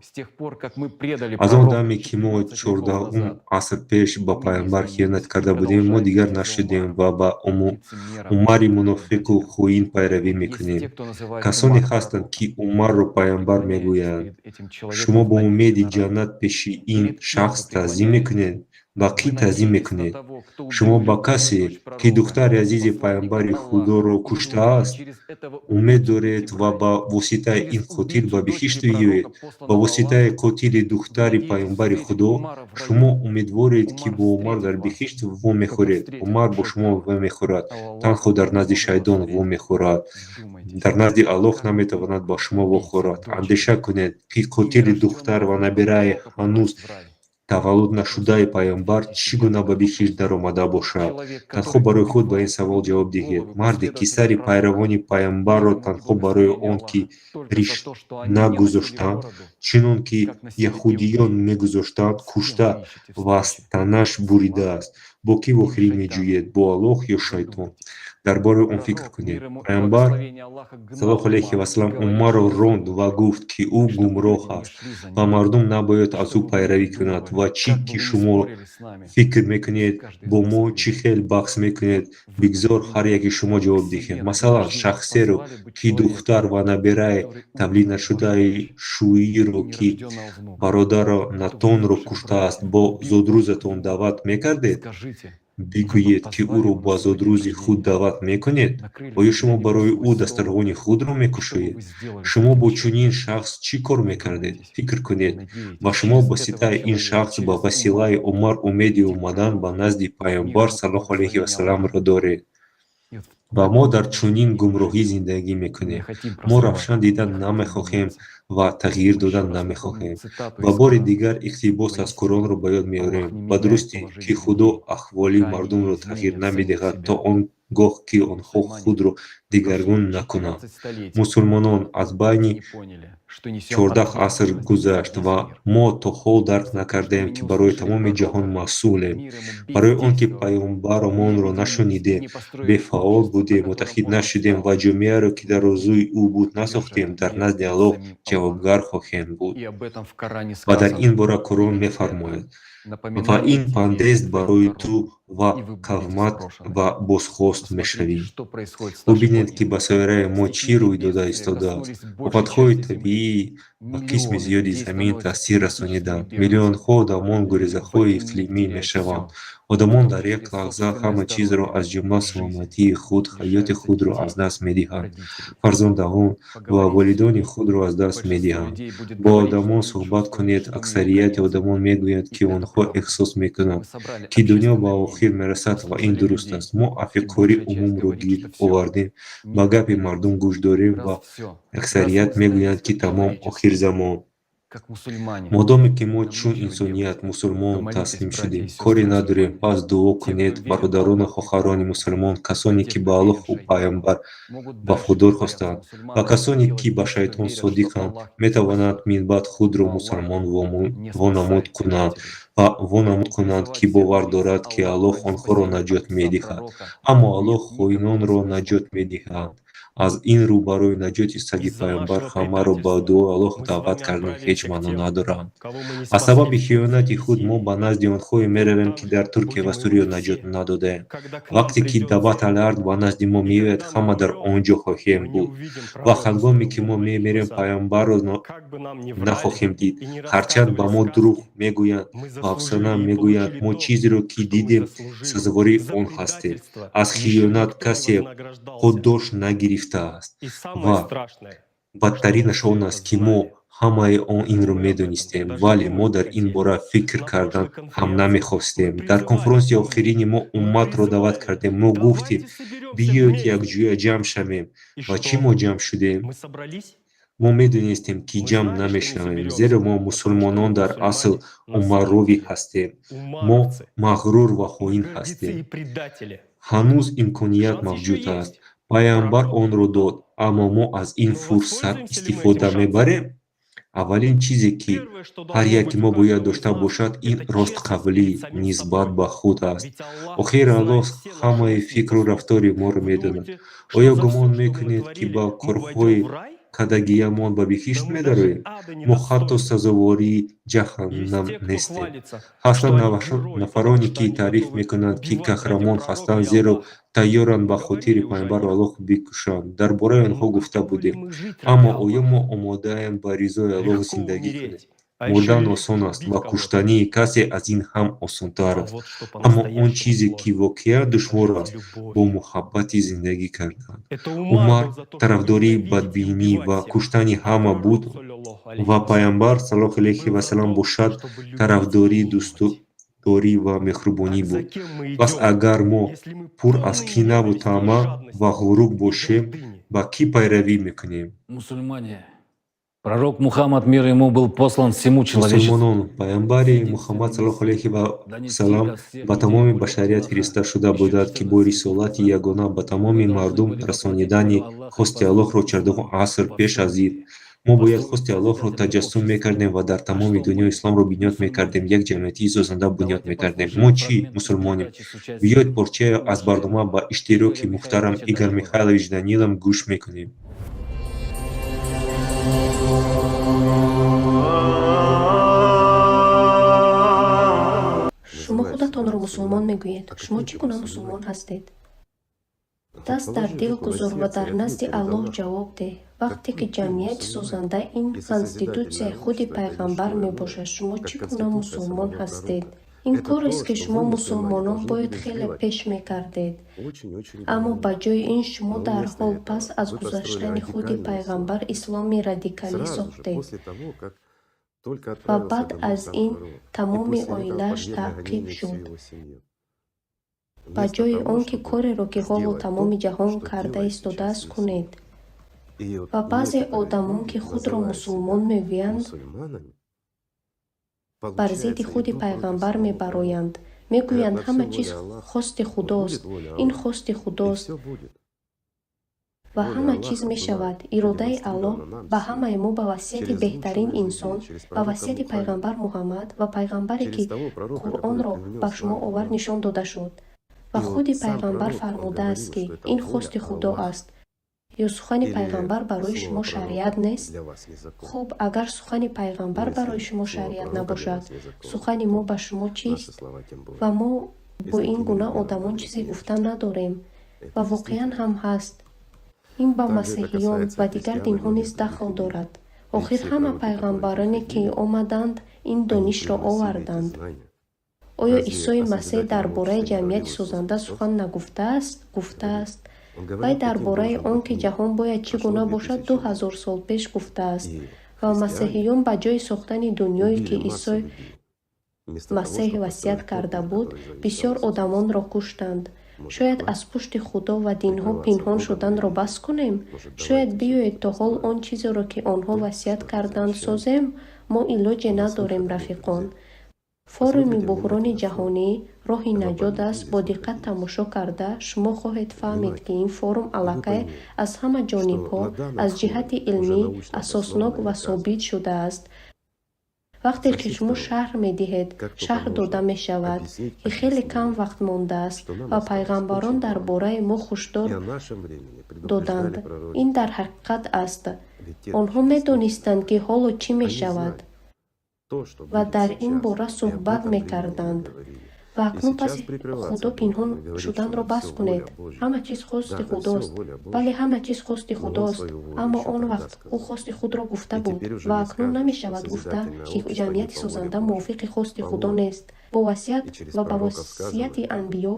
Аз он даме, ки мо 14 аср пеш ба паёмбар хиёнат карда будем, мо дигар нашудем ва ба Умари мунофиқу хоин пайравӣ мекунем. Касоне ҳастанд, ки Умарро паёмбар мегӯянд. Шумо бо умеди ҷаннат пеши ин шахс таъзим мекунед? Ба кӣ таъзим мекунед? Шумо ба касе, ки духтари азизи паёмбари Худоро куштааст, умед доред ва ба воситаи ин қотил ба биҳишт биёед? Ба воситаи қотили духтари паёмбари Худо? Шумо умедворед, ки бо Умар дар биҳишт вомехӯред? Умар бо шумо вомехӯрад, танҳо дар назди шайтон вомехӯрад. Дар назди Аллоҳ наметавонад ба шумо вохӯрад. Андеша кунед, ки қотили духтар ва набираи ҳанӯз таваллуд нашудаи Пайғамбар чӣ гуна ба биҳишт даромада бошад? Танҳо барои худ ба ин савол ҷавоб диҳед. Марде, ки сари пайравони Пайғамбарро танҳо барои он ки риш нагузоштанд, чунон ки яҳудиён мегузоштанд, кушта ва аз танаш буридааст, бо кӣ вохӯрӣ меҷӯед, бо Аллоҳ ё шайтон? Дар бораи он фикр кунед. Пайғамбар саллаллоҳу алайҳи васаллам Умарро ронд ва гуфт, ки ӯ гумроҳ аст ва мардум набояд аз ӯ пайравӣ кунад. Ва чӣ ки шумо фикр мекунед, бо мо чӣ хел баҳс мекунед, бигзор ҳар яки шумо ҷавоб диҳед. Масалан, шахсеро, ки духтар ва набираи тавлид нашудаи шӯиро, ки бародаронатонро куштааст, бо зодрӯзатон даъват мекардед? Бигӯед, ки ӯро ба зодрӯзи худ даъват мекунед? Оё шумо барои ӯ дастархони худро мекушоед? Шумо бо чунин шахс чӣ кор мекардед? Фикр кунед, ва шумо ба воситаи ин шахс, ба василаи Умар умеди омадан ба назди Пайғамбар саллаллоҳу алайҳи васалламро доред. Ва мо дар чунин гумроҳӣ зиндагӣ мекунем. Мо равшан дидан намехоҳем ва тағйир додан намехоҳем. Ва бори дигар иқтибос аз Қуръонро ба ёд меорем. Ба дурустӣ, ки Худо аҳволи мардумро тағйир намедиҳад то он гоҳ, ки онҳо худро дигаргун накунанд. Мусулмонон, аз байни 14 аср гузашт ва мо то ҳол дарк накардаем, ки барои тамоми ҷаҳон масъулем. Барои он ки Пайғамбаромонро нашунидем, бефаъол будем, муттаҳид нашудем ва ҷомеаро, ки дар орзуи ӯ буд, насохтем, дар назди Аллоҳ ҷавобгар хоҳем буд. Ва дар ин бора Қуръон мефармояд: ва ин пандест барои ту ва қавмат ва бозхост мешавӣ. Бубинед, ки ба сайёраи мо чӣ рӯй дода истодааст. Офатҳои табиӣ ба қисми зиёди замин таъсир расониданд. Миллионҳо одамон гурезаҳои иқлимӣ мешаванд. Одамон дар як лаҳза ҳама чизро, аз ҷумла саломатии худ, ҳаёти худро аз даст медиҳанд. Фарзандон ва волидони худро аз даст медиҳанд. Бо одамон суҳбат кунед, аксарияти одамон мегӯянд, ки онҳо эҳсос мекунанд, ки дунё ба охир мерасад ва ин дуруст аст. Мо афкори умумро гирд овардем, ба гапи мардум гӯш дорем ва аксарият мегӯянд, ки тамом, охирзамон. Модоме ки мо чун инсоният мусулмон таслим шудем, коре надорем. Пас дуо кунед, бародарону хоҳарони мусулмон, касоне ки ба Аллоҳу Пайғамбар вафодор ҳастанд ва касоне ки ба шайтон содиқанд, метавонанд минбаъд худро мусулмон вонамуд кунанд ва вонамуд кунанд, ки бовар дорад, ки Аллоҳ онҳоро наҷот медиҳад. Аммо Аллоҳ хоинонро наҷот медиҳад. Аз ин рӯ барои наҷоти саги Пайғамбар ҳамаро ба дуои Аллоҳ даъват кардан ҳеҷ маъно надорад. Аз сабаби хиёнати худ мо ба назди онҳое меравем, ки дар Туркия ва Сурия наҷот надодаем. Вақте ки Дават ал-Ард ба назди мо меояд, ҳама дар он ҷо хоҳем буд. Ва ҳангоме ки мо мемирем, Пайғамбарро нахоҳем дид. Ҳарчанд ба мо дурӯғ мегӯянд ва афсона мегӯянд, мо чизеро, ки дидем, сазовори он ҳастем. Аз хиёнат касе подош нагирифтааст. Ва бадтаринаш он аст, ки мо ҳамаи инро медонистем, вале мо дар ин бора фикр кардан ҳам намехостем. Дар конфронси охирини мо умматро даъват кардем. Мо гуфтем: биёед якҷоя ҷамъ шавем. Ва чӣ, мо ҷамъ шудем? Мо медонистем, ки ҷамъ намешавем, зеро мо мусулмонон дар асл умаровӣ ҳастем. Мо мағрур ва хоин ҳастем. Ҳанӯз имконият мавҷуд аст. Пайғамбар онро дод, аммо мо аз ин фурсат истифода мебарем? Аввалин чизе, ки ҳар яке мо бояд дошта бошад, ин ростқавлӣ нисбат ба худ аст. Охир Аллоҳ ҳамаи фикру рафтори моро медонад. Оё гумон мекунед, ки ба корҳои кардагиямон ба биҳишт медароем? Мо ҳатто сазовори ҷаҳаннам нестем. Ҳастанд нафароне, ки таъриф мекунанд, ки қаҳрамон ҳастанд, зеро тайёранд ба хотири Пайғамбару Аллоҳ бикушанд. Дар бораи онҳо гуфта будем. Аммо оё мо омодаем ба ризои Аллоҳ зиндагӣ кунем? Мурдан осон аст ва куштании касе аз ин ҳам осонтар аст. Аммо он чизе, ки воқеан душвор аст, бо муҳаббати зиндагӣ кардан. Умар тарафдори бадбинӣ ва куштани ҳама буд ва Пайғамбар саллаллоҳу алайҳи васаллам бошад тарафдори дӯстдорӣ ва меҳрубонӣ буд. Пас агар мо пур аз кинаву тамаъ ва ғурур бошем, Ба кӣ пайравӣ мекунем? Мусульмане. Пророк Мухаммад, мир ему, был послан всему человечеству. Мусулмонон, Паямбари Муҳаммад саллаллоҳу алайҳи ва салам ба тамоми башарият фириста шуда буданд, ки бо рисолати ягона ба тамоми мардум расонидани хости Аллоҳро 14 аср пеш аз ин. Мо бояд хости Аллоҳро таҷассум мекардем ва дар тамоми дунё исломро бунёд мекардем, як ҷамъияти созанда бунёд мекардем. Мо чӣ мусулмонем? Биёед, порчае аз барнома ба иштироки муҳтарам Игор Михайлович Данилов гӯш мекунем. Шумо худатонро мусулмон мегӯед. Шумо чӣ гуна мусулмон ҳастед? Даст дар дил гузор ва дар назди Аллоҳ ҷавоб деҳ. Вақте ки ҷамъияти созанда ин конститутсияи худи пайғамбар мебошад, шумо чӣ гуна мусулмон ҳастед? Ин корест, ки шумо мусулмонон бояд хеле пеш мекардед. Аммо ба ҷои ин шумо дарҳол пас аз гузаштани худи пайғамбар исломи радикалӣ сохтед ва баъд аз ин тамоми оилааш таъқиб шуд. Ба ҷои он ки кореро, ки ҳоло тамоми ҷаҳон карда истодааст, кунед. Ва баъзе одамон, ки худро мусулмон мегӯянд, бар зидди худи пайғамбар мебароянд. Мегӯянд, ҳама чиз хости Худост, ин хости Худост ва ҳама чиз мешавад. Иродаи Аллоҳ ба ҳамаи мо ба васияти беҳтарин инсон, ба васияти пайғамбар Муҳаммад ва пайғамбаре, ки Қуръонро ба шумо овард, нишон дода шуд. Ва худи пайғамбар фармудааст, ки ин хости Худо аст. Ё сухани пайғамбар барои шумо шариат нест? Хуб, агар сухани пайғамбар барои шумо шариат набошад, сухани мо ба шумо чист? Ва мо бо ин гуна одамон чизе гуфта надорем. Ва воқеан ҳам ҳаст. Ин ба масеҳиён ва дигар динҳо низ дахл дорад. Охир ҳама пайғамбароне, ки омаданд, ин донишро оварданд. Оё Исои Масеҳ дар бораи ҷамъияти созанда сухан нагуфтааст? Гуфтааст. Вай дар бораи он, ки ҷаҳон бояд чӣ гуна бошад, 2000 сол пеш гуфтааст. Ва масеҳиён ба ҷои сохтани дунёе, ки Исои Масеҳ васият карда буд, бисёр одамонро куштанд. Шояд аз пушти Худо ва динҳо пинҳон шуданро бас кунем? Шояд биёед то ҳол он чизеро, ки онҳо васият карданд, созем? Мо илоҷе надорем, рафиқон. Форуми буҳрони ҷаҳонӣ роҳи наҷот аст. Бо диққат тамошо карда, шумо хоҳед фаҳмид, ки ин форум аллакай аз ҳама ҷонибҳо аз ҷиҳати илмӣ асоснок ва собит шудааст. Вақте ки шумо шарҳ медиҳед, шарҳ дода мешавад, ки хеле кам вақт мондааст ва пайғамбарон дар бораи мо ҳушдор доданд. Ин дар ҳақиқат аст. Онҳо медонистанд, ки ҳоло чӣ мешавад ва дар ин бора суҳбат мекарданд. Ва акнун паси Худо пинҳон шуданро бас кунед. Ҳама чиз хости Худост. Бале, ҳама чиз хости Худост. Аммо он вақт ӯ хости худро гуфта буд ва акнун намешавад гуфта, ки ҷамъияти созанда мувофиқи хости Худо нест. Бо васият ва ба васияти анбиё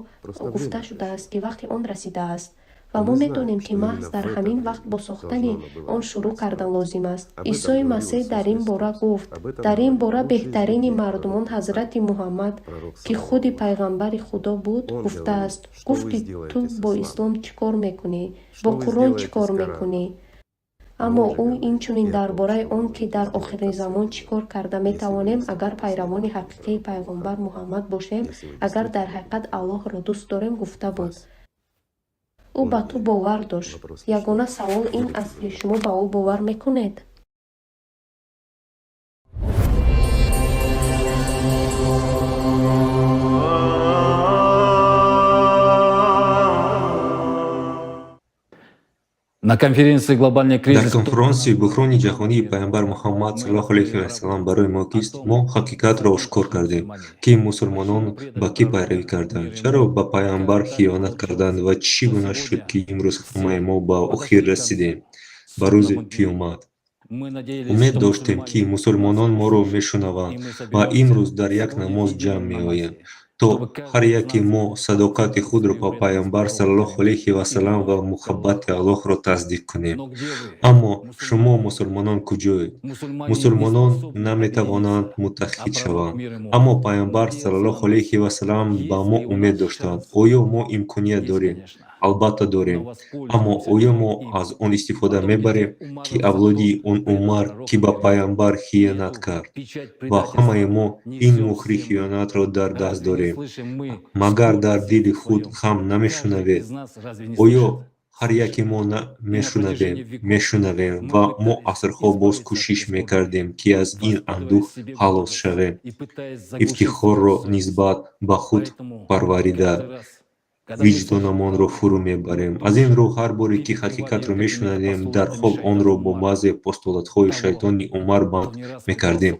гуфта шудааст, ки вақти он расидааст. Ва мо медонем, ки маҳз дар ҳамин вақт бо сохтани он шурӯъ кардан лозим аст. Исои Масеҳ дар ин бора гуфт. Дар ин бора беҳтарини мардумон ҳазрати Муҳаммад, ки худи пайғамбари Худо буд, гуфтааст. Гуфт, ки ту бо ислом чӣ кор мекунӣ? Бо Қуръон чӣ кор мекунӣ? Аммо ӯ инчунин дар бораи он, ки дар охири замон чӣ кор карда метавонем, агар пайравони ҳақиқии пайғамбар Муҳаммад бошем, агар дар ҳақиқат Аллоҳро дӯст дорем, гуфта буд. Ӯ ба ту бовар дошт. Ягона савол ин аст, ки шумо ба ӯ бовар мекунед? На конференции «Глобальный Дар кризис» конфронси буҳрони ҷаҳонии Паёмбар Муҳаммад саллаллоҳу алайҳи васаллам барои мо кист, мо ҳақиқатро ошкор кардем, ки мусулмонон ба кӣ пайравӣ карданд, чаро ба Паёмбар хиёнат карданд ва чӣ гуна шуд, ки имрӯз ҳамаи мо ба охир расидем, ба рӯзи қиёмат. Умед доштем, ки мусулмонон моро мешунаванд ва имрӯз дар як намоз ҷамъ меоем, то ҳар яке мо садоқати худро ба Паёмбар саллаллоҳу алайҳи васаллам ва муҳаббати Аллоҳро тасдиқ кунем. Аммо шумо мусулмонон куҷоед? Мусулмонон наметавонанд муттаҳид шаванд. Аммо Паёмбар саллаллоҳу алайҳи васаллам ба мо умед доштанд. Оё мо имконият дорем? Албатта дорем. Аммо оё мо аз он истифода мебарем, ки авлоди он Умар, ки ба пайғамбар хиёнат кард? Ва ҳамаи мо ин муҳри хиёнатро дар даст дорем. Магар дар дили худ ғам намешунавед? Оё ҳар яке мо мешунавем, мешунавем ва мо асрҳо боз кӯшиш мекардем, ки аз ин андӯҳ халос шавем. Ифтихорро нисбат ба худ парварида, виҷдонамонро фурӯ мебарем. Аз ин рӯ, ҳар боре ки ҳақиқатро мешунавем, дарҳол онро бо баъзе постулатҳои шайтони Умар банд мекардем.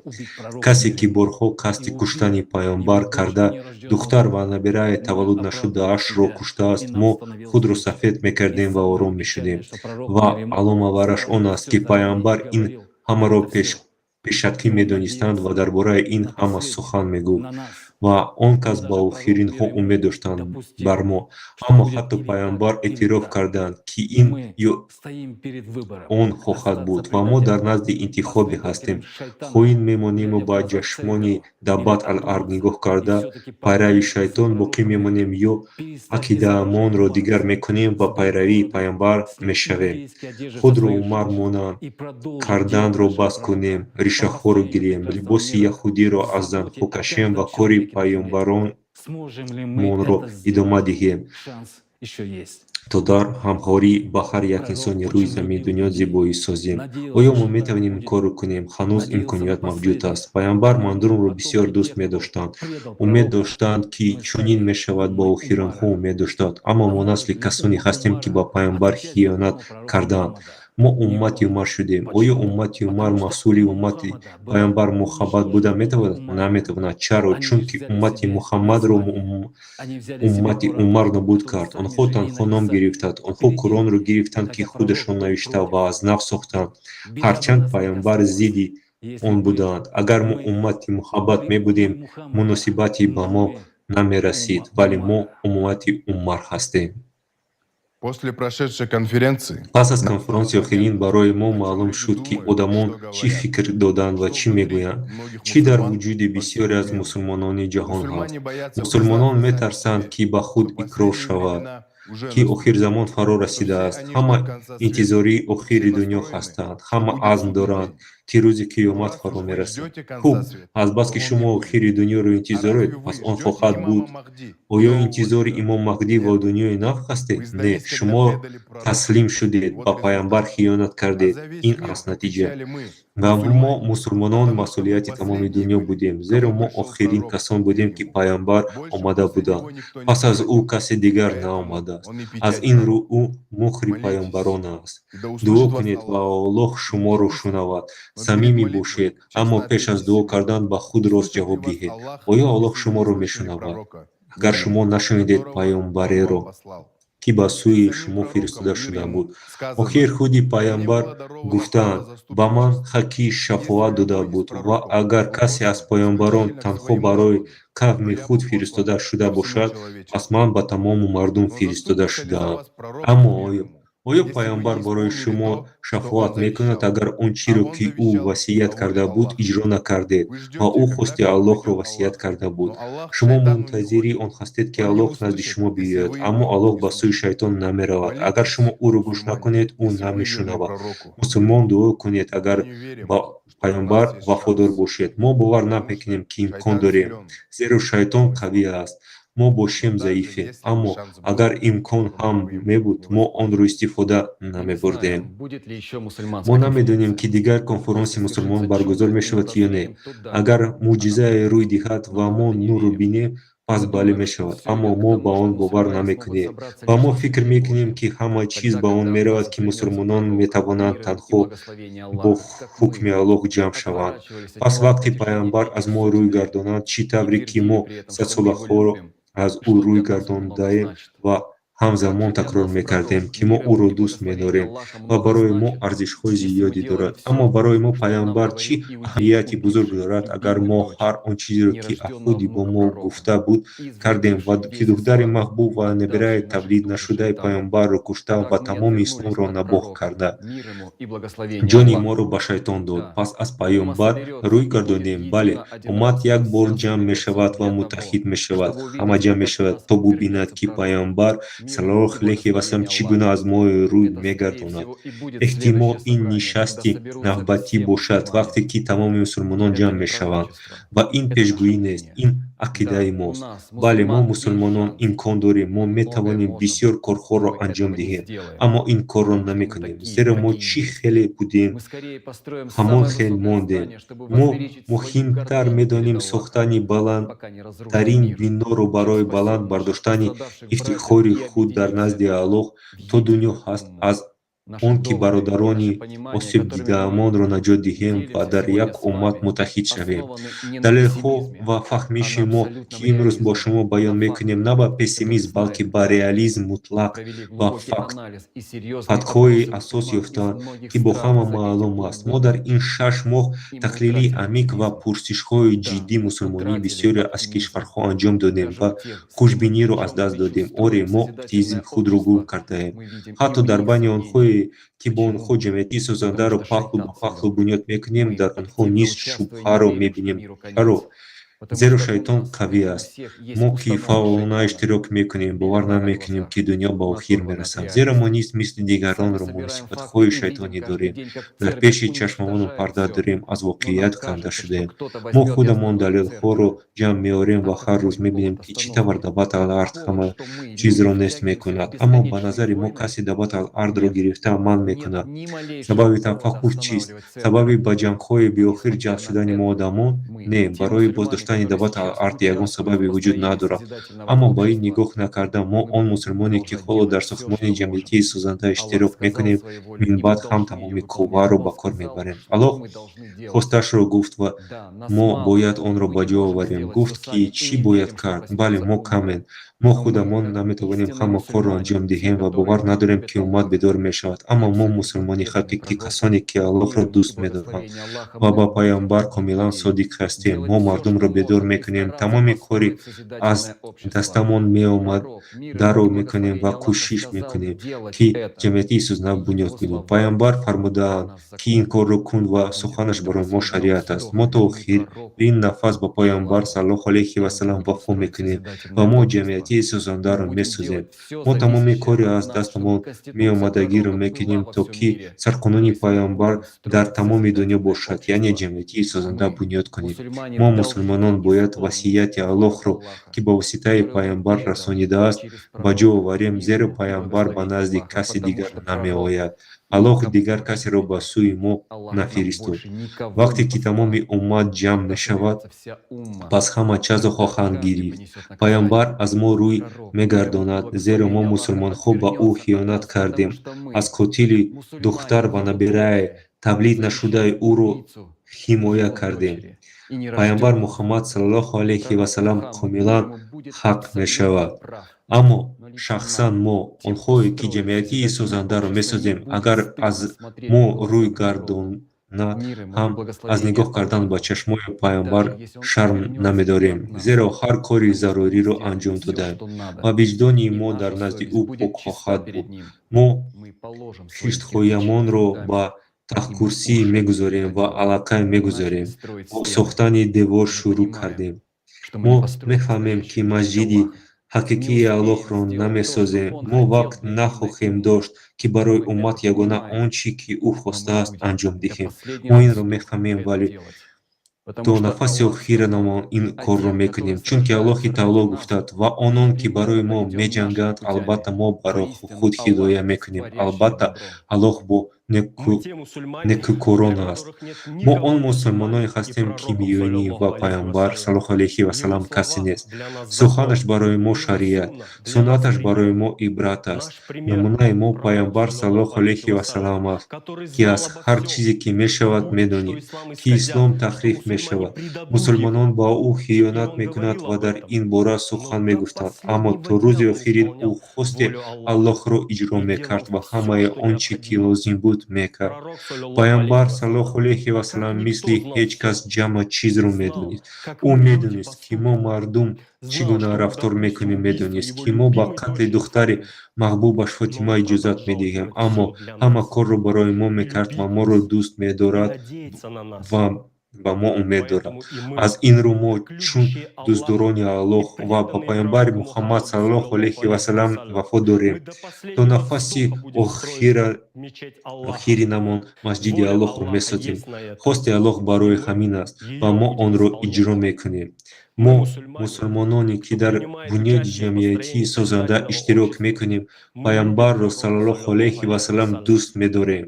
Касе, ки борҳо қасди куштани пайғамбар карда, духтар ва набираи таваллуд нашудаашро куштааст, мо худро сафед мекардем ва ором мешудем. Ва аломавараш он аст, ки пайғамбар ин ҳамаро пешакӣ медонистанд ва дар бораи ин ҳама сухан мегуфт. Ва он кас ба охиринҳо умед доштанд бар мо. Аммо ҳатто пайғамбар эътироф карданд, ки ин ё он хоҳад буд, ва мо дар назди интихобе ҳастем. Хоин мемонему ба чашмони Даббат ал-Ард нигоҳ карда, пайрави шайтон боқӣ мемонем ё ақидаамонро дигар мекунем ва пайравии пайғамбар мешавем. Худро Умар монанд карданро бас кунем, ришаҳоро гирем, либоси яҳудиро аз занҳо кашем ва кори пайғамбаронмонро идома диҳем, то дар ҳамхорӣ ба ҳар як инсони рӯи замин дунё зебоӣ созем. Оё мо метавонем ин корро кунем? Ҳанӯз имконият мавҷуд аст. Пайғамбар мардумро бисёр дӯст медоштанд. Умед доштанд, ки чунин мешавад, ба охиронҳо умед доштанд. Аммо мо насли касоне ҳастем, ки ба пайғамбар хиёнат карданд. Мо уммати Умар шудем. Оё уммати Умар маҳсули уммати пайғамбар Муҳаммад буда метавонад? Наметавонад. Чаро? Чунки уммати Муҳаммадро уммати Умар нобуд кард. Онҳо танҳо ном гирифтанд. Онҳо Қуръонро гирифтанд, ки худашон навишта ва аз нав сохтанд, ҳарчанд пайғамбар зидди он буданд. Агар мо уммати Муҳаммад мебудем, муносибате ба мо намерасид, вале мо уммати Умар ҳастем. После прошедшей конференции Пас аз конфронси охирин барои мо маълум шуд, ки одамон чӣ фикр доданд ва чӣ мегӯянд, чӣ дар вуҷуди бисёре аз мусулмонони ҷаҳон ҳаст. Мусулмонон метарсанд, ки ба худ иқрор шавад, ки охирзамон фаро расидааст. Ҳама интизории охири дунё ҳастанд, ҳама азм доранд, ки рӯзи қиёмат фаро мерасад. Хуб, азбаски шумо охири дунёро интизоред, пас он хоҳад буд. Оё интизори имом Маҳдӣ ва дунёи нав ҳастед? Не, шумо таслим шудед, ба пайғамбар хиёнат кардед. Ин аст натиҷа. Ва мо мусулмонон масъулияти тамоми дунё будем, зеро мо охирин касон будем, ки пайғамбар омада буданд. Пас аз ӯ касе дигар наомадааст. Аз ин рӯ ӯ муҳри пайғамбарон аст. Дуо кунед ва Аллоҳ шуморо шунавад. Самимӣ бошед, аммо пеш аз дуо кардан ба худ рост ҷавоб диҳед. Оё Аллоҳ шуморо мешунавад? Агар шумо нашунидед пайғамбареро, ки ба сӯи шумо фиристода шуда буд. Охир худи пайғамбар гуфтаанд: ба ман ҳаққи шафоат дода буд, ва агар касе аз пайғамбарон танҳо барои қавми худ фиристода шуда бошад, пас ман ба тамому мардум фиристода шудаам. Аммо оё пайғамбар барои шумо шафоат мекунад, агар он чиро, ки ӯ васият карда буд, иҷро накардед ва ӯ хости Аллоҳро васият карда буд? Шумо мунтазири он ҳастед, ки Аллоҳ назди шумо биёяд, аммо Аллоҳ ба сӯи шайтон намеравад. Агар шумо ӯро гӯш накунед, ӯ намешунавад. Мусулмон, дуо кунед, агар ба пайғамбар вафодор бошед. Мо бовар намекунем, ки имкон дорем, зеро шайтон қавӣ аст. Мо бошем заифем, аммо агар имкон ҳам мебуд, мо онро истифода намебурдем. Мо намедонем, ки дигар конфронси мусулмон баргузор мешавад ё не. Агар мӯъҷизае рӯй диҳад ва мо нурро бинем, пас бале мешавад, аммо мо ба он бовар намекунем. Ва мо фикр мекунем, ки ҳама чиз ба он меравад, ки мусулмонон метавонанд танҳо бо ҳукми Аллоҳ ҷамъ шаванд. Пас вақте пайғамбар аз мо рӯй гардонанд, чӣ тавре ки мо садсолаҳоро аз ӯ рӯй гардондаем ва ҳамзамон такрор мекардем, ки мо ӯро дӯст медорем ва барои мо арзишҳои зиёде дорад. Аммо барои мо пайғамбар чӣ аҳамияти бузург дорад, агар мо ҳар он чизеро, ки худи бо мо гуфта буд, кардем ва ки духтари маҳбуб ва набираи тавлид нашудаи пайғамбарро кушта ва тамоми исломро набоҳ карда, ҷони моро ба шайтон дод, пас аз пайғамбар рӯй гардонем? Бале, уммат як бор ҷамъ мешавад ва муттаҳид мешавад. Ҳама ҷамъ мешавад, то бубинад, ки пайғамбар саллаллоҳу алайҳи васаллам чӣ гуна аз мо рӯй мегардонад. Эҳтимол, ин нишасти навбатӣ бошад, вақте ки тамоми мусулмонон ҷамъ мешаванд. Ва ин пешгӯӣ нест, ин ақидаи мост. Бале, мо мусулмонон имкон дорем, мо метавонем бисёр корҳоро анҷом диҳем, аммо ин корро намекунем, зеро мо чӣ хеле будем, ҳамон хел мондем. Мо муҳимтар медонем сохтани баландтарин биноро барои баланд бардоштани ифтихори худ дар назди Аллоҳ то дунё ҳаст, аз он ки бародарони осебдидаамонро наҷот диҳем ва дар як уммат муттаҳид шавем. Далелҳо ва фаҳмиши мо, ки имрӯз бо шумо баён мекунем, на ба пессимизм, балки ба реализм мутлақ ва фактҳои асос ёфтаанд, ки бо ҳама маълум аст. Мо дар ин 6 моҳ таҳлили амиқ ва пурсишҳои ҷиддии мусулмонии бисёре аз кишварҳо анҷом додем ва хушбиниро аз даст додем. Оре, мо оптимизми худро гум кардаем. Ҳатто дар байни онҳое, ки бо онҳо ҷамъияти созандаро паҳлӯ ба паҳлӯ бунёд мекунем, дар онҳо низ шубҳаро мебинем. Чаро? Зеро шайтон қавӣ аст. Мо, ки фаъолона иштирок мекунем, бовар намекунем, ки дунё ба охир мерасад, зеро мо низ мисли дигаронро муносибатҳои шайтонӣ дорем. Дар пеши чашмамон парда дорем, аз воқеият канда шудаем. Мо худамон далелҳоро ҷамъ меорем ва ҳар рӯз мебинем, ки чӣ тавр Даббат ал-Ард ҳама чизро нест мекунад, аммо ба назари мо касе Даббат ал-Ардро гирифта манъ мекунад. Сабаби тафаккур чист? Сабаби ба ҷангҳои беохир ҷалб шудани мо одамон? Не, барои боздоштани Даббат ал-Ард ягон сабабе вуҷуд надорад. Аммо ба ин нигоҳ накарда, мо, он мусулмоне, ки ҳоло дар сохтмони ҷамъиятии созанда иштирок мекунем, минбаъд ҳам тамоми қувваро ба кор мебарем. Аллоҳ хостаашро гуфт ва мо бояд онро ба ҷо оварем. Гуфт, ки чӣ бояд кард. Бале, мо камем. Мо худамон наметавонем ҳама корро анҷом диҳем ва бовар надорем, ки уммат бедор мешавад. Аммо мо, мусулмони ҳақиқӣ, касоне, ки Аллоҳро дӯст медоранд ва ба Пайғамбар комилан содиқ ҳастем, мо мардумро бедор мекунем, тамоми кори аз дастамон меомадаро мекунем ва кӯшиш мекунем, ки ҷамъияти созанда бунёд кунем. Пайғамбар фармудаанд, ки ин корро кун ва суханаш барои мо шариат аст. Мо то охирин нафас ба Пайғамбар саллаллоҳу алайҳи васаллам вафо мекунем ва мо ҷамъияти созандаро месозем. Мо тамоми кори аз дастамон меомадагиро мекунем, то ки сарқонуни Пайғамбар дар тамоми дунё бошад, яъне ҷамъияти созанда бунёд кунем. Мо, мусулмонон, бояд васияти Аллоҳро, ки ба воситаи Пайғамбар расонидааст, ба ҷо оварем, зеро Пайғамбар ба назди каси дигар намеояд. Аллоҳ дигар касеро ба сӯи мо нафиристод. Вақте ки тамоми уммат ҷамъ мешавад, пас ҳама ҷазо хоҳанд гирифт. Пайғамбар аз мо рӯй мегардонад, зеро мо мусулмонҳо ба ӯ хиёнат кардем, аз қотили духтар ва набираи тавлид нашудаи ӯро ҳимоя кардем. Пайғамбар Муҳаммад саллаллоҳу алайҳи васаллам комилан ҳақ мешавад. Аммо шахсан мо, онҳое, ки ҷамъияти созандаро месозем, агар аз мо рӯй гардонад ҳам, аз нигоҳ кардан ба чашмои Пайғамбар шарм намедорем, зеро ҳар кори заруриро анҷом додаем ва виҷдони мо дар назди ӯ пок хоҳад буд. Мо хиштҳоямонро ба тахткурсӣ мегузорем ва аллакай мегузорем. Бо сохтани девор шурӯъ кардем. Мо мефаҳмем, ки масҷиди ҳақиқии Аллоҳро намесозем. Мо вақт нахоҳем дошт, ки барои уммат ягона он чӣ ки ӯ хостааст, анҷом диҳем. Мо инро мефаҳмем, вале то нафаси охиранамон ин корро мекунем, чунки Аллоҳи таоло гуфтааст: «Ва онон, ки барои мо меҷанганд, албатта, мо ба роҳи худ ҳидоя мекунем. Албатта, Аллоҳ бо некӯкорон аст». Мо он мусулмононе ҳастем, ки миёни ва Пайғамбар саллаллоҳу алайҳи васаллам касе нест. Суханаш барои мо шариат, суннаташ барои мо ибрат аст. Намунаи мо Пайғамбар саллаллоҳу алайҳи васаллам аст, ки аз ҳар чизе ки мешавад медонист, ки ислом таҳриф мешавад, мусулмонон ба ӯ хиёнат мекунанд ва дар ин бора сухан мегуфтанд, аммо то рӯзи охирин ӯ хости Аллоҳро иҷро мекард ва ҳамаи он чӣ ки лозим буд, мекард. Пайғамбар саллаллоҳу алайҳи васаллам мисли ҳеҷ кас ҷамъ чизро медонист. Ӯ медонист, ки мо мардум чӣ гуна рафтор мекунем, медонист, ки мо ба қатли духтари маҳбубаш Фотима иҷозат медиҳем, аммо ҳама корро барои мо мекард ва моро дӯст медорад ва ба мо умед дорад. Аз ин рӯ мо чун дӯстдорони Аллоҳ ва ба Паёмбари Муҳаммад саллаллоҳу алайҳи васаллам вафо дорем, то нафаси охиринамон Масҷиди Аллоҳро месозем. Хости Аллоҳ барои ҳамин аст ва мо онро иҷро мекунем. Мо, мусулмононе, ки дар бунёди ҷамъиятии созанда иштирок мекунем, Паёмбарро саллаллоҳу алайҳи васаллам дӯст медорем.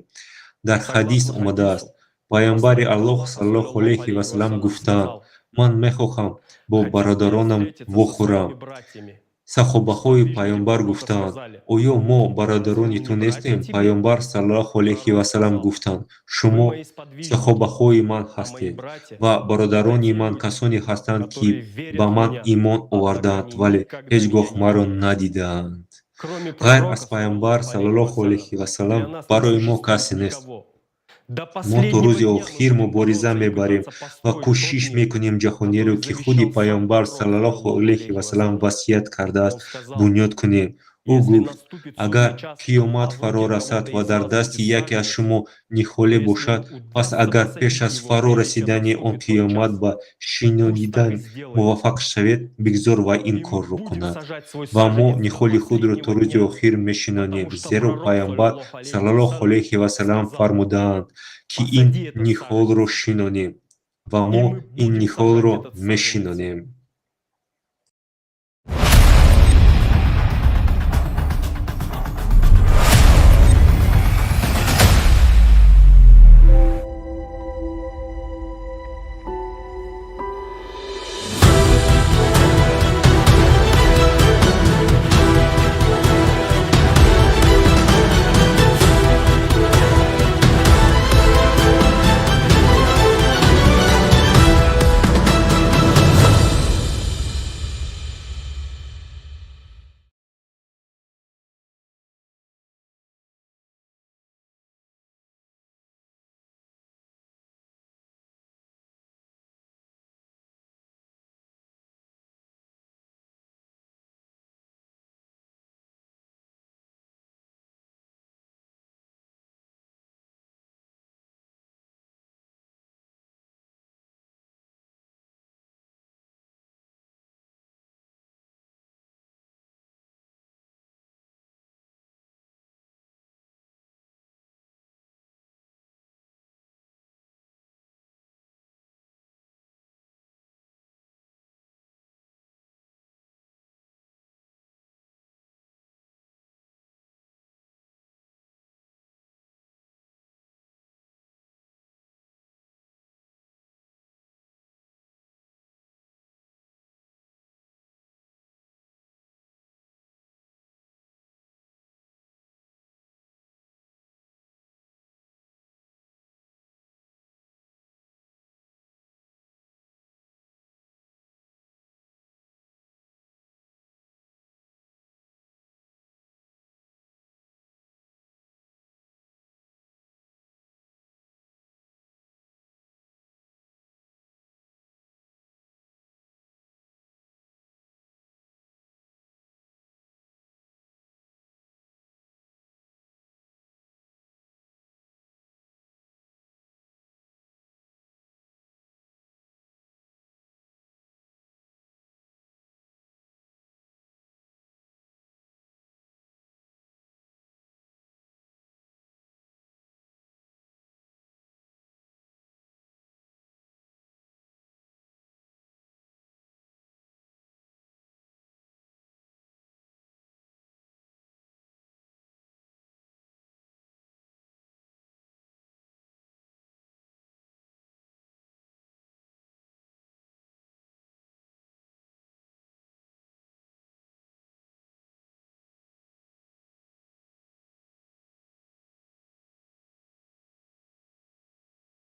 Дар ҳадис омадааст: Паёмбари Аллоҳ саллаллоҳу алайҳи васаллам гуфтаанд: «Ман мехоҳам бо бародаронам вохӯрам». Саҳобаҳои Паёмбар гуфтаанд: «Оё мо бародарони ту нестем?» Паёмбар саллаллоҳу алайҳи васаллам гуфтанд: «Шумо саҳобаҳои ман ҳастед ва бародарони ман касоне ҳастанд, ки ба ман имон овардаанд, вале ҳеҷ гоҳ маро надидаанд». Ғайр аз Паёмбар саллаллоҳу алайҳи васаллам барои мо касе нест. Мо то рӯзи охир мубориза мебарем ва кӯшиш мекунем ҷаҳонеро, ки худи Паёмбар саллаллоҳу алайҳи васаллам васият кардааст, бунёд кунем. Ӯ гуфт: «Агар қиёмат фаро расад ва дар дасти яке аз шумо ниҳоле бошад, пас агар пеш аз фаро расидани он қиёмат ба шинонидан муваффақ шавед, бигзор вай ин корро кунад». Ва мо ниҳоли худро то рӯзи охир мешинонем, зеро Паёмбар саллаллоҳу алайҳи васаллам фармудаанд, ки ин ниҳолро шинонем, ва мо ин ниҳолро мешинонем.